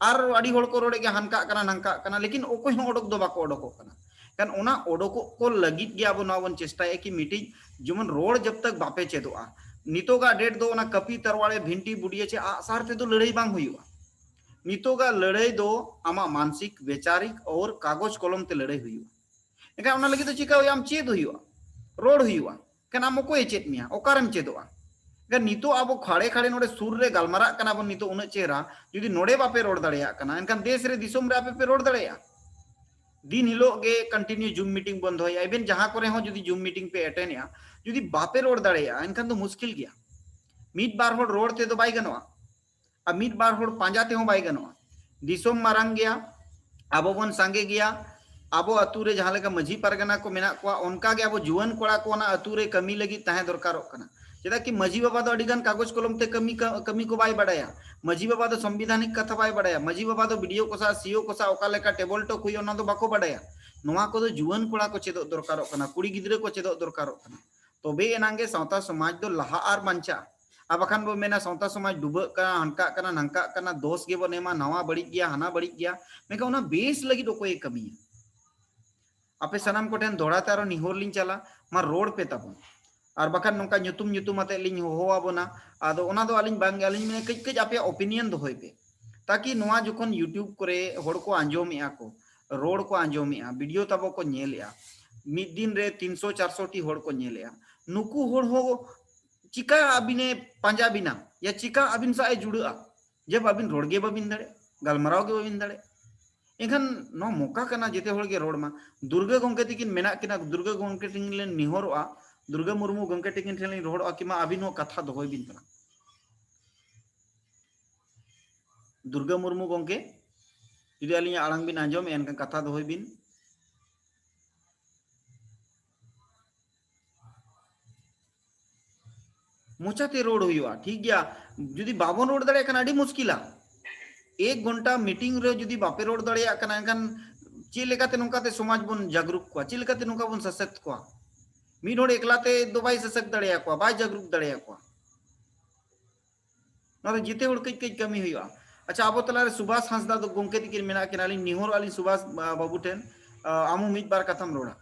ᱟᱨ ᱟᱹᱰᱤ ᱦᱚᱲ ᱠᱚ ᱨᱚᱲᱮᱫ ᱜᱮᱭᱟ, ᱦᱟᱱᱠᱟᱜ ᱠᱟᱱᱟ, ᱱᱟᱝᱠᱟᱜ ᱠᱟᱱᱟ, ᱞᱮᱠᱤᱱ ᱚᱠᱚᱭ ᱦᱚᱸ ᱚᱰᱚᱠ ᱫᱚ ᱵᱟᱠᱚ ᱚᱰᱚᱠᱚᱜ ᱠᱟᱱᱟ᱾ ᱠᱷᱟᱱ ᱚᱱᱟ ᱚᱰᱚᱠᱚᱜ ᱠᱚ ᱞᱟᱹᱜᱤᱫ ᱜᱮ ᱟᱵᱚ ᱱᱚᱣᱟ ᱵᱚᱱ ᱪᱮᱥᱴᱟᱭᱟ ᱠᱤ ᱢᱤᱫᱴᱤᱡ ᱡᱮᱢᱚᱱ ᱨᱚᱲ ᱡᱟᱵ ᱛᱟᱠ ᱵᱟᱯᱮ ᱪᱮᱫᱚᱜᱼᱟ᱾ ᱱᱤᱛᱚᱜᱟᱜ ᱰᱮᱴ ᱫᱚ ᱚᱱᱟ ᱠᱟᱹᱯᱤ, ᱛᱟᱨᱣᱟᱲᱮ, ᱵᱷᱤᱱᱴᱤ, ᱵᱩᱰᱤᱭᱟᱹ ᱪᱮ ᱟᱜᱼᱥᱟᱨ ᱛᱮᱫᱚ ᱞᱟᱹᱲᱦᱟᱹᱭ ᱵᱟᱝ ᱦᱩᱭᱩᱜᱼᱟ᱾ ᱱᱤᱛᱚᱜᱟᱜ ᱞᱟᱹᱲᱦᱟᱹᱭ ᱫᱚ ᱟᱢᱟᱜ ᱢᱟᱱᱥᱤᱠ, ᱵᱮᱪᱟᱨᱤᱠ ᱟᱨ ᱠᱟᱜᱚᱡᱽ ᱠᱚᱞᱚᱢ ᱛᱮ ᱞᱟᱹᱲᱦᱟᱹᱭ ᱦᱩᱭᱩᱜᱼᱟ᱾ ᱮᱱᱠᱷᱟᱱ ᱚᱱᱟ ᱞᱟᱹᱜᱤᱫ ᱫᱚ ᱪᱤᱠᱟ ᱦᱩᱭᱩᱜᱼᱟ? ᱟᱢ ᱪᱮᱫ ᱦᱩᱭᱩᱜᱼᱟ, ᱨᱚᱲ ᱦᱩᱭᱩᱜᱼᱟ᱾ ᱮᱱᱠᱷᱟᱱ ᱟᱢ ᱚᱠᱚᱭᱮ ᱪᱮᱫ ᱢᱮᱭᱟ? ᱚᱠᱟᱨᱮᱢ ᱪᱮᱫᱚᱜᱼᱟ? ᱮᱱᱠᱷᱟᱱ ᱱᱤᱛᱚᱜ ᱟᱵᱚ ᱠᱷᱟᱲᱮ ᱠᱷᱟᱲᱮ ᱱᱚᱰᱮ ᱥᱩᱨ ᱨᱮ ᱜᱟᱞᱢᱟᱨᱟᱜ ᱠᱟᱱᱟ ᱵᱚᱱ ᱱᱤᱛᱚᱜ ᱩᱱᱟᱹᱜ ᱪᱮᱦᱨᱟ, ᱡᱩᱫᱤ ᱱᱚᱰᱮ ᱵᱟᱯᱮ ᱨᱚᱲ ᱫᱟᱲᱮᱭᱟᱜ ᱠᱟᱱᱟ, ᱮᱱᱠᱷᱟᱱ ᱫᱮᱥ ᱨᱮ, ᱫᱤᱥᱚᱢ ᱨᱮ ᱟᱯᱮ ᱯᱮ ᱨᱚᱲ ᱫᱟᱲᱮᱭᱟᱜᱼᱟ᱾ ᱫᱤᱱ ᱦᱤᱞᱳᱜ ᱜᱮ continue Zoom meeting ᱵᱚᱱ ᱫᱚᱦᱚᱭᱟ, even ᱡᱟᱦᱟᱸ ᱠᱚᱨᱮ ᱦᱚᱸ ᱡᱩᱫᱤ Zoom meeting ᱯᱮ attend ᱮᱜᱼᱟ, ᱡᱩᱫᱤ ᱵᱟᱯᱮ ᱨᱚᱲ ᱫᱟᱲᱮᱭᱟᱜᱼᱟ, ᱮᱱᱠᱷᱟᱱ ᱫᱚ ᱢᱩᱥᱠᱤᱞ ᱜᱮᱭᱟ᱾ ᱢᱤᱫ ᱵᱟᱨ ᱦᱚᱲ ᱨᱚᱲ ᱛᱮᱫᱚ ᱵᱟᱭ ᱜᱟᱱᱚᱜᱼᱟ, ᱟᱨ ᱢᱤᱫ ᱵᱟᱨ ᱦᱚᱲ ᱯᱟᱸᱡᱟ ᱛᱮᱦᱚᱸ ᱵᱟᱭ ᱜᱟᱱᱚᱜᱼᱟ᱾ ᱫᱤᱥᱚᱢ ᱢᱟᱨᱟᱝ ᱜᱮᱭᱟ, ᱟᱵᱚ ᱵᱚᱱ ᱥᱟᱸᱜᱮ ᱜᱮᱭᱟ, ᱟᱵᱚ ᱟᱛᱩ ᱨᱮ ᱡᱟᱦᱟᱸ ᱞᱮᱠᱟ ᱢᱟᱹᱡᱷᱤ ᱯᱟᱨᱜᱟᱱᱟ ᱠᱚ ᱢᱮᱱᱟᱜ ᱠᱚᱣᱟ, ᱚᱱᱠᱟ ᱜᱮ ᱟᱵᱚ ᱡᱩᱣᱟᱹᱱ ᱠᱚᱲᱟ ᱠᱚ ᱚᱱᱟ ᱟᱛᱩ ᱨᱮ ᱠᱟᱹᱢᱤ ᱞᱟᱹᱜᱤᱫ ᱛᱟᱦᱮᱸ ᱫᱚᱨᱠᱟᱨᱚᱜ ᱠᱟᱱᱟ᱾ ᱪᱮᱫᱟᱜ ᱠᱤ ᱢᱟᱹᱡᱷᱤ ᱵᱟᱵᱟ ᱫᱚ ᱟᱹᱰᱤ ᱜᱟᱱ ᱠᱟᱜᱚᱡᱽ ᱠᱚᱞᱚᱢ ᱛᱮ ᱠᱟᱹᱢᱤ ᱠᱟ-, ᱠᱟᱹᱢᱤ ᱠᱚ ᱵᱟᱭ ᱵᱟᱰᱟᱭᱟ᱾ ᱢᱟᱹᱡᱷᱤ ᱵᱟᱵᱟ ᱫᱚ ᱥᱚᱝᱵᱤᱫᱷᱟᱱᱤᱠ ᱠᱟᱛᱷᱟ ᱵᱟᱭ ᱵᱟᱰᱟᱭᱟ᱾ ᱢᱟᱹᱡᱷᱤ ᱵᱟᱵᱟ ᱫᱚ BDO ᱠᱚ ᱥᱟᱶ, CO ᱠᱚ ᱥᱟᱶ ᱚᱠᱟ ᱞᱮᱠᱟ table talk ᱦᱩᱭᱩᱜᱼᱟ, ᱚᱱᱟ ᱫᱚ ᱵᱟᱠᱚ ᱵᱟᱰᱟᱭᱟ᱾ ᱱᱚᱣᱟ ᱠᱚᱫᱚ ᱡᱩᱣᱟᱹᱱ ᱠᱚᱲᱟ ᱠᱚ ᱪᱮᱫᱚᱜ ᱫᱚᱨᱠᱟᱨᱚᱜ ᱠᱟᱱᱟ, ᱠᱩᱲᱤ ᱜᱤᱫᱽᱨᱟᱹ ᱠᱚ ᱪᱮᱫᱚᱜ ᱫᱚᱨᱠᱟᱨᱚᱜ ᱠᱟᱱᱟ᱾ ᱛᱚᱵᱮ ᱮᱱᱟᱝ ᱜᱮ ᱥᱟᱶᱛᱟ ᱥᱚᱢᱟᱡᱽ ᱫᱚ ᱞᱟᱦᱟᱜᱼᱟ ᱟᱨ ᱵᱟᱧᱪᱟᱜᱼᱟ᱾ ᱟᱨ ᱵᱟᱠᱷᱟᱱ ᱵᱚ ᱢᱮᱱᱟ ᱥᱟᱶᱛᱟ ᱥᱚᱢᱟᱡᱽ ᱰᱩᱵᱟᱹᱜ ᱠᱟᱱᱟ, ᱦᱟᱱᱠᱟᱜ ᱠᱟᱱᱟ, ᱱᱟᱝᱠᱟᱜ ᱠᱟᱱᱟ, ᱫᱳᱥ ᱜᱮᱵᱚᱱ ᱮᱢᱟ, ᱱᱟᱣᱟ ᱵᱟᱹᱲᱤᱡ ᱜᱮᱭᱟ, ᱦᱟᱱᱟ ᱵᱟᱹᱲᱤᱡ ᱜᱮᱭᱟ᱾ ᱢᱮᱱᱠᱷᱟᱱ ᱚᱱᱟ ᱵᱮᱥ ᱞᱟᱹᱜᱤᱫ ᱚᱠᱚᱭᱮ ᱠᱟᱹᱢᱤᱭᱟ? ᱟᱯᱮ ᱥᱟᱱᱟᱢ ᱠᱚᱴᱷᱮᱱ ᱫᱚᱦᱲᱟ ᱛᱮ ᱟᱨᱚ ᱱᱮᱦᱚᱨ ᱞᱤᱧ ᱪᱟᱞᱟ, ᱢᱟ ᱨᱚᱲ ᱯᱮ ᱛᱟᱵᱚᱱ᱾ ᱟᱨ ᱵᱟᱠᱷᱟᱱ ᱱᱚᱝᱠᱟ ᱧᱩᱛᱩᱢ ᱧᱩᱛᱩᱢ ᱟᱛᱮ ᱞᱤᱧ ᱦᱚᱦᱚ ᱟᱵᱚᱱᱟ᱾ ᱟᱫᱚ ᱚᱱᱟ ᱫᱚ ᱟᱹᱞᱤᱧ ᱵᱟᱝ, ᱟᱹᱞᱤᱧ ᱢᱮᱱᱟ ᱠᱟᱹᱡ ᱠᱟᱹᱡ ᱟᱯᱮᱭᱟᱜ opinion ᱫᱚᱦᱚᱭ ᱯᱮ, ᱛᱟᱠᱤ ᱱᱚᱣᱟ ᱡᱚᱠᱷᱚᱱ YouTube ᱠᱚᱨᱮ ᱦᱚᱲ ᱠᱚ ᱟᱸᱡᱚᱢᱮᱜᱼᱟ ᱠᱚ, ᱨᱚᱲ ᱠᱚ ᱟᱸᱡᱚᱢᱮᱜᱼᱟ, video ᱛᱟᱵᱚ ᱠᱚ ᱧᱮᱞᱮᱜᱼᱟ, ᱢᱤᱫ ᱫᱤᱱ ᱨᱮ ᱛᱤᱱᱥᱚ ᱪᱟᱨᱥᱚ ᱴᱤ ᱦᱚᱲ ᱠᱚ ᱧᱮᱞᱮᱜᱼᱟ, ᱱᱩᱠᱩ ᱦᱚᱲ ᱦᱚᱸ ᱪᱤᱠᱟ ᱟᱹᱵᱤᱱᱮ ᱯᱟᱸᱡᱟ ᱵᱤᱱᱟ? ᱭᱟ ᱪᱤᱠᱟ ᱟᱹᱵᱤᱱ ᱥᱟᱶ ᱮ ᱡᱩᱲᱟᱹᱜᱼᱟ? ᱡᱟᱵ ᱟᱹᱵᱤᱱ ᱨᱚᱲ ᱜᱮ ᱵᱟᱹᱵᱤᱱ ᱫᱟᱲᱮᱭᱟᱜᱼᱟ, ᱜᱟᱞᱢᱟᱨᱟᱣ ᱜᱮ ᱵᱟᱹᱵᱤᱱ ᱫᱟᱲᱮᱭᱟᱜᱼᱟ᱾ ᱮᱱᱠᱷᱟᱱ ᱱᱚᱣᱟ ᱢᱚᱠᱟ ᱠᱟᱱᱟ ᱡᱮᱛᱮ ᱦᱚᱲ ᱜᱮ ᱨᱚᱲ ᱢᱟ᱾ ᱫᱩᱨᱜᱟᱹ ᱜᱚᱢᱠᱮ ᱛᱤᱠᱤᱱ ᱢᱮᱱᱟᱜ ᱠᱤᱱᱟ, ᱫᱩᱨᱜᱟᱹ ᱜᱚᱢᱠᱮ ᱴᱷᱮᱱ ᱞᱮ ᱱᱮᱦᱚᱨᱚᱜᱼᱟ, ᱫᱩᱨᱜᱟᱹ ᱢᱩᱨᱢᱩ ᱜᱚᱢᱠᱮ ᱛᱤᱠᱤᱱ ᱴᱷᱮᱱ ᱞᱤᱧ ᱨᱚᱲᱚᱜᱼᱟ ᱠᱤ ᱢᱟ ᱟᱹᱵᱤᱱ ᱦᱚᱸ ᱠᱟᱛᱷᱟ ᱫᱚᱦᱚᱭ ᱵᱤᱱ ᱛᱟᱞᱟᱝ᱾ ᱫᱩᱨᱜᱟᱹ ᱢᱩᱨᱢᱩ ᱜᱚᱢᱠᱮ, ᱡᱩᱫᱤ ᱟᱹᱞᱤᱧᱟᱜ ᱟᱲᱟᱝ ᱵᱤᱱ ᱟᱸᱡᱚᱢᱮᱜᱼᱟ, ᱮᱱᱠᱷᱟᱱ ᱠᱟᱛᱷᱟ ᱫᱚᱦᱚᱭ ᱵᱤᱱ᱾ ᱢᱚᱪᱟᱛᱮ ᱨᱚᱲ ᱦᱩᱭᱩᱜᱼᱟ, ᱴᱷᱤᱠ ᱜᱮᱭᱟ᱾ ᱡᱩᱫᱤ ᱵᱟᱵᱚᱱ ᱨᱚᱲ ᱫᱟᱲᱮᱭᱟᱜ ᱠᱷᱟᱱ ᱟᱹᱰᱤ ᱢᱩᱥᱠᱤᱞᱟ᱾ ᱮᱠ ᱜᱷᱚᱱᱴᱟ meeting ᱨᱮ ᱡᱩᱫᱤ ᱵᱟᱯᱮ ᱨᱚᱲ ᱫᱟᱲᱮᱭᱟᱜ ᱠᱟᱱᱟ, ᱮᱱᱠᱷᱟᱱ ᱪᱮᱫ ᱞᱮᱠᱟᱛᱮ ᱱᱚᱝᱠᱟᱛᱮ ᱥᱚᱢᱟᱡᱽ ᱵᱚᱱ ᱡᱟᱜᱽᱨᱩᱠ ᱠᱚᱣᱟ? ᱪᱮᱫ ᱞᱮᱠᱟᱛᱮ ᱱᱚᱝᱠᱟ ᱵᱚᱱ ᱥᱟᱥᱮᱛ ᱠᱚᱣᱟ? ᱢᱤᱫ ᱦᱚᱲ ᱮᱠᱞᱟ ᱛᱮ ᱫᱚ ᱵᱟᱭ ᱥᱟᱥᱟᱠ ᱫᱟᱲᱮᱭᱟᱠᱚᱣᱟ, ᱵᱟᱭ ᱡᱟᱜᱽᱨᱩᱠ ᱫᱟᱲᱮᱭᱟᱠᱚᱣᱟ᱾ ᱱᱚᱣᱟ ᱫᱚ ᱡᱮᱛᱮ ᱦᱚᱲ ᱠᱟᱹᱡ ᱠᱟᱹᱡ ᱠᱟᱹᱢᱤ ᱦᱩᱭᱩᱜᱼᱟ᱾ ᱟᱪᱪᱷᱟ, ᱟᱵᱚ ᱛᱟᱞᱟᱨᱮ ᱥᱩᱵᱷᱟᱥ ᱦᱟᱸᱥᱫᱟ ᱫᱚ ᱜᱚᱢᱠᱮ ᱛᱤᱠᱤᱱ ᱢᱮᱱᱟᱜ ᱠᱤᱱᱟ, ᱟᱹᱞᱤᱧ ᱱᱮᱦᱚᱨᱚᱜ ᱟᱹᱞᱤᱧ ᱥᱩᱵᱷᱟᱥ, ᱟ, ᱵᱟᱹᱵᱩ ᱴᱷᱮᱱ, ᱟ, ᱟᱢ ᱦᱚᱸ ᱢᱤᱫ ᱵᱟᱨ ᱠᱟᱛᱷᱟᱢ ᱨᱚᱲᱟ᱾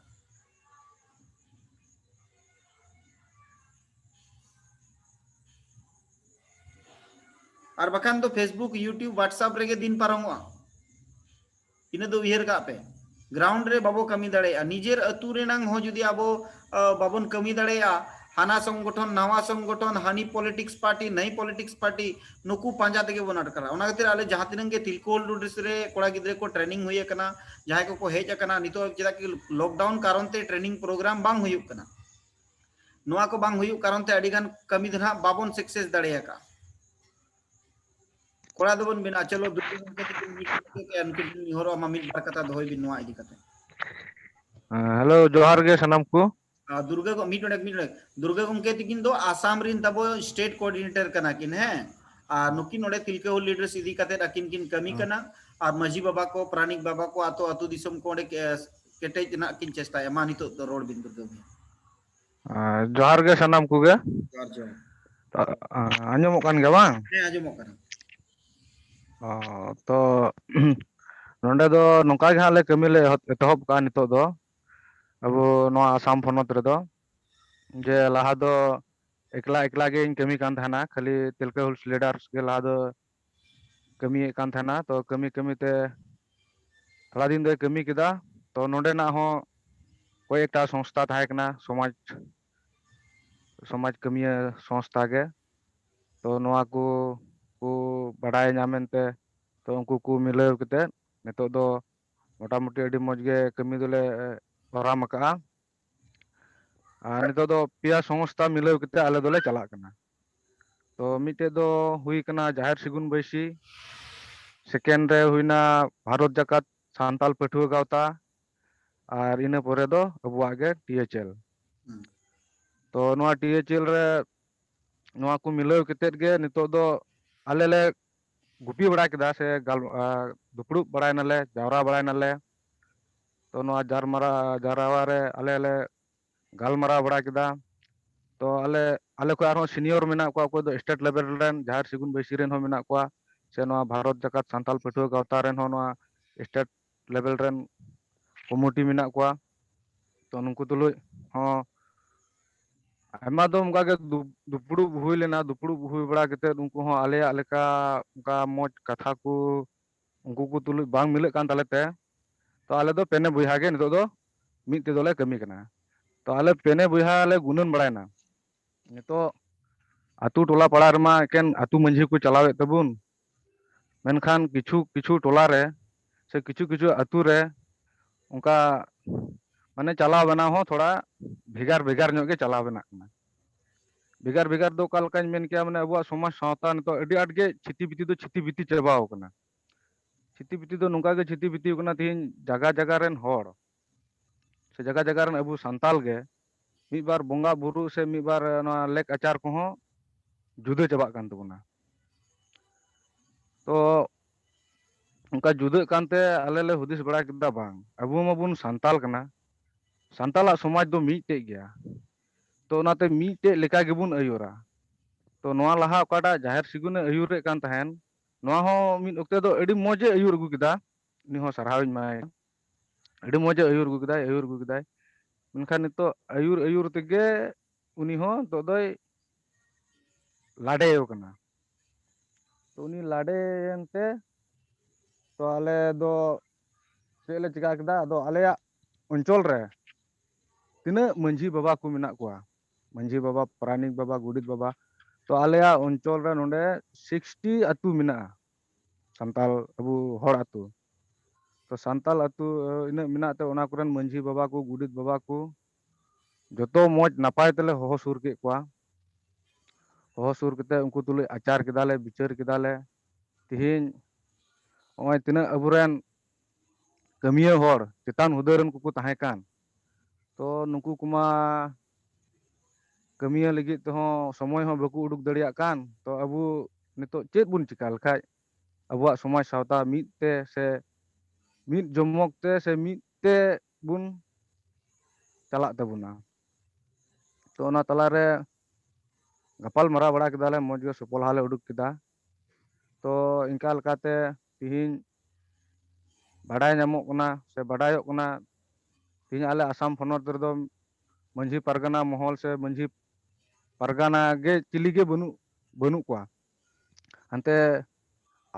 ᱟᱨ ᱵᱟᱠᱷᱟᱱ ᱫᱚ Facebook, YouTube, WhatsApp ᱨᱮᱜᱮ ᱫᱤᱱ ᱯᱟᱨᱚᱢᱚᱜᱼᱟ᱾ ᱤᱱᱟᱹ ᱫᱚ ᱩᱭᱦᱟᱹᱨ ᱠᱟᱜ ᱯᱮ, ground ᱨᱮ ᱵᱟᱵᱚ ᱠᱟᱹᱢᱤ ᱫᱟᱲᱮᱭᱟᱜᱼᱟ᱾ ᱱᱤᱡᱮᱨ ᱟᱹᱛᱩ ᱨᱮᱱᱟᱝ ᱦᱚᱸ ᱡᱩᱫᱤ ᱟᱵᱚ, ᱟ, ᱵᱟᱵᱚᱱ ᱠᱟᱹᱢᱤ ᱫᱟᱲᱮᱭᱟᱜᱼᱟ, ᱦᱟᱱᱟ ᱥᱚᱝᱜᱚᱴᱷᱚᱱ, ᱱᱟᱣᱟ ᱥᱚᱝᱜᱚᱴᱷᱚᱱ, ᱦᱟᱹᱱᱤ politics party, ᱱᱟᱹᱭ politics party, ᱱᱩᱠᱩ ᱯᱟᱸᱡᱟ ᱛᱮᱜᱮ ᱵᱚᱱ ᱟᱴᱠᱟᱨᱟ᱾ ᱚᱱᱟ ᱠᱷᱟᱹᱛᱤᱨ ᱟᱞᱮ ᱡᱟᱦᱟᱸ ᱛᱤᱱᱟᱹᱜ ᱜᱮ ᱛᱤᱞᱠᱟᱹ ᱦᱩᱞ ᱨᱳᱰ ᱨᱮ ᱠᱚᱲᱟ ᱜᱤᱫᱽᱨᱟᱹ ᱠᱚ training ᱦᱩᱭ ᱟᱠᱟᱱᱟ, ᱡᱟᱦᱟᱸᱭ ᱠᱚᱠᱚ ᱦᱮᱡ ᱟᱠᱟᱱᱟ, ᱱᱤᱛᱚᱜ ᱪᱮᱫᱟᱜ ᱠᱤ lockdown ᱠᱟᱨᱚᱱ ᱛᱮ training program ᱵᱟᱝ ᱦᱩᱭᱩᱜ ᱠᱟᱱᱟ᱾ ᱱᱚᱣᱟ ᱠᱚ ᱵᱟᱝ ᱦᱩᱭᱩᱜ ᱠᱟᱨᱚᱱ ᱛᱮ ᱟᱹᱰᱤ ᱜᱟᱱ ᱠᱟᱹᱢᱤ ᱫᱚ ᱱᱟᱦᱟᱜ ᱵᱟᱵᱚᱱ success ᱫᱟᱲᱮ ᱟᱠᱟᱫᱼᱟ᱾ ᱠᱚᱲᱟ ᱫᱚᱵᱚᱱ ᱵᱮᱱᱟᱜᱼᱟ᱾ ᱪᱚᱞᱚ, ᱫᱩᱨᱜᱟᱹ ᱜᱚᱢᱠᱮ ᱛᱟᱹᱠᱤᱱ ᱢᱤᱫ ᱠᱟᱛᱮ ᱩᱱᱠᱤᱱ ᱴᱷᱮᱱ ᱱᱮᱦᱚᱨᱚᱜᱼᱟ, ᱢᱟ ᱢᱤᱫ ᱵᱟᱨ ᱠᱟᱛᱷᱟ ᱫᱚᱦᱚᱭ ᱵᱤᱱ ᱱᱚᱣᱟ ᱤᱫᱤ ᱠᱟᱛᱮ᱾ ᱦᱮᱸ, hello, ᱡᱚᱦᱟᱨ ᱜᱮ ᱥᱟᱱᱟᱢ ᱠᱚ᱾ ᱟᱨ ᱫᱩᱨᱜᱟᱹ ᱜᱚ-, ᱢᱤᱫ ᱰᱚᱸᱰᱮᱠ, ᱢᱤᱫ ᱰᱚᱸᱰᱮᱠ᱾ ᱫᱩᱨᱜᱟᱹ ᱜᱚᱢᱠᱮ ᱛᱟᱹᱠᱤᱱ ᱫᱚ ᱟᱥᱟᱢ ᱨᱤᱱ ᱛᱟᱵᱚ state coordinator ᱠᱟᱱᱟ ᱠᱤᱱ, ᱦᱮᱸ᱾ ᱟᱨ ᱱᱩᱠᱤᱱ ᱱᱚᱰᱮ ᱛᱤᱞᱠᱟᱹ ᱦᱩᱞ leaders ᱤᱫᱤ ᱠᱟᱛᱮ ᱟᱹᱠᱤᱱ ᱠᱤᱱ ᱠᱟᱹᱢᱤ ᱦᱮᱸ᱾ ᱠᱟᱱᱟ᱾ ᱟᱨ ᱢᱟᱹᱡᱷᱤ ᱵᱟᱵᱟ ᱠᱚ, ᱯᱟᱨᱟᱱᱤᱠ ᱵᱟᱵᱟ ᱠᱚ, ᱟᱛᱳ, ᱟᱛᱳ ᱫᱤᱥᱚᱢ ᱠᱚ ᱚᱸᱰᱮ ᱠᱮ-, ᱠᱮᱴᱮᱡ ᱨᱮᱱᱟᱜ ᱠᱤᱱ ᱪᱮᱥᱴᱟᱭᱟ᱾ ᱢᱟ ᱱᱤᱛᱚᱜ ᱫᱚ ᱨᱚᱲ ᱵᱤᱱ ᱫᱩᱨᱜᱟᱹ ᱵᱷᱟᱹᱭ᱾ ᱟᱨ ᱡᱚᱦᱟᱨ ᱜᱮ ᱥᱟᱱᱟᱢ ᱠᱚᱜᱮ᱾ ᱡᱚᱦᱟᱨ, ᱡᱚᱦᱟᱨ᱾ ᱟ-, ᱟ-, ᱟᱸᱡᱚᱢᱚᱜ ᱠᱟᱱ ᱜᱮᱭᱟ ᱵᱟᱝ? ᱦᱮᱸ, ᱟᱸᱡᱚᱢᱚᱜ ᱠᱟᱱᱟ᱾ ᱚ, ᱛᱚ, ᱱᱚᱰᱮ ᱫᱚ ᱱᱚᱝᱠᱟ ᱜᱮ ᱦᱟᱸᱜ ᱞᱮ ᱠᱟᱹᱢᱤ ᱞᱮ ᱮᱦᱚᱵ, ᱮᱛᱚᱦᱚᱵ ᱠᱟᱜᱼᱟ ᱱᱤᱛᱚᱜ ᱫᱚ᱾ ᱟᱵᱚ ᱱᱚᱣᱟ ᱟᱥᱟᱢ ᱯᱚᱱᱚᱛ ᱨᱮᱫᱚ, ᱡᱮ ᱞᱟᱦᱟ ᱫᱚ ᱮᱠᱞᱟ ᱮᱠᱞᱟ ᱜᱤᱧ ᱠᱟᱹᱢᱤ ᱠᱟᱱ ᱛᱟᱦᱮᱱᱟ, ᱠᱷᱟᱹᱞᱤ ᱛᱤᱞᱠᱟᱹ ᱦᱩᱞᱥ leaders ᱜᱮ ᱞᱟᱦᱟ ᱫᱚ ᱠᱟᱹᱢᱤᱭᱮᱫ ᱠᱟᱱ ᱛᱟᱦᱮᱱᱟ᱾ ᱛᱚ, ᱠᱟᱹᱢᱤ ᱠᱟᱹᱢᱤ ᱛᱮ ᱛᱷᱚᱲᱟ ᱫᱤᱱ ᱫᱚᱭ ᱠᱟᱹᱢᱤ ᱠᱮᱫᱟ᱾ ᱛᱚ, ᱱᱚᱰᱮᱱᱟᱜ ᱦᱚᱸ ᱠᱚᱭᱮᱠᱴᱟ ᱥᱚᱝᱥᱛᱷᱟ ᱛᱟᱦᱮᱸ ᱠᱟᱱᱟ, ᱥᱚᱢᱟᱡᱽ, ᱥᱚᱢᱟᱡᱽ ᱠᱟᱹᱢᱤᱭᱟᱹ ᱥᱚᱝᱥᱛᱷᱟ ᱜᱮ᱾ ᱛᱚ, ᱱᱚᱣᱟ ᱠᱚ ᱠᱚ ᱵᱟᱰᱟᱭ ᱧᱟᱢ ᱮᱱᱛᱮ, ᱛᱚ, ᱩᱱᱠᱩ ᱠᱚ ᱢᱤᱞᱟᱹᱣ ᱠᱟᱛᱮ ᱱᱤᱛᱚᱜ ᱫᱚ ᱢᱚᱴᱟᱢᱩᱴᱤ ᱟᱹᱰᱤ ᱢᱚᱡᱽ ᱜᱮ ᱠᱟᱹᱢᱤ ᱫᱚᱞᱮ ᱯᱟᱨᱚᱢ ᱟᱠᱟᱜᱼᱟ᱾ ᱟᱨ ᱱᱤᱛᱚᱜ ᱫᱚ ᱯᱮᱭᱟ ᱥᱚᱝᱥᱛᱷᱟ ᱢᱤᱞᱟᱹᱣ ᱠᱟᱛᱮ ᱟᱞᱮ ᱫᱚᱞᱮ ᱪᱟᱞᱟᱜ ᱠᱟᱱᱟ᱾ ᱛᱚ, ᱢᱤᱫᱴᱮᱡ ᱫᱚ ᱦᱩᱭ ᱠᱟᱱᱟ ᱡᱟᱦᱮᱨ ᱥᱮᱜᱩᱱ ᱵᱟᱹᱭᱥᱤ, second ᱨᱮ ᱦᱩᱭᱱᱟ ᱵᱷᱟᱨᱚᱛ ᱡᱟᱠᱟᱛ ᱥᱟᱱᱛᱟᱞ ᱯᱟᱹᱴᱷᱩᱣᱟᱹ ᱜᱟᱶᱛᱟ, ᱟᱨ ᱤᱱᱟᱹ ᱯᱚᱨᱮ ᱫᱚ ᱟᱵᱚᱣᱟᱜ ᱜᱮ T H L᱾ ᱦᱩᱸ᱾ ᱛᱚ, ᱱᱚᱣᱟ T H L ᱨᱮ ᱱᱚᱣᱟ ᱠᱚ ᱢᱤᱞᱟᱹᱣ ᱠᱟᱛᱮᱫ ᱜᱮ ᱱᱤᱛᱚᱜ ᱫᱚ ᱟᱞᱮ ᱞᱮ ᱜᱩᱯᱤ ᱵᱟᱲᱟ ᱠᱮᱫᱟ ᱥᱮ ᱜᱟᱞ-, ᱟ, ᱫᱩᱯᱲᱩᱵ ᱵᱟᱲᱟᱭ ᱱᱟᱞᱮ, ᱡᱟᱣᱨᱟ ᱵᱟᱲᱟᱭ ᱱᱟᱞᱮ᱾ ᱛᱚ, ᱱᱚᱣᱟ ᱡᱟᱨᱢᱟᱨᱟ-, ᱡᱟᱨᱣᱟ ᱨᱮ ᱟᱞᱮ ᱞᱮ ᱜᱟᱞᱢᱟᱨᱟᱣ ᱵᱟᱲᱟ ᱠᱮᱫᱟ᱾ ᱛᱚ ᱟᱞᱮ ᱟᱞᱮ ᱠᱷᱚᱱ ᱟᱨᱦᱚᱸ ᱥᱤᱱᱤᱭᱚᱨ ᱢᱮᱱᱟᱜ ᱠᱚᱣᱟ, ᱚᱠᱚᱭ ᱫᱚ ᱥᱴᱮᱴ ᱞᱮᱵᱮᱞ ᱨᱮᱱ ᱡᱟᱦᱮᱨ ᱥᱤᱜᱩᱱ ᱵᱟᱹᱭᱥᱤ ᱨᱮᱱ ᱦᱚᱸ ᱢᱮᱱᱟᱜ ᱠᱚᱣᱟ, ᱥᱮ ᱱᱚᱣᱟ ᱵᱷᱟᱨᱚᱛ ᱡᱟᱠᱟᱛ ᱥᱟᱱᱛᱟᱞ ᱯᱟᱹᱴᱷᱩᱣᱟᱹ ᱜᱟᱶᱛᱟ ᱨᱮᱱ ᱦᱚᱸ ᱱᱚᱣᱟ ᱥᱴᱮᱴ ᱞᱮᱵᱮᱞ ᱨᱮᱱ ᱠᱚᱢᱤᱴᱤ ᱢᱮᱱᱟᱜ ᱠᱚᱣᱟ᱾ ᱛᱚ ᱱᱩᱠᱩ ᱛᱩᱞᱩᱡ ᱦᱚᱸ ᱟᱭᱢᱟ ᱫᱚ ᱚᱱᱠᱟ ᱜᱮ ᱫᱩ- ᱫᱩᱯᱲᱩᱵ ᱦᱩᱭ ᱞᱮᱱᱟ᱾ ᱫᱩᱯᱲᱩᱵ ᱦᱩᱭ ᱵᱟᱲᱟ ᱠᱟᱛᱮᱫ ᱩᱱᱠᱩ ᱦᱚᱸ ᱟᱞᱮᱭᱟᱜ ᱞᱮᱠᱟ ᱚᱱᱠᱟ ᱢᱚᱡᱽ ᱠᱟᱛᱷᱟ ᱠᱚ ᱩᱱᱠᱩ ᱠᱚ ᱛᱩᱞᱩᱡ ᱵᱟᱝ ᱢᱤᱞᱟᱹᱜ ᱠᱟᱱ ᱛᱟᱞᱮ ᱛᱮ, ᱛᱚ ᱟᱞᱮ ᱫᱚ ᱯᱮᱱᱮ ᱵᱚᱭᱦᱟ ᱜᱮ ᱱᱤᱛᱚᱜ ᱫᱚ ᱢᱤᱫ ᱛᱮᱫᱚ ᱞᱮ ᱠᱟᱹᱢᱤ ᱠᱟᱱᱟ᱾ ᱛᱚ ᱟᱞᱮ ᱯᱮᱱᱮ ᱵᱚᱭᱦᱟ ᱞᱮ ᱜᱩᱱᱟᱹᱱ ᱵᱟᱲᱟᱭᱮᱱᱟ᱾ ᱱᱤᱛᱚᱜ ᱟᱛᱳ ᱴᱚᱞᱟ ᱯᱟᱲᱟ ᱨᱮᱢᱟ ᱮᱠᱮᱱ ᱟᱛᱳ ᱢᱟᱺᱡᱷᱤ ᱠᱚ ᱪᱟᱞᱟᱣᱮᱫ ᱛᱟᱵᱚᱱ, ᱢᱮᱱᱠᱷᱟᱱ ᱠᱤᱪᱷᱩ ᱠᱤᱪᱷᱩ ᱴᱚᱞᱟ ᱨᱮ ᱥᱮ ᱠᱤᱪᱷᱩ ᱠᱤᱪᱷᱩ ᱟᱛᱳ ᱨᱮ ᱚᱱᱠᱟ ᱢᱟᱱᱮ ᱪᱟᱞᱟᱣ ᱵᱮᱱᱟᱣ ᱦᱚᱸ ᱛᱷᱚᱲᱟ ᱵᱷᱮᱜᱟᱨ ᱵᱷᱮᱜᱟᱨ ᱧᱚᱜ ᱜᱮ ᱪᱟᱞᱟᱣ ᱵᱮᱱᱟᱜ ᱠᱟᱱᱟ᱾ ᱵᱷᱮᱜᱟᱨ ᱵᱷᱮᱜᱟᱨ ᱫᱚ ᱚᱠᱟ ᱞᱮᱠᱟᱧ ᱢᱮᱱ ᱠᱮᱭᱟ, ᱢᱟᱱᱮ ᱟᱵᱚᱣᱟᱜ ᱥᱚᱢᱟᱡᱽ ᱥᱟᱶᱛᱟ ᱱᱤᱛᱚᱜ ᱟᱹᱰᱤ ᱟᱸᱴ ᱜᱮ ᱪᱷᱤᱛᱤ ᱵᱤᱛᱤ ᱫᱚ ᱪᱷᱤᱛᱤ ᱵᱤᱛᱤ ᱪᱟᱵᱟᱣ ᱠᱟᱱᱟ᱾ ᱪᱷᱤᱛᱤ ᱵᱤᱛᱤ ᱫᱚ ᱱᱚᱝᱠᱟ ᱜᱮ ᱪᱷᱤᱛᱤ ᱵᱤᱛᱤ ᱠᱟᱱᱟ, ᱛᱮᱦᱮᱧ ᱡᱟᱭᱜᱟ ᱡᱟᱭᱜᱟ ᱨᱮᱱ ᱦᱚᱲ ᱥᱮ ᱡᱟᱭᱜᱟ ᱡᱟᱭᱜᱟ ᱨᱮᱱ ᱟᱵᱚ ᱥᱟᱱᱛᱟᱞ ᱜᱮ ᱢᱤᱫ ᱵᱟᱨ ᱵᱚᱸᱜᱟ ᱵᱩᱨᱩ ᱥᱮ ᱢᱤᱫ ᱵᱟᱨ ᱱᱚᱣᱟ ᱞᱮᱠ ᱟᱪᱟᱨ ᱠᱚᱦᱚᱸ ᱡᱩᱫᱟᱹ ᱪᱟᱵᱟᱜ ᱠᱟᱱ ᱛᱟᱵᱚᱱᱟ᱾ ᱛᱚ ᱚᱱᱠᱟ ᱡᱩᱫᱟᱹᱜ ᱠᱟᱱᱛᱮ ᱟᱞᱮ ᱞᱮ ᱦᱩᱫᱤᱥ ᱵᱟᱲᱟ ᱠᱮᱫᱟ, ᱵᱟᱝ, ᱟᱵᱚ ᱢᱟᱵᱚᱱ ᱥᱟᱱᱛᱟᱞ ᱠᱟᱱᱟ, ᱥᱟᱱᱛᱟᱞᱟᱜ ᱥᱚᱢᱟᱡᱽ ᱫᱚ ᱢᱤᱫᱴᱮᱡ ᱜᱮᱭᱟ᱾ ᱛᱚ ᱚᱱᱟᱛᱮ ᱢᱤᱫᱴᱮᱡ ᱞᱮᱠᱟ ᱜᱮᱵᱚᱱ ᱟᱹᱭᱩᱨᱟ᱾ ᱛᱚ ᱱᱚᱣᱟ ᱞᱟᱦᱟ ᱚᱠᱟᱴᱟᱜ ᱡᱟᱦᱮᱨ ᱥᱤᱜᱩᱱᱮ ᱟᱹᱭᱩᱨᱮᱫ ᱠᱟᱱ ᱛᱟᱦᱮᱱ, ᱱᱚᱣᱟ ᱦᱚᱸ ᱢᱤᱫ ᱚᱠᱛᱮ ᱫᱚ ᱟᱹᱰᱤ ᱢᱚᱡᱮ ᱟᱹᱭᱩᱨ ᱟᱹᱜᱩ ᱠᱮᱫᱟ, ᱩᱱᱤ ᱦᱚᱸ ᱥᱟᱨᱦᱟᱣᱤᱧ ᱮᱢᱟᱭᱟ᱾ ᱟᱹᱰᱤ ᱢᱚᱡᱮ ᱟᱹᱭᱩᱨ ᱟᱹᱜᱩ ᱠᱮᱫᱟᱭ, ᱟᱹᱭᱩᱨ ᱟᱹᱜᱩ ᱠᱮᱫᱟᱭ᱾ ᱢᱮᱱᱠᱷᱟᱱ ᱱᱤᱛᱚᱜ ᱟᱹᱭᱩᱨ ᱟᱹᱭᱩᱨ ᱛᱮᱜᱮ ᱩᱱᱤ ᱦᱚᱸ ᱱᱤᱛᱚᱜ ᱫᱚᱭ ᱞᱟᱰᱮ ᱟᱠᱟᱱᱟ᱾ ᱛᱚ ᱩᱱᱤ ᱞᱟᱰᱮᱭᱮᱱ ᱛᱮ ᱛᱚ ᱟᱞᱮ ᱫᱚ ᱪᱮᱫ ᱞᱮ ᱪᱤᱠᱟ ᱠᱮᱫᱟ? ᱟᱫᱚ ᱟᱞᱮᱭᱟᱜ ᱚᱧᱪᱚᱞ ᱨᱮ ᱛᱤᱱᱟᱹᱜ ᱢᱟᱹᱡᱷᱤ ᱵᱟᱵᱟ ᱠᱚ ᱢᱮᱱᱟᱜ ᱠᱚᱣᱟ, ᱢᱟᱹᱡᱷᱤ ᱵᱟᱵᱟ, ᱯᱟᱨᱟᱱᱤᱠ ᱵᱟᱵᱟ, ᱜᱚᱰᱮᱛ ᱵᱟᱵᱟ, ᱛᱚ ᱟᱞᱮᱭᱟᱜ ᱚᱧᱪᱚᱞ ᱨᱮ ᱱᱚᱰᱮ ᱥᱤᱠᱥᱴᱤ ᱟᱹᱛᱩ ᱢᱮᱱᱟᱜᱼᱟ, ᱥᱟᱱᱛᱟᱞ ᱟᱵᱚ ᱦᱚᱲ ᱟᱹᱛᱩ᱾ ᱛᱚ ᱥᱟᱱᱛᱟᱞ ᱟᱹᱛᱩ ᱤᱱᱟᱹᱜ ᱢᱮᱱᱟᱜ ᱛᱮ ᱚᱱᱟ ᱠᱚᱨᱮᱱ ᱢᱟᱹᱡᱷᱤ ᱵᱟᱵᱟ ᱠᱚ, ᱜᱚᱰᱮᱛ ᱵᱟᱵᱟ ᱠᱚ ᱡᱚᱛᱚ ᱢᱚᱡᱽ ᱱᱟᱯᱟᱭ ᱛᱮᱞᱮ ᱦᱚᱦᱚ ᱥᱩᱨ ᱠᱮᱫ ᱠᱚᱣᱟ᱾ ᱦᱚᱦᱚ ᱥᱩᱨ ᱠᱟᱛᱮ ᱩᱱᱠᱩ ᱛᱩᱞᱩᱡ ᱟᱪᱟᱨ ᱠᱮᱫᱟᱞᱮ, ᱵᱤᱪᱟᱹᱨ ᱠᱮᱫᱟᱞᱮ᱾ ᱛᱤᱦᱤᱧ ᱱᱚᱜᱼᱚᱭ ᱛᱤᱱᱟᱹᱜ ᱟᱵᱚᱨᱮᱱ ᱠᱟᱹᱢᱤᱭᱟᱹ ᱦᱚᱲ ᱪᱮᱛᱟᱱ ᱦᱩᱫᱟᱹ ᱨᱮᱱ ᱠᱚᱠᱚ ᱛᱟᱦᱮᱸ ᱠᱟᱱ, ᱛᱚ ᱱᱩᱠᱩ ᱠᱚᱢᱟ ᱠᱟᱹᱢᱤᱭᱟᱹ ᱞᱟᱹᱜᱤᱫ ᱛᱮᱦᱚᱸ ᱥᱚᱢᱚᱭ ᱦᱚᱸ ᱵᱟᱠᱚ ᱩᱰᱩᱠ ᱫᱟᱲᱮᱭᱟᱜ ᱠᱟᱱ᱾ ᱛᱚ ᱟᱵᱚ ᱱᱤᱛᱚᱜ ᱪᱮᱫ ᱵᱚᱱ ᱪᱤᱠᱟ ᱞᱮᱠᱷᱟᱡ ᱟᱵᱚᱣᱟᱜ ᱥᱚᱢᱟᱡᱽ ᱥᱟᱶᱛᱟ ᱢᱤᱫ ᱛᱮ ᱥᱮ ᱢᱤᱫ ᱡᱚᱢᱚᱠ ᱛᱮ ᱥᱮ ᱢᱤᱫ ᱛᱮ ᱵᱚᱱ ᱪᱟᱞᱟᱜ ᱛᱟᱵᱚᱱᱟ? ᱛᱚ ᱚᱱᱟ ᱛᱟᱞᱟᱨᱮ ᱜᱟᱯᱟᱞ ᱢᱟᱨᱟᱣ ᱵᱟᱲᱟ ᱠᱮᱫᱟᱞᱮ, ᱢᱚᱡᱽ ᱜᱮ ᱥᱚᱯᱚᱞᱦᱟ ᱞᱮ ᱩᱰᱩᱠ ᱠᱮᱫᱟ᱾ ᱛᱚ ᱤᱱᱠᱟ ᱞᱮᱠᱟᱛᱮ ᱛᱤᱦᱤᱧ ᱵᱟᱰᱟᱭ ᱧᱟᱢᱚᱜ ᱠᱟᱱᱟ ᱥᱮ ᱵᱟᱰᱟᱭᱚᱜ ᱠᱟᱱᱟ, ᱛᱤᱦᱤᱧ ᱟᱞᱮ ᱟᱥᱟᱢ ᱯᱚᱱᱚᱛ ᱨᱮᱫᱚ ᱢᱟᱹᱡᱷᱤ ᱯᱟᱨᱜᱟᱱᱟ ᱢᱚᱦᱚᱞ ᱥᱮ ᱢᱟᱹᱡᱷᱤ ᱯᱟᱨᱜᱟᱱᱟ ᱜᱮ ᱪᱤᱞᱤ ᱜᱮ ᱵᱟᱹᱱᱩᱜ, ᱵᱟᱹᱱᱩᱜ ᱠᱚᱣᱟ᱾ ᱦᱟᱱᱛᱮ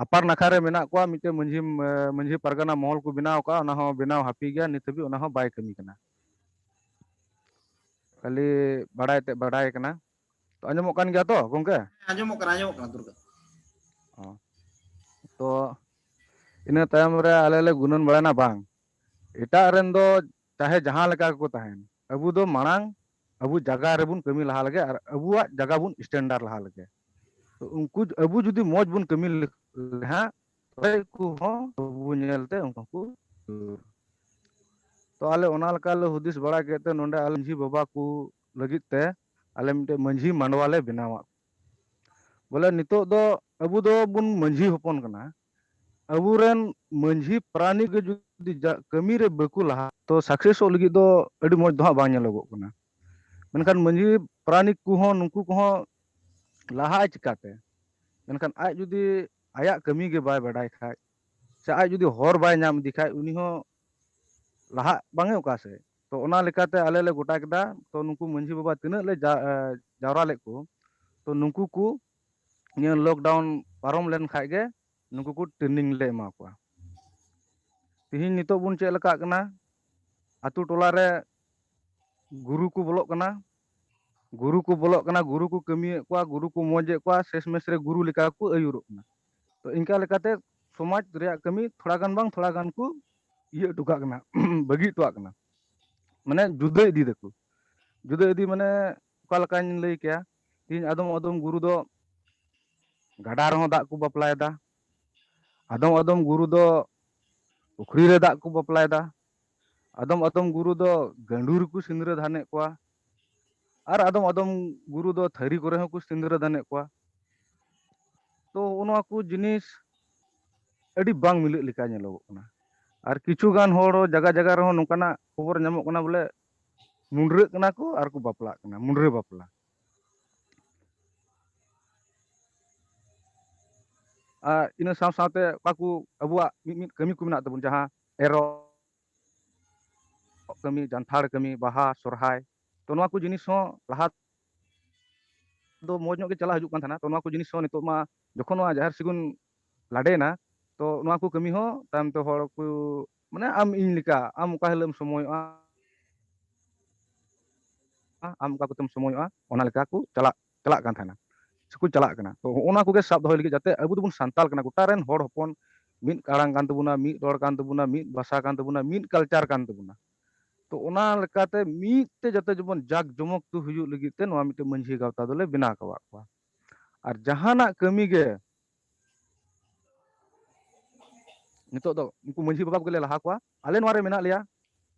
ᱟᱯᱟᱨ ᱱᱟᱠᱷᱟ ᱨᱮ ᱢᱮᱱᱟᱜ ᱠᱚᱣᱟ, ᱢᱤᱫᱴᱮᱱ ᱢᱟᱹᱡᱷᱤ, ᱢᱟᱹᱡᱷᱤ ᱯᱟᱨᱜᱟᱱᱟ ᱢᱚᱦᱚᱞ ᱠᱚ ᱵᱮᱱᱟᱣ ᱟᱠᱟᱫᱼᱟ, ᱚᱱᱟ ᱦᱚᱸ ᱵᱮᱱᱟᱣ ᱦᱟᱹᱯᱤ ᱜᱮᱭᱟ, ᱱᱤᱛ ᱦᱟᱹᱵᱤᱡ ᱚᱱᱟ ᱦᱚᱸ ᱵᱟᱭ ᱠᱟᱹᱢᱤ ᱠᱟᱱᱟ᱾ ᱠᱷᱟᱹᱞᱤ ᱵᱟᱲᱟᱭ ᱛᱮ ᱵᱟᱲᱟᱭ ᱠᱟᱱᱟ᱾ ᱛᱚ ᱟᱸᱡᱚᱢᱚᱜ ᱠᱟᱱ ᱜᱮᱭᱟ ᱛᱚ ᱜᱚᱝᱠᱮ? ᱟᱸᱡᱚᱢᱚᱜ ᱠᱟᱱᱟ, ᱟᱸᱡᱚᱢᱚᱜ ᱠᱟᱱᱟ ᱫᱩᱨᱜᱟ᱾ ᱛᱚ ᱤᱱᱟᱹ ᱛᱟᱭᱚᱢ ᱨᱮ ᱟᱞᱮ ᱞᱮ ᱜᱩᱱᱟᱹᱱ ᱵᱟᱲᱟᱭᱱᱟ, ᱵᱟᱝ, ᱮᱴᱟᱜ ᱨᱮᱱ ᱫᱚ ᱪᱟᱦᱮ ᱡᱟᱦᱟᱸ ᱞᱮᱠᱟ ᱜᱮᱠᱚ ᱛᱟᱦᱮᱱ, ᱟᱵᱚ ᱫᱚ ᱢᱟᱲᱟᱝ ᱟᱵᱚ ᱡᱟᱭᱜᱟ ᱨᱮᱵᱚᱱ ᱠᱟᱹᱢᱤ ᱞᱟᱦᱟ ᱞᱮᱜᱮ ᱟᱨ ᱟᱵᱚᱣᱟᱜ ᱡᱟᱭᱜᱟ ᱵᱚᱱ standard ᱞᱟᱦᱟ ᱞᱮᱜᱮ᱾ ᱛᱚ ᱩᱱᱠᱩ ᱟᱵᱚ ᱡᱩᱫᱤ ᱢᱚᱡᱽ ᱵᱚᱱ ᱠᱟᱹᱢᱤ ᱞᱮᱠᱷᱟᱱ, ᱛᱚᱵᱮ ᱩᱱᱠᱩ ᱦᱚᱸ ᱟᱵᱚ ᱧᱮᱞᱛᱮ ᱩᱱᱠᱩ ᱦᱚᱸᱠᱚ ᱫᱟᱹᱲ᱾ ᱛᱚ ᱟᱞᱮ ᱚᱱᱟ ᱞᱮᱠᱟ ᱞᱮ ᱦᱩᱫᱤᱥ ᱵᱟᱲᱟ ᱠᱮᱫ ᱛᱮ ᱱᱚᱰᱮ ᱟᱞᱮ ᱢᱟᱹᱡᱷᱤ ᱵᱟᱵᱟ ᱠᱚ ᱞᱟᱹᱜᱤᱫ ᱛᱮ ᱟᱞᱮ ᱢᱤᱫᱴᱮᱡ ᱢᱟᱹᱡᱷᱤ ᱢᱟᱰᱣᱟ ᱞᱮ ᱵᱮᱱᱟᱣᱟᱫ ᱠᱚᱣᱟ᱾ ᱵᱚᱞᱮ ᱱᱤᱛᱚᱜ ᱫᱚ ᱟᱵᱚ ᱫᱚᱵᱚᱱ ᱢᱟᱹᱡᱷᱤ ᱦᱚᱯᱚᱱ ᱠᱟᱱᱟ, ᱟᱵᱚᱨᱮᱱ ᱢᱟᱹᱡᱷᱤ ᱯᱟᱨᱟᱱᱤᱠ ᱜᱮ ᱡᱩᱫᱤ ᱠᱟᱹᱢᱤ ᱨᱮ ᱵᱟᱠᱚ ᱞᱟᱦᱟ, ᱛᱚ successᱚᱜ ᱞᱟᱹᱜᱤᱫ ᱫᱚ ᱟᱹᱰᱤ ᱢᱚᱡᱽ ᱫᱚ ᱦᱟᱸᱜ ᱵᱟᱝ ᱧᱮᱞᱚᱜᱚᱜ ᱠᱟᱱᱟ᱾ ᱢᱮᱱᱠᱷᱟᱱ ᱢᱟᱹᱡᱷᱤ ᱯᱟᱨᱟᱱᱤᱠ ᱠᱚᱦᱚᱸ, ᱱᱩᱠᱩ ᱠᱚᱦᱚᱸ ᱞᱟᱦᱟᱜᱼᱟᱭ ᱪᱤᱠᱟᱛᱮ? ᱢᱮᱱᱠᱷᱟᱱ ᱟᱡ ᱡᱩᱫᱤ ᱟᱭᱟᱜ ᱠᱟᱹᱢᱤ ᱜᱮ ᱵᱟᱭ ᱵᱟᱰᱟᱭ ᱠᱷᱟᱡ, ᱥᱮ ᱟᱡ ᱡᱩᱫᱤ ᱦᱚᱨ ᱵᱟᱭ ᱧᱟᱢ ᱤᱫᱤ ᱠᱷᱟᱡ, ᱩᱱᱤ ᱦᱚᱸ ᱞᱟᱦᱟᱜ ᱵᱟᱝ ᱮ ᱚᱠᱟ ᱥᱮᱫ᱾ ᱛᱚ ᱚᱱᱟ ᱞᱮᱠᱟᱛᱮ ᱟᱞᱮ ᱞᱮ ᱜᱚᱴᱟ ᱠᱮᱫᱟ᱾ ᱛᱚ ᱱᱩᱠᱩ ᱢᱟᱹᱡᱷᱤ ᱵᱟᱵᱟ ᱛᱤᱱᱟᱹᱜ ᱞᱮ ᱡᱟ-, ᱮ, ᱡᱟᱣᱨᱟ ᱞᱮᱫ ᱠᱚ, ᱛᱚ ᱱᱩᱠᱩ ᱠᱚ ᱱᱤᱭᱟᱹ lockdown ᱯᱟᱨᱚᱢ ᱞᱮᱱ ᱠᱷᱟᱡ ᱜᱮ ᱱᱩᱠᱩ ᱠᱚ training ᱞᱮ ᱮᱢᱟ ᱠᱚᱣᱟ᱾ ᱛᱤᱦᱤᱧ ᱱᱤᱛᱚᱜ ᱵᱚᱱ ᱪᱮᱫ ᱞᱮᱠᱟᱜ ᱠᱟᱱᱟ, ᱟᱛᱳ ᱴᱚᱞᱟ ᱨᱮ ᱜᱩᱨᱩ ᱠᱚ ᱵᱚᱞᱚᱜ ᱠᱟᱱᱟ, ᱜᱩᱨᱩ ᱠᱚ ᱵᱚᱞᱚᱜ ᱠᱟᱱᱟ, ᱜᱩᱨᱩ ᱠᱚ ᱠᱟᱹᱢᱤᱭᱮᱫ ᱠᱚᱣᱟ, ᱜᱩᱨᱩ ᱠᱚ ᱢᱚᱡᱮᱫ ᱠᱚᱣᱟ, ᱥᱮᱥ ᱢᱮᱥ ᱨᱮ ᱜᱩᱨᱩ ᱞᱮᱠᱟ ᱠᱚ ᱟᱹᱭᱩᱨᱚᱜ ᱠᱟᱱᱟ᱾ ᱛᱚ ᱤᱱᱠᱟ ᱞᱮᱠᱟᱛᱮ ᱥᱚᱢᱟᱡᱽ ᱨᱮᱭᱟᱜ ᱠᱟᱹᱢᱤ ᱛᱷᱚᱲᱟ ᱜᱟᱱ ᱵᱟᱝ ᱛᱷᱚᱲᱟ ᱜᱟᱱ ᱠᱚ ᱤᱭᱟᱹ ᱦᱚᱴᱚ ᱠᱟᱜ ᱠᱟᱱᱟ, ᱵᱟᱹᱜᱤ ᱦᱚᱴᱚᱣᱟᱜ ᱠᱟᱱᱟ, ᱢᱟᱱᱮ ᱡᱩᱫᱟᱹ ᱤᱫᱤ ᱫᱟᱠᱚ᱾ ᱡᱩᱫᱟᱹ ᱤᱫᱤ ᱢᱟᱱᱮ ᱚᱠᱟ ᱞᱮᱠᱟᱧ ᱞᱟᱹᱭ ᱠᱮᱭᱟ, ᱛᱤᱦᱤᱧ ᱟᱫᱚᱢ ᱟᱫᱚᱢ ᱜᱩᱨᱩ ᱫᱚ ᱜᱟᱰᱟ ᱨᱮᱦᱚᱸ ᱫᱟᱜ ᱠᱚ ᱵᱟᱯᱞᱟᱭᱮᱫᱟ, ᱟᱫᱚᱢ ᱟᱫᱚᱢ ᱜᱩᱨᱩ ᱫᱚ ᱯᱩᱠᱷᱨᱤ ᱨᱮ ᱫᱟᱜ ᱠᱚ ᱵᱟᱯᱞᱟᱭᱮᱫᱟ, ᱟᱫᱚᱢ ᱟᱫᱚᱢ ᱜᱩᱨᱩ ᱫᱚ ᱜᱟᱹᱰᱩ ᱨᱮᱠᱚ ᱥᱤᱸᱫᱽᱨᱟᱹ ᱫᱟᱱᱮᱫ ᱠᱚᱣᱟ, ᱟᱨ ᱟᱫᱚᱢ ᱟᱫᱚᱢ ᱜᱩᱨᱩ ᱫᱚ ᱛᱷᱟᱹᱨᱤ ᱠᱚᱨᱮ ᱦᱚᱸᱠᱚ ᱥᱤᱸᱫᱽᱨᱟᱹ ᱫᱟᱱᱮᱫ ᱠᱚᱣᱟ᱾ ᱛᱚ ᱱᱚᱣᱟ ᱠᱚ ᱡᱤᱱᱤᱥ ᱟᱹᱰᱤ ᱵᱟᱝ ᱢᱤᱞᱟᱹᱜ ᱞᱮᱠᱟ ᱧᱮᱞᱚᱜᱚᱜ ᱠᱟᱱᱟ᱾ ᱟᱨ ᱠᱤᱪᱷᱩ ᱜᱟᱱ ᱦᱚᱲ ᱡᱟᱭᱜᱟ ᱡᱟᱭᱜᱟ ᱨᱮᱦᱚᱸ ᱱᱚᱝᱠᱟᱱᱟᱜ ᱠᱷᱚᱵᱚᱨ ᱧᱟᱢᱚᱜ ᱠᱟᱱᱟ, ᱵᱚᱞᱮ ᱢᱩᱱᱰᱨᱟᱹᱜ ᱠᱟᱱᱟ ᱠᱚ ᱟᱨ ᱠᱚ ᱵᱟᱯᱞᱟᱜ ᱠᱟᱱᱟ, ᱢᱩᱱᱰᱨᱟᱹ ᱵᱟᱯᱞᱟ᱾ ᱟᱨ ᱤᱱᱟᱹ ᱥᱟᱶ ᱥᱟᱶᱛᱮ ᱚᱠᱟ ᱠᱚ ᱟᱵᱚᱣᱟᱜ ᱢᱤᱫ ᱢᱤᱫ ᱠᱟᱹᱢᱤ ᱠᱚ ᱢᱮᱱᱟᱜ ᱛᱟᱵᱚᱱ, ᱡᱟᱦᱟᱸ ᱮᱨᱚᱜ ᱠᱟᱹᱢᱤ, ᱡᱟᱱᱛᱷᱟᱲ ᱠᱟᱹᱢᱤ, ᱵᱟᱦᱟ, ᱥᱚᱨᱦᱟᱭ, ᱛᱚ ᱱᱚᱣᱟ ᱠᱚ ᱡᱤᱱᱤᱥ ᱦᱚᱸ ᱞᱟᱦᱟ ᱫᱚ ᱢᱚᱡᱽ ᱧᱚᱜ ᱜᱮ ᱪᱟᱞᱟᱜ ᱦᱤᱡᱩᱜ ᱠᱟᱱ ᱛᱟᱦᱮᱱᱟ᱾ ᱛᱚ ᱱᱚᱣᱟ ᱠᱚ ᱡᱤᱱᱤᱥ ᱦᱚᱸ ᱱᱤᱛᱚᱜ ᱢᱟ ᱡᱚᱠᱷᱚᱱ ᱱᱚᱣᱟ ᱡᱟᱦᱮᱨ ᱥᱮᱫ ᱵᱚᱱ ᱞᱟᱰᱮᱭᱮᱱᱟ, ᱛᱚ ᱱᱚᱣᱟ ᱠᱚ ᱠᱟᱹᱢᱤ ᱦᱚᱸ ᱛᱟᱭᱚᱢ ᱛᱮ ᱦᱚᱲ ᱠᱚ, ᱢᱟᱱᱮ ᱟᱢ ᱤᱧ ᱞᱮᱠᱟ, ᱟᱢ ᱚᱠᱟ ᱦᱤᱞᱳᱜ ᱮᱢ ᱥᱚᱢᱚᱭᱚᱜᱼᱟ, ᱟᱢ ᱚᱠᱟ ᱠᱚᱛᱮᱢ ᱥᱚᱢᱚᱭᱚᱜᱼᱟ, ᱚᱱᱟ ᱞᱮᱠᱟ ᱠᱚ ᱪᱟᱞᱟᱜ, ᱪᱟᱞᱟᱜ ᱠᱟᱱ ᱛᱟᱦᱮᱱᱟ, ᱥᱮᱠᱚ ᱪᱟᱞᱟᱜ ᱠᱟᱱᱟ᱾ ᱛᱚ ᱦᱚᱸᱜᱼᱚ ᱱᱟ ᱠᱚᱜᱮ ᱥᱟᱵ ᱫᱚᱦᱚᱭ ᱞᱟᱹᱜᱤᱫ, ᱡᱟᱛᱮ ᱟᱵᱚ ᱫᱚᱵᱚᱱ ᱥᱟᱱᱛᱟᱞ ᱠᱟᱱᱟ, ᱜᱚᱴᱟ ᱨᱮᱱ ᱦᱚᱲ ᱦᱚᱯᱚᱱ ᱢᱤᱫ ᱟᱲᱟᱝ ᱠᱟᱱ ᱛᱟᱵᱚᱱᱟ, ᱢᱤᱫ ᱨᱚᱲ ᱠᱟᱱ ᱛᱟᱵᱚᱱᱟ, ᱢᱤᱫ ᱵᱷᱟᱥᱟ ᱠᱟᱱ ᱛᱟᱵᱚᱱᱟ, ᱢᱤᱫ culture ᱠᱟᱱ ᱛᱟᱵᱚᱱᱟ᱾ ᱛᱚ ᱚᱱᱟ ᱞᱮᱠᱟᱛᱮ ᱢᱤᱫ ᱛᱮ ᱡᱟᱛᱮ ᱡᱮᱢᱚᱱ ᱡᱟᱠ ᱡᱚᱢᱚᱠ ᱛᱮ ᱦᱩᱭᱩᱜ ᱞᱟᱹᱜᱤᱫ ᱛᱮ ᱱᱚᱣᱟ ᱢᱤᱫᱴᱮᱱ ᱢᱟᱹᱡᱷᱤ ᱜᱟᱶᱛᱟ ᱫᱚᱞᱮ ᱵᱮᱱᱟᱣ ᱟᱠᱟᱫ ᱠᱚᱣᱟ᱾ ᱟᱨ ᱡᱟᱦᱟᱱᱟᱜ ᱠᱟᱹᱢᱤ ᱜᱮ ᱱᱤᱛᱚᱜ ᱫᱚ ᱩᱱᱠᱩ ᱢᱟᱹᱡᱷᱤ ᱵᱟᱵᱟ ᱠᱚᱜᱮ ᱞᱮ ᱞᱟᱦᱟ ᱠᱚᱣᱟ᱾ ᱟᱞᱮ ᱱᱚᱣᱟ ᱨᱮ ᱢᱮᱱᱟᱜ ᱞᱮᱭᱟ,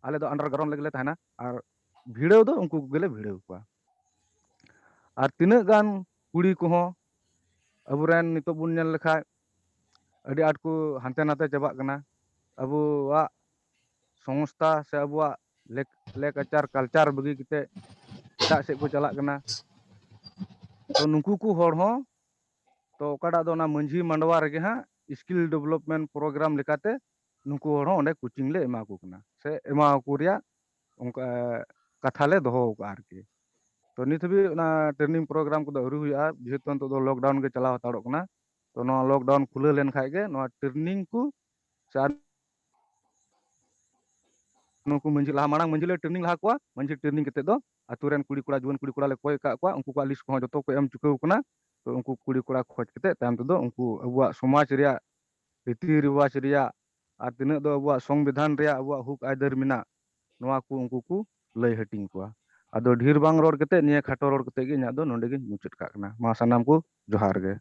ᱟᱞᱮ ᱫᱚ underground ᱨᱮᱜᱮ ᱞᱮ ᱛᱟᱦᱮᱱᱟ, ᱟᱨ ᱵᱷᱤᱲᱟᱹᱣ ᱫᱚ ᱩᱱᱠᱩ ᱠᱚᱜᱮ ᱞᱮ ᱵᱷᱤᱲᱟᱹᱣ ᱠᱚᱣᱟ᱾ ᱟᱨ ᱛᱤᱱᱟᱹᱜ ᱜᱟᱱ ᱠᱩᱲᱤ ᱠᱚᱦᱚᱸ ᱟᱵᱚᱨᱮᱱ ᱱᱤᱛᱚᱜ ᱵᱚᱱ ᱧᱮᱞ ᱞᱮᱠᱷᱟᱡ ᱟᱹᱰᱤ ᱟᱸᱴ ᱠᱚ ᱦᱟᱱᱛᱮ ᱱᱟᱛᱮ ᱪᱟᱵᱟᱜ ᱠᱟᱱᱟ᱾ ᱟᱵᱚᱣᱟᱜ ᱥᱚᱝᱥᱛᱷᱟ ᱥᱮ ᱟᱵᱚᱣᱟᱜ ᱞᱮᱠ-, ᱞᱮᱠ ᱟᱪᱟᱨ culture ᱵᱟᱹᱜᱤ ᱠᱟᱛᱮ ᱮᱴᱟᱜ ᱥᱮᱫ ᱠᱚ ᱪᱟᱞᱟᱜ ᱠᱟᱱᱟ᱾ ᱛᱚ ᱱᱩᱠᱩ ᱠᱚ ᱦᱚᱲ ᱦᱚᱸ, ᱛᱚ ᱚᱠᱟᱴᱟᱜ ᱫᱚ ᱚᱱᱟ ᱢᱟᱹᱡᱷᱤ ᱢᱟᱰᱣᱟ ᱨᱮᱜᱮ ᱦᱟᱸᱜ skill development program ᱞᱮᱠᱟᱛᱮ ᱱᱩᱠᱩ ᱦᱚᱲ ᱦᱚᱸ ᱚᱸᱰᱮ coaching ᱞᱮ ᱮᱢᱟ ᱠᱚ ᱠᱟᱱᱟ, ᱥᱮ ᱮᱢᱟ ᱠᱚ ᱨᱮᱭᱟᱜ ᱚᱱᱠᱟ ᱠᱟᱛᱷᱟ ᱞᱮ ᱫᱚᱦᱚ ᱟᱠᱟᱫᱼᱟ ᱟᱨᱠᱤ᱾ ᱛᱚ ᱱᱤᱛ ᱦᱟᱹᱵᱤᱡ ᱚᱱᱟ training program ᱠᱚᱫᱚ ᱟᱹᱣᱨᱤ ᱦᱩᱭᱩᱜᱼᱟ, ᱡᱮᱦᱮᱛᱩ ᱱᱤᱛᱚᱜ ᱫᱚ lockdown ᱜᱮ ᱪᱟᱞᱟᱣ ᱦᱟᱛᱟᱲᱚᱜ ᱠᱟᱱᱟ᱾ ᱛᱚ ᱱᱚᱣᱟ lockdown ᱠᱷᱩᱞᱟᱹᱣ ᱞᱮᱱ ᱠᱷᱟᱡ ᱜᱮ ᱱᱚᱣᱟ training ᱠᱚ ᱥᱮ ᱟᱨ ᱱᱩᱠᱩ ᱢᱟᱹᱡᱷᱤ ᱞᱟᱦᱟ, ᱢᱟᱲᱟᱝ ᱢᱟᱹᱡᱷᱤ ᱞᱮ training ᱞᱟᱦᱟ ᱠᱚᱣᱟ, ᱢᱟᱹᱡᱷᱤ training ᱠᱟᱛᱮ ᱫᱚ ᱟᱹᱛᱩ ᱨᱮᱱ ᱠᱩᱲᱤ ᱠᱚᱲᱟ, ᱡᱩᱣᱟᱹᱱ ᱠᱩᱲᱤ ᱠᱚᱲᱟ ᱞᱮ ᱠᱚᱭ ᱟᱠᱟᱫ ᱠᱚᱣᱟ, ᱩᱱᱠᱩ ᱠᱚᱣᱟᱜ list ᱠᱚᱦᱚᱸ ᱡᱚᱛᱚ ᱠᱚ ᱮᱢ ᱪᱩᱠᱟᱹᱣ ᱠᱟᱱᱟ᱾ ᱛᱚ ᱩᱱᱠᱩ ᱠᱩᱲᱤ ᱠᱚᱲᱟ ᱠᱷᱚᱡᱽ ᱠᱟᱛᱮ ᱛᱟᱭᱚᱢ ᱛᱮᱫᱚ ᱩᱱᱠᱩ ᱟᱵᱚᱣᱟᱜ ᱥᱚᱢᱟᱡᱽ ᱨᱮᱭᱟᱜ ᱨᱤᱛᱤ ᱨᱮᱣᱟᱡᱽ ᱨᱮᱭᱟᱜ ᱟᱨ ᱛᱤᱱᱟᱹᱜ ᱫᱚ ᱟᱵᱚᱣᱟᱜ ᱥᱚᱝᱵᱤᱫᱷᱟᱱ ᱨᱮᱭᱟᱜ ᱟᱵᱚᱣᱟᱜ ᱦᱚᱠ ᱟᱹᱭᱫᱟᱹᱨ ᱢᱮᱱᱟᱜ, ᱱᱚᱣᱟ ᱠᱚ ᱩᱱᱠᱩ ᱠᱚ ᱞᱟᱹᱭ ᱦᱟᱹᱴᱤᱧ ᱠᱚᱣᱟ᱾ ᱟᱫᱚ ᱰᱷᱮᱨ ᱵᱟᱝ ᱨᱚᱲ ᱠᱟᱛᱮ, ᱱᱤᱭᱟᱹ ᱠᱷᱟᱴᱚ ᱨᱚᱲ ᱠᱟᱛᱮ ᱜᱮ ᱤᱧᱟᱹᱜ ᱫᱚ ᱱᱚᱰᱮ ᱜᱤᱧ ᱢᱩᱪᱟᱹᱫ ᱠᱟᱜ ᱠᱟᱱᱟ᱾ ᱢᱟ ᱥᱟᱱᱟᱢ ᱠᱚ ᱡᱚᱦᱟᱨ ᱜᱮ᱾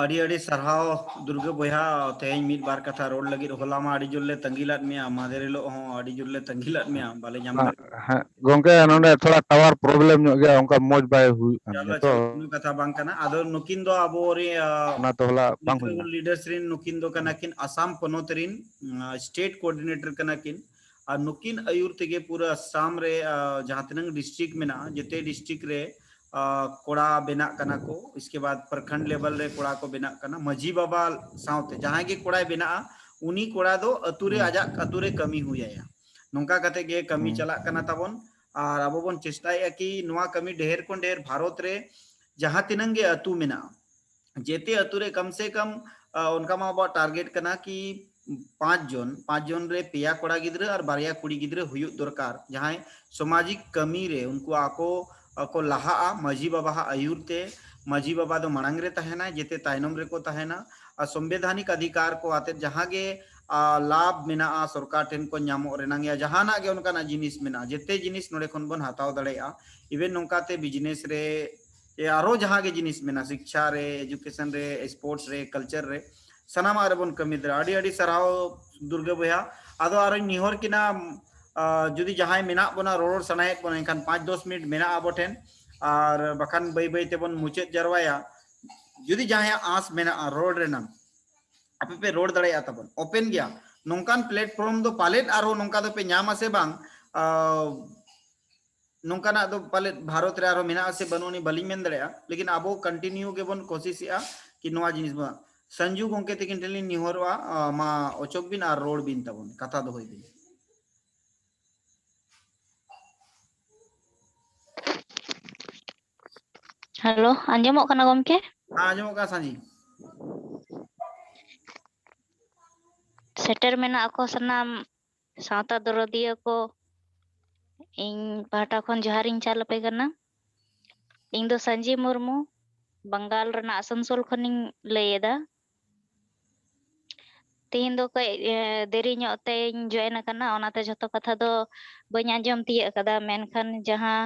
ᱟᱹᱰᱤ ᱟᱹᱰᱤ ᱥᱟᱨᱦᱟᱣ ᱫᱩᱨᱜᱟᱹ ᱵᱚᱭᱦᱟ, ᱛᱮᱦᱮᱧ ᱢᱤᱫ ᱵᱟᱨ ᱠᱟᱛᱷᱟ ᱨᱚᱲ ᱞᱟᱹᱜᱤᱫ᱾ ᱦᱚᱞᱟ ᱢᱟ ᱟᱹᱰᱤ ᱡᱳᱨ ᱞᱮ ᱛᱟᱺᱜᱤ ᱞᱮᱫ ᱢᱮᱭᱟ, ᱢᱟᱦᱫᱮᱨ ᱦᱤᱞᱳᱜ ᱦᱚᱸ ᱟᱹᱰᱤ ᱡᱳᱨ ᱞᱮ ᱛᱟᱺᱜᱤ ᱞᱮᱫ ᱢᱮᱭᱟ, ᱵᱟᱞᱮ ᱧᱟᱢ ᱦᱮᱸ, ᱫᱟᱲᱮ᱾ ᱦᱮᱸ, ᱜᱚᱝᱠᱮ, ᱱᱚᱰᱮ ᱛᱷᱚᱲᱟ tower problem ᱧᱚᱜ ᱜᱮᱭᱟ, ᱚᱱᱠᱟ ᱢᱚᱡᱽ ᱵᱟᱭ ᱦᱩᱭᱩᱜ ᱠᱟᱱ ᱪᱚᱞᱚ, ᱜᱮᱭᱟ ᱛᱚ᱾ ᱪᱚᱞᱚ, ᱠᱳᱱᱳ ᱠᱟᱛᱷᱟ ᱵᱟᱝ ᱠᱟᱱᱟ᱾ ᱟᱫᱚ ᱱᱩᱠᱤᱱ ᱫᱚ ᱟᱵᱚ ᱨᱮ, ᱟ, ᱚᱱᱟ ᱛᱚ ᱦᱚᱞᱟ ᱵᱟᱝ ᱦᱩᱭ ᱞᱮᱱᱟ᱾ Leaders ᱨᱮᱱ ᱱᱩᱠᱤᱱ ᱫᱚ ᱠᱟᱱᱟ ᱠᱤᱱ ᱟᱥᱟᱢ ᱯᱚᱱᱚᱛ ᱨᱮᱱ, ᱟ, state coordinator ᱠᱟᱱᱟ ᱠᱤᱱ᱾ ᱟᱨ ᱱᱩᱠᱤᱱ ᱟᱹᱭᱩᱨ ᱛᱮᱜᱮ ᱯᱩᱨᱟᱹ ᱟᱥᱟᱢ ᱨᱮ, ᱟ, ᱡᱟᱦᱟᱸ ᱛᱤᱱᱟᱹᱝ district ᱢᱮᱱᱟᱜᱼᱟ, ᱡᱮᱛᱮ district ᱨᱮ, ᱟ, ᱠᱚᱲᱟ ᱵᱮᱱᱟᱜ ᱠᱟᱱᱟ ᱠᱚ᱾ ᱤᱥᱠᱮ ᱵᱟᱫ ᱯᱨᱚᱠᱷᱚᱸᱰ level ᱨᱮ ᱠᱚᱲᱟ ᱠᱚ ᱵᱮᱱᱟᱜ ᱠᱟᱱᱟ᱾ ᱢᱟᱹᱡᱷᱤ ᱵᱟᱵᱟ ᱥᱟᱶᱛᱮ ᱡᱟᱦᱟᱸᱭ ᱜᱮ ᱠᱚᱲᱟᱭ ᱵᱮᱱᱟᱜᱼᱟ, ᱩᱱᱤ ᱠᱚᱲᱟ ᱫᱚ ᱟᱹᱛᱩ ᱨᱮ, ᱦᱩᱸ᱾ ᱟᱡᱟᱜ ᱟᱹᱛᱩ ᱨᱮ ᱠᱟᱹᱢᱤ ᱦᱩᱭ ᱟᱭᱟ᱾ ᱱᱚᱝᱠᱟ ᱠᱟᱛᱮ ᱜᱮ ᱠᱟᱹᱢᱤ ᱦᱩᱸ᱾ ᱪᱟᱞᱟᱜ ᱠᱟᱱᱟ ᱛᱟᱵᱚᱱ᱾ ᱟᱨ ᱟᱵᱚ ᱵᱚᱱ ᱪᱮᱥᱴᱟᱭᱮᱫᱼᱟ ᱠᱤ ᱱᱚᱣᱟ ᱠᱟᱹᱢᱤ ᱰᱷᱮᱨ ᱠᱷᱚᱱ ᱰᱷᱮᱨ ᱵᱷᱟᱨᱚᱛ ᱨᱮ ᱡᱟᱦᱟᱸ ᱛᱤᱱᱟᱹᱝ ᱜᱮ ᱟᱹᱛᱩ ᱢᱮᱱᱟᱜᱼᱟ, ᱡᱮᱛᱮ ᱟᱹᱛᱩ ᱨᱮ ᱠᱟᱢ ᱥᱮ ᱠᱟᱢ, ᱟ, ᱚᱱᱠᱟ ᱢᱟ ᱟᱵᱚᱣᱟᱜ target ᱠᱟᱱᱟ ᱠᱤ ᱯᱟᱸᱪ ᱡᱚᱱ, ᱯᱟᱸᱪ ᱡᱚᱱ ᱨᱮ ᱯᱮᱭᱟ ᱠᱚᱲᱟ ᱜᱤᱫᱽᱨᱟᱹ ᱟᱨ ᱵᱟᱨᱭᱟ ᱠᱩᱲᱤ ᱜᱤᱫᱽᱨᱟᱹ ᱦᱩᱭᱩᱜ ᱫᱚᱨᱠᱟᱨ, ᱡᱟᱦᱟᱸᱭ ᱥᱟᱢᱟᱡᱤᱠ ᱠᱟᱹᱢᱤ ᱨᱮ ᱩᱱᱠᱩ ᱟᱠᱚ, ᱟᱠᱚ ᱞᱟᱦᱟᱜᱼᱟ ᱢᱟᱹᱡᱷᱤ ᱵᱟᱵᱟᱣᱟᱜ ᱟᱹᱭᱩᱨ ᱛᱮ᱾ ᱢᱟᱹᱡᱷᱤ ᱵᱟᱵᱟ ᱫᱚ ᱢᱟᱲᱟᱝ ᱨᱮ ᱛᱟᱦᱮᱱᱟᱭ, ᱡᱮᱛᱮ ᱛᱟᱭᱱᱚᱢ ᱨᱮᱠᱚ ᱛᱟᱦᱮᱱᱟ᱾ ᱟᱨ ᱥᱚᱝᱵᱤᱫᱷᱟᱱᱤᱠ ᱚᱫᱷᱤᱠᱟᱨ ᱠᱚ ᱟᱛᱮᱫ ᱡᱟᱦᱟᱸ ᱜᱮ, ᱟ, ᱞᱟᱵᱷ ᱢᱮᱱᱟᱜᱼᱟ ᱥᱚᱨᱠᱟᱨ ᱴᱷᱮᱱ ᱠᱚ ᱧᱟᱢᱚᱜ ᱨᱮᱱᱟᱝ, ᱭᱟ ᱡᱟᱦᱟᱱᱟᱜ ᱜᱮ ᱚᱱᱠᱟᱱᱟᱜ ᱡᱤᱱᱤᱥ ᱢᱮᱱᱟᱜᱼᱟ, ᱡᱮᱛᱮ ᱡᱤᱱᱤᱥ ᱱᱚᱰᱮ ᱠᱷᱚᱱ ᱵᱚᱱ ᱦᱟᱛᱟᱣ ᱫᱟᱲᱮᱭᱟᱜᱼᱟ᱾ Even ᱱᱚᱝᱠᱟᱛᱮ business ᱨᱮ, ᱮ, ᱟᱨᱚ ᱡᱟᱦᱟᱸ ᱜᱮ ᱡᱤᱱᱤᱥ ᱢᱮᱱᱟᱜᱼᱟ, ᱥᱤᱠᱪᱷᱟ ᱨᱮ, education ᱨᱮ, sports ᱨᱮ, culture ᱨᱮ, ᱥᱟᱱᱟᱢᱟᱜ ᱨᱮᱵᱚᱱ ᱠᱟᱹᱢᱤ ᱫᱟᱲᱮᱭᱟᱜᱼᱟ᱾ ᱟᱹᱰᱤ ᱟᱹᱰᱤ ᱥᱟᱨᱦᱟᱣ ᱫᱩᱨᱜᱟᱹ ᱵᱚᱭᱦᱟ᱾ ᱟᱫᱚ ᱟᱨᱚᱧ ᱱᱮᱦᱚᱨ ᱠᱤᱱᱟ, ᱟ, ᱡᱩᱫᱤ ᱡᱟᱦᱟᱸᱭ ᱢᱮᱱᱟᱜ ᱵᱚᱱᱟ, ᱨᱚᱲ ᱥᱟᱱᱟᱭᱮᱫ ᱵᱚᱱᱟ, ᱮᱱᱠᱷᱟᱱ ᱯᱟᱸᱪ ᱫᱚᱥ ᱢᱤᱱᱤᱴ ᱢᱮᱱᱟᱜᱼᱟ ᱟᱵᱚ ᱴᱷᱮᱱ, ᱟᱨ ᱵᱟᱠᱷᱟᱱ ᱵᱟᱹᱭ ᱵᱟᱹᱭ ᱛᱮᱵᱚᱱ ᱢᱩᱪᱟᱹᱫ ᱡᱟᱨᱣᱟᱭᱟ᱾ ᱡᱩᱫᱤ ᱡᱟᱦᱟᱸᱭᱟᱜ ᱟᱸᱥ ᱢᱮᱱᱟᱜᱼᱟ ᱨᱚᱲ ᱨᱮᱱᱟᱜ, ᱟᱯᱮ ᱯᱮ ᱨᱚᱲ ᱫᱟᱲᱮᱭᱟᱜᱼᱟ ᱛᱟᱵᱚᱱ, open ᱜᱮᱭᱟ᱾ ᱱᱚᱝᱠᱟᱱ platform ᱫᱚ ᱯᱟᱞᱮᱫ ᱟᱨᱦᱚᱸ ᱱᱚᱝᱠᱟ ᱫᱚᱯᱮ ᱧᱟᱢᱟ ᱥᱮ ᱵᱟᱝ, ᱟ, ᱱᱚᱝᱠᱟᱱᱟᱜ ᱫᱚ ᱯᱟᱞᱮᱫ ᱵᱷᱟᱨᱚᱛ ᱨᱮ ᱟᱨᱦᱚᱸ ᱢᱮᱱᱟᱜᱼᱟ ᱥᱮ ᱵᱟᱹᱱᱩᱜ ᱟᱹᱱᱤᱡ ᱵᱟᱹᱞᱤᱧ ᱢᱮᱱ ᱫᱟᱲᱮᱭᱟᱜᱼᱟ, ᱞᱮᱠᱤᱱ ᱟᱵᱚ continue ᱜᱮᱵᱚᱱ ᱠᱳᱥᱤᱥᱮᱜᱼᱟ ᱠᱤ ᱱᱚᱣᱟ ᱡᱤᱱᱤᱥ ᱵᱚᱱ᱾ ᱥᱟᱱᱡᱩ ᱜᱚᱢᱠᱮ ᱛᱟᱹᱠᱤᱱ ᱴᱷᱮᱱ ᱞᱤᱧ ᱱᱮᱦᱚᱨᱚᱜᱼᱟ, ᱟ, ᱢᱟ ᱚᱪᱚᱜ ᱵᱤᱱ ᱟᱨ ᱨᱚᱲ ᱵᱤᱱ ᱛᱟᱵᱚᱱ, ᱠᱟᱛᱷᱟ ᱫᱚᱦᱚᱭ ᱵᱤᱱ᱾ ᱦᱮᱞᱳ, ᱟᱸᱡᱚᱢᱚᱜ ᱠᱟᱱᱟ ᱜᱚᱢᱠᱮ? ᱦᱮᱸ, ᱟᱸᱡᱚᱢᱚᱜ ᱠᱟᱱᱟ ᱥᱟᱱᱡᱤ᱾ ᱥᱮᱴᱮᱨ ᱢᱮᱱᱟᱜ ᱠᱚ ᱥᱟᱱᱟᱢ ᱥᱟᱶᱛᱟ ᱫᱚᱨᱚᱫᱤᱭᱟᱹ ᱠᱚ, ᱤᱧ ᱯᱟᱦᱴᱟ ᱠᱷᱚᱱ ᱡᱚᱦᱟᱨᱤᱧ ᱪᱟᱞ ᱟᱯᱮ ᱠᱟᱱᱟ᱾ ᱤᱧ ᱫᱚ ᱥᱟᱱᱡᱤ ᱢᱩᱨᱢᱩ, ᱵᱟᱝᱜᱟᱞ ᱨᱮᱱᱟᱜ ᱟᱥᱟᱱᱥᱳᱞ ᱠᱷᱚᱱᱤᱧ ᱞᱟᱹᱭ ᱮᱫᱟ᱾ ᱛᱮᱦᱮᱧ ᱫᱚ ᱠᱟᱹᱡ, ᱮ, ᱫᱮᱨᱤ ᱧᱚᱜ ᱛᱮᱧ join ᱟᱠᱟᱱᱟ, ᱚᱱᱟᱛᱮ ᱡᱷᱚᱛᱚ ᱠᱟᱛᱷᱟ ᱫᱚ ᱵᱟᱹᱧ ᱟᱸᱡᱚᱢ ᱛᱤᱭᱟᱹᱜ ᱟᱠᱟᱫᱟ, ᱢᱮᱱᱠᱷᱟᱱ ᱡᱟᱦᱟᱸ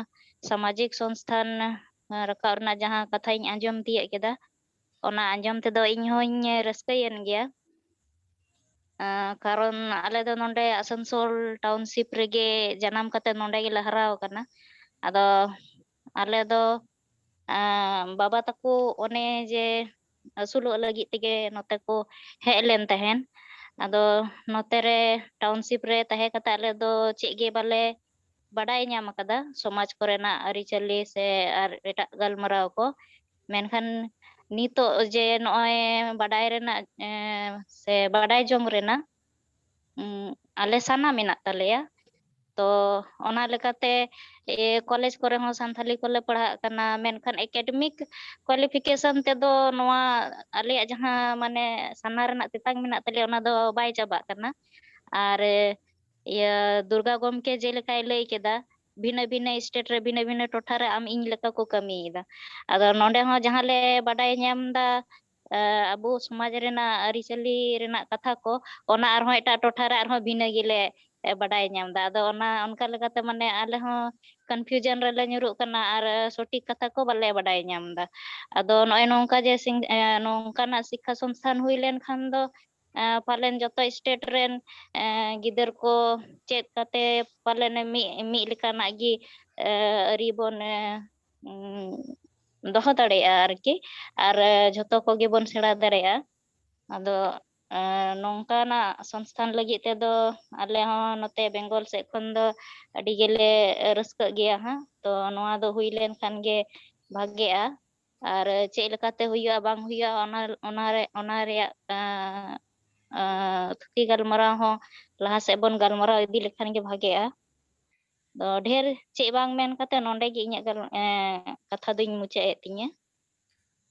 ᱥᱟᱢᱟᱡᱤᱠ ᱥᱚᱝᱥᱛᱷᱟᱱ, ᱮ, ᱨᱟᱠᱟᱵ ᱨᱮᱱᱟᱜ ᱡᱟᱦᱟᱸ ᱠᱟᱛᱷᱟᱧ ᱟᱸᱡᱚᱢ ᱛᱤᱭᱟᱹᱜ ᱠᱮᱫᱟ, ᱚᱱᱟ ᱟᱸᱡᱚᱢ ᱛᱮᱫᱚ ᱤᱧ ᱦᱚᱧ ᱨᱟᱹᱥᱠᱟᱹᱭᱮᱱ ᱜᱮᱭᱟ᱾ ᱮ, ᱠᱟᱨᱚᱱ ᱟᱞᱮ ᱫᱚ ᱱᱚᱰᱮ ᱟᱥᱟᱱᱥᱳᱞ township ᱨᱮᱜᱮ ᱡᱟᱱᱟᱢ ᱠᱟᱛᱮ ᱱᱚᱰᱮ ᱜᱮᱞᱮ ᱦᱟᱨᱟ ᱟᱠᱟᱱᱟ᱾ ᱟᱫᱚ ᱟᱞᱮ ᱫᱚ, ᱮ, ᱵᱟᱵᱟ ᱛᱟᱠᱚ ᱚᱱᱮ ᱡᱮ ᱟᱹᱥᱩᱞᱚᱜ ᱞᱟᱹᱜᱤᱫ ᱛᱮᱜᱮ ᱱᱚᱛᱮ ᱠᱚ ᱦᱮᱡ ᱞᱮᱱ ᱛᱟᱦᱮᱸᱱ᱾ ᱟᱫᱚ ᱱᱚᱛᱮ ᱨᱮ ᱴᱟᱣᱩᱱᱥᱤᱯ ᱨᱮ ᱛᱟᱦᱮᱸ ᱠᱟᱛᱮ ᱟᱞᱮ ᱫᱚ ᱪᱮᱫ ᱜᱮ ᱵᱟᱞᱮ ᱵᱟᱰᱟᱭ ᱧᱟᱢ ᱟᱠᱟᱫᱟ, ᱥᱚᱢᱟᱡᱽ ᱠᱚᱨᱮᱱᱟᱜ ᱟᱹᱨᱤᱪᱟᱹᱞᱤ ᱥᱮ ᱟᱨ ᱮᱴᱟᱜ ᱜᱟᱞᱢᱟᱨᱟᱣ ᱠᱚ᱾ ᱢᱮᱱᱠᱷᱟᱱ ᱱᱤᱛᱚᱜ ᱡᱮ ᱱᱚᱜᱼᱚᱭ ᱵᱟᱰᱟᱭ ᱨᱮᱱᱟᱜ, ᱮᱸ, ᱥᱮ ᱵᱟᱰᱟᱭ ᱡᱚᱝ ᱨᱮᱱᱟᱜ, ᱩᱸ, ᱟᱞᱮ ᱥᱟᱱᱟ ᱢᱮᱱᱟᱜ ᱛᱟᱞᱮᱭᱟ᱾ ᱛᱚ ᱚᱱᱟ ᱞᱮᱠᱟᱛᱮ, ᱮ, ᱠᱚᱞᱮᱡᱽ ᱠᱚᱨᱮ ᱦᱚᱸ ᱥᱟᱱᱛᱟᱞᱤ ᱠᱚᱞᱮ ᱯᱟᱲᱦᱟᱜ ᱠᱟᱱᱟ, ᱢᱮᱱᱠᱷᱟᱱ academic qualification ᱛᱮᱫᱚ ᱱᱚᱣᱟ ᱟᱞᱮᱭᱟᱜ ᱡᱟᱦᱟᱸ ᱢᱟᱱᱮ ᱥᱟᱱᱟ ᱨᱮᱱᱟᱜ ᱛᱮᱛᱟᱝ ᱢᱮᱱᱟᱜ ᱛᱟᱞᱮᱭᱟ, ᱚᱱᱟ ᱫᱚ ᱵᱟᱭ ᱪᱟᱵᱟᱜ ᱠᱟᱱᱟ᱾ ᱟᱨ, ᱮ, ᱤᱭᱟᱹ, ᱫᱩᱨᱜᱟ ᱜᱚᱢᱠᱮ ᱡᱮᱞᱮᱠᱟᱭ ᱞᱟᱹᱭ ᱠᱮᱫᱟ, ᱵᱷᱤᱱᱟᱹ ᱵᱷᱤᱱᱟᱹ state ᱨᱮ ᱵᱷᱤᱱᱟᱹ ᱵᱷᱤᱱᱟᱹ ᱴᱚᱴᱷᱟ ᱨᱮ ᱟᱢ ᱤᱧ ᱞᱮᱠᱟ ᱠᱚ ᱠᱟᱹᱢᱤᱭᱮᱫᱟ᱾ ᱟᱫᱚ ᱱᱚᱰᱮ ᱦᱚᱸ ᱡᱟᱦᱟᱸ ᱞᱮ ᱵᱟᱰᱟᱭ ᱧᱟᱢ ᱮᱫᱟ, ᱮ, ᱟᱵᱚ ᱥᱚᱢᱟᱡᱽ ᱨᱮᱱᱟᱜ ᱟᱹᱨᱤᱪᱟᱹᱞᱤ ᱨᱮᱱᱟᱜ ᱠᱟᱛᱷᱟ ᱠᱚ, ᱚᱱᱟ ᱟᱨᱦᱚᱸ ᱮᱴᱟᱜ ᱴᱚᱴᱷᱟ ᱨᱮ ᱟᱨᱦᱚᱸ ᱵᱷᱤᱱᱟᱹ ᱜᱮᱞᱮ, ᱮ, ᱵᱟᱰᱟᱭ ᱧᱟᱢ ᱮᱫᱟ᱾ ᱟᱫᱚ ᱚᱱᱟ, ᱚᱱᱠᱟ ᱞᱮᱠᱟᱛᱮ ᱢᱟᱱᱮ ᱟᱞᱮ ᱦᱚᱸ confusion ᱨᱮᱞᱮ ᱧᱩᱨᱩᱜ ᱠᱟᱱᱟ ᱟᱨ ᱥᱚᱴᱷᱤᱠ ᱠᱟᱛᱷᱟ ᱠᱚ ᱵᱟᱞᱮ ᱵᱟᱰᱟᱭ ᱧᱟᱢ ᱮᱫᱟ᱾ ᱟᱫᱚ ᱱᱚᱜᱼᱚᱭ ᱱᱚᱝᱠᱟ ᱡᱮ ᱥᱤᱝ-, ᱮ, ᱱᱚᱝᱠᱟᱱᱟᱜ ᱥᱤᱠᱠᱷᱟ ᱥᱚᱝᱥᱛᱷᱟᱱ ᱦᱩᱭ ᱞᱮᱱᱠᱷᱟᱱ ᱫᱚ, ᱮ, ᱯᱟᱞᱮᱱ ᱡᱚᱛᱚ state ᱨᱮᱱ, ᱮ, ᱜᱤᱫᱟᱹᱨ ᱠᱚ ᱪᱮᱫ ᱠᱟᱛᱮ ᱯᱟᱞᱮᱱ ᱢᱤᱫ, ᱢᱤᱫ ᱞᱮᱠᱟᱱᱟᱜ ᱜᱮ, ᱮ, ᱟᱹᱨᱤ ᱵᱚᱱ, ᱮ, ᱩᱸ, ᱫᱚᱦᱚ ᱫᱟᱲᱮᱭᱟᱜᱼᱟ ᱟᱨᱠᱤ, ᱟᱨ, ᱮ, ᱡᱷᱚᱛᱚ ᱠᱚᱜᱮ ᱵᱚᱱ ᱥᱮᱬᱟ ᱫᱟᱲᱮᱭᱟᱜᱼᱟ᱾ ᱟᱫᱚ, ᱮ, ᱱᱚᱝᱠᱟᱱᱟᱜ ᱥᱚᱝᱥᱛᱷᱟᱱ ᱞᱟᱹᱜᱤᱫ ᱛᱮᱫᱚ ᱟᱞᱮ ᱦᱚᱸ ᱱᱚᱛᱮ ᱵᱮᱝᱜᱚᱞ ᱥᱮᱫ ᱠᱷᱚᱱ ᱫᱚ ᱟᱹᱰᱤ ᱜᱮᱞᱮ ᱨᱟᱹᱥᱠᱟᱹᱜ ᱜᱮᱭᱟ ᱦᱟᱸᱜ᱾ ᱛᱚ ᱱᱚᱣᱟ ᱫᱚ ᱦᱩᱭ ᱞᱮᱱᱠᱷᱟᱱ ᱜᱮ ᱵᱷᱟᱜᱮᱜᱼᱟ᱾ ᱟᱨ ᱪᱮᱫ ᱞᱮᱠᱟᱛᱮ ᱦᱩᱭᱩᱜᱼᱟ ᱵᱟᱝ ᱦᱩᱭᱩᱜᱼᱟ, ᱚᱱᱟ, ᱚᱱᱟ ᱨᱮ, ᱚᱱᱟ ᱨᱮᱭᱟᱜ, ᱮ, ᱮ, ᱛᱷᱩᱛᱤ ᱜᱟᱞᱢᱟᱨᱟᱣ ᱦᱚᱸ ᱞᱟᱦᱟ ᱥᱮᱫ ᱵᱚᱱ ᱜᱟᱞᱢᱟᱨᱟᱣ ᱤᱫᱤ ᱞᱮᱠᱷᱟᱱ ᱜᱮ ᱵᱷᱟᱜᱮᱜᱼᱟ᱾ ᱫᱚ ᱰᱷᱮᱨ ᱪᱮᱫ ᱵᱟᱝ ᱢᱮᱱ ᱠᱟᱛᱮ ᱱᱚᱰᱮ ᱜᱮ ᱤᱧᱟᱹᱜ ᱜᱟᱞ-, ᱮ, ᱠᱟᱛᱷᱟ ᱫᱚᱧ ᱢᱩᱪᱟᱹᱫ ᱮᱫ ᱛᱤᱧᱟᱹ᱾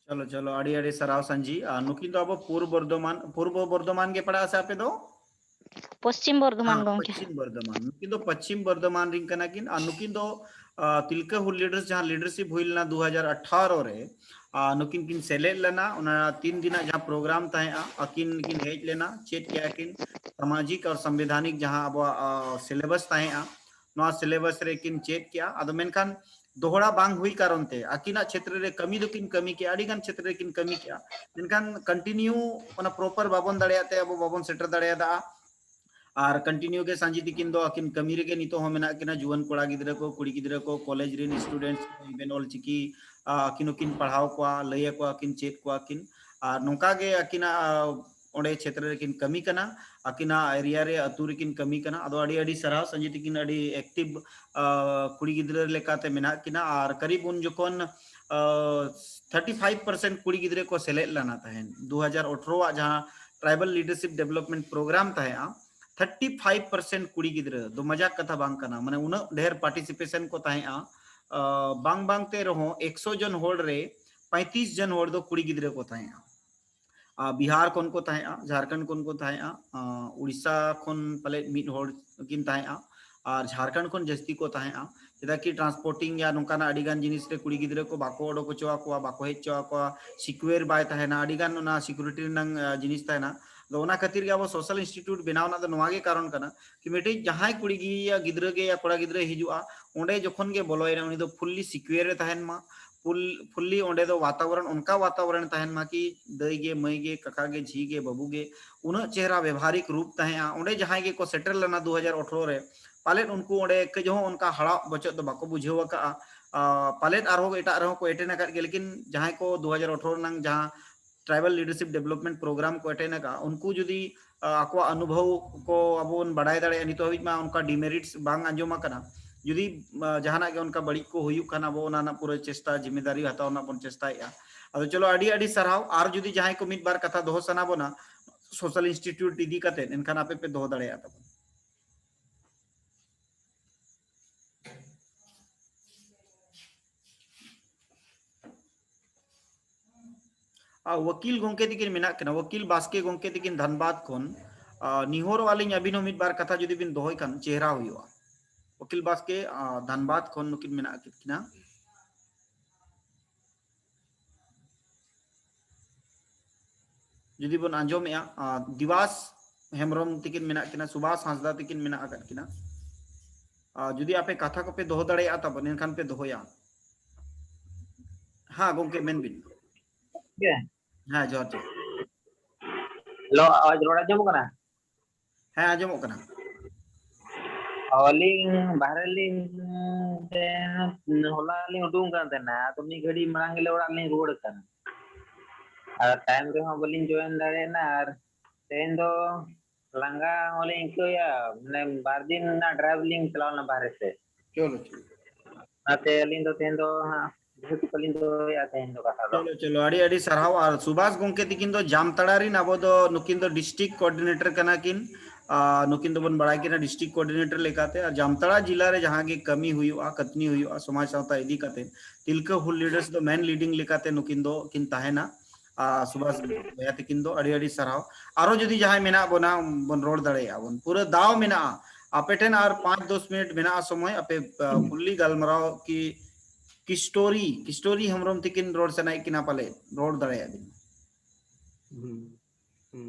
ᱪᱚᱞᱚ, ᱪᱚᱞᱚ, ᱟᱹᱰᱤ, ᱟᱹᱰᱤ ᱥᱟᱨᱦᱟᱣ ᱥᱟᱱᱡᱤ᱾ ᱟᱨ ᱱᱩᱠᱤᱱ ᱫᱚ ᱟᱵᱚ ᱯᱩᱨᱵᱚ ᱵᱚᱨᱫᱷᱚᱢᱟᱱ, ᱯᱩᱨᱵᱚ ᱵᱚᱨᱫᱷᱚᱢᱟᱱ ᱜᱮ ᱯᱟᱲᱟᱜᱼᱟ ᱥᱮ ᱟᱯᱮ ᱫᱚ? ᱯᱚᱥᱪᱤᱢ ᱵᱚᱨᱫᱷᱚᱢᱟᱱ ᱦᱮᱸ, ᱜᱚᱢᱠᱮ᱾ ᱯᱚᱥᱪᱤᱢ ᱵᱚᱨᱫᱷᱚᱢᱟᱱ᱾ ᱱᱩᱠᱤᱱ ᱫᱚ ᱯᱚᱥᱪᱤᱢ ᱵᱚᱨᱫᱷᱚᱢᱟᱱ ᱨᱤᱱ ᱠᱟᱱᱟ ᱠᱤᱱ᱾ ᱟᱨ ᱱᱩᱠᱤᱱ ᱫᱚ, ᱟ, ᱛᱤᱞᱠᱟᱹ ᱦᱩᱞ leaders ᱡᱟᱦᱟᱸ leadership ᱦᱩᱭ ᱞᱮᱱᱟ ᱫᱩ ᱦᱟᱡᱟᱨ ᱟᱴᱷᱟᱨᱚ ᱨᱮ, ᱟ, ᱱᱩᱠᱤᱱ ᱠᱤᱱ ᱥᱮᱞᱮᱫ ᱞᱮᱱᱟ᱾ ᱚᱱᱟ ᱛᱤᱱ ᱫᱤᱱᱟᱜ ᱡᱟᱦᱟᱸ program ᱛᱟᱦᱮᱸᱜᱼᱟ, ᱟᱹᱠᱤᱱ ᱠᱤᱱ ᱦᱮᱡ ᱞᱮᱱᱟ, ᱪᱮᱫ ᱠᱮᱜᱼᱟ ᱠᱤᱱ ᱥᱟᱢᱟᱡᱤᱠ ᱟᱨ ᱥᱟᱝᱵᱤᱫᱷᱟᱱᱤᱠ ᱡᱟᱦᱟᱸ ᱟᱵᱚᱣᱟᱜ, ᱟ, syllabus ᱛᱟᱦᱮᱸᱜᱼᱟ, ᱱᱚᱣᱟ syllabus ᱨᱮᱠᱤᱱ ᱪᱮᱫ ᱠᱮᱜᱼᱟ᱾ ᱟᱫᱚ ᱢᱮᱱᱠᱷᱟᱱ ᱫᱚᱦᱲᱟ ᱵᱟᱝ ᱦᱩᱭ ᱠᱟᱨᱚᱱ ᱛᱮ ᱟᱹᱠᱤᱱᱟᱜ ᱪᱷᱮᱛᱨᱚ ᱨᱮ ᱠᱟᱹᱢᱤ ᱫᱚᱠᱤᱱ ᱠᱟᱹᱢᱤ ᱠᱮᱜᱼᱟ, ᱟᱹᱰᱤ ᱜᱟᱱ ᱪᱷᱮᱛᱨᱚ ᱨᱮᱠᱤᱱ ᱠᱟᱹᱢᱤ ᱠᱮᱜᱼᱟ, ᱢᱮᱱᱠᱷᱟᱱ continue ᱚᱱᱟ proper ᱵᱟᱵᱚᱱ ᱫᱟᱲᱮᱭᱟᱜ ᱛᱮ ᱟᱵᱚ ᱵᱟᱵᱚᱱ ᱥᱮᱴᱮᱨ ᱫᱟᱲᱮᱭᱟᱫᱟ᱾ ᱟᱨ continue ᱜᱮ ᱥᱟᱸᱡᱤ ᱛᱤᱠᱤᱱ ᱫᱚ ᱟᱹᱠᱤᱱ ᱠᱟᱹᱢᱤ ᱨᱮᱜᱮ ᱱᱤᱛᱚᱜ ᱦᱚᱸ ᱢᱮᱱᱟᱜ ᱠᱤᱱᱟ᱾ ᱡᱩᱣᱟᱹᱱ ᱠᱚᱲᱟ ᱜᱤᱫᱽᱨᱟᱹ ᱠᱚ, ᱠᱩᱲᱤ ᱜᱤᱫᱽᱨᱟᱹ ᱠᱚ, ᱠᱚᱞᱮᱡᱽ ᱨᱮᱱ students ᱠᱚ, even ᱚᱞᱪᱤᱠᱤ, ᱟ, ᱟᱹᱠᱤᱱ ᱦᱚᱸᱠᱤᱱ ᱯᱟᱲᱦᱟᱣ ᱠᱚᱣᱟ, ᱞᱟᱹᱭ ᱟᱠᱚᱣᱟ ᱠᱤᱱ, ᱪᱮᱫ ᱠᱚᱣᱟ ᱠᱤᱱ᱾ ᱟᱨ ᱱᱚᱝᱠᱟ ᱜᱮ ᱟᱹᱠᱤᱱᱟᱜ, ᱟ, ᱚᱸᱰᱮ ᱪᱷᱮᱛᱨᱚ ᱨᱮᱠᱤᱱ ᱠᱟᱹᱢᱤ ᱠᱟᱱᱟ, ᱟᱹᱠᱤᱱᱟᱜ area ᱨᱮ ᱟᱹᱛᱩ ᱨᱮᱠᱤᱱ ᱠᱟᱹᱢᱤ ᱠᱟᱱᱟ᱾ ᱟᱫᱚ ᱟᱹᱰᱤ ᱟᱹᱰᱤ ᱥᱟᱨᱦᱟᱣ ᱥᱟᱸᱡᱤ ᱛᱤᱠᱤᱱ, ᱟᱹᱰᱤ active ᱠᱩᱲᱤ ᱜᱤᱫᱽᱨᱟᱹ ᱞᱮᱠᱟᱛᱮ ᱢᱮᱱᱟᱜ ᱠᱤᱱᱟ᱾ ᱟᱨ ᱠᱟᱨᱤᱵ ᱩᱱ ᱡᱚᱠᱷᱚᱱ thirty five percent ᱠᱩᱲᱤ ᱜᱤᱫᱽᱨᱟᱹ ᱠᱚ ᱥᱮᱞᱮᱫ ᱞᱮᱱᱟ ᱛᱟᱦᱮᱸᱱ ᱫᱩ ᱦᱟᱡᱟᱨ ᱟᱴᱷᱨᱚ ᱟᱜ ᱡᱟᱦᱟᱸ Tribal Leadership Development Program ᱛᱟᱦᱮᱸᱜᱼᱟ, thirty five percent ᱠᱩᱲᱤ ᱜᱤᱫᱽᱨᱟᱹ ᱫᱚ ᱢᱟᱡᱟᱠ ᱠᱟᱛᱷᱟ ᱵᱟᱝ ᱠᱟᱱᱟ, ᱢᱟᱱᱮ ᱩᱱᱟᱹᱜ ᱰᱷᱮᱨ participation ᱠᱚ ᱛᱟᱦᱮᱸᱜᱼᱟ᱾ ᱵᱟᱝ ᱵᱟᱝ ᱛᱮ ᱨᱮᱦᱚᱸ ᱮᱠᱥᱚ ᱡᱚᱱ ᱦᱚᱲ ᱨᱮ ᱯᱚᱸᱭᱛᱨᱤᱥ ᱡᱚᱱ ᱦᱚᱲ ᱫᱚ ᱠᱩᱲᱤ ᱜᱤᱫᱽᱨᱟᱹ ᱠᱚ ᱛᱟᱦᱮᱸᱜᱼᱟ᱾ ᱵᱤᱦᱟᱨ ᱠᱷᱚᱱ ᱠᱚ ᱛᱟᱦᱮᱸᱜᱼᱟ, ᱡᱷᱟᱲᱠᱷᱚᱸᱰ ᱠᱷᱚᱱ ᱠᱚ ᱛᱟᱦᱮᱸᱜᱼᱟ, ᱩᱲᱤᱥᱥᱟ ᱠᱷᱚᱱ ᱯᱟᱞᱮ ᱢᱤᱫ ᱦᱚᱲ ᱠᱤᱱ ᱛᱟᱦᱮᱸᱜᱼᱟ, ᱟᱨ ᱡᱷᱟᱲᱠᱷᱚᱸᱰ ᱠᱷᱚᱱ ᱡᱟᱹᱥᱛᱤ ᱠᱚ ᱛᱟᱦᱮᱸᱜᱼᱟ᱾ ᱪᱮᱫᱟᱜ ᱠᱤ transporting ᱭᱟ ᱱᱚᱝᱠᱟᱱᱟᱜ ᱟᱹᱰᱤ ᱜᱟᱱ ᱡᱤᱱᱤᱥ ᱨᱮ ᱠᱩᱲᱤ ᱜᱤᱫᱽᱨᱟᱹ ᱠᱚ ᱵᱟᱠᱚ ᱚᱰᱚᱠ ᱦᱚᱪᱚ ᱟᱠᱚᱣᱟ, ᱵᱟᱠᱚ ᱦᱮᱡ ᱦᱚᱪᱚ ᱟᱠᱚᱣᱟ, secure ᱵᱟᱭ ᱛᱟᱦᱮᱱᱟ, ᱟᱹᱰᱤ ᱜᱟᱱ ᱚᱱᱟ security ᱨᱮᱱᱟᱝ ᱡᱤᱱᱤᱥ ᱛᱟᱦᱮᱱᱟ᱾ ᱟᱫᱚ ᱚᱱᱟ ᱠᱷᱟᱹᱛᱤᱨ ᱜᱮ ᱟᱵᱚ social institute ᱵᱮᱱᱟᱣ ᱨᱮᱱᱟᱜ ᱫᱚ ᱱᱚᱣᱟ ᱜᱮ ᱠᱟᱨᱚᱱ ᱠᱟᱱᱟ ᱠᱤ ᱢᱤᱫᱴᱤᱡ ᱡᱟᱦᱟᱸᱭ ᱠᱩᱲᱤ ᱜᱤᱫᱽᱨᱟᱹ ᱜᱮ ᱭᱟ ᱠᱚᱲᱟ ᱜᱤᱫᱽᱨᱟᱹᱭ ᱦᱤᱡᱩᱜᱼᱟ, ᱚᱸᱰᱮ ᱡᱚᱠᱷᱚᱱ ᱜᱮ ᱵᱚᱞᱚᱭᱮᱱᱟ ᱩᱱᱤ ᱫᱚ fully secure ᱨᱮ ᱛᱟᱦᱮᱱ ᱢᱟ, fully ᱚᱸᱰᱮ ᱫᱚ ᱣᱟᱛᱟᱵᱚᱨᱚᱱ, ᱚᱱᱠᱟ ᱣᱟᱛᱟᱵᱚᱨᱚᱱ ᱛᱟᱦᱮᱱ ᱢᱟ ᱠᱤ ᱫᱟᱹᱭ ᱜᱮ, ᱢᱟᱹᱭ ᱜᱮ, ᱠᱟᱠᱟ ᱜᱮ, ᱡᱷᱤ ᱜᱮ, ᱵᱟᱹᱵᱩ ᱜᱮ, ᱩᱱᱟᱹᱜ ᱪᱮᱦᱨᱟ ᱵᱮᱵᱷᱟᱨᱤᱠ ᱨᱩᱯ ᱛᱟᱦᱮᱸᱜᱼᱟ᱾ ᱚᱸᱰᱮ ᱡᱟᱦᱟᱸᱭ ᱜᱮᱠᱚ ᱥᱮᱴᱮᱨ ᱞᱮᱱᱟ ᱫᱩ ᱦᱟᱡᱟᱨ ᱟᱴᱷᱨᱚ ᱨᱮ, ᱯᱟᱞᱮᱫ ᱩᱱᱠᱩ ᱚᱸᱰᱮ ᱠᱟᱹᱡ ᱦᱚᱸ ᱚᱱᱠᱟ ᱦᱟᱲᱟᱜ ᱵᱚᱪᱚᱜ ᱫᱚ ᱵᱟᱠᱚ ᱵᱩᱡᱷᱟᱹᱣ ᱟᱠᱟᱫᱼᱟ᱾ ᱯᱟᱞᱮᱫ ᱟᱨᱦᱚᱸ ᱮᱴᱟᱜ ᱨᱮᱦᱚᱸ ᱠᱚ ᱮᱴᱮᱱ ᱟᱠᱟᱫ ᱜᱮᱭᱟ, ᱞᱮᱠᱤᱱ ᱡᱟᱦᱟᱸᱭ ᱠᱚ ᱫᱩ ᱦᱟᱡᱟᱨ ᱟᱴᱷᱨᱚ ᱨᱮᱱᱟᱝ ᱡᱟᱦᱟᱸ Tribal Leadership Development Program ᱠᱚ ᱮᱴᱮᱱ ᱟᱠᱟᱫᱼᱟ, ᱩᱱᱠᱩ ᱡᱩᱫᱤ ᱟᱠᱚᱣᱟᱜ ᱚᱱᱩᱵᱷᱚᱵ ᱠᱚ ᱟᱵᱚ ᱵᱚᱱ ᱵᱟᱰᱟᱭ ᱫᱟᱲᱮᱭᱟᱜᱼᱟ, ᱱᱤᱛᱚᱜ ᱦᱟᱹᱵᱤᱡ ᱢᱟ ᱚᱱᱠᱟ demerits ᱵᱟᱝ ᱟᱸᱡᱚᱢ ᱟᱠᱟᱱᱟ᱾ ᱡᱩᱫᱤ ᱡᱟᱦᱟᱱᱟᱜ ᱜᱮ ᱚᱱᱠᱟ ᱵᱟᱹᱲᱤᱡ ᱠᱚ ᱦᱩᱭᱩᱜ ᱠᱷᱟᱱ, ᱟᱵᱚ ᱚᱱᱟ ᱨᱮᱱᱟᱜ ᱯᱩᱨᱟᱹ ᱪᱮᱥᱴᱟ, ᱡᱤᱢᱢᱮᱫᱟᱨᱤ ᱦᱟᱛᱟᱣ ᱨᱮᱱᱟᱜ ᱵᱚᱱ ᱪᱮᱥᱴᱟᱭᱮᱫᱼᱟ᱾ ᱟᱫᱚ ᱪᱚᱞᱚ, ᱟᱹᱰᱤ ᱟᱹᱰᱤ ᱥᱟᱨᱦᱟᱣ᱾ ᱟᱨ ᱡᱩᱫᱤ ᱡᱟᱦᱟᱸᱭ ᱠᱚ ᱢᱤᱫ ᱵᱟᱨ ᱠᱟᱛᱷᱟ ᱫᱚᱦᱚ ᱥᱟᱱᱟ ᱵᱚᱱᱟ social institute ᱤᱫᱤ ᱠᱟᱛᱮ, ᱮᱱᱠᱷᱟᱱ ᱟᱯᱮ ᱯᱮ ᱫᱚᱦᱚ ᱫᱟᱲᱮᱭᱟᱜᱼᱟ ᱛᱟᱵᱚᱱ᱾ ᱟᱨ ᱣᱟᱹᱠᱤᱞ ᱜᱚᱝᱠᱮ ᱛᱤᱠᱤᱱ ᱢᱮᱱᱟᱜ ᱠᱤᱱᱟ, ᱣᱟᱹᱠᱤᱞ ᱵᱟᱥᱠᱮ ᱜᱚᱝᱠᱮ ᱛᱤᱠᱤᱱ ᱫᱷᱟᱱᱵᱟᱫᱽ ᱠᱷᱚᱱ᱾ ᱟᱨ ᱱᱤᱦᱚᱨᱚᱜ ᱟᱹᱞᱤᱧ, ᱟᱹᱵᱤᱱ ᱦᱚᱸ ᱢᱤᱫ ᱵᱟᱨ ᱠᱟᱛᱷᱟ ᱡᱩᱫᱤ ᱵᱤᱱ ᱫᱚᱦᱚᱭ ᱠᱷᱟᱱ ᱪᱮᱦᱨᱟ ᱦᱩᱭᱩᱜᱼᱟ᱾ ᱣᱟᱹᱠᱤᱞ ᱵᱟᱥᱠᱮ, ᱟᱨ ᱫᱷᱟᱱᱵᱟᱫᱽ ᱠᱷᱚᱱ ᱱᱩᱠᱤᱱ ᱢᱮᱱᱟᱜ ᱠᱤᱱᱟ᱾ ᱡᱩᱫᱤ ᱵᱚᱱ ᱟᱸᱡᱚᱢᱮᱜᱼᱟ, ᱟᱨ ᱫᱤᱵᱟᱥ ᱦᱮᱢᱵᱨᱚᱢ ᱛᱤᱠᱤᱱ ᱢᱮᱱᱟᱜ ᱠᱤᱱᱟ, ᱥᱩᱵᱷᱟᱥ ᱦᱟᱸᱥᱫᱟ ᱛᱤᱠᱤᱱ ᱢᱮᱱᱟᱜ ᱟᱠᱟᱫ ᱠᱤᱱᱟ᱾ ᱟᱨ ᱡᱩᱫᱤ ᱟᱯᱮ ᱠᱟᱛᱷᱟ ᱠᱚᱯᱮ ᱫᱚᱦᱚ ᱫᱟᱲᱮᱭᱟᱜᱼᱟ ᱛᱟᱵᱚᱱ, ᱮᱱᱠᱷᱟᱱ ᱯᱮ ᱫᱚᱦᱚᱭᱟ᱾ ᱦᱮᱸ ᱜᱚᱝᱠᱮ, ᱢᱮᱱ ᱵᱤᱱ᱾ ᱜᱮ᱾ ᱦᱮᱸ, ᱡᱚᱦᱟᱨ ᱡᱚᱦᱟᱨ᱾ ᱦᱮᱞᱳ, ᱟᱣᱟᱡ ᱨᱚᱲ ᱟᱸᱡᱚᱢᱚᱜ ᱠᱟᱱᱟ? ᱦᱮᱸ, ᱟᱸᱡᱚᱢᱚᱜ ᱠᱟᱱᱟ᱾ ᱟᱹᱞᱤᱧ ᱵᱟᱦᱨᱮ ᱞᱤᱧ, ᱦᱚᱞᱟ ᱞᱤᱧ ᱩᱰᱩᱝ ᱠᱟᱱ ᱛᱟᱦᱮᱱᱟ, ᱟᱫᱚ ᱢᱤᱫ ᱜᱷᱟᱹᱲᱤᱡ ᱢᱟᱲᱟᱝ ᱜᱮᱞᱮ ᱚᱲᱟᱜ ᱞᱤᱧ ᱨᱩᱣᱟᱹᱲ ᱠᱟᱱᱟ᱾ ᱟᱨ time ᱨᱮᱦᱚᱸ ᱵᱟᱹᱞᱤᱧ join ᱫᱟᱲᱮᱭᱟᱜᱼᱟ, ᱟᱨ ᱛᱮᱦᱮᱧ ᱫᱚ ᱞᱟᱸᱜᱟ ᱦᱚᱸᱞᱤᱧ ᱟᱹᱭᱠᱟᱹᱣᱮᱫᱼᱟ, ᱢᱟᱱᱮ ᱵᱟᱨ ᱫᱤᱱ ᱨᱮᱱᱟᱜ ᱰᱨᱟᱭᱤᱵᱷ ᱞᱤᱧ ᱪᱟᱞᱟᱣ ᱞᱮᱱᱟ ᱵᱟᱦᱨᱮ ᱥᱮᱫ᱾ ᱪᱚᱞᱚ ᱪᱚᱞᱚ᱾ ᱚᱱᱟᱛᱮ ᱟᱹᱞᱤᱧ ᱫᱚ ᱛᱮᱦᱮᱧ ᱫᱚ ᱦᱟᱸᱜ ᱡᱮᱦᱮᱛᱩ ᱵᱟᱹᱞᱤᱧ ᱫᱚᱦᱚᱭᱮᱫᱼᱟ ᱛᱮᱦᱮᱧ ᱫᱚ ᱠᱟᱛᱷᱟ ᱫᱚ᱾ ᱪᱚᱞᱚ ᱪᱚᱞᱚ, ᱟᱹᱰᱤ ᱟᱹᱰᱤ ᱥᱟᱨᱦᱟᱣ᱾ ᱟᱨ ᱥᱩᱵᱷᱟᱥ ᱜᱚᱢᱠᱮ ᱛᱤᱠᱤᱱ ᱫᱚ ᱡᱟᱢᱛᱟᱲᱟ ᱨᱤᱱ, ᱟᱵᱚ ᱫᱚ ᱱᱩᱠᱤᱱ ᱫᱚ ᱰᱤᱥᱴᱨᱤᱠᱴ ᱠᱳᱚᱨᱰᱤᱱᱮᱴᱚᱨ ᱠᱟᱱᱟ ᱠᱤᱱ᱾ ᱟᱨ ᱱᱩᱠᱤᱱ ᱫᱚᱵᱚᱱ ᱵᱟᱲᱟᱭ ᱠᱤᱱᱟ ᱰᱤᱥᱴᱨᱤᱠᱴ ᱠᱳᱚᱨᱰᱤᱱᱮᱴᱚᱨ ᱞᱮᱠᱟᱛᱮ᱾ ᱟᱨ ᱡᱟᱢᱛᱟᱲᱟ ᱡᱤᱞᱟ ᱨᱮ ᱡᱟᱦᱟᱸ ᱜᱮ ᱠᱟᱹᱢᱤ ᱦᱩᱭᱩᱜᱼᱟ, ᱠᱟᱹᱛᱱᱤ ᱦᱩᱭᱩᱜᱼᱟ ᱥᱚᱢᱟᱡᱽ ᱥᱟᱶᱛᱟ ᱤᱫᱤ ᱠᱟᱛᱮ, ᱛᱤᱞᱠᱟᱹ ᱦᱩᱞ ᱞᱤᱰᱟᱨᱥ ᱫᱚ ᱢᱮᱱ ᱞᱤᱰᱤᱝ ᱞᱮᱠᱟᱛᱮ ᱱᱩᱠᱤᱱ ᱫᱚ ᱠᱤᱱ ᱛᱟᱦᱮᱱᱟ᱾ ᱟᱨ ᱥᱩᱵᱷᱟᱥ ᱵᱚᱭᱦᱟ ᱛᱤᱠᱤᱱ ᱫᱚ ᱟᱹᱰᱤ ᱟᱹᱰᱤ ᱥᱟᱨᱦᱟᱣ᱾ ᱟᱨᱚ ᱡᱩᱫᱤ ᱡᱟᱦᱟᱸᱭ ᱢᱮᱱᱟᱜ ᱵᱚᱱᱟ, ᱵᱚᱱ ᱨᱚᱲ ᱫᱟᱲᱮᱭᱟᱜᱼᱟ ᱵᱚᱱ, ᱯᱩᱨᱟᱹ ᱫᱟᱣ ᱢᱮᱱᱟᱜᱼᱟ᱾ ᱟᱯᱮ ᱴᱷᱮᱱ ᱟᱨ ᱯᱟᱸᱪ ᱫᱚᱥ ᱢᱤᱱᱤᱴ ᱢᱮᱱᱟᱜᱼᱟ ᱥᱚᱢᱚᱭ, ᱟᱯᱮ ᱯᱷᱩᱞᱞᱤ ᱜᱟᱞᱢᱟᱨᱟᱣ ᱠᱤ ᱠᱤᱥᱴᱳᱨᱤ, ᱠᱤᱥᱴᱳᱨᱤ ᱦᱮᱢᱵᱨᱚᱢ ᱛᱤᱠᱤᱱ ᱨᱚᱲ ᱥᱟᱱᱟᱭᱮᱫ ᱠᱤᱱᱟ ᱯᱟᱞᱮ, ᱨᱚᱲ ᱫᱟᱲᱮᱭᱟᱜ ᱵᱤᱱ᱾ ᱦᱩᱸ, ᱦᱩᱸ᱾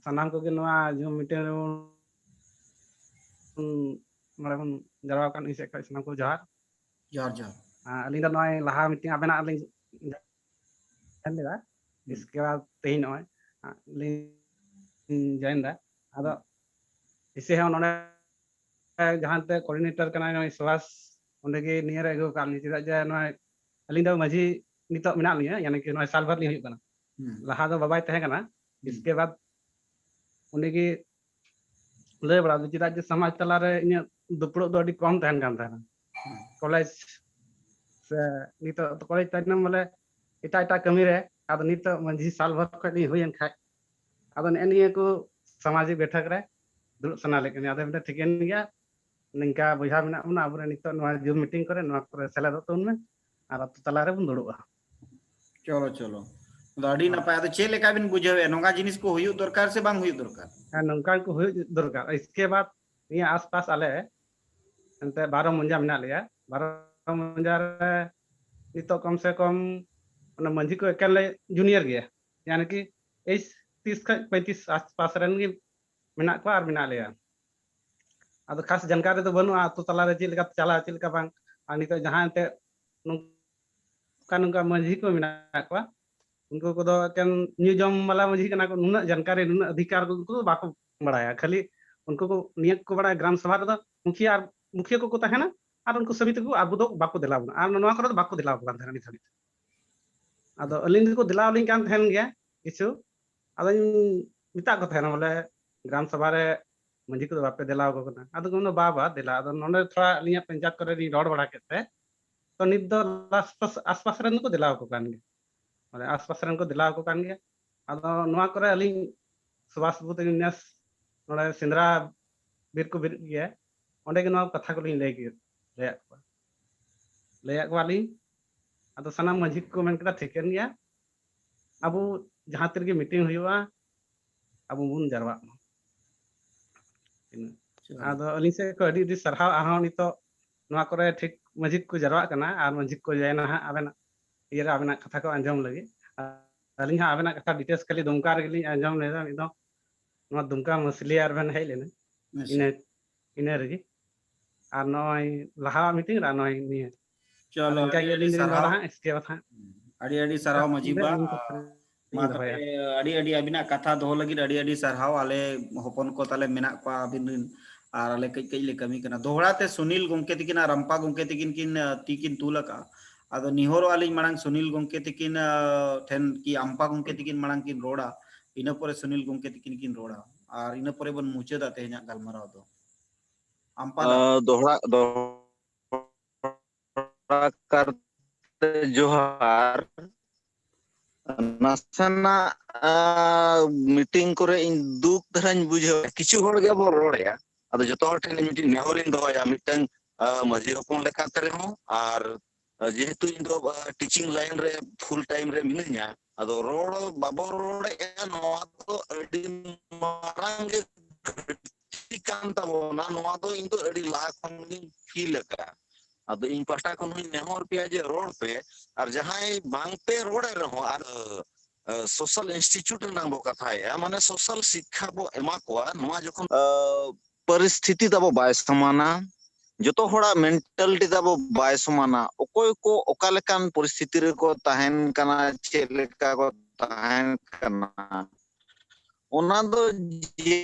ᱥᱟᱱᱟᱢ ᱠᱚᱜᱮ ᱱᱚᱣᱟ ᱡᱩᱢ ᱢᱤᱴᱤᱝ ᱨᱮᱵᱚᱱ, ᱦᱩᱸ, ᱱᱚᱰᱮ ᱵᱚᱱ ᱡᱟᱨᱣᱟ ᱟᱠᱟᱱ ᱤᱧ ᱥᱮᱫ ᱠᱷᱚᱱ ᱥᱟᱱᱟᱢ ᱠᱚ ᱡᱚᱦᱟᱨ᱾ ᱡᱚᱦᱟᱨ ᱡᱚᱦᱟᱨ᱾ ᱟᱨ ᱟᱹᱞᱤᱧ ᱫᱚ ᱱᱚᱜᱼᱚᱭ ᱞᱟᱦᱟ ᱢᱤᱴᱤᱝ ᱟᱵᱮᱱᱟᱜ ᱞᱤᱧ ᱧᱮᱞ ᱞᱮᱫᱟ, ᱦᱩᱸ᱾ ᱤᱥᱠᱮ ᱵᱟᱫ ᱛᱮᱦᱮᱧ ᱱᱚᱜᱼᱚᱭ ᱞᱤᱧ ᱡᱚᱭᱮᱱ ᱮᱫᱟ᱾ ᱟᱫᱚ ᱤᱥᱮ ᱦᱚᱸ ᱱᱚᱰᱮ ᱡᱟᱦᱟᱸ ᱛᱮ ᱠᱳᱚᱨᱰᱤᱱᱮᱴᱚᱨ ᱠᱟᱱᱟᱭ ᱱᱚᱜᱼᱚᱭ ᱥᱩᱵᱷᱟᱥ, ᱚᱸᱰᱮ ᱜᱮ ᱱᱤᱭᱟᱹ ᱨᱮ ᱟᱹᱜᱩ ᱟᱠᱟᱫ ᱞᱤᱧᱟ᱾ ᱪᱮᱫᱟᱜ ᱡᱮ ᱱᱚᱜᱼᱚᱭ ᱟᱹᱞᱤᱧ ᱫᱚ ᱢᱟᱹᱡᱷᱤ ᱱᱤᱛᱚᱜ ᱢᱮᱱᱟᱜ ᱞᱤᱧᱟ, ᱭᱟᱱᱤ ᱠᱤ ᱱᱚᱜᱼᱚᱭ ᱥᱟᱞ ᱵᱷᱟᱨ ᱞᱤᱧ ᱦᱩᱭᱩᱜ ᱠᱟᱱᱟ᱾ ᱦᱩᱸ᱾ ᱞᱟᱦᱟ ᱫᱚ ᱵᱟᱵᱟᱭ ᱛᱟᱦᱮᱸ ᱠᱟᱱᱟ, ᱤᱥᱠᱮ ᱵᱟᱫ ᱩᱱᱤ ᱜᱮ ᱞᱟᱹᱭ ᱵᱟᱲᱟ ᱫᱚ, ᱪᱮᱫᱟᱜ ᱡᱮ ᱥᱚᱢᱟᱡᱽ ᱛᱟᱞᱟᱨᱮ ᱤᱧᱟᱹᱜ ᱫᱩᱯᱲᱩᱵ ᱫᱚ ᱟᱹᱰᱤ ᱠᱚᱢ ᱛᱟᱦᱮᱱ ᱠᱟᱱ ᱛᱟᱦᱮᱱᱟ᱾ ᱠᱚᱞᱮᱡᱽ ᱥᱮ ᱱᱤᱛᱚᱜ ᱠᱚᱞᱮᱡᱽ ᱛᱟᱭᱱᱚᱢ ᱵᱚᱞᱮ ᱮᱴᱟᱜ ᱮᱴᱟᱜ ᱠᱟᱹᱢᱤ ᱨᱮ, ᱟᱫᱚ ᱱᱤᱛᱚᱜ ᱢᱟᱹᱡᱷᱤ ᱥᱟᱞ ᱵᱷᱚᱨ ᱠᱷᱚᱱ ᱞᱤᱧ ᱦᱩᱭᱮᱱ ᱠᱷᱟᱡ, ᱟᱫᱚ ᱱᱮᱜᱼᱮ ᱱᱤᱭᱟᱹ ᱠᱚ ᱥᱟᱢᱟᱡᱤᱠ ᱵᱮᱴᱷᱚᱠ ᱨᱮ ᱫᱩᱲᱩᱵ ᱥᱟᱱᱟ ᱞᱮᱫ ᱞᱤᱧᱟ᱾ ᱟᱫᱚ ᱢᱮᱱᱫᱟ, ᱴᱷᱤᱠᱟᱹᱱ ᱜᱮᱭᱟ, ᱱᱤᱝᱠᱟ ᱵᱚᱭᱦᱟ ᱢᱮᱱᱟᱜ ᱵᱚᱱᱟ, ᱟᱵᱚᱨᱮᱱ ᱱᱤᱛᱚᱜ ᱱᱚᱣᱟ ᱡᱩᱢ ᱢᱤᱴᱤᱝ ᱠᱚᱨᱮ, ᱱᱚᱣᱟ ᱠᱚᱨᱮ ᱥᱮᱞᱮᱫᱚᱜ ᱛᱟᱵᱚᱱ ᱢᱮ ᱟᱨ ᱟᱛᱳ ᱛᱟᱞᱟ ᱨᱮᱵᱚᱱ ᱫᱩᱲᱩᱵᱼᱟ᱾ ᱪᱚᱞᱚ ᱪᱚᱞᱚ, ᱟᱫᱚ ᱟᱹᱰᱤ ᱱᱟᱯᱟᱭ᱾ ᱟᱫᱚ ᱪᱮᱫ ᱞᱮᱠᱟ ᱵᱤᱱ ᱵᱩᱡᱷᱟᱹᱣᱮᱫᱼᱟ, ᱱᱚᱝᱠᱟ ᱡᱤᱱᱤᱥ ᱠᱚ ᱦᱩᱭᱩᱜ ᱫᱚᱨᱠᱟᱨ ᱥᱮ ᱵᱟᱝ ᱦᱩᱭᱩᱜ ᱫᱚᱨᱠᱟᱨ? ᱦᱮᱸ, ᱱᱚᱝᱠᱟ ᱠᱚ ᱦᱩᱭᱩᱜ ᱫᱚᱨᱠᱟᱨ᱾ ᱤᱥᱠᱮ ᱵᱟᱫ ᱱᱤᱭᱟᱹ ᱟᱥᱯᱟᱥ ᱟᱞᱮ ᱮᱱᱛᱮ ᱵᱟᱨᱚ ᱢᱚᱧᱡᱟ ᱢᱮᱱᱟᱜ ᱞᱮᱭᱟ᱾ ᱵᱟᱨᱚ ᱢᱚᱧᱡᱟ ᱨᱮ ᱱᱤᱛᱚᱜ ᱠᱚᱢ ᱥᱮ ᱠᱚᱢ ᱚᱱᱟ ᱢᱟᱹᱡᱷᱤ ᱠᱚ ᱮᱠᱮᱱ ᱞᱮ ᱡᱩᱱᱤᱭᱟᱨ ᱜᱮᱭᱟ, ᱭᱟᱱᱤ ᱠᱤ ᱛᱮᱭᱤᱥ, ᱛᱤᱥ ᱠᱷᱚᱱ ᱯᱚᱸᱭᱛᱨᱤᱥ ᱟᱥᱯᱟᱥ ᱨᱮᱱ ᱜᱮ ᱢᱮᱱᱟᱜ ᱠᱚᱣᱟ ᱟᱨ ᱢᱮᱱᱟᱜ ᱞᱮᱭᱟ᱾ ᱟᱫᱚ ᱠᱷᱟᱥ ᱡᱟᱱᱠᱟᱨᱤ ᱫᱚ ᱵᱟᱹᱱᱩᱜᱼᱟ ᱟᱹᱛᱩ ᱛᱟᱞᱟᱨᱮ ᱪᱮᱫ ᱞᱮᱠᱟ ᱪᱟᱞᱟᱜᱼᱟ, ᱪᱮᱫ ᱞᱮᱠᱟ ᱵᱟᱝ᱾ ᱟᱨ ᱱᱤᱛᱚᱜ ᱡᱟᱦᱟᱸ ᱮᱱᱛᱮ ᱱᱚᱝᱠᱟ ᱱᱚᱝᱠᱟ ᱢᱟᱹᱡᱷᱤ ᱠᱚ ᱢᱮᱱᱟᱜ ᱠᱚᱣᱟ, ᱩᱱᱠᱩ ᱠᱚᱫᱚ ᱮᱠᱮᱱ ᱧᱩ ᱡᱚᱢ ᱵᱟᱞᱟ ᱢᱟᱹᱡᱷᱤ ᱠᱟᱱᱟ ᱠᱚ, ᱱᱩᱱᱟᱹᱜ ᱡᱟᱱᱠᱟᱨᱤ, ᱱᱩᱱᱟᱹᱜ ᱚᱫᱷᱤᱠᱟᱨ ᱩᱱᱠᱩ ᱫᱚ ᱵᱟᱠᱚ ᱵᱟᱲᱟᱭᱟ᱾ ᱠᱷᱟᱹᱞᱤ ᱩᱱᱠᱩ ᱠᱚ ᱱᱤᱭᱟᱹ ᱠᱚ ᱵᱟᱲᱟᱭᱟ, ᱜᱨᱟᱢ ᱥᱚᱵᱷᱟ ᱨᱮᱫᱚ ᱢᱩᱠᱷᱤᱭᱟᱹ ᱟᱨ ᱢᱩᱠᱷᱤᱭᱟᱹ ᱠᱚᱠᱚ ᱛᱟᱦᱮᱱᱟ ᱟᱨ ᱩᱱᱠᱩ ᱥᱚᱢᱤᱛᱤ ᱠᱚ ᱟᱵᱚ ᱫᱚ ᱵᱟᱠᱚ ᱫᱮᱞᱟ ᱵᱚᱱᱟ᱾ ᱟᱨ ᱱᱚᱣᱟ ᱠᱚᱨᱮ ᱫᱚ ᱵᱟᱠᱚ ᱫᱮᱞᱟ ᱠᱚ ᱠᱟᱱ ᱛᱟᱦᱮᱱᱟ ᱱᱤᱛ ᱦᱟᱹᱵᱤᱡ᱾ ᱟᱫᱚ ᱟᱹᱞᱤᱧ ᱫᱚᱠᱚ ᱫᱮᱞᱟ ᱟᱹᱞᱤᱧ ᱠᱟᱱ ᱛᱟᱦᱮᱱ ᱜᱮᱭᱟ ᱠᱤᱪᱷᱩ, ᱟᱫᱚᱧ ᱢᱮᱛᱟᱜ ᱠᱚ ᱛᱟᱦᱮᱱᱟ ᱵᱚᱞᱮ ᱜᱨᱟᱢ ᱥᱚᱵᱷᱟ ᱨᱮ ᱢᱟᱹᱡᱷᱤ ᱠᱚᱫᱚ ᱵᱟᱯᱮ ᱫᱮᱞᱟ ᱟᱠᱚ ᱠᱟᱱᱟ᱾ ᱟᱫᱚ ᱠᱚ ᱢᱮᱱᱫᱟ, "ᱵᱟ ᱵᱟ, ᱫᱮᱞᱟ, ᱟᱫᱚ ᱱᱚᱰᱮ ᱛᱷᱚᱲᱟ ᱟᱹᱞᱤᱧᱟᱜ ᱯᱚᱧᱪᱟᱭᱮᱛ ᱠᱚᱨᱮ ᱞᱤᱧ ᱨᱚᱲ ᱵᱟᱲᱟ ᱠᱮᱫ ᱛᱮ, ᱛᱚ ᱱᱤᱛ ᱫᱚ ᱟᱥᱯᱟᱥ, ᱟᱥᱯᱟᱥ ᱨᱮᱱ ᱫᱚᱠᱚ ᱫᱮᱞᱟ ᱟᱠᱚ ᱠᱟᱱ ᱜᱮᱭᱟ, ᱢᱟᱱᱮ ᱟᱥᱯᱟᱥ ᱨᱮᱱ ᱠᱚ ᱫᱮᱞᱟ ᱟᱠᱚ ᱠᱟᱱ ᱜᱮᱭᱟ᱾ ᱟᱫᱚ ᱱᱚᱣᱟ ᱠᱚᱨᱮ ᱟᱹᱞᱤᱧ ᱥᱩᱵᱷᱟᱥ ᱵᱟᱵᱩ ᱛᱟᱹᱠᱤᱱ ᱱᱮᱥ ᱱᱚᱰᱮ ᱥᱮᱸᱫᱽᱨᱟ ᱵᱤᱨ ᱠᱚ ᱵᱮᱨᱮᱫ ᱜᱮᱭᱟ, ᱚᱸᱰᱮ ᱜᱮ ᱱᱚᱣᱟ ᱠᱟᱛᱷᱟ ᱠᱚᱞᱤᱧ ᱞᱟᱹᱭ ᱠᱮᱫ, ᱞᱟᱹᱭᱟᱫ ᱠᱚᱣᱟ, ᱞᱟᱹᱭᱟᱫ ᱠᱚᱣᱟᱞᱤᱧ᱾ ᱟᱫᱚ ᱥᱟᱱᱟᱢ ᱢᱟᱹᱡᱷᱤ ᱠᱚ ᱢᱮᱱ ᱠᱮᱫᱟ, ᱴᱷᱤᱠᱟᱹᱱ ᱜᱮᱭᱟ, ᱟᱵᱚ ᱡᱟᱦᱟᱸ ᱛᱤ ᱨᱮᱜᱮ ᱢᱤᱴᱤᱝ ᱦᱩᱭᱩᱜᱼᱟ, ᱟᱵᱚ ᱵᱚᱱ ᱡᱟᱨᱣᱟᱜ ᱢᱟ᱾ ᱤᱱᱟᱹ᱾ ᱟᱫᱚ ᱟᱹᱞᱤᱧ ᱥᱮᱫ ᱠᱷᱚᱱ ᱟᱹᱰᱤ ᱟᱹᱰᱤ ᱥᱟᱨᱦᱟᱣ᱾ ᱟᱨᱦᱚᱸ ᱱᱤᱛᱚᱜ ᱱᱚᱣᱟ ᱠᱚᱨᱮ ᱴᱷᱤᱠ ᱢᱟᱹᱡᱷᱤ ᱠᱚ ᱡᱟᱨᱣᱟᱜ ᱠᱟᱱᱟ ᱟᱨ ᱢᱟᱹᱡᱷᱤ ᱠᱚ ᱡᱚᱭᱮᱱᱟ ᱦᱟᱸᱜ, ᱟᱵᱮᱱᱟᱜ ᱤᱭᱟᱹ ᱨᱮ ᱟᱵᱮᱱᱟᱜ ᱠᱟᱛᱷᱟ ᱠᱚ ᱟᱸᱡᱚᱢ ᱞᱟᱹᱜᱤᱫ᱾ ᱟᱨ ᱟᱹᱞᱤᱧ ᱦᱚᱸ ᱟᱵᱮᱱᱟᱜ ᱠᱟᱛᱷᱟ ᱰᱤᱴᱮᱞᱥ ᱠᱷᱟᱹᱞᱤ ᱫᱩᱢᱠᱟ ᱨᱮᱜᱮ ᱞᱤᱧ ᱟᱸᱡᱚᱢ ᱞᱮᱫᱟ, ᱢᱤᱫ ᱫᱚᱢ ᱱᱚᱣᱟ ᱫᱩᱢᱠᱟ ᱢᱟᱹᱥᱞᱤᱭᱟ ᱨᱮᱵᱮᱱ ᱦᱮᱡ ᱞᱮᱱᱟ, ᱟᱪᱪᱷᱟ᱾ ᱤᱱᱟᱹ ᱤᱱᱟᱹ ᱨᱮᱜᱮ᱾ ᱟᱨ ᱱᱚᱜᱼᱚᱭ ᱞᱟᱦᱟᱣᱟᱜ ᱢᱤᱴᱤᱝ ᱨᱮ ᱟᱨ ᱱᱚᱜᱼᱚᱭ ᱱᱤᱭᱟᱹ᱾ ᱪᱚᱞᱚ, ᱟᱫᱚ ᱤᱱᱠᱟ ᱟᱹᱰᱤ ᱜᱮ ᱟᱹᱰᱤ ᱟᱹᱞᱤᱧ ᱫᱚᱞᱤᱧ ᱨᱚᱲᱟ ᱥᱟᱨᱦᱟᱣ᱾ ᱦᱟᱸᱜ, ᱥᱠᱮ ᱵᱟᱫ ᱦᱟᱸᱜ᱾ ᱟᱹᱰᱤ ᱟᱹᱰᱤ ᱥᱟᱨᱦᱟᱣ ᱢᱟᱹᱡᱷᱤ ᱤᱱᱟᱹᱜ ᱵᱟ᱾ ᱟᱹᱞᱤᱧ ᱠᱟᱛᱷᱟ ᱞᱤᱧ ᱢᱟ ᱫᱚᱦᱚᱭᱟ᱾ ᱛᱚᱵᱮ ᱟᱹᱰᱤ ᱟᱹᱰᱤ ᱟᱹᱵᱤᱱᱟᱜ ᱠᱟᱛᱷᱟ ᱫᱚᱦᱚ ᱞᱟᱹᱜᱤᱫ ᱟᱹᱰᱤ ᱟᱹᱰᱤ ᱥᱟᱨᱦᱟᱣ᱾ ᱟᱞᱮ ᱦᱚᱯᱚᱱ ᱠᱚ ᱛᱟᱞᱮ ᱢᱮᱱᱟᱜ ᱠᱚᱣᱟ ᱟᱹᱵᱤᱱ ᱨᱤᱱ, ᱟᱨ ᱟᱞᱮ ᱠᱟᱹᱡ ᱠᱟᱹᱡ ᱞᱮ ᱠᱟᱹᱢᱤ ᱠᱟᱱᱟ᱾ ᱫᱚᱦᱲᱟ ᱛᱮ ᱥᱩᱱᱤᱞ ᱜᱚᱢᱠᱮ ᱛᱤᱠᱤᱱ ᱟᱨ ᱨᱟᱢᱯᱟ ᱜᱚᱢᱠᱮ ᱛᱤᱠᱤᱱ ᱠᱤᱱ, ᱟᱸ, ᱛᱤ ᱠᱤᱱ ᱛᱩᱞ ᱟᱠᱟᱫᱼᱟ᱾ ᱟᱫᱚ ᱱᱮᱦᱚᱨᱚᱜ ᱟᱹᱞᱤᱧ ᱢᱟᱲᱟᱝ ᱥᱩᱱᱤᱞ ᱜᱚᱢᱠᱮ ᱛᱤᱠᱤᱱ, ᱟᱸ, ᱴᱷᱮᱱ ᱠᱤ ᱟᱢᱯᱟ ᱜᱚᱢᱠᱮ ᱛᱤᱠᱤᱱ ᱢᱟᱲᱟᱝ ᱠᱤᱱ ᱨᱚᱲᱟ, ᱤᱱᱟᱹ ᱯᱚᱨᱮ ᱥᱩᱱᱤᱞ ᱜᱚᱢᱠᱮ ᱛᱤᱠᱤᱱ ᱠᱤᱱ ᱨᱚᱲᱟ, ᱟᱨ ᱤᱱᱟᱹ ᱯᱚᱨᱮ ᱵᱚᱱ ᱢᱩᱪᱟᱹᱫᱟ ᱛᱮᱦᱮᱧᱟᱜ ᱜᱟᱞᱢᱟᱨᱟᱣ ᱫᱚ᱾ ᱟᱢᱯᱟ ᱫᱟ᱾ ᱟᱸ, ᱫᱚᱦᱲᱟ, ᱫᱚᱦᱲᱟ ᱠᱟᱨᱛᱮ ᱡᱚᱦᱟᱨ᱾ ᱱᱟᱥᱮᱱᱟᱜ, ᱟᱸ, ᱢᱤᱴᱤᱝ ᱠᱚᱨᱮ ᱤᱧ ᱫᱩᱠ ᱫᱷᱟᱨᱟᱧ ᱵᱩᱡᱷᱟᱹᱣᱟ᱾ ᱠᱤᱪᱷᱩ ᱦᱚᱲ ᱜᱮ ᱵᱚᱱ ᱨᱚᱲᱮᱜᱼᱟ᱾ ᱟᱫᱚ ᱡᱚᱛᱚ ᱦᱚᱲ ᱴᱷᱮᱱ ᱢᱤᱫᱴᱤᱡ ᱱᱮᱦᱚᱨᱤᱧ ᱫᱚᱦᱚᱭᱟ, ᱢᱤᱫᱴᱟᱝ, ᱟᱸ, ᱢᱟᱹᱡᱷᱤ ᱦᱚᱯᱚᱱ ᱞᱮᱠᱟᱛᱮ ᱨᱮᱦᱚᱸ, ᱟᱨ, ᱟᱸ, ᱡᱮᱦᱮᱛᱩ ᱤᱧ ᱫᱚ, ᱟᱸ, ᱴᱤᱪᱤᱝ ᱞᱟᱭᱤᱱ ᱨᱮ ᱯᱷᱩᱞ ᱴᱟᱭᱤᱢ ᱨᱮ ᱢᱤᱱᱟᱹᱧᱟ, ᱟᱫᱚ ᱨᱚᱲ ᱵᱟᱵᱚ ᱨᱚᱲᱮᱜᱼᱟ, ᱱᱚᱣᱟ ᱫᱚ ᱟᱹᱰᱤ ᱢᱟᱨᱟᱝ ᱜᱮ ᱜᱷᱟᱹᱴᱛᱤ ᱠᱟᱱ ᱛᱟᱵᱚᱱᱟ᱾ ᱱᱚᱣᱟ ᱫᱚ ᱤᱧ ᱫᱚ ᱟᱹᱰᱤ ᱞᱟᱦᱟ ᱠᱷᱚᱱ ᱜᱤᱧ ᱯᱷᱤᱞ ᱟᱠᱟᱫᱼᱟ᱾ ᱟᱫᱚ ᱤᱧ ᱯᱟᱦᱴᱟ ᱠᱷᱚᱱ ᱦᱚᱸᱧ ᱱᱮᱦᱚᱨ ᱯᱮᱭᱟ ᱡᱮ ᱨᱚᱲ ᱯᱮ, ᱟᱨ ᱡᱟᱦᱟᱸᱭ ᱵᱟᱝ ᱯᱮ ᱨᱚᱲᱮᱫ ᱨᱮᱦᱚᱸ, ᱟᱨ, ᱟᱸ, ᱥᱳᱥᱟᱞ ᱤᱱᱥᱴᱤᱴᱭᱩᱴ ᱨᱮᱱᱟᱝ ᱵᱚ ᱠᱟᱛᱷᱟᱭᱮᱫᱼᱟ, ᱢᱟᱱᱮ ᱥᱳᱥᱟᱞ ᱥᱤᱠᱠᱷᱟ ᱵᱚ ᱮᱢᱟ ᱠᱚᱣᱟ᱾ ᱱᱚᱣᱟ ᱡᱚᱠᱷᱚᱱ, ᱟᱸ, ᱯᱚᱨᱤᱥᱛᱷᱤᱛᱤ ᱛᱟᱵᱚ ᱵᱟᱭ ᱥᱚᱢᱟᱱᱟ, ᱡᱚᱛᱚ ᱦᱚᱲᱟᱜ ᱢᱮᱱᱴᱟᱞᱤᱴᱤ ᱛᱟᱵᱚ ᱵᱟᱭ ᱥᱚᱢᱟᱱᱟ, ᱚᱠᱚᱭ ᱠᱚ ᱚᱠᱟ ᱞᱮᱠᱟᱱ ᱯᱚᱨᱤᱥᱛᱷᱤᱛᱤ ᱨᱮᱠᱚ ᱛᱟᱦᱮᱱ ᱠᱟᱱᱟ, ᱪᱮᱫ ᱞᱮᱠᱟ ᱠᱚ ᱛᱟᱦᱮᱱ ᱠᱟᱱᱟ, ᱚᱱᱟ ᱫᱚ ᱡᱮ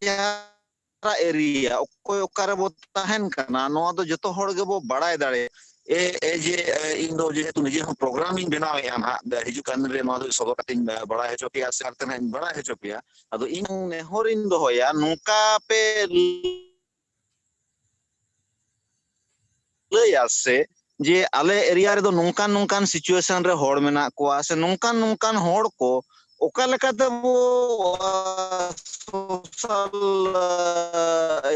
ᱡᱟᱦᱟᱸ ᱚᱠᱟᱴᱟᱜ area, ᱚᱠᱚᱭ ᱚᱠᱟ ᱨᱮᱵᱚ ᱛᱟᱦᱮᱱ ᱠᱟᱱᱟ, ᱱᱚᱣᱟ ᱫᱚ ᱡᱚᱛᱚ ᱦᱚᱲ ᱜᱮᱵᱚ ᱵᱟᱲᱟᱭ ᱫᱟᱲᱮᱭᱟᱜᱼᱟ᱾ ᱮ, ᱮ ᱡᱮ, ᱮ, ᱤᱧ ᱫᱚ ᱡᱮᱦᱮᱛᱩ ᱱᱤᱡᱮ ᱦᱚᱸ program ᱤᱧ ᱵᱮᱱᱟᱣᱮᱫᱼᱟ ᱱᱟᱦᱟᱜ, ᱦᱤᱡᱩᱜ ᱠᱟᱱ ᱫᱤᱱ ᱨᱮ ᱱᱚᱣᱟ ᱫᱚ ᱥᱚᱫᱚᱨ ᱠᱟᱛᱮᱧ, ᱮ, ᱵᱟᱲᱟᱭ ᱦᱚᱪᱚ ᱯᱮᱭᱟ ᱥᱮ ᱟᱨ ᱛᱮᱱᱟᱜ ᱤᱧ ᱵᱟᱲᱟᱭ ᱦᱚᱪᱚ ᱯᱮᱭᱟ᱾ ᱟᱫᱚ ᱤᱧ ᱱᱮᱦᱚᱨᱤᱧ ᱫᱚᱦᱚᱭᱟ, ᱱᱚᱝᱠᱟ ᱯᱮ ᱞᱟᱹᱭᱟ ᱥᱮ ᱡᱮ ᱟᱞᱮ area ᱨᱮᱫᱚ ᱱᱚᱝᱠᱟᱱ ᱱᱚᱝᱠᱟᱱ situation ᱨᱮ ᱦᱚᱲ ᱢᱮᱱᱟᱜ ᱠᱚᱣᱟ ᱥᱮ ᱱᱚᱝᱠᱟᱱ ᱱᱚᱝᱠᱟᱱ ᱦᱚᱲ ᱠᱚ ᱚᱠᱟ ᱞᱮᱠᱟ ᱛᱮᱵᱚ, ᱟ, social, ᱟ,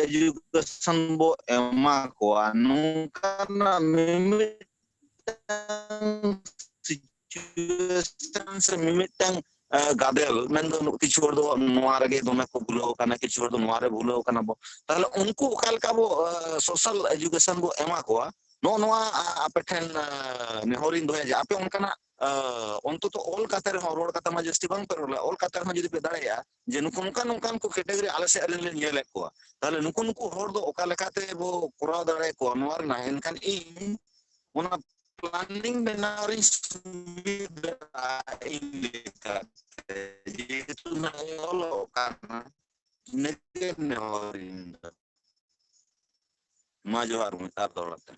education ᱵᱚ ᱮᱢᱟ ᱠᱚᱣᱟ, ᱱᱚᱝᱠᱟᱱᱟᱜ ᱢᱤᱢᱤᱫᱴᱟᱝ situation ᱥᱮ ᱢᱤᱢᱤᱫᱴᱟᱝ, ᱟ, ᱜᱟᱫᱮᱞ, ᱢᱮᱱᱫᱚ ᱠᱤᱪᱷᱩ ᱦᱚᱲ ᱫᱚ ᱱᱚᱣᱟ ᱨᱮᱜᱮ ᱫᱚᱢᱮ ᱠᱚ ᱵᱷᱩᱞᱟᱹᱣ ᱠᱟᱱᱟ, ᱠᱤᱪᱷᱩ ᱦᱚᱲ ᱫᱚ ᱱᱚᱣᱟ ᱨᱮ ᱵᱷᱩᱞᱟᱹᱣ ᱠᱟᱱᱟ ᱵᱚ, ᱛᱟᱦᱞᱮ ᱩᱱᱠᱩ ᱚᱠᱟ ᱞᱮᱠᱟ ᱵᱚ, ᱟ, social education ᱵᱚ ᱮᱢᱟ ᱠᱚᱣᱟ, ᱱᱚᱜᱼᱚ ᱱᱚᱣᱟ, ᱟ, ᱟᱯᱮ ᱴᱷᱮᱱ, ᱟ, ᱱᱮᱦᱚᱨᱤᱧ ᱫᱚᱦᱚᱭᱟ ᱡᱮ ᱟᱯᱮ ᱚᱱᱠᱟᱱᱟᱜ, ᱟ, ᱚᱱᱛᱚᱛᱚ ᱚᱞ ᱠᱟᱛᱮ ᱨᱮᱦᱚᱸ, ᱨᱚᱲ ᱠᱟᱛᱮ ᱢᱟ ᱡᱟᱹᱥᱛᱤ ᱵᱟᱝ ᱯᱮ ᱨᱚᱲᱟ, ᱚᱞ ᱠᱟᱛᱮ ᱨᱮᱦᱚᱸ ᱡᱩᱫᱤ ᱯᱮ ᱫᱟᱲᱮᱭᱟᱜᱼᱟ ᱡᱮ ᱱᱩᱠᱩ ᱱᱚᱝᱠᱟᱱ ᱱᱚᱝᱠᱟᱱ ᱠᱚ category ᱟᱞᱮ ᱥᱮᱫ ᱨᱮᱱ ᱞᱮ ᱧᱮᱞᱮᱫ ᱠᱚᱣᱟ, ᱛᱟᱦᱞᱮ ᱱᱩᱠᱩ ᱱᱩᱠᱩ ᱦᱚᱲ ᱫᱚ ᱚᱠᱟ ᱞᱮᱠᱟᱛᱮ ᱵᱚ ᱠᱚᱨᱟᱣ ᱫᱟᱲᱮᱭᱟᱠᱚᱣᱟ ᱱᱚᱣᱟ ᱨᱮᱱᱟᱜ, ᱮᱱᱠᱷᱟᱱ ᱤᱧ ᱚᱱᱟ planning ᱵᱮᱱᱟᱣ ᱨᱤᱧ ᱥᱩᱵᱤᱫᱷᱟᱜᱼᱟ ᱤᱧ ᱞᱮᱠᱟᱛᱮ, ᱡᱮᱦᱮᱛᱩ ᱱᱟᱜ ᱤᱧ ᱚᱞᱚᱜ ᱠᱟᱱᱟ, ᱤᱱᱟᱹᱜᱮ ᱱᱮᱦᱚᱨᱤᱧ ᱫᱚ᱾ ᱢᱟ ᱡᱚᱦᱟᱨ, ᱢᱤᱫ ᱟᱨ ᱫᱚᱦᱲᱟ ᱛᱮ᱾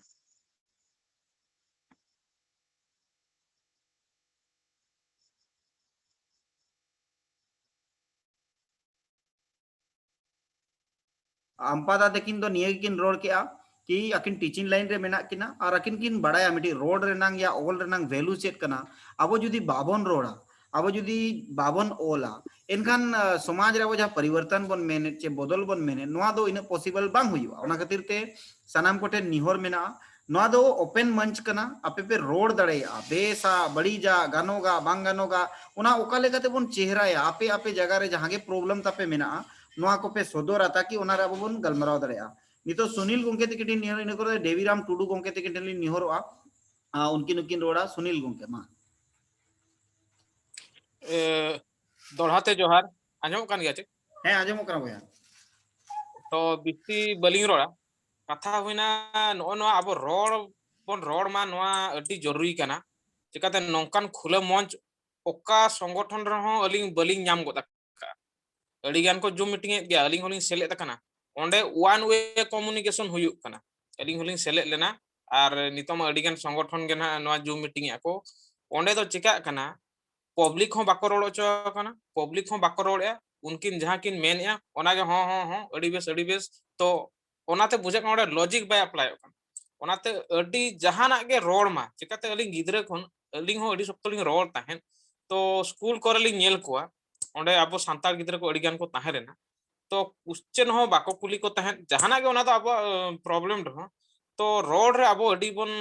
ᱟᱢᱯᱟᱫᱟ ᱛᱟᱹᱠᱤᱱ ᱫᱚ ᱱᱤᱭᱟᱹ ᱜᱮᱠᱤᱱ ᱨᱚᱲ ᱠᱮᱜᱼᱟ ᱠᱤ ᱟᱹᱠᱤᱱ teaching line ᱨᱮ ᱢᱮᱱᱟᱜ ᱠᱤᱱᱟ ᱟᱨ ᱟᱹᱠᱤᱱ ᱠᱤᱱ ᱵᱟᱲᱟᱭᱟ ᱢᱤᱫᱴᱤᱡ ᱨᱚᱲ ᱨᱮᱱᱟᱝ ᱭᱟ ᱚᱞ ᱨᱮᱱᱟᱝ value ᱪᱮᱫ ᱠᱟᱱᱟ᱾ ᱟᱵᱚ ᱡᱩᱫᱤ ᱵᱟᱵᱚᱱ ᱨᱚᱲᱟ, ᱟᱵᱚ ᱡᱩᱫᱤ ᱵᱟᱵᱚᱱ ᱚᱞᱟ, ᱮᱱᱠᱷᱟᱱ, ᱟ, ᱥᱚᱢᱟᱡᱽ ᱨᱮ ᱟᱵᱚ ᱡᱟᱦᱟᱸ ᱯᱚᱨᱤᱵᱚᱨᱛᱚᱱ ᱵᱚᱱ ᱢᱮᱱᱮᱫ ᱪᱮ ᱵᱚᱫᱚᱞ ᱵᱚᱱ ᱢᱮᱱᱮᱫ, ᱱᱚᱣᱟ ᱫᱚ ᱤᱱᱟᱹᱜ possible ᱵᱟᱝ ᱦᱩᱭᱩᱜᱼᱟ᱾ ᱚᱱᱟ ᱠᱷᱟᱹᱛᱤᱨ ᱛᱮ ᱥᱟᱱᱟᱢ ᱠᱚᱴᱷᱮᱱ ᱱᱤᱦᱚᱨ ᱢᱮᱱᱟᱜᱼᱟ, ᱱᱚᱣᱟ ᱫᱚ open ᱢᱚᱧᱪ ᱠᱟᱱᱟ, ᱟᱯᱮ ᱯᱮ ᱨᱚᱲ ᱫᱟᱲᱮᱭᱟᱜᱼᱟ, ᱵᱮᱥᱟ, ᱵᱟᱹᱲᱤᱡᱟ, ᱜᱟᱱᱚᱜᱟ, ᱵᱟᱝ ᱜᱟᱱᱚᱜᱟ, ᱚᱱᱟ ᱚᱠᱟ ᱞᱮᱠᱟᱛᱮ ᱵᱚᱱ ᱪᱮᱦᱨᱟᱭᱟ, ᱟᱯᱮ ᱟᱯᱮ ᱡᱟᱭᱜᱟ ᱨᱮ ᱡᱟᱦᱟᱸ ᱜᱮ problem ᱛᱟᱯᱮ ᱢᱮᱱᱟᱜᱼᱟ, ᱱᱚᱣᱟ ᱠᱚᱯᱮ ᱥᱚᱫᱚᱨᱟ, ᱛᱟᱠᱤ ᱚᱱᱟ ᱨᱮ ᱟᱵᱚ ᱵᱚᱱ ᱜᱟᱞᱢᱟᱨᱟᱣ ᱫᱟᱲᱮᱭᱟᱜᱼᱟ᱾ ᱱᱤᱛᱚᱜ ᱥᱩᱱᱤᱞ ᱜᱚᱢᱠᱮ ᱛᱟᱹᱠᱤᱱ ᱴᱷᱮᱱ ᱱᱤᱭᱟᱹ, ᱤᱱᱟᱹ ᱠᱚᱨᱮ ᱫᱮᱵᱤᱨᱟᱢ ᱴᱩᱰᱩ ᱜᱚᱢᱠᱮ ᱛᱟᱹᱠᱤᱱ ᱴᱷᱮᱱ ᱞᱤᱧ ᱱᱮᱦᱚᱨᱚᱜᱼᱟ, ᱟ, ᱩᱱᱠᱤᱱ ᱦᱚᱸᱠᱤᱱ ᱨᱚᱲᱟ᱾ ᱥᱩᱱᱤᱞ ᱜᱚᱢᱠᱮ, ᱢᱟ᱾ ᱮ, ᱫᱚᱦᱲᱟ ᱛᱮ ᱡᱚᱦᱟᱨ᱾ ᱟᱸᱡᱚᱢᱚᱜ ᱠᱟᱱ ᱜᱮᱭᱟ ᱪᱮ? ᱦᱮᱸ, ᱟᱸᱡᱚᱢᱚᱜ ᱠᱟᱱᱟ ᱵᱚᱭᱦᱟ᱾ ᱛᱚ ᱵᱮᱥᱤ ᱵᱟᱹᱞᱤᱧ ᱨᱚᱲᱟ, ᱠᱟᱛᱷᱟ ᱦᱩᱭᱱᱟ ᱱᱚᱜᱼᱚ ᱱᱚᱣᱟ ᱟᱵᱚ ᱨᱚᱲ ᱵᱚᱱ ᱨᱚᱲ ᱢᱟ, ᱱᱚᱣᱟ ᱟᱹᱰᱤ ᱡᱚᱨᱩᱨᱤ ᱠᱟᱱᱟ᱾ ᱪᱤᱠᱟᱛᱮ ᱱᱚᱝᱠᱟᱱ ᱠᱷᱩᱞᱟᱹ ᱢᱚᱧᱪ ᱚᱠᱟ ᱥᱚᱝᱜᱚᱴᱷᱚᱱ ᱨᱮᱦᱚᱸ ᱟᱹᱞᱤᱧ ᱵᱟᱹᱞᱤᱧ ᱧᱟᱢ ᱜᱚᱫ ᱟᱠᱟᱫᱼᱟ᱾ ᱟᱹᱰᱤ ᱜᱟᱱ ᱠᱚ ᱡᱩᱢ ᱢᱤᱴᱤᱝ ᱮᱫ ᱜᱮᱭᱟ, ᱟᱹᱞᱤᱧ ᱦᱚᱸᱞᱤᱧ ᱥᱮᱞᱮᱫ ᱟᱠᱟᱱᱟ, ᱚᱸᱰᱮ one way communication ᱦᱩᱭᱩᱜ ᱠᱟᱱᱟ᱾ ᱟᱹᱞᱤᱧ ᱦᱚᱸᱞᱤᱧ ᱥᱮᱞᱮᱫ ᱞᱮᱱᱟ, ᱟᱨ ᱱᱤᱛᱚᱜ ᱢᱟ ᱟᱹᱰᱤ ᱜᱟᱱ ᱥᱚᱝᱜᱚᱴᱷᱚᱱ ᱜᱮ ᱱᱟᱦᱟᱜ ᱱᱚᱣᱟ Zoom meeting ᱮᱫᱼᱟ ᱠᱚ᱾ ᱚᱸᱰᱮ ᱫᱚ ᱪᱮᱠᱟᱜ ᱠᱟᱱᱟ, ᱯᱟᱵᱽᱞᱤᱠ ᱦᱚᱸ ᱵᱟᱠᱚ ᱨᱚᱲ ᱦᱚᱪᱚ ᱟᱠᱟᱱᱟ, ᱯᱟᱵᱽᱞᱤᱠ ᱦᱚᱸ ᱵᱟᱠᱚ ᱨᱚᱲᱮᱫᱼᱟ, ᱩᱱᱠᱤᱱ ᱡᱟᱦᱟᱸ ᱠᱤᱱ ᱢᱮᱱᱮᱫᱼᱟ ᱚᱱᱟᱜᱮ ᱦᱚᱸ ᱦᱚᱸ ᱦᱚᱸ, ᱟᱹᱰᱤ ᱵᱮᱥ ᱟᱹᱰᱤ ᱵᱮᱥ᱾ ᱛᱚ ᱚᱱᱟᱛᱮ ᱵᱩᱡᱷᱟᱹᱜ ᱠᱟᱱᱟ ᱚᱸᱰᱮ ᱞᱚᱡᱤᱠ ᱵᱟᱭ ᱮᱯᱞᱟᱭᱚᱜ ᱠᱟᱱᱟ᱾ ᱚᱱᱟᱛᱮ ᱟᱹᱰᱤ ᱡᱟᱦᱟᱱᱟᱜ ᱜᱮ ᱨᱚᱲ ᱢᱟ, ᱪᱤᱠᱟᱹᱛᱮ ᱟᱹᱞᱤᱧ ᱜᱤᱫᱽᱨᱟᱹ ᱠᱷᱚᱱ, ᱟᱹᱞᱤᱧ ᱦᱚᱸ ᱟᱹᱰᱤ ᱥᱚᱠᱛᱚ ᱞᱤᱧ ᱨᱚᱲ ᱛᱟᱦᱮᱸᱫ᱾ ᱛᱚ ᱥᱠᱩᱞ ᱠᱚᱨᱮ ᱞᱤᱧ ᱧᱮᱞ ᱠᱚᱣᱟ, ᱚᱸᱰᱮ ᱟᱵᱚ ᱥᱟᱱᱛᱟᱲ ᱜᱤᱫᱽᱨᱟᱹ ᱠᱚ ᱟᱹᱰᱤ ᱜᱟᱱ ᱠᱚ ᱛᱟᱦᱮᱸ ᱞᱮᱱᱟ᱾ ᱛᱚ ᱠᱩᱥᱪᱮᱱ ᱦᱚᱸ ᱵᱟᱠᱚ ᱠᱩᱞᱤ ᱠᱚ ᱛᱟᱦᱮᱸᱫ, ᱡᱟᱦᱟᱱᱟᱜ ᱜᱮ ᱚᱱᱟ ᱫᱚ ᱟᱵᱚᱣᱟᱜ ᱯᱨᱚᱵᱞᱮᱢ ᱨᱮᱦᱚᱸ᱾ ᱛᱚ ᱨᱚᱲ ᱨᱮ ᱟᱵᱚ ᱟᱹᱰᱤ ᱵᱚᱱ,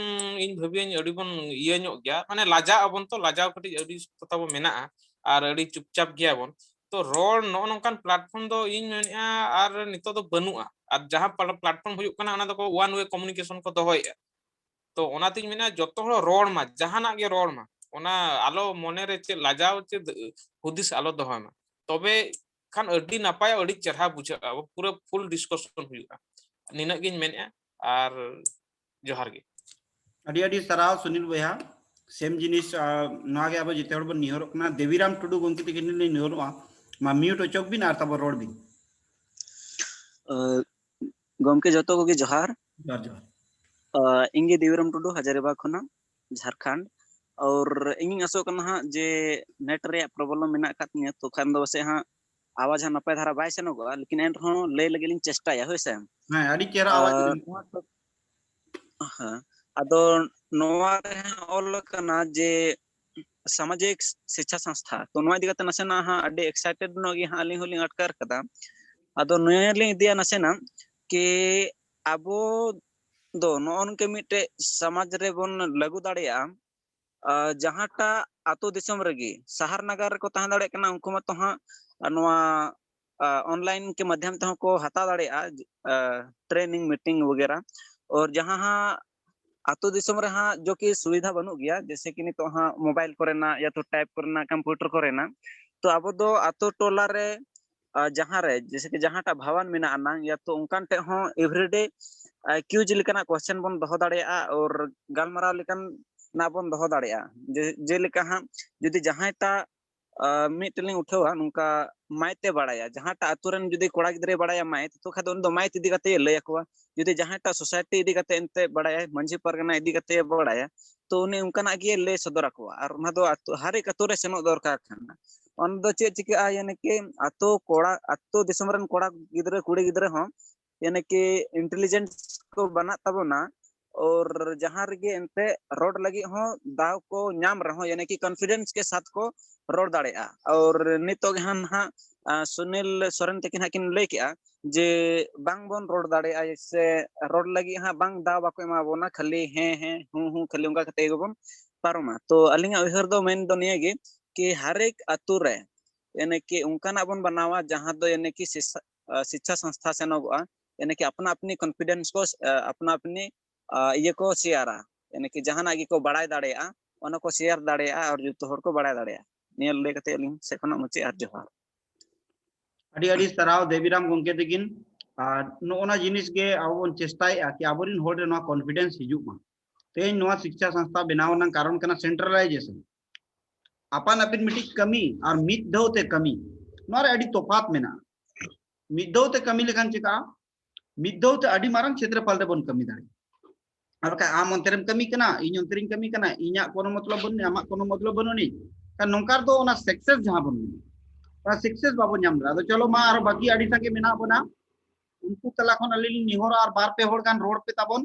ᱤᱧ ᱵᱷᱟᱹᱵᱤᱭᱟᱹᱧ ᱟᱹᱰᱤ ᱵᱚᱱ ᱤᱭᱟᱹ ᱧᱚᱜ ᱜᱮᱭᱟ, ᱢᱟᱱᱮ ᱞᱟᱡᱟᱜ ᱟᱵᱚᱱ, ᱛᱚ ᱞᱟᱡᱟᱣ ᱠᱟᱹᱴᱤᱡ ᱟᱹᱰᱤ ᱥᱚᱠᱛᱚ ᱛᱟᱵᱚ ᱢᱮᱱᱟᱜᱼᱟ᱾ ᱟᱨ ᱟᱹᱰᱤ ᱪᱩᱯᱪᱟᱯ ᱜᱮᱭᱟᱵᱚᱱ᱾ ᱛᱚ ᱨᱚᱲ ᱱᱚᱜᱼᱚ ᱱᱚᱝᱠᱟᱱ ᱯᱞᱟᱴᱯᱷᱚᱨᱢ ᱫᱚ ᱤᱧ ᱢᱮᱱᱮᱫᱼᱟ ᱟᱨ ᱱᱤᱛᱚᱜ ᱫᱚ ᱵᱟᱹᱱᱩᱜᱼᱟ᱾ ᱟᱨ ᱡᱟᱦᱟᱸ ᱯᱞᱟᱴᱯᱷᱚᱨᱢ ᱦᱩᱭᱩᱜ ᱠᱟᱱᱟ ᱚᱱᱟ ᱫᱚᱠᱚ one way communication ᱠᱚ ᱫᱚᱦᱚᱭᱮᱫᱼᱟ᱾ ᱛᱚ ᱚᱱᱟᱛᱤᱧ ᱢᱮᱱᱟ ᱡᱚᱛᱚ ᱦᱚᱲ ᱨᱚᱲ ᱢᱟ, ᱡᱟᱦᱟᱱᱟᱜ ᱜᱮ ᱨᱚᱲ ᱢᱟ, ᱚᱱᱟ ᱟᱞᱚ ᱢᱚᱱᱮᱨᱮ ᱪᱮᱫ ᱞᱟᱡᱟᱣ ᱪᱮᱫ ᱦᱩᱫᱤᱥ ᱟᱞᱚ ᱫᱚᱦᱚᱭ ᱢᱟ᱾ ᱛᱚᱵᱮ ᱠᱷᱟᱱ ᱟᱹᱰᱤ ᱱᱟᱯᱟᱭ, ᱟᱹᱰᱤ ᱪᱮᱨᱦᱟ ᱵᱩᱡᱷᱟᱹᱜᱼᱟ, ᱟᱵᱚ ᱯᱩᱨᱟᱹ ᱯᱷᱩᱞ ᱰᱤᱥᱠᱟᱥᱚᱱ ᱦᱩᱭᱩᱜᱼᱟ᱾ ᱱᱤᱱᱟᱹᱜ ᱜᱤᱧ ᱢᱮᱱᱮᱫᱼᱟ, ᱟᱨ ᱡᱚᱦᱟᱨ ᱜᱮ᱾ ᱟᱹᱰᱤ ᱟᱹᱰᱤ ᱥᱟᱨᱦᱟᱣ ᱥᱩᱱᱤᱞ ᱵᱚᱭᱦᱟ᱾ ᱥᱮᱢ ᱡᱤᱱᱤᱥ, ᱟᱨ ᱱᱚᱣᱟ ᱜᱮ ᱟᱵᱚ ᱡᱮᱛᱮ ᱦᱚᱲ ᱵᱚᱱ ᱱᱮᱦᱚᱨᱚᱜ ᱠᱟᱱᱟ᱾ ᱫᱮᱵᱤᱨᱟᱢ ᱴᱩᱰᱩ ᱜᱚᱢᱠᱮ ᱛᱤᱠᱤᱱ ᱞᱤᱧ ᱱᱮᱦᱚᱨᱚᱜᱼᱟ, ᱢᱟ ᱢᱤᱭᱩᱴ ᱚᱪᱚᱜ ᱵᱤᱱ ᱟᱨ ᱛᱟᱨᱯᱚᱨ ᱨᱚᱲ ᱵᱤᱱ᱾ ᱟᱸ, ᱜᱚᱢᱠᱮ ᱡᱚᱛᱚ ᱠᱚᱜᱮ ᱡᱚᱦᱟᱨ᱾ ᱡᱚᱦᱟᱨ ᱡᱚᱦᱟᱨ᱾ ᱟᱸ, ᱤᱧ ᱜᱮ ᱫᱮᱵᱤᱨᱟᱢ ᱴᱩᱰᱩ, ᱦᱟᱡᱟᱨᱤᱵᱟᱜᱽ ᱠᱷᱚᱱᱟᱜ, ᱡᱷᱟᱲᱠᱷᱚᱸᱰ᱾ ᱟᱨ ᱤᱧᱤᱧ ᱟᱥᱚᱜ ᱠᱟᱱᱟ ᱦᱟᱸᱜ ᱡᱮ ᱱᱮᱴ ᱨᱮᱭᱟᱜ ᱯᱨᱚᱵᱞᱮᱢ ᱢᱮᱱᱟᱜ ᱟᱠᱟᱫ ᱛᱤᱧᱟᱹ, ᱛᱚ ᱠᱷᱟᱱ ᱫᱚ ᱯᱟᱥᱮᱡ ᱦᱟᱸᱜ ᱟᱣᱟᱡᱽ ᱦᱟᱸᱜ ᱱᱟᱯᱟᱭ ᱫᱷᱟᱨᱟ ᱵᱟᱭ ᱥᱮᱱᱚᱜᱚᱜᱼᱟ, ᱞᱮᱠᱤᱱ ᱮᱱ ᱨᱮᱦᱚᱸ ᱞᱟᱹᱭ ᱞᱟᱹᱜᱤᱫ ᱞᱤᱧ ᱪᱮᱥᱴᱟᱭᱟ, ᱦᱳᱭ ᱥᱮ᱾ ᱦᱮᱸ, ᱟᱹᱰᱤ ᱪᱮᱦᱨᱟ ᱟᱣᱟᱡᱽ ᱟᱨ ᱟᱸᱡᱚᱢᱚᱜ ᱠᱟᱱᱟ᱾ ᱦᱮᱸ, ᱟᱫᱚ ᱱᱚᱣᱟ ᱨᱮ ᱦᱟᱸᱜ ᱚᱞ ᱟᱠᱟᱱᱟ ᱡᱮ ᱥᱟᱢᱟᱡᱤᱠ ᱥᱤᱠᱪᱷᱟ ᱥᱚᱝᱥᱛᱷᱟ, ᱛᱚ ᱱᱚᱣᱟ ᱤᱫᱤ ᱠᱟᱛᱮ ᱱᱟᱥᱮᱱᱟᱜ ᱦᱟᱸᱜ ᱟᱹᱰᱤ ᱮᱠᱥᱟᱭᱴᱮᱰ ᱧᱚᱜ ᱜᱮ ᱦᱟᱸᱜ ᱟᱹᱞᱤᱧ ᱦᱚᱸᱞᱤᱧ ᱟᱴᱠᱟᱨ ᱠᱟᱫᱟ᱾ ᱟᱫᱚ ᱱᱚᱣᱟ ᱞᱤᱧ ᱤᱫᱤᱭᱟ ᱱᱟᱥᱮᱱᱟᱜ ᱠᱤ ᱟᱵᱚ ᱫᱚ ᱱᱚᱜᱼᱚ ᱱᱚᱝᱠᱟ ᱢᱤᱫᱴᱮᱡ ᱥᱚᱢᱟᱡᱽ ᱨᱮᱵᱚᱱ ᱞᱟᱹᱜᱩ ᱫᱟᱲᱮᱭᱟᱜᱼᱟ, ᱟᱨ ᱡᱟᱦᱟᱸᱴᱟᱜ ᱟᱛᱳ ᱫᱤᱥᱚᱢ ᱨᱮᱜᱮ, ᱥᱟᱦᱟᱨ ᱱᱟᱜᱟᱨ ᱨᱮᱠᱚ ᱛᱟᱦᱮᱸ ᱫᱟᱲᱮᱭᱟᱜ ᱠᱟᱱᱟ, ᱩᱱᱠᱩ ᱢᱟᱛᱚ ᱦᱟᱸᱜ ᱱᱚᱣᱟ ᱚᱱᱞᱟᱭᱤᱱ ᱠᱮ ᱢᱟᱫᱽᱫᱷᱚᱢ ᱛᱮᱦᱚᱸ ᱠᱚ ᱦᱟᱛᱟᱣ ᱫᱟᱲᱮᱭᱟᱜᱼᱟ, ᱴᱨᱮᱱᱤᱝ ᱢᱤᱴᱤᱝ ᱵᱟᱜᱮᱨᱟ᱾ ᱟᱨ ᱡᱟᱦᱟᱸ ᱦᱟᱸᱜ ᱟᱛᱳ ᱫᱤᱥᱚᱢ ᱨᱮ ᱦᱟᱸᱜ ᱡᱚ ᱠᱤ ᱥᱩᱵᱤᱫᱷᱟ ᱵᱟᱹᱱᱩᱜ ᱜᱮᱭᱟ, ᱡᱮᱭᱥᱮ ᱠᱤ ᱱᱤᱛᱚᱜ ᱦᱟᱸᱜ ᱢᱳᱵᱟᱭᱤᱞ ᱠᱚᱨᱮᱱᱟᱜ ᱭᱟ ᱛᱚ ᱴᱟᱭᱤᱯ ᱠᱚᱨᱮᱱᱟᱜ, ᱠᱚᱢᱯᱤᱭᱩᱴᱟᱨ ᱠᱚᱨᱮᱱᱟᱜ, ᱛᱚ ᱟᱵᱚ ᱫᱚ ᱟᱛᱳ ᱴᱚᱞᱟ ᱨᱮ ᱟᱨ ᱡᱟᱦᱟᱸ ᱨᱮ ᱡᱮᱭᱥᱮ ᱠᱤ ᱡᱟᱦᱟᱸᱴᱟᱜ ᱵᱷᱟᱣᱟᱱ ᱢᱮᱱᱟᱜ ᱟᱱᱟᱝ ᱭᱟ ᱛᱚ ᱚᱱᱠᱟᱱ ᱴᱷᱮᱡ ᱦᱚᱸ ᱮᱵᱷᱨᱤᱰᱮ ᱠᱤᱭᱩᱡᱽ ᱞᱮᱠᱟᱱᱟᱜ ᱠᱚᱥᱪᱮᱱ ᱵᱚᱱ ᱫᱚᱦᱚ ᱫᱟᱲᱮᱭᱟᱜᱼᱟ ᱟᱨ ᱜᱟᱞᱢᱟᱨᱟᱣ ᱞᱮᱠᱟᱱᱟᱜ ᱵᱚᱱ ᱫᱚᱦᱚ ᱫᱟᱲᱮᱭᱟᱜᱼᱟ᱾ ᱡᱮ ᱡᱮᱞᱮᱠᱟ ᱦᱟᱸᱜ ᱡᱩᱫᱤ ᱡᱟᱦᱟᱸᱭᱴᱟᱜ ᱟᱨ ᱢᱤᱫᱴᱮᱱ ᱞᱤᱧ ᱩᱴᱷᱟᱹᱣᱟ, ᱱᱚᱝᱠᱟ ᱢᱟᱭᱛᱮ ᱵᱟᱲᱟᱭᱟ, ᱡᱟᱦᱟᱸᱴᱟᱜ ᱟᱛᱳ ᱨᱮᱱ ᱡᱩᱫᱤ ᱠᱚᱲᱟ ᱜᱤᱫᱽᱨᱟᱹᱭ ᱵᱟᱲᱟᱭᱟ ᱢᱟᱭᱛᱮ, ᱛᱚ ᱠᱷᱟᱡ ᱫᱚ ᱩᱱᱤ ᱫᱚ ᱢᱟᱭᱛᱮ ᱤᱫᱤ ᱠᱟᱛᱮ ᱞᱟᱹᱭ ᱟᱠᱚᱣᱟ᱾ ᱡᱩᱫᱤ ᱡᱟᱦᱟᱸᱴᱟᱜ ᱥᱳᱥᱟᱭᱴᱤ ᱤᱫᱤ ᱠᱟᱛᱮ ᱮᱱᱛᱮ ᱵᱟᱲᱟᱭᱟ, ᱢᱟᱹᱡᱷᱤ ᱯᱟᱨᱜᱟᱱᱟ ᱤᱫᱤ ᱠᱟᱛᱮ ᱵᱟᱲᱟᱭᱟ, ᱛᱚ ᱩᱱᱤ ᱚᱱᱠᱟᱱᱟᱜ ᱜᱮ ᱞᱟᱹᱭ ᱥᱚᱫᱚᱨ ᱟᱠᱚᱣᱟ᱾ ᱟᱨ ᱚᱱᱟ ᱫᱚ ᱟᱛᱳ, ᱦᱟᱨ ᱮᱠ ᱟᱛᱳ ᱨᱮ ᱥᱮᱱᱚᱜ ᱫᱚᱨᱠᱟᱨ ᱠᱟᱱᱟ᱾ ᱚᱱᱟ ᱫᱚ ᱪᱮᱫ ᱪᱤᱠᱟᱹᱜᱼᱟ, ᱭᱟᱱᱤ ᱠᱤ ᱟᱛᱳ ᱠᱚᱲᱟ, ᱟᱛᱳ ᱫᱤᱥᱚᱢ ᱨᱮᱱ ᱠᱚᱲᱟ ᱜᱤᱫᱽᱨᱟᱹ, ᱠᱩᱲᱤ ᱜᱤᱫᱽᱨᱟᱹ ᱦᱚᱸ ᱭᱟᱱᱤ ᱠᱤ ᱤᱱᱴᱮᱞᱤᱡᱮᱱᱥ ᱠᱚ ᱵᱟᱱᱟᱜ ᱛᱟᱵᱚᱱᱟ, ᱚᱨ ᱡᱟᱦᱟᱸ ᱨᱮᱜᱮ ᱮᱱᱛᱮ ᱨᱚᱲ ᱞᱟᱹᱜᱤᱫ ᱦᱚᱸ ᱫᱟᱣ ᱠᱚ ᱧᱟᱢ ᱨᱮᱦᱚᱸ, ᱭᱟᱱᱤ ᱠᱤ ᱠᱚᱱᱯᱷᱤᱰᱮᱱᱥ ᱠᱮ ᱥᱟᱛᱷ ᱠᱚ ᱨᱚᱲ ᱫᱟᱲᱮᱭᱟᱜᱼᱟ᱾ ᱚᱨ ᱱᱤᱛᱚᱜ ᱜᱮ ᱦᱟᱸᱜ ᱱᱟᱦᱟᱜ, ᱟ, ᱥᱩᱱᱤᱞ ᱥᱚᱨᱮᱱ ᱛᱟᱹᱠᱤᱱ ᱦᱟᱸᱜ ᱠᱤᱱ ᱞᱟᱹᱭ ᱠᱮᱜᱼᱟ ᱡᱮ ᱵᱟᱝ ᱵᱚᱱ ᱨᱚᱲ ᱫᱟᱲᱮᱭᱟᱜᱼᱟ, ᱥᱮ ᱨᱚᱲ ᱞᱟᱹᱜᱤᱫ ᱦᱟᱸᱜ ᱵᱟᱝ ᱫᱟᱣ ᱵᱟᱠᱚ ᱮᱢᱟ ᱵᱚᱱᱟ, ᱠᱷᱟᱹᱞᱤ ᱦᱮᱸ ᱦᱮᱸ ᱦᱩᱸ ᱦᱩᱸ ᱠᱷᱟᱹᱞᱤ ᱚᱱᱠᱟ ᱠᱟᱛᱮ ᱜᱮᱵᱚᱱ ᱯᱟᱨᱚᱢᱟ᱾ ᱛᱚ ᱟᱹᱞᱤᱧᱟᱜ ᱩᱭᱦᱟᱹᱨ ᱫᱚ ᱢᱮᱱ ᱫᱚ ᱱᱤᱭᱟᱹ ᱜᱮ ᱠᱤ ᱦᱟᱨ ᱮᱠ ᱟᱛᱳ ᱨᱮ ᱭᱟᱱᱤ ᱠᱤ ᱚᱱᱠᱟᱱᱟᱜ ᱵᱚᱱ ᱵᱮᱱᱟᱣᱟ ᱡᱟᱦᱟᱸ ᱫᱚ ᱭᱟᱱᱤ ᱠᱤ ᱥᱤᱥᱟ-, ᱟ, ᱥᱤᱪᱪᱷᱟ ᱥᱚᱝᱥᱛᱷᱟ ᱥᱮᱱᱚᱜᱚᱜᱼᱟ, ᱭᱟᱱᱤ ᱠᱤ ᱟᱯᱱᱟ ᱟᱯᱱᱤ ᱠᱚᱱᱯᱷᱤᱰᱮᱱᱥ ᱠᱚ, ᱟ, ᱟᱯᱱᱟ ᱟᱯᱱᱤ, ᱟ, ᱤᱭᱟᱹ ᱠᱚ ᱥᱮᱭᱟᱨᱟ, ᱭᱟᱱᱤ ᱠᱤ ᱡᱟᱦᱟᱱᱟᱜ ᱜᱮᱠᱚ ᱵᱟᱲᱟᱭ ᱫᱟᱲᱮᱭᱟᱜᱼᱟ, ᱚᱱᱟ ᱠᱚ ᱥᱮᱭᱟᱨ ᱫᱟᱲᱮᱭᱟᱜᱼᱟ ᱟᱨ ᱡᱚᱛᱚ ᱦᱚᱲ ᱠᱚ ᱵᱟᱲᱟᱭ ᱫᱟᱲᱮᱭᱟᱜᱼᱟ᱾ ᱱᱤᱭᱟᱹ ᱞᱟᱹᱭ ᱠᱟᱛᱮ ᱟᱹᱞᱤᱧ ᱥᱮᱫ ᱠᱷᱚᱱᱟᱜ ᱢᱩᱪᱟᱹᱫ ᱟᱨ ᱡᱚᱦᱟᱨ᱾ ᱟᱹᱰᱤ ᱟᱹᱰᱤ ᱥᱟᱨᱦᱟᱣ ᱫᱮᱵᱤᱨᱟᱢ ᱜᱚᱢᱠᱮ ᱛᱟᱹᱠᱤᱱ᱾ ᱟᱨ ᱱᱚᱜᱼᱚ ᱱᱟ ᱡᱤᱱᱤᱥ ᱜᱮ ᱟᱵᱚ ᱵᱚᱱ ᱪᱮᱥᱴᱟᱭᱮᱫᱼᱟ ᱠᱤ ᱟᱵᱚᱨᱮᱱ ᱦᱚᱲ ᱨᱮ ᱱᱚᱣᱟ ᱠᱚᱱᱯᱷᱤᱰᱮᱱᱥ ᱦᱤᱡᱩᱜ ᱢᱟ᱾ ᱛᱮᱦᱮᱧ ᱱᱚᱣᱟ ᱥᱤᱠᱪᱷᱟ ᱥᱚᱝᱥᱛᱷᱟ ᱵᱮᱱᱟᱣ ᱨᱮᱱᱟᱜ ᱠᱟᱨᱚᱱ ᱠᱟᱱᱟ ᱥᱮᱱᱴᱨᱟᱞᱟᱭᱡᱮᱥᱚᱱ᱾ ᱟᱯᱟᱱ ᱟᱹᱯᱤᱱ ᱢᱤᱫᱴᱤᱡ ᱠᱟᱹᱢᱤ ᱟᱨ ᱢᱤᱫ ᱫᱷᱟᱣ ᱛᱮ ᱠᱟᱹᱢᱤ, ᱱᱚᱣᱟ ᱨᱮ ᱟᱹᱰᱤ ᱛᱚᱯᱷᱟᱛ ᱢᱮᱱᱟᱜᱼᱟ᱾ ᱢᱤᱫ ᱫᱷᱟᱣ ᱛᱮ ᱠᱟᱹᱢᱤ ᱞᱮᱠᱷᱟᱱ ᱪᱤᱠᱟᱹᱜᱼᱟ, ᱢᱤᱫ ᱫᱷᱟᱣ ᱛᱮ ᱟᱹᱰᱤ ᱢᱟᱨᱟᱝ ᱪᱷᱮᱛᱨᱚᱯᱷᱚᱞ ᱨᱮᱵᱚᱱ ᱠᱟᱹᱢᱤ ᱫᱟᱲᱮᱭᱟᱜᱼᱟ᱾ ᱟᱨ ᱵᱟᱠᱷᱟᱡ ᱟᱢ ᱚᱱᱛᱮ ᱨᱮᱢ ᱠᱟᱹᱢᱤ ᱠᱟᱱᱟ, ᱤᱧ ᱚᱱᱛᱮ ᱨᱤᱧ ᱠᱟᱹᱢᱤ ᱠᱟᱱᱟ, ᱤᱧᱟᱹᱜ ᱠᱳᱱᱳ ᱢᱚᱛᱞᱚᱵ ᱵᱟᱹᱱᱩᱜᱼᱟ, ᱟᱢᱟᱜ ᱠᱳᱱᱳ ᱢᱚᱛᱞᱚᱵ ᱵᱟᱹᱱᱩᱜ ᱟᱹᱱᱤᱡ᱾ ᱠᱷᱟᱱ ᱱᱚᱝᱠᱟ ᱨᱮᱫᱚ ᱚᱱᱟ ᱥᱟᱠᱥᱮᱥ ᱡᱟᱦᱟᱸ ᱵᱚᱱ ᱢᱮᱱᱟ, ᱚᱱᱟ ᱥᱟᱠᱥᱮᱥ ᱵᱟᱵᱚᱱ ᱧᱟᱢ ᱫᱟᱲᱮᱭᱟᱜᱼᱟ᱾ ᱟᱫᱚ ᱪᱚᱞᱚ ᱢᱟ, ᱟᱨᱚ ᱵᱟᱹᱠᱤ ᱟᱹᱰᱤ ᱥᱟᱸᱜᱮ ᱢᱮᱱᱟᱜ ᱵᱚᱱᱟ, ᱩᱱᱠᱩ ᱛᱟᱞᱟ ᱠᱷᱚᱱ ᱟᱹᱞᱤᱧ ᱞᱤᱧ ᱱᱮᱦᱚᱨᱟ, ᱟᱨ ᱵᱟᱨ ᱯᱮ ᱦᱚᱲ ᱜᱟᱱ ᱨᱚᱲ ᱯᱮ ᱛᱟᱵᱚᱱ᱾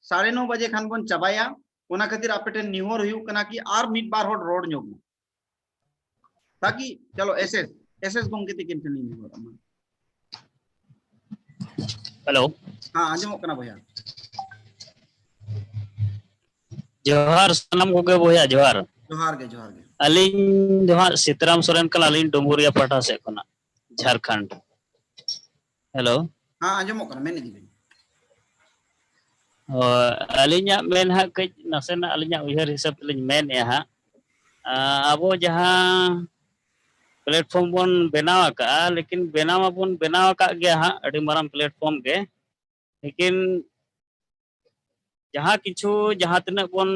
ᱥᱟᱲᱮ ᱱᱚ ᱵᱟᱡᱮ ᱠᱷᱟᱱ ᱵᱚᱱ ᱪᱟᱵᱟᱭᱟ᱾ ᱚᱱᱟ ᱠᱷᱟᱹᱛᱤᱨ ᱟᱯᱮ ᱴᱷᱮᱱ ᱱᱮᱦᱚᱨ ᱦᱩᱭᱩᱜ ᱠᱟᱱᱟ ᱠᱤ ᱟᱨ ᱢᱤᱫ ᱵᱟᱨ ᱦᱚᱲ ᱨᱚᱲ ᱧᱚᱜ ᱢᱟ᱾ ᱛᱟᱠᱤ ᱪᱚᱞᱚ ᱮᱥ ᱮᱥ, ᱮᱥ ᱮᱥ ᱜᱚᱢᱠᱮ ᱛᱤᱠᱤᱱ ᱴᱷᱮᱱ ᱞᱤᱧ ᱱᱮᱦᱚᱨᱚᱜ ᱢᱟ᱾ ᱦᱮᱞᱳ᱾ ᱦᱮᱸ, ᱟᱸᱡᱚᱢᱚᱜ ᱠᱟᱱᱟ ᱵᱚᱭᱦᱟ᱾ ᱡᱚᱦᱟᱨ ᱥᱟᱱᱟᱢ ᱠᱚᱜᱮ ᱵᱚᱭᱦᱟ, ᱡᱚᱦᱟᱨ᱾ ᱡᱚᱦᱟᱨ ᱜᱮ, ᱡᱚᱦᱟᱨ ᱜᱮ᱾ ᱟᱹᱞᱤᱧ ᱫᱚ ᱦᱟᱸᱜ ᱥᱤᱛᱨᱟᱢ ᱥᱚᱨᱮᱱ ᱠᱟᱱᱟᱞᱤᱧ, ᱰᱩᱢᱵᱩᱨᱤᱭᱟ ᱯᱟᱦᱴᱟ ᱥᱮᱫ ᱠᱷᱚᱱᱟᱜ, ᱡᱷᱟᱲᱠᱷᱚᱸᱰ᱾ ᱦᱮᱞᱳ᱾ ᱦᱮᱸ, ᱟᱸᱡᱚᱢᱚᱜ ᱠᱟᱱᱟ, ᱢᱮᱱ ᱤᱫᱤ ᱵᱤᱱ᱾ ᱦᱳᱭ, ᱟᱹᱞᱤᱧᱟᱜ ᱢᱮᱱ ᱦᱟᱸᱜ ᱠᱟᱹᱡ ᱱᱟᱥᱮᱱᱟᱜ ᱟᱹᱞᱤᱧᱟᱜ ᱩᱭᱦᱟᱹᱨ ᱦᱤᱥᱟᱹᱵ ᱛᱮᱞᱤᱧ ᱢᱮᱱᱮᱫᱼᱟ ᱦᱟᱸᱜ᱾ ᱟᱸ, ᱟᱵᱚ ᱡᱟᱦᱟᱸ ᱯᱞᱮᱴᱯᱷᱚᱨᱢ ᱵᱚᱱ ᱵᱮᱱᱟᱣ ᱟᱠᱟᱫᱼᱟ, ᱞᱮᱠᱤᱱ ᱵᱮᱱᱟᱣ ᱢᱟᱵᱚᱱ ᱵᱮᱱᱟᱣ ᱟᱠᱟᱫ ᱜᱮᱭᱟ ᱦᱟᱸᱜ, ᱟᱹᱰᱤ ᱢᱟᱨᱟᱝ ᱯᱞᱮᱴᱯᱷᱚᱨᱢ ᱜᱮ, ᱞᱮᱠᱤᱱ ᱡᱟᱦᱟᱸ ᱠᱤᱪᱷᱩ ᱡᱟᱦᱟᱸ ᱛᱤᱱᱟᱹᱜ ᱵᱚᱱ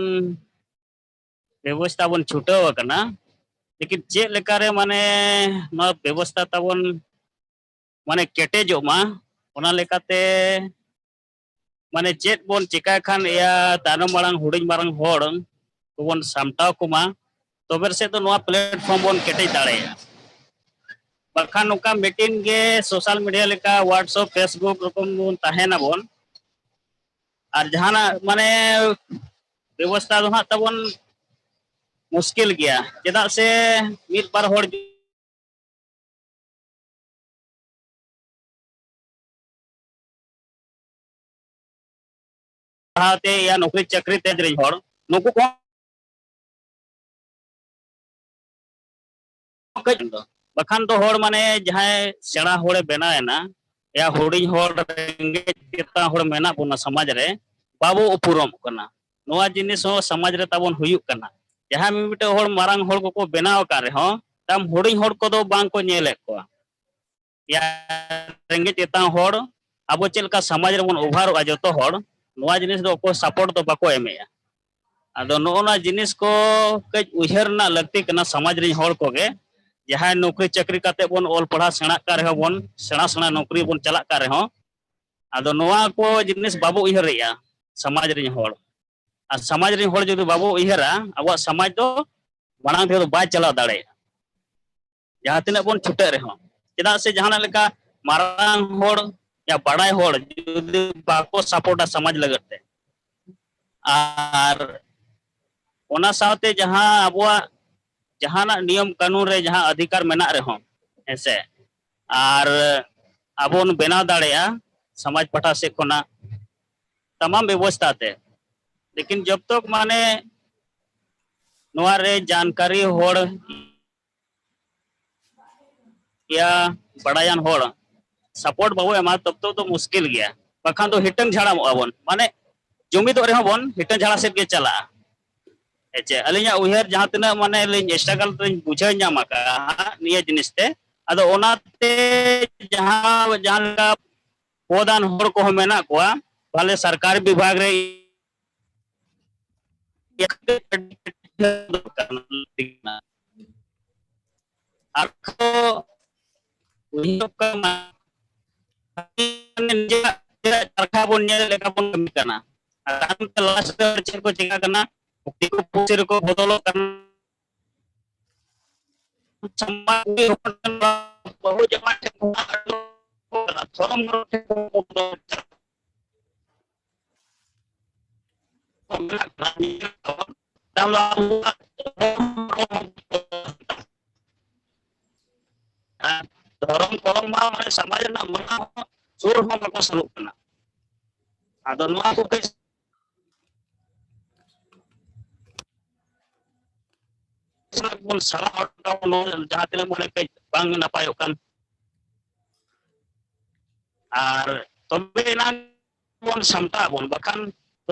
ᱵᱮᱵᱚᱥᱛᱷᱟ ᱵᱚᱱ ᱪᱷᱩᱴᱟᱹᱣ ᱟᱠᱟᱱᱟ, ᱞᱮᱠᱤᱱ ᱪᱮᱫ ᱞᱮᱠᱟᱨᱮ ᱢᱟᱱᱮ ᱱᱚᱣᱟ ᱵᱮᱵᱚᱥᱛᱷᱟ ᱛᱟᱵᱚᱱ ᱢᱟᱱᱮ ᱠᱮᱴᱮᱡᱚᱜ ᱢᱟ, ᱚᱱᱟ ᱞᱮᱠᱟᱛᱮ ᱢᱟᱱᱮ ᱪᱮᱫ ᱵᱚᱱ ᱪᱮᱠᱟᱭ ᱠᱷᱟᱱ ᱤᱭᱟᱹ ᱛᱟᱭᱱᱚᱢ ᱢᱟᱲᱟᱝ ᱦᱩᱰᱤᱧ ᱢᱟᱨᱟᱝ ᱦᱚᱲ ᱠᱚᱵᱚᱱ ᱥᱟᱢᱴᱟᱣ ᱠᱚᱢᱟ, ᱛᱚᱵᱮ ᱥᱮᱫ ᱫᱚ ᱱᱚᱣᱟ platform ᱵᱚᱱ ᱠᱮᱴᱮᱡ ᱫᱟᱲᱮᱭᱟᱜᱼᱟ᱾ ᱵᱟᱠᱷᱟᱱ ᱱᱚᱝᱠᱟ meeting ᱜᱮ social media ᱞᱮᱠᱟ WhatsApp, Facebook ᱨᱚᱠᱚᱢ ᱵᱚᱱ ᱛᱟᱦᱮᱱᱟᱵᱚᱱ, ᱟᱨ ᱡᱟᱦᱟᱱᱟᱜ ᱢᱟᱱᱮ ᱵᱮᱵᱚᱥᱛᱷᱟ ᱫᱚ ᱦᱟᱸᱜ ᱛᱟᱵᱚᱱ ᱢᱩᱥᱠᱤᱞ ᱜᱮᱭᱟ᱾ ᱪᱮᱫᱟᱜ ᱥᱮ ᱢᱤᱫ ᱵᱟᱨ ᱦᱚᱲ ᱯᱟᱲᱦᱟᱣ ᱛᱮ ᱭᱟ ᱱᱚᱠᱨᱤ ᱪᱟᱹᱠᱨᱤ ᱛᱮ ᱨᱮᱱ ᱦᱚᱲ, ᱱᱩᱠᱩ ᱠᱚᱦᱚᱸ ᱠᱟᱹᱡ ᱫᱚ᱾ ᱵᱟᱠᱷᱟᱱ ᱫᱚ ᱦᱚᱲ ᱢᱟᱱᱮ ᱡᱟᱦᱟᱸᱭ ᱥᱮᱬᱟ ᱦᱚᱲᱮ ᱵᱮᱱᱟᱣ ᱮᱱᱟ, ᱭᱟ ᱦᱩᱰᱤᱧ ᱦᱚᱲ ᱨᱮᱸᱜᱮᱡ ᱛᱮᱛᱟᱝ ᱦᱚᱲ ᱢᱮᱱᱟᱜ ᱵᱚᱱᱟ ᱥᱚᱢᱟᱡᱽ ᱨᱮ, ᱵᱟᱵᱚ ᱩᱯᱨᱩᱢᱚᱜ ᱠᱟᱱᱟ᱾ ᱱᱚᱣᱟ ᱡᱤᱱᱤᱥ ᱦᱚᱸ ᱥᱚᱢᱟᱡᱽ ᱨᱮ ᱛᱟᱵᱚᱱ ᱦᱩᱭᱩᱜ ᱠᱟᱱᱟ᱾ ᱡᱟᱦᱟᱸᱭ ᱢᱤᱢᱤᱫᱴᱮᱡ ᱦᱚᱲ ᱢᱟᱨᱟᱝ ᱦᱚᱲ ᱠᱚᱠᱚ ᱵᱮᱱᱟᱣ ᱟᱠᱟᱱ ᱨᱮᱦᱚᱸ, ᱛᱟᱢ ᱦᱩᱰᱤᱧ ᱦᱚᱲ ᱠᱚᱫᱚ ᱵᱟᱝ ᱠᱚ ᱧᱮᱞᱮᱫ ᱠᱚᱣᱟ᱾ ᱭᱟ ᱨᱮᱸᱜᱮᱡ ᱛᱮᱛᱟᱝ ᱦᱚᱲ, ᱟᱵᱚ ᱪᱮᱫ ᱞᱮᱠᱟ ᱥᱚᱢᱟᱡᱽ ᱨᱮᱵᱚᱱ ᱚᱵᱷᱟᱨᱚᱜᱼᱟ ᱡᱚᱛᱚ ᱦᱚᱲ, ᱱᱚᱣᱟ ᱡᱤᱱᱤᱥ ᱫᱚ ᱚᱠᱚᱭ support ᱫᱚ ᱵᱟᱠᱚ ᱮᱢᱮᱜᱼᱟ᱾ ᱟᱫᱚ ᱱᱚᱜᱼᱚ ᱱᱚᱣᱟ ᱡᱤᱱᱤᱥ ᱠᱚ ᱠᱟᱹᱡ ᱩᱭᱦᱟᱹᱨ ᱨᱮᱱᱟᱜ ᱞᱟᱹᱠᱛᱤ ᱠᱟᱱᱟ ᱥᱚᱢᱟᱡᱽ ᱨᱮᱱ ᱦᱚᱲ ᱠᱚᱜᱮ, ᱡᱟᱦᱟᱸᱭ ᱱᱚᱠᱨᱤ ᱪᱟᱹᱠᱨᱤ ᱠᱟᱛᱮ ᱵᱚᱱ ᱚᱞ ᱯᱟᱲᱦᱟᱣ ᱥᱮᱬᱟᱜ ᱠᱟᱱ ᱨᱮᱦᱚᱸ ᱵᱚᱱ, ᱥᱮᱬᱟ ᱥᱮᱬᱟ ᱱᱚᱠᱨᱤ ᱵᱚᱱ ᱪᱟᱞᱟᱜ ᱠᱟᱱ ᱨᱮᱦᱚᱸ, ᱟᱫᱚ ᱱᱚᱣᱟ ᱠᱚ ᱡᱤᱱᱤᱥ ᱵᱟᱵᱚ ᱩᱭᱦᱟᱹᱨᱮᱜᱼᱟ ᱥᱚᱢᱟᱡᱽ ᱨᱮᱱ ᱦᱚᱲ᱾ ᱟᱨ ᱥᱚᱢᱟᱡᱽ ᱨᱮᱱ ᱦᱚᱲ ᱡᱩᱫᱤ ᱵᱟᱵᱚ ᱩᱭᱦᱟᱹᱨᱟ, ᱟᱵᱚᱣᱟᱜ ᱥᱚᱢᱟᱡᱽ ᱫᱚ ᱢᱟᱲᱟᱝ ᱛᱮᱫᱚ ᱵᱟᱭ ᱪᱟᱞᱟᱣ ᱫᱟᱲᱮᱭᱟᱜᱼᱟ, ᱡᱟᱦᱟᱸ ᱛᱤᱱᱟᱹᱜ ᱵᱚᱱ ᱪᱷᱩᱴᱟᱹᱜ ᱨᱮᱦᱚᱸ᱾ ᱪᱮᱫᱟᱜ ᱥᱮ ᱡᱟᱦᱟᱱᱟᱜ ᱞᱮᱠᱟ ᱢᱟᱨᱟᱝ ᱦᱚᱲ ᱭᱟ ᱵᱟᱲᱟᱭ ᱦᱚᱲ ᱡᱩᱫᱤ ᱵᱟᱠᱚ ᱥᱟᱯᱳᱨᱴᱟ ᱥᱚᱢᱟᱡᱽ ᱞᱟᱹᱜᱤᱫ ᱛᱮ, ᱟᱨ ᱚᱱᱟ ᱥᱟᱶᱛᱮ ᱡᱟᱦᱟᱸ ᱟᱵᱚᱣᱟᱜ ᱡᱟᱦᱟᱱᱟᱜ ᱱᱤᱭᱚᱢ ᱠᱟᱹᱱᱩᱱ ᱨᱮ ᱡᱟᱦᱟᱸ ᱚᱫᱷᱤᱠᱟᱨ ᱢᱮᱱᱟᱜ ᱨᱮᱦᱚᱸ, ᱦᱮᱸᱥᱮ, ᱟᱨ ᱟᱵᱚ ᱵᱚᱱ ᱵᱮᱱᱟᱣ ᱫᱟᱲᱮᱭᱟᱜᱼᱟ ᱥᱚᱢᱟᱡᱽ ᱯᱟᱦᱴᱟ ᱥᱮᱫ ᱠᱷᱚᱱᱟᱜ ᱛᱟᱢᱟᱢ ᱵᱮᱵᱚᱥᱛᱷᱟ ᱛᱮ, ᱞᱮᱠᱤᱱ ᱡᱚᱵ ᱛᱚᱠ ᱢᱟᱱᱮ ᱱᱚᱣᱟ ᱨᱮ ᱡᱟᱱᱠᱟᱨᱤ ᱦᱚᱲ ᱭᱟ ᱵᱟᱲᱟᱭᱟᱱ ᱦᱚᱲ ᱥᱟᱯᱳᱨᱴ ᱵᱟᱵᱚ ᱮᱢᱟ, ᱛᱚᱵ ᱛᱚᱠ ᱫᱚ ᱢᱩᱥᱠᱤᱞ ᱜᱮᱭᱟ, ᱵᱟᱠᱷᱟᱱ ᱫᱚ ᱦᱤᱴᱟᱹᱝ ᱡᱷᱟᱲᱟᱢᱚᱜᱼᱟ ᱵᱚᱱ, ᱢᱟᱱᱮ ᱡᱩᱢᱤᱫᱚᱜ ᱨᱮᱦᱚᱸ ᱵᱚᱱ ᱦᱤᱴᱟᱹᱝ ᱡᱷᱟᱲᱟ ᱥᱮᱫ ᱜᱮ ᱪᱟᱞᱟᱜᱼᱟ᱾ ᱦᱮᱸ ᱪᱮ, ᱟᱹᱞᱤᱧᱟᱜ ᱩᱭᱦᱟᱹᱨ ᱡᱟᱦᱟᱸ ᱛᱤᱱᱟᱹᱜ ᱢᱟᱱᱮ ᱞᱤᱧ ᱥᱴᱨᱟᱜᱚᱞ ᱞᱤᱧ ᱵᱩᱡᱷᱟᱹᱣ ᱧᱟᱢ ᱟᱠᱟᱫᱼᱟ ᱦᱟᱸᱜ ᱱᱤᱭᱟᱹ ᱡᱤᱱᱤᱥ ᱛᱮ, ᱟᱫᱚ ᱚᱱᱟᱛᱮ ᱡᱟᱦᱟᱸ ᱡᱟᱦᱟᱸ ᱞᱮᱠᱟ ᱯᱚᱫᱟᱱ ᱦᱚᱲ ᱠᱚᱦᱚᱸ ᱢᱮᱱᱟᱜ ᱠᱚᱣᱟ, ᱵᱷᱟᱞᱮ ᱥᱚᱨᱠᱟᱨᱤ ᱵᱤᱵᱷᱟᱜᱽ ᱨᱮ᱾ ᱫᱚᱨᱠᱟᱨ ᱞᱟᱹᱠᱛᱤ ᱠᱟᱱᱟ᱾ ᱟᱨ ᱠᱚ ᱩᱭᱦᱟᱹᱨᱚᱜ ᱠᱟᱱᱟ, ᱱᱤᱡᱮᱨᱟᱜ, ᱱᱤᱡᱮᱨᱟᱜ ᱪᱟᱨᱠᱷᱟ ᱵᱚᱱ ᱧᱮᱞ ᱞᱮᱠᱟ ᱵᱚᱱ ᱠᱟᱹᱢᱤ ᱠᱟᱱᱟ᱾ ᱟᱨ ᱛᱟᱭᱚᱢ ᱛᱮ last ᱨᱮ ᱪᱮᱫ ᱠᱚ ᱪᱤᱠᱟᱹ ᱠᱟᱱᱟ, ᱫᱤᱠᱩ ᱯᱩᱥᱤ ᱨᱮᱠᱚ ᱵᱚᱫᱚᱞᱚᱜ ᱠᱟᱱᱟ᱾ ᱥᱚᱢᱟᱡᱽ ᱠᱩᱲᱤ ᱦᱚᱯᱚᱱ ᱴᱷᱮᱱ, ᱵᱟᱹᱦᱩ ᱡᱟᱶᱟᱭ ᱴᱷᱮᱱ ᱠᱷᱚᱱᱟᱜ ᱫᱷᱚᱨᱚᱢ ᱜᱚᱨᱚ ᱴᱷᱮᱱ ᱠᱷᱚᱱ ᱛᱟᱦᱞᱮ ᱟᱵᱚᱣᱟᱜ ᱫᱷᱚᱨᱚᱢ ᱠᱚᱨᱚᱢ ᱢᱟ ᱢᱟᱱᱮ ᱥᱚᱢᱟᱡᱽ ᱨᱮᱱᱟᱜ ᱢᱟᱱᱟᱣ ᱦᱚᱸ ᱥᱩᱨ ᱦᱚᱸ ᱵᱟᱠᱚ ᱥᱩᱨᱩᱜ ᱠᱟᱱᱟ᱾ ᱟᱫᱚ ᱱᱚᱣᱟ ᱠᱚᱜᱮ ᱵᱚᱱ ᱥᱟᱞᱟ ᱦᱚᱴᱚ ᱠᱟᱜᱼᱟ, ᱱᱚᱣᱟ ᱡᱟᱦᱟᱸ ᱛᱤᱱᱟᱹᱜ ᱢᱚᱱᱮ ᱠᱟᱹᱡ ᱵᱟᱝ ᱱᱟᱯᱟᱭᱚᱜ ᱠᱟᱱ᱾ ᱟᱨ ᱛᱚᱵᱮ ᱮᱱᱟᱝ ᱵᱚᱱ ᱥᱟᱢᱴᱟᱜ ᱟᱵᱚᱱ, ᱵᱟᱠᱷᱟᱱ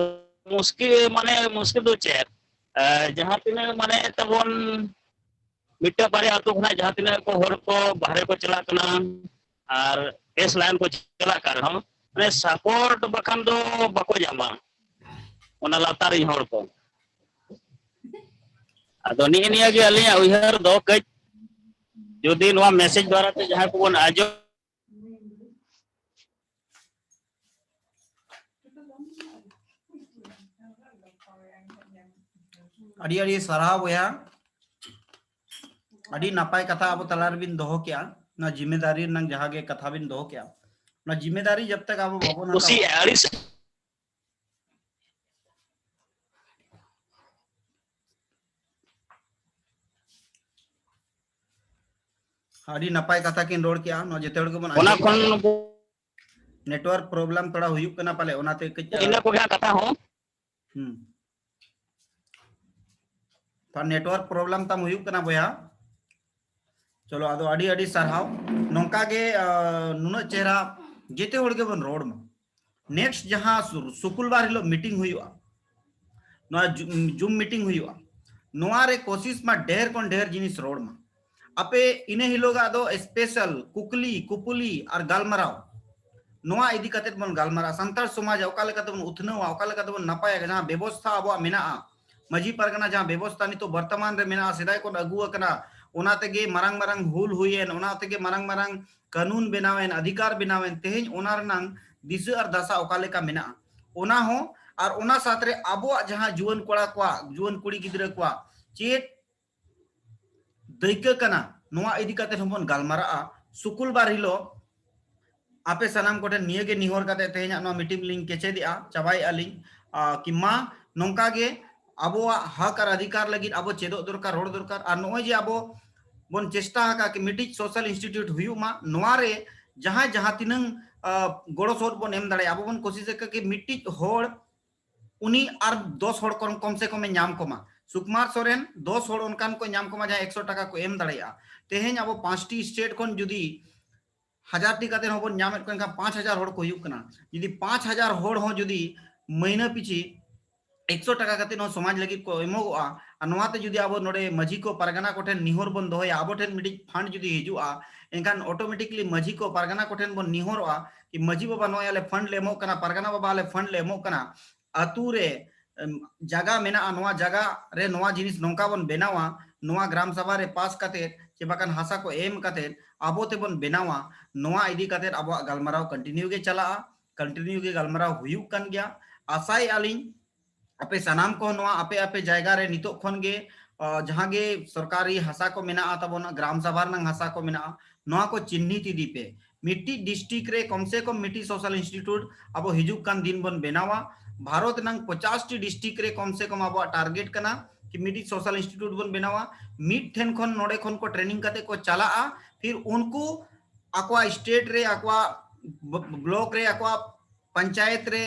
ᱢᱩᱥᱠᱤᱞ, ᱢᱟᱱᱮ ᱢᱩᱥᱠᱤᱞ ᱫᱚ ᱪᱮᱫ? ᱮ, ᱡᱟᱦᱟᱸ ᱛᱤᱱᱟᱹᱜ ᱢᱟᱱᱮ ᱛᱟᱵᱚᱱ ᱢᱤᱫᱴᱟᱝ ᱵᱟᱨᱭᱟ ᱟᱹᱛᱩ ᱠᱷᱚᱱᱟᱜ ᱡᱟᱦᱟᱸ ᱛᱤᱱᱟᱹᱜ ᱠᱚ ᱦᱚᱲ ᱠᱚ ᱵᱟᱦᱨᱮ ᱠᱚ ᱪᱟᱞᱟᱜ ᱠᱟᱱᱟ ᱟᱨ ᱵᱮᱥ line ᱠᱚ ᱪᱟᱞᱟᱜ ᱠᱟᱱ ᱨᱮᱦᱚᱸ, ᱢᱟᱱᱮ support ᱵᱟᱠᱷᱟᱱ ᱫᱚ ᱵᱟᱠᱚ ᱧᱟᱢᱟ ᱚᱱᱟ ᱞᱟᱛᱟᱨ ᱨᱮᱱ ᱦᱚᱲ ᱠᱚ᱾ ᱟᱫᱚ ᱱᱤᱭᱟᱹ ᱱᱤᱭᱟᱹ ᱜᱮ ᱟᱹᱞᱤᱧᱟᱜ ᱩᱭᱦᱟᱹᱨ ᱫᱚ, ᱠᱟᱹᱡ ᱡᱩᱫᱤ ᱱᱚᱣᱟ message ᱫᱣᱟᱨᱟ ᱛᱮ ᱡᱟᱦᱟᱸᱭ ᱠᱚᱵᱚᱱ ᱟᱸᱡᱚᱢ ᱟᱹᱰᱤ ᱟᱹᱰᱤ ᱥᱟᱨᱦᱟᱣ ᱵᱚᱭᱦᱟ, ᱟᱹᱰᱤ ᱱᱟᱯᱟᱭ ᱠᱟᱛᱷᱟ ᱟᱵᱚ ᱛᱟᱞᱟ ᱨᱮᱵᱤᱱ ᱫᱚᱦᱚ ᱠᱮᱜᱼᱟ᱾ ᱚᱱᱟ ᱡᱤᱢᱮᱫᱟᱨᱤ ᱨᱮᱱᱟᱜ ᱡᱟᱦᱟᱸ ᱜᱮ ᱠᱟᱛᱷᱟ ᱵᱤᱱ ᱫᱚᱦᱚ ᱠᱮᱜᱼᱟ, ᱚᱱᱟ ᱡᱤᱢᱮᱫᱟᱨᱤ ᱡᱟᱵ ᱛᱟᱠ ᱟᱵᱚ ᱵᱟᱵᱚᱱ ᱦᱟᱛᱟᱣᱟ᱾ ᱠᱩᱥᱤᱭᱟᱜᱼᱟ, ᱟᱹᱲᱤᱥ᱾ ᱟᱹᱰᱤ ᱱᱟᱯᱟᱭ ᱠᱟᱛᱷᱟ ᱠᱤᱱ ᱨᱚᱲ ᱠᱮᱜᱼᱟ, ᱱᱚᱣᱟ ᱡᱮᱛᱮ ᱦᱚᱲ ᱜᱮᱵᱚᱱ ᱚᱱᱟ ᱟᱸᱡᱚᱢ ᱠᱷᱚᱱ ᱠᱮᱜᱼᱟ᱾ Network problem ᱛᱷᱚᱲᱟ ᱦᱩᱭᱩᱜ ᱠᱟᱱᱟ ᱯᱟᱞᱮ, ᱚᱱᱟᱛᱮ ᱠᱟᱹᱡ, ᱤᱱᱟᱹ ᱠᱚᱜᱮ ᱦᱟᱸᱜ ᱠᱟᱛᱷᱟ ᱦᱚᱸ᱾ ᱦᱩᱸ᱾ ᱛᱚ network problem ᱛᱟᱢ ᱦᱩᱭᱩᱜ ᱠᱟᱱᱟ ᱵᱚᱭᱦᱟ᱾ ᱪᱚᱞᱚ, ᱟᱫᱚ ᱟᱹᱰᱤ ᱟᱹᱰᱤ ᱥᱟᱨᱦᱟᱣ᱾ ᱱᱚᱝᱠᱟ ᱜᱮ, ᱟ, ᱱᱩᱱᱟᱹᱜ ᱪᱮᱦᱨᱟ ᱡᱮᱛᱮ ᱦᱚᱲ ᱜᱮᱵᱚᱱ ᱨᱚᱲ ᱢᱟ᱾ Next ᱡᱟᱦᱟᱸ ᱥᱩ-, ᱥᱩᱠᱩᱞᱵᱟᱨ ᱦᱤᱞᱳᱜ meeting ᱦᱩᱭᱩᱜᱼᱟ, ᱱᱚᱣᱟ ᱡᱩ-, Zoom meeting ᱦᱩᱭᱩᱜᱼᱟ, ᱱᱚᱣᱟ ᱨᱮ ᱠᱳᱥᱤᱥ ᱢᱟ ᱰᱷᱮᱨ ᱠᱷᱚᱱ ᱰᱷᱮᱨ ᱡᱤᱱᱤᱥ ᱨᱚᱲ ᱢᱟ᱾ ᱟᱯᱮ ᱤᱱᱟᱹ ᱦᱤᱞᱳᱜᱟᱜ ᱫᱚ special ᱠᱩᱠᱞᱤ, ᱠᱩᱯᱩᱞᱤ ᱟᱨ ᱜᱟᱞᱢᱟᱨᱟᱣ, ᱱᱚᱣᱟ ᱤᱫᱤ ᱠᱟᱛᱮ ᱵᱚᱱ ᱜᱟᱞᱢᱟᱨᱟᱜᱼᱟ᱾ ᱥᱟᱱᱛᱟᱲ ᱥᱚᱢᱟᱡᱽ ᱚᱠᱟ ᱞᱮᱠᱟ ᱛᱮᱵᱚᱱ ᱩᱛᱱᱟᱹᱣᱟ, ᱚᱠᱟ ᱞᱮᱠᱟ ᱛᱮᱵᱚᱱ ᱱᱟᱯᱟᱭᱟ, ᱡᱟᱦᱟᱸ ᱵᱮᱵᱚᱥᱛᱷᱟ ᱟᱵᱚᱣᱟᱜ ᱢᱮᱱᱟᱜᱼᱟ, ᱢᱟᱹᱡᱷᱤ ᱯᱟᱨᱜᱟᱱᱟ ᱡᱟᱦᱟᱸ ᱵᱮᱵᱚᱥᱛᱷᱟ ᱱᱤᱛᱚᱜ ᱵᱚᱨᱛᱚᱢᱟᱱ ᱨᱮ ᱢᱮᱱᱟᱜᱼᱟ, ᱥᱮᱫᱟᱭ ᱠᱷᱚᱱ ᱟᱹᱜᱩ ᱟᱠᱟᱱᱟ, ᱚᱱᱟ ᱛᱮᱜᱮ ᱢᱟᱨᱟᱝ ᱢᱟᱨᱟᱝ ᱦᱩᱞ ᱦᱩᱭᱮᱱ, ᱚᱱᱟ ᱛᱮᱜᱮ ᱢᱟᱨᱟᱝ ᱢᱟᱨᱟᱝ ᱠᱟᱹᱱᱩᱱ ᱵᱮᱱᱟᱣᱮᱱ, ᱚᱫᱷᱤᱠᱟᱨ ᱵᱮᱱᱟᱣᱮᱱ, ᱛᱮᱦᱮᱧ ᱚᱱᱟ ᱨᱮᱱᱟᱝ ᱫᱤᱥᱟᱹ ᱟᱨ ᱫᱟᱥᱟ ᱚᱠᱟ ᱞᱮᱠᱟ ᱢᱮᱱᱟᱜᱼᱟ, ᱚᱱᱟ ᱦᱚᱸ, ᱟᱨ ᱚᱱᱟ ᱥᱟᱶᱛᱮ ᱨᱮ ᱟᱵᱚᱣᱟᱜ ᱡᱟᱦᱟᱸ ᱡᱩᱣᱟᱹᱱ ᱠᱚᱲᱟ ᱠᱚᱣᱟᱜ, ᱡᱩᱣᱟᱹᱱ ᱠᱩᱲᱤ ᱜᱤᱫᱽᱨᱟᱹ ᱠᱚᱣᱟᱜ ᱪᱮᱫ ᱫᱟᱹᱭᱠᱟᱹ ᱠᱟᱱᱟ, ᱱᱚᱣᱟ ᱤᱫᱤ ᱠᱟᱛᱮ ᱦᱚᱸᱵᱚᱱ ᱜᱟᱞᱢᱟᱨᱟᱜᱼᱟ᱾ ᱥᱩᱠᱩᱞ ᱵᱟᱨ ᱦᱤᱞᱳᱜ ᱟᱯᱮ ᱥᱟᱱᱟᱢ ᱠᱚᱴᱷᱮᱱ ᱱᱤᱭᱟᱹ ᱜᱮ ᱱᱮᱦᱚᱨ ᱠᱟᱛᱮ ᱛᱮᱦᱮᱧᱟᱜ ᱱᱚᱣᱟ meeting ᱞᱤᱧ ᱠᱮᱪᱮᱫᱮᱜᱼᱟ, ᱪᱟᱵᱟᱭᱮᱜᱼᱟ ᱞᱤᱧ, ᱟ, ᱠᱤ ᱢᱟ ᱱᱚᱝᱠᱟ ᱜᱮ ᱟᱵᱚᱣᱟᱜ ᱦᱚᱠ ᱟᱨ ᱚᱫᱷᱤᱠᱟᱨ ᱞᱟᱹᱜᱤᱫ ᱟᱵᱚ ᱪᱮᱫᱚᱜ ᱫᱚᱨᱠᱟᱨ, ᱨᱚᱲ ᱫᱚᱨᱠᱟᱨ᱾ ᱟᱨ ᱱᱚᱜᱼᱚᱭ ᱡᱮ ᱟᱵᱚ ᱵᱚᱱ ᱪᱮᱥᱴᱟ ᱟᱠᱟᱫ ᱠᱤ ᱢᱤᱫᱴᱤᱡ social institute ᱦᱩᱭᱩᱜ ᱢᱟ, ᱱᱚᱣᱟ ᱨᱮ ᱡᱟᱦᱟᱸᱭ ᱡᱟᱦᱟᱸ ᱛᱤᱱᱟᱹᱝ, ᱟ, ᱜᱚᱲᱚ ᱥᱚᱦᱚᱫ ᱵᱚᱱ ᱮᱢ ᱫᱟᱲᱮᱭᱟᱜᱼᱟ, ᱟᱵᱚ ᱵᱚᱱ ᱠᱳᱥᱤᱥ ᱟᱠᱟᱫ ᱠᱤ ᱢᱤᱫᱴᱤᱡ ᱦᱚᱲ ᱩᱱᱤ ᱟᱨ ᱫᱚᱥ ᱦᱚᱲ ᱠᱚᱢ, ᱠᱚᱢ ᱥᱮ ᱠᱚᱢᱮ ᱧᱟᱢ ᱠᱚᱢᱟ᱾ ᱥᱩᱠᱩᱢᱟᱨ ᱥᱚᱨᱮᱱ ᱫᱚᱥ ᱦᱚᱲ ᱚᱱᱠᱟᱱ ᱠᱚ ᱧᱟᱢ ᱠᱚᱢᱟ ᱡᱟᱦᱟᱸᱭ ᱮᱠᱥᱚ ᱴᱟᱠᱟ ᱠᱚ ᱮᱢ ᱫᱟᱲᱮᱭᱟᱜᱼᱟ᱾ ᱛᱮᱦᱮᱧ ᱟᱵᱚ ᱯᱟᱸᱪᱴᱤ state ᱠᱷᱚᱱ ᱡᱩᱫᱤ ᱦᱟᱡᱟᱨ ᱴᱤ ᱠᱟᱛᱮ ᱦᱚᱸᱵᱚᱱ ᱧᱟᱢᱮᱫ ᱠᱚᱣᱟ, ᱮᱱᱠᱷᱟᱱ ᱯᱟᱸᱪ ᱦᱟᱡᱟᱨ ᱦᱚᱲ ᱠᱚ ᱦᱩᱭᱩᱜ ᱠᱟᱱᱟ᱾ ᱡᱩᱫᱤ ᱯᱟᱸᱪ ᱦᱟᱡᱟᱨ ᱦᱚᱲ ᱦᱚᱸ ᱡᱩᱫᱤ ᱢᱟᱹᱦᱱᱟᱹ ᱯᱤᱪᱷᱤ ᱮᱠᱥᱚ ᱴᱟᱠᱟ ᱠᱟᱛᱮ ᱦᱚᱸ ᱥᱚᱢᱟᱡᱽ ᱞᱟᱹᱜᱤᱫ ᱠᱚ ᱮᱢᱚᱜᱚᱜᱼᱟ, ᱟᱨ ᱱᱚᱣᱟ ᱛᱮ ᱡᱩᱫᱤ ᱟᱵᱚ ᱱᱚᱰᱮ ᱢᱟᱹᱡᱷᱤ ᱠᱚ ᱯᱟᱨᱜᱟᱱᱟ ᱠᱚᱴᱷᱮᱱ ᱱᱤᱦᱚᱨ ᱵᱚᱱ ᱫᱚᱦᱚᱭᱟ, ᱟᱵᱚ ᱴᱷᱮᱱ ᱢᱤᱫᱴᱤᱡ fund ᱡᱩᱫᱤ ᱦᱤᱡᱩᱜᱼᱟ, ᱮᱱᱠᱷᱟᱱ automatically ᱢᱟᱹᱡᱷᱤ ᱠᱚ ᱯᱟᱨᱜᱟᱱᱟ ᱠᱚᱴᱷᱮᱱ ᱵᱚᱱ ᱱᱤᱦᱚᱨᱚᱜᱼᱟ ᱠᱤ ᱢᱟᱹᱡᱷᱤ ᱵᱟᱵᱟ ᱱᱚᱜᱼᱚᱭ ᱟᱞᱮ fund ᱞᱮ ᱮᱢᱚᱜ ᱠᱟᱱᱟ, ᱯᱟᱨᱜᱟᱱᱟ ᱵᱟᱵᱟ ᱟᱞᱮ fund ᱞᱮ ᱮᱢᱚᱜ ᱠᱟᱱᱟ, ᱟᱹᱛᱩ ᱨᱮ, ᱮᱢ, ᱡᱟᱜᱟ ᱢᱮᱱᱟᱜᱼᱟ, ᱱᱚᱣᱟ ᱡᱟᱜᱟ ᱨᱮ ᱱᱚᱣᱟ ᱡᱤᱱᱤᱥ ᱱᱚᱝᱠᱟ ᱵᱚᱱ ᱵᱮᱱᱟᱣᱟ, ᱱᱚᱣᱟ ᱜᱨᱟᱢ ᱥᱟᱵᱷᱟ ᱨᱮ ᱯᱟᱥ ᱠᱟᱛᱮ ᱪᱮ ᱵᱟᱠᱷᱟᱱ ᱦᱟᱥᱟ ᱠᱚ ᱮᱢ ᱠᱟᱛᱮ ᱟᱵᱚ ᱛᱮᱵᱚᱱ ᱵᱮᱱᱟᱣᱟ, ᱱᱚᱣᱟ ᱤᱫᱤ ᱠᱟᱛᱮ ᱟᱵᱚᱣᱟᱜ ᱜᱟᱞᱢᱟᱨᱟᱣ continue ᱜᱮ ᱪᱟᱞᱟᱜᱼᱟ, continue ᱜᱮ ᱜᱟᱞᱢᱟᱨᱟᱣ ᱦᱩᱭᱩᱜ ᱠᱟᱱ ᱜᱮᱭᱟ᱾ ᱟᱥᱟᱭᱮᱫᱼᱟ ᱞᱤᱧ ᱟᱯᱮ ᱥᱟᱱᱟᱢ ᱠᱚ ᱱᱚᱣᱟ ᱟᱯᱮ ᱟᱯᱮ ᱡᱟᱭᱜᱟ ᱨᱮ ᱱᱤᱛᱚᱜ ᱠᱷᱚᱱ ᱜᱮ, ᱟ, ᱡᱟᱦᱟᱸ ᱜᱮ ᱥᱚᱨᱠᱟᱨᱤ ᱦᱟᱥᱟ ᱠᱚ ᱢᱮᱱᱟᱜᱼᱟ ᱛᱟᱵᱚᱱᱟ, ᱜᱨᱟᱢ ᱥᱟᱵᱷᱟ ᱨᱮᱱᱟᱜ ᱦᱟᱥᱟ ᱠᱚ ᱢᱮᱱᱟᱜᱼᱟ, ᱱᱚᱣᱟ ᱠᱚ ᱪᱤᱱᱦᱤᱛ ᱤᱫᱤ ᱯᱮ᱾ ᱢᱤᱫᱴᱤᱡ district ᱨᱮ ᱠᱚᱢ ᱥᱮ ᱠᱚᱢ ᱢᱤᱫᱴᱤᱡ social institute ᱟᱵᱚ ᱦᱤᱡᱩᱜ ᱠᱟᱱ ᱫᱤᱱ ᱵᱚᱱ ᱵᱮᱱᱟᱣᱟ᱾ ᱵᱷᱟᱨᱚᱛ ᱨᱮᱱᱟᱝ ᱯᱚᱸᱪᱟᱥ ᱴᱤ district ᱨᱮ ᱠᱚᱢ ᱥᱮ ᱠᱚᱢ ᱟᱵᱚᱣᱟᱜ target ᱠᱟᱱᱟ ᱠᱤ ᱢᱤᱫᱴᱤᱡ social institute ᱵᱚᱱ ᱵᱮᱱᱟᱣᱟ᱾ ᱢᱤᱫ ᱴᱷᱮᱱ ᱠᱷᱚᱱ ᱱᱚᱰᱮ ᱠᱷᱚᱱ ᱠᱚ training ᱠᱟᱛᱮ ᱠᱚ ᱪᱟᱞᱟᱜᱼᱟ, ᱯᱷᱤᱨ ᱩᱱᱠᱩ ᱟᱠᱚᱣᱟᱜ state ᱨᱮ, ᱟᱠᱚᱣᱟᱜ ᱵ-, block ᱨᱮ, ᱟᱠᱚᱣᱟᱜ ᱯᱚᱧᱪᱟᱭᱮᱛ ᱨᱮ,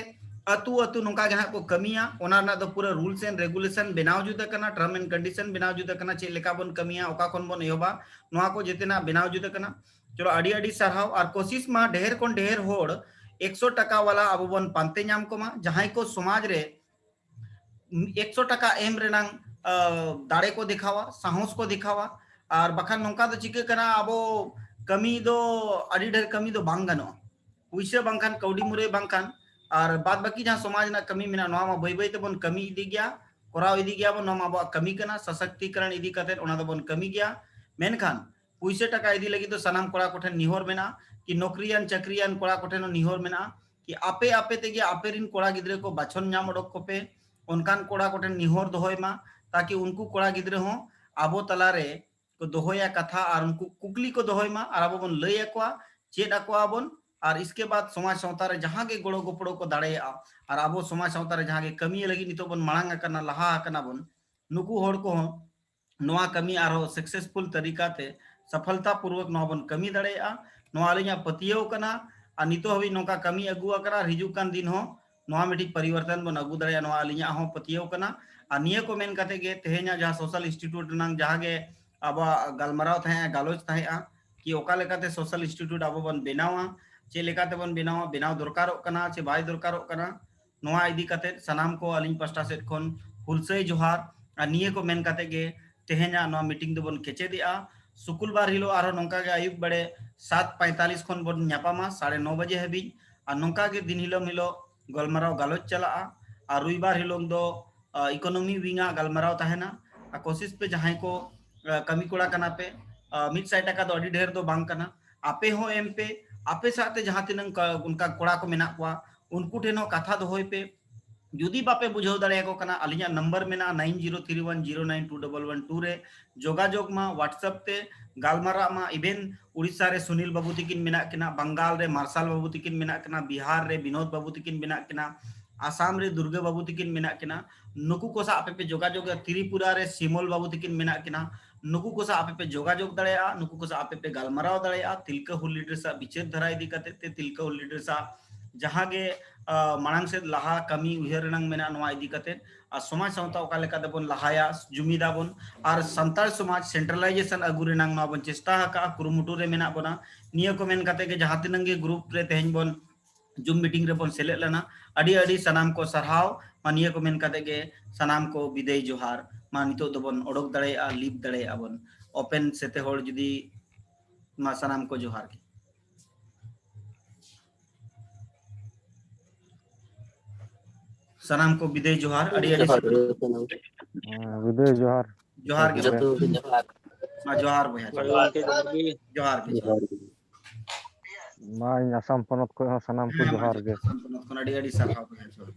ᱟᱹᱛᱩ ᱟᱹᱛᱩ ᱱᱚᱝᱠᱟ ᱜᱮ ᱦᱟᱸᱜ ᱠᱚ ᱠᱟᱹᱢᱤᱭᱟ᱾ ᱚᱱᱟ ᱨᱮᱱᱟᱜ ᱫᱚ ᱯᱩᱨᱟᱹ rules and regulation ᱵᱮᱱᱟᱣ ᱡᱩᱛ ᱟᱠᱟᱱᱟ, term and condition ᱵᱮᱱᱟᱣ ᱡᱩᱛ ᱟᱠᱟᱱᱟ, ᱪᱮᱫ ᱞᱮᱠᱟ ᱵᱚᱱ ᱠᱟᱹᱢᱤᱭᱟ, ᱚᱠᱟ ᱠᱷᱚᱱ ᱵᱚᱱ ᱮᱦᱚᱵᱟ, ᱱᱚᱣᱟ ᱠᱚ ᱡᱮᱛᱮᱱᱟᱜ ᱵᱮᱱᱟᱣ ᱡᱩᱛ ᱟᱠᱟᱱᱟ᱾ ᱪᱚᱞᱚ, ᱟᱹᱰᱤ ᱟᱹᱰᱤ ᱥᱟᱨᱦᱟᱣ, ᱟᱨ ᱠᱳᱥᱤᱥ ᱢᱟ ᱰᱷᱮᱨ ᱠᱷᱚᱱ ᱰᱷᱮᱨ ᱦᱚᱲ ᱮᱠᱥᱚ ᱴᱟᱠᱟ ᱣᱟᱞᱟ ᱟᱵᱚ ᱵᱚᱱ ᱯᱟᱱᱛᱮ ᱧᱟᱢ ᱠᱚᱢᱟ, ᱡᱟᱦᱟᱸᱭ ᱠᱚ ᱥᱚᱢᱟᱡᱽ ᱨᱮ ᱮᱠᱥᱚ ᱴᱟᱠᱟ ᱮᱢ ᱨᱮᱱᱟᱝ, ᱟ, ᱫᱟᱲᱮ ᱠᱚ ᱫᱮᱠᱷᱟᱣᱟ, ᱥᱟᱦᱚᱥ ᱠᱚ ᱫᱮᱠᱷᱟᱣᱟ᱾ ᱟᱨ ᱵᱟᱠᱷᱟᱱ ᱱᱚᱝᱠᱟ ᱫᱚ ᱪᱤᱠᱟᱹᱜ ᱠᱟᱱᱟ, ᱟᱵᱚ ᱠᱟᱹᱢᱤ ᱫᱚ ᱟᱹᱰᱤ ᱰᱷᱮᱨ ᱠᱟᱹᱢᱤ ᱫᱚ ᱵᱟᱝ ᱜᱟᱱᱚᱜᱼᱟ, ᱯᱩᱭᱥᱟᱹ ᱵᱟᱝᱠᱷᱟᱱ, ᱠᱟᱹᱣᱰᱤ ᱢᱩᱨᱟᱹᱭ ᱵᱟᱝᱠᱷᱟᱱ᱾ ᱟᱨ ᱵᱟᱫ ᱵᱟᱹᱠᱤ ᱡᱟᱦᱟᱸ ᱥᱚᱢᱟᱡᱽ ᱨᱮᱱᱟᱜ ᱠᱟᱹᱢᱤ ᱢᱮᱱᱟᱜᱼᱟ, ᱱᱚᱣᱟ ᱢᱟ ᱵᱟᱹᱭ ᱵᱟᱹᱭ ᱛᱮᱵᱚᱱ ᱠᱟᱹᱢᱤ ᱤᱫᱤ ᱜᱮᱭᱟ, ᱠᱚᱨᱟᱣ ᱤᱫᱤ ᱜᱮᱭᱟ ᱵᱚᱱ, ᱱᱚᱣᱟ ᱢᱟ ᱟᱵᱚᱣᱟᱜ ᱠᱟᱹᱢᱤ ᱠᱟᱱᱟ, ᱥᱚᱥᱚᱠᱛᱤᱠᱚᱨᱚᱱ ᱤᱫᱤ ᱠᱟᱛᱮ ᱚᱱᱟ ᱫᱚᱵᱚᱱ ᱠᱟᱹᱢᱤ ᱜᱮᱭᱟ᱾ ᱢᱮᱱᱠᱷᱟᱱ ᱯᱩᱭᱥᱟᱹ ᱴᱟᱠᱟ ᱤᱫᱤ ᱞᱟᱹᱜᱤᱫ ᱫᱚ ᱥᱟᱱᱟᱢ ᱠᱚᱲᱟ ᱠᱚᱴᱷᱮᱱ ᱱᱤᱦᱚᱨ ᱢᱮᱱᱟᱜᱼᱟ, ᱠᱤ ᱱᱚᱠᱨᱤᱭᱟᱱ ᱪᱟᱹᱠᱨᱤᱭᱟᱱ ᱠᱚᱲᱟ ᱠᱚᱴᱷᱮᱱ ᱦᱚᱸ ᱱᱤᱦᱚᱨ ᱢᱮᱱᱟᱜᱼᱟ, ᱠᱤ ᱟᱯᱮ ᱟᱯᱮ ᱛᱮᱜᱮ ᱟᱯᱮ ᱨᱤᱱ ᱠᱚᱲᱟ ᱜᱤᱫᱽᱨᱟᱹ ᱠᱚ ᱵᱟᱪᱷᱚᱱ ᱧᱟᱢ ᱚᱰᱚᱠ ᱠᱚᱯᱮ, ᱚᱱᱠᱟᱱ ᱠᱚᱲᱟ ᱠᱚᱴᱷᱮᱱ ᱱᱤᱦᱚᱨ ᱫᱚᱦᱚᱭ ᱢᱟ, ᱛᱟᱠᱤ ᱩᱱᱠᱩ ᱠᱚᱲᱟ ᱜᱤᱫᱽᱨᱟᱹ ᱦᱚᱸ ᱟᱵᱚ ᱛᱟᱞᱟᱨᱮ ᱠᱚ ᱫᱚᱦᱚᱭᱟ ᱠᱟᱛᱷᱟ ᱟᱨ ᱩᱱᱠᱩ ᱠᱩᱠᱞᱤ ᱠᱚ ᱫᱚᱦᱚᱭ ᱢᱟ ᱟᱨ ᱟᱵᱚ ᱵᱚᱱ ᱞᱟᱹᱭ ᱟᱠᱚᱣᱟ, ᱪᱮᱫ ᱟᱠᱚᱣᱟ ᱵᱚᱱ, ᱟᱨ ᱤᱥᱠᱮ ᱵᱟᱫ ᱥᱚᱢᱟᱡᱽ ᱥᱟᱶᱛᱟ ᱨᱮ ᱡᱟᱦᱟᱸ ᱜᱮ ᱜᱚᱲᱚ ᱜᱚᱯᱚᱲᱚ ᱠᱚ ᱫᱟᱲᱮᱭᱟᱜᱼᱟ ᱟᱨ ᱟᱵᱚ ᱥᱚᱢᱟᱡᱽ ᱥᱟᱶᱛᱟ ᱨᱮ ᱡᱟᱦᱟᱸ ᱜᱮ ᱠᱟᱹᱢᱤ ᱞᱟᱹᱜᱤᱫ ᱱᱤᱛᱚᱜ ᱵᱚᱱ ᱢᱟᱲᱟᱝ ᱟᱠᱟᱱᱟ, ᱞᱟᱦᱟ ᱟᱠᱟᱱᱟ ᱵᱚᱱ, ᱱᱩᱠᱩ ᱦᱚᱲ ᱠᱚᱦᱚᱸ ᱱᱚᱣᱟ ᱠᱟᱹᱢᱤ ᱟᱨᱦᱚᱸ successful ᱛᱟᱹᱨᱤᱠᱟ ᱛᱮ ᱥᱟᱯᱷᱚᱞᱛᱟ ᱯᱩᱨᱣᱚᱠ ᱱᱚᱣᱟ ᱵᱚᱱ ᱠᱟᱹᱢᱤ ᱫᱟᱲᱮᱭᱟᱜᱼᱟ᱾ ᱱᱚᱣᱟ ᱟᱹᱞᱤᱧᱟᱜ ᱯᱟᱹᱛᱭᱟᱹᱣ ᱠᱟᱱᱟ ᱟᱨ ᱱᱤᱛᱚᱜ ᱦᱟᱹᱵᱤᱡ ᱱᱚᱝᱠᱟ ᱠᱟᱹᱢᱤ ᱟᱹᱜᱩ ᱟᱠᱟᱱᱟ ᱟᱨ ᱦᱤᱡᱩᱜ ᱠᱟᱱ ᱫᱤᱱ ᱦᱚᱸ ᱱᱚᱣᱟ ᱢᱤᱫᱴᱤᱡ ᱯᱚᱨᱤᱵᱚᱨᱛᱚᱱ ᱵᱚᱱ ᱟᱹᱜᱩ ᱫᱟᱲᱮᱭᱟᱜᱼᱟ, ᱱᱚᱣᱟ ᱟᱹᱞᱤᱧᱟᱜ ᱦᱚᱸ ᱯᱟᱹᱛᱭᱟᱹᱣ ᱠᱟᱱᱟ᱾ ᱟᱨ ᱱᱤᱭᱟᱹ ᱠᱚ ᱢᱮᱱ ᱠᱟᱛᱮ ᱜᱮ ᱛᱮᱦᱮᱧᱟᱜ ᱡᱟᱦᱟᱸ social institute ᱨᱮᱱᱟᱝ ᱡᱟᱦᱟᱸ ᱜᱮ ᱟᱵᱚᱣᱟᱜ ᱜᱟᱞᱢᱟᱨᱟᱣ ᱛᱟᱦᱮᱸᱜᱼᱟ, ᱜᱟᱞᱚᱪ ᱛᱟᱦᱮᱸᱜᱼᱟ, ᱠᱤ ᱚᱠᱟ ᱞᱮᱠᱟᱛᱮ social institute ᱟᱵᱚ ᱵᱚᱱ ᱵᱮᱱᱟᱣᱟ, ᱪᱮᱫ ᱞᱮᱠᱟ ᱛᱮᱵᱚᱱ ᱵᱮᱱᱟᱣᱟ, ᱵᱮᱱᱟᱣ ᱫᱚᱨᱠᱟᱨᱚᱜ ᱠᱟᱱᱟ ᱪᱮ ᱵᱟᱭ ᱫᱚᱨᱠᱟᱨᱚᱜ ᱠᱟᱱᱟ, ᱱᱚᱣᱟ ᱤᱫᱤ ᱠᱟᱛᱮ ᱥᱟᱱᱟᱢ ᱠᱚ ᱟᱹᱞᱤᱧ ᱯᱟᱥᱴᱟ ᱥᱮᱫ ᱠᱷᱚᱱ ᱦᱩᱞᱥᱟᱹᱭ ᱡᱚᱦᱟᱨ᱾ ᱟᱨ ᱱᱤᱭᱟᱹ ᱠᱚ ᱢᱮᱱ ᱠᱟᱛᱮ ᱜᱮ ᱛᱮᱦᱮᱧᱟᱜ ᱱᱚᱣᱟ meeting ᱫᱚᱵᱚᱱ ᱠᱮᱪᱮᱫᱮᱜᱼᱟ᱾ ᱥᱩᱠᱩᱞᱵᱟᱨ ᱦᱤᱞᱳᱜ ᱟᱨᱦᱚᱸ ᱱᱚᱝᱠᱟ ᱜᱮ ᱟᱹᱭᱩᱵ ᱵᱮᱲᱮ ᱥᱟᱛ ᱯᱟᱸᱭᱛᱟᱞᱤᱥ ᱠᱷᱚᱱ ᱵᱚᱱ ᱧᱟᱯᱟᱢᱟ ᱥᱟᱲᱮ ᱱᱚ ᱵᱟᱡᱮ ᱦᱟᱹᱵᱤᱡ᱾ ᱟᱨ ᱱᱚᱝᱠᱟ ᱜᱮ ᱫᱤᱱ ᱦᱤᱞᱳᱜ ᱦᱤᱞᱳᱜ ᱜᱟᱞᱢᱟᱨᱟᱣ ᱜᱟᱞᱚᱪ ᱪᱟᱞᱟᱜᱼᱟ᱾ ᱟᱨ ᱨᱚᱵᱤᱵᱟᱨ ᱦᱤᱞᱳᱜ ᱫᱚ, ᱟ, economy wing ᱟᱜ ᱜᱟᱞᱢᱟᱨᱟᱣ ᱛᱟᱦᱮᱱᱟ᱾ ᱟᱨ ᱠᱳᱥᱤᱥ ᱯᱮ ᱡᱟᱦᱟᱸᱭ ᱠᱚ, ᱟ, ᱠᱟᱹᱢᱤ ᱠᱚᱲᱟ ᱠᱟᱱᱟ ᱯᱮ, ᱟ, ᱢᱤᱫ ᱥᱟᱭ ᱴᱟᱠᱟ ᱫᱚ ᱟᱹᱰᱤ ᱰᱷᱮᱨ ᱫᱚ ᱵᱟᱝ ᱠᱟᱱᱟ, ᱟᱯᱮ ᱦᱚᱸ ᱮᱢ ᱯᱮ, ᱟᱯᱮ ᱥᱟᱶᱛᱮ ᱡᱟᱦᱟᱸ ᱛᱤᱱᱟᱹᱝ ᱠᱟ-, ᱚᱱᱠᱟ ᱠᱚᱲᱟ ᱠᱚ ᱢᱮᱱᱟᱜ ᱠᱚᱣᱟ ᱩᱱᱠᱩ ᱴᱷᱮᱱ ᱦᱚᱸ ᱠᱟᱛᱷᱟ ᱫᱚᱦᱚᱭ ᱯᱮ᱾ ᱡᱩᱫᱤ ᱵᱟᱯᱮ ᱵᱩᱡᱷᱟᱹᱣ ᱫᱟᱲᱮᱭᱟᱠᱚ ᱠᱟᱱᱟ, ᱟᱹᱞᱤᱧᱟᱜ number ᱢᱮᱱᱟᱜᱼᱟ nine zero three one zero nine two double one two ᱨᱮ ᱡᱳᱜᱟᱡᱳᱜᱽ ᱢᱟ WhatsApp ᱛᱮ, ᱜᱟᱞᱢᱟᱨᱟᱜ ᱢᱟ᱾ Even ᱩᱲᱤᱥᱥᱟ ᱨᱮ ᱥᱩᱱᱤᱞ ᱵᱟᱹᱵᱩ ᱛᱤᱠᱤᱱ ᱢᱮᱱᱟᱜ ᱠᱤᱱᱟ, ᱵᱟᱝᱜᱟᱞ ᱨᱮ ᱢᱟᱨᱥᱟᱞ ᱵᱟᱹᱵᱩ ᱛᱤᱠᱤᱱ ᱢᱮᱱᱟᱜ ᱠᱤᱱᱟ, ᱵᱤᱦᱟᱨ ᱨᱮ ᱵᱤᱱᱳᱫ ᱵᱟᱹᱵᱩ ᱛᱤᱠᱤᱱ ᱢᱮᱱᱟᱜ ᱠᱤᱱᱟ, ᱟᱥᱟᱢ ᱨᱮ ᱫᱩᱨᱜᱟᱹ ᱵᱟᱹᱵᱩ ᱛᱤᱠᱤᱱ ᱢᱮᱱᱟᱜ ᱠᱤᱱᱟ, ᱱᱩᱠᱩ ᱠᱚ ᱥᱟᱶ ᱟᱯᱮ ᱯᱮ ᱡᱳᱜᱟᱡᱳᱜᱽ᱾ ᱛᱨᱤᱯᱩᱨᱟ ᱨᱮ ᱥᱤᱢᱚᱞ ᱵᱟᱹᱵᱩ ᱛᱤᱠᱤᱱ ᱢᱮᱱᱟᱜ ᱠᱤᱱᱟ, ᱱᱩᱠᱩ ᱠᱚ ᱥᱟᱶ ᱟᱯᱮ ᱯᱮ ᱡᱳᱜᱟᱡᱳᱜᱽ ᱫᱟᱲᱮᱭᱟᱜᱼᱟ, ᱱᱩᱠᱩ ᱠᱚ ᱥᱟᱶ ᱟᱯᱮ ᱯᱮ ᱜᱟᱞᱢᱟᱨᱟᱣ ᱫᱟᱲᱮᱭᱟᱜᱼᱟ᱾ ᱛᱤᱞᱠᱟᱹ ᱦᱩᱞ leaders ᱟᱜ ᱵᱤᱪᱟᱹᱨ ᱫᱷᱟᱨᱟ ᱤᱫᱤ ᱠᱟᱛᱮ ᱛᱮ, ᱛᱤᱞᱠᱟᱹ ᱦᱩᱞ leaders ᱟᱜ ᱡᱟᱦᱟᱸ ᱜᱮ, ᱟ, ᱢᱟᱲᱟᱝ ᱥᱮᱫ ᱞᱟᱦᱟ ᱠᱟᱹᱢᱤ ᱩᱭᱦᱟᱹᱨ ᱨᱮᱱᱟᱝ ᱢᱮᱱᱟᱜᱼᱟ, ᱱᱚᱣᱟ ᱤᱫᱤ ᱠᱟᱛᱮ ᱟᱨ ᱥᱚᱢᱟᱡᱽ ᱥᱟᱶᱛᱟ ᱚᱠᱟ ᱞᱮᱠᱟ ᱛᱮᱵᱚᱱ ᱞᱟᱦᱟᱭᱟ, ᱡᱩᱢᱤᱫᱟᱵᱚᱱ, ᱟᱨ ᱥᱟᱱᱛᱟᱲ ᱥᱚᱢᱟᱡᱽ centralization ᱟᱹᱜᱩ ᱨᱮᱱᱟᱝ ᱱᱚᱣᱟ ᱵᱚᱱ ᱪᱮᱥᱴᱟ ᱟᱠᱟᱫᱼᱟ, ᱠᱩᱨᱩᱢᱩᱴᱩ ᱨᱮ ᱢᱮᱱᱟᱜ ᱵᱚᱱᱟ᱾ ᱱᱤᱭᱟᱹ ᱠᱚ ᱢᱮᱱ ᱠᱟᱛᱮ ᱜᱮ ᱡᱟᱦᱟᱸ ᱛᱤᱱᱟᱹᱝ ᱜᱮ group ᱨᱮ ᱛᱮᱦᱮᱧ ᱵᱚᱱ Zoom meeting ᱨᱮᱵᱚᱱ ᱥᱮᱞᱮᱫ ᱞᱮᱱᱟ, ᱟᱹᱰᱤ ᱟᱹᱰᱤ ᱥᱟᱱᱟᱢ ᱠᱚ ᱥᱟᱨᱦᱟᱣ᱾ ᱢᱟ ᱱᱤᱭᱟᱹ ᱠᱚ ᱢᱮᱱ ᱠᱟᱛᱮ ᱜᱮ ᱥᱟᱱᱟᱢ ᱠᱚ ᱵᱤᱫᱟᱹᱭ ᱡᱚᱦᱟᱨ᱾ ᱢᱟ ᱱᱤᱛᱚᱜ ᱫᱚᱵᱚᱱ ᱚᱰᱚᱠ ᱫᱟᱲᱮᱭᱟᱜᱼᱟ, leave ᱫᱟᱲᱮᱭᱟᱜᱼᱟ ᱵᱚᱱ᱾ Open ᱥᱮᱛᱮ ᱦᱚᱲ ᱡᱩᱫᱤ, ᱢᱟ ᱥᱟᱱᱟᱢ ᱠᱚ ᱡᱚᱦᱟᱨ ᱜᱮ᱾ ᱥᱟᱱᱟᱢ ᱠᱚ ᱵᱤᱫᱟᱹᱭ ᱡᱚᱦᱟᱨ, ᱟᱹᱰᱤ ᱟᱹᱰᱤ ᱡᱚᱦᱟᱨ ᱥᱟᱨᱦᱟᱣ᱾ ᱜᱮ ᱥᱟᱱᱟᱢ᱾ ᱦᱮᱸ, ᱵᱤᱫᱟᱹᱭ ᱡᱚᱦᱟᱨ᱾ ᱡᱚᱦᱟᱨ ᱜᱮ᱾ ᱡᱚᱛᱚ ᱠᱚᱜᱮ ᱡᱚᱦᱟᱨ᱾ ᱢᱟ ᱡᱚᱦᱟᱨ ᱵᱚᱭᱦᱟ, ᱦᱳᱭ ᱡᱚᱦᱟᱨ᱾ ᱜᱚᱢᱠᱮ, ᱡᱚᱦᱟᱨ ᱜᱮ᱾ ᱡᱚᱦᱟᱨ ᱜᱮ, ᱡᱚᱦᱟᱨ᱾ ᱢᱟ ᱤᱧ ᱟᱥᱟᱢ ᱯᱚᱱᱚᱛ ᱠᱷᱚᱱ ᱦᱚᱸ ᱥᱟᱱᱟᱢ ᱠᱚ ᱦᱮᱸ, ᱢᱟ ᱡᱚᱦᱟᱨ ᱜᱮ᱾ ᱟᱥᱟᱢ ᱯᱚᱱᱚᱛ ᱠᱷᱚᱱ ᱟᱹᱰᱤ ᱟᱹᱰᱤ ᱥᱟᱨᱦᱟᱣ ᱵᱚᱭᱦᱟ, ᱡᱚᱦᱟᱨ᱾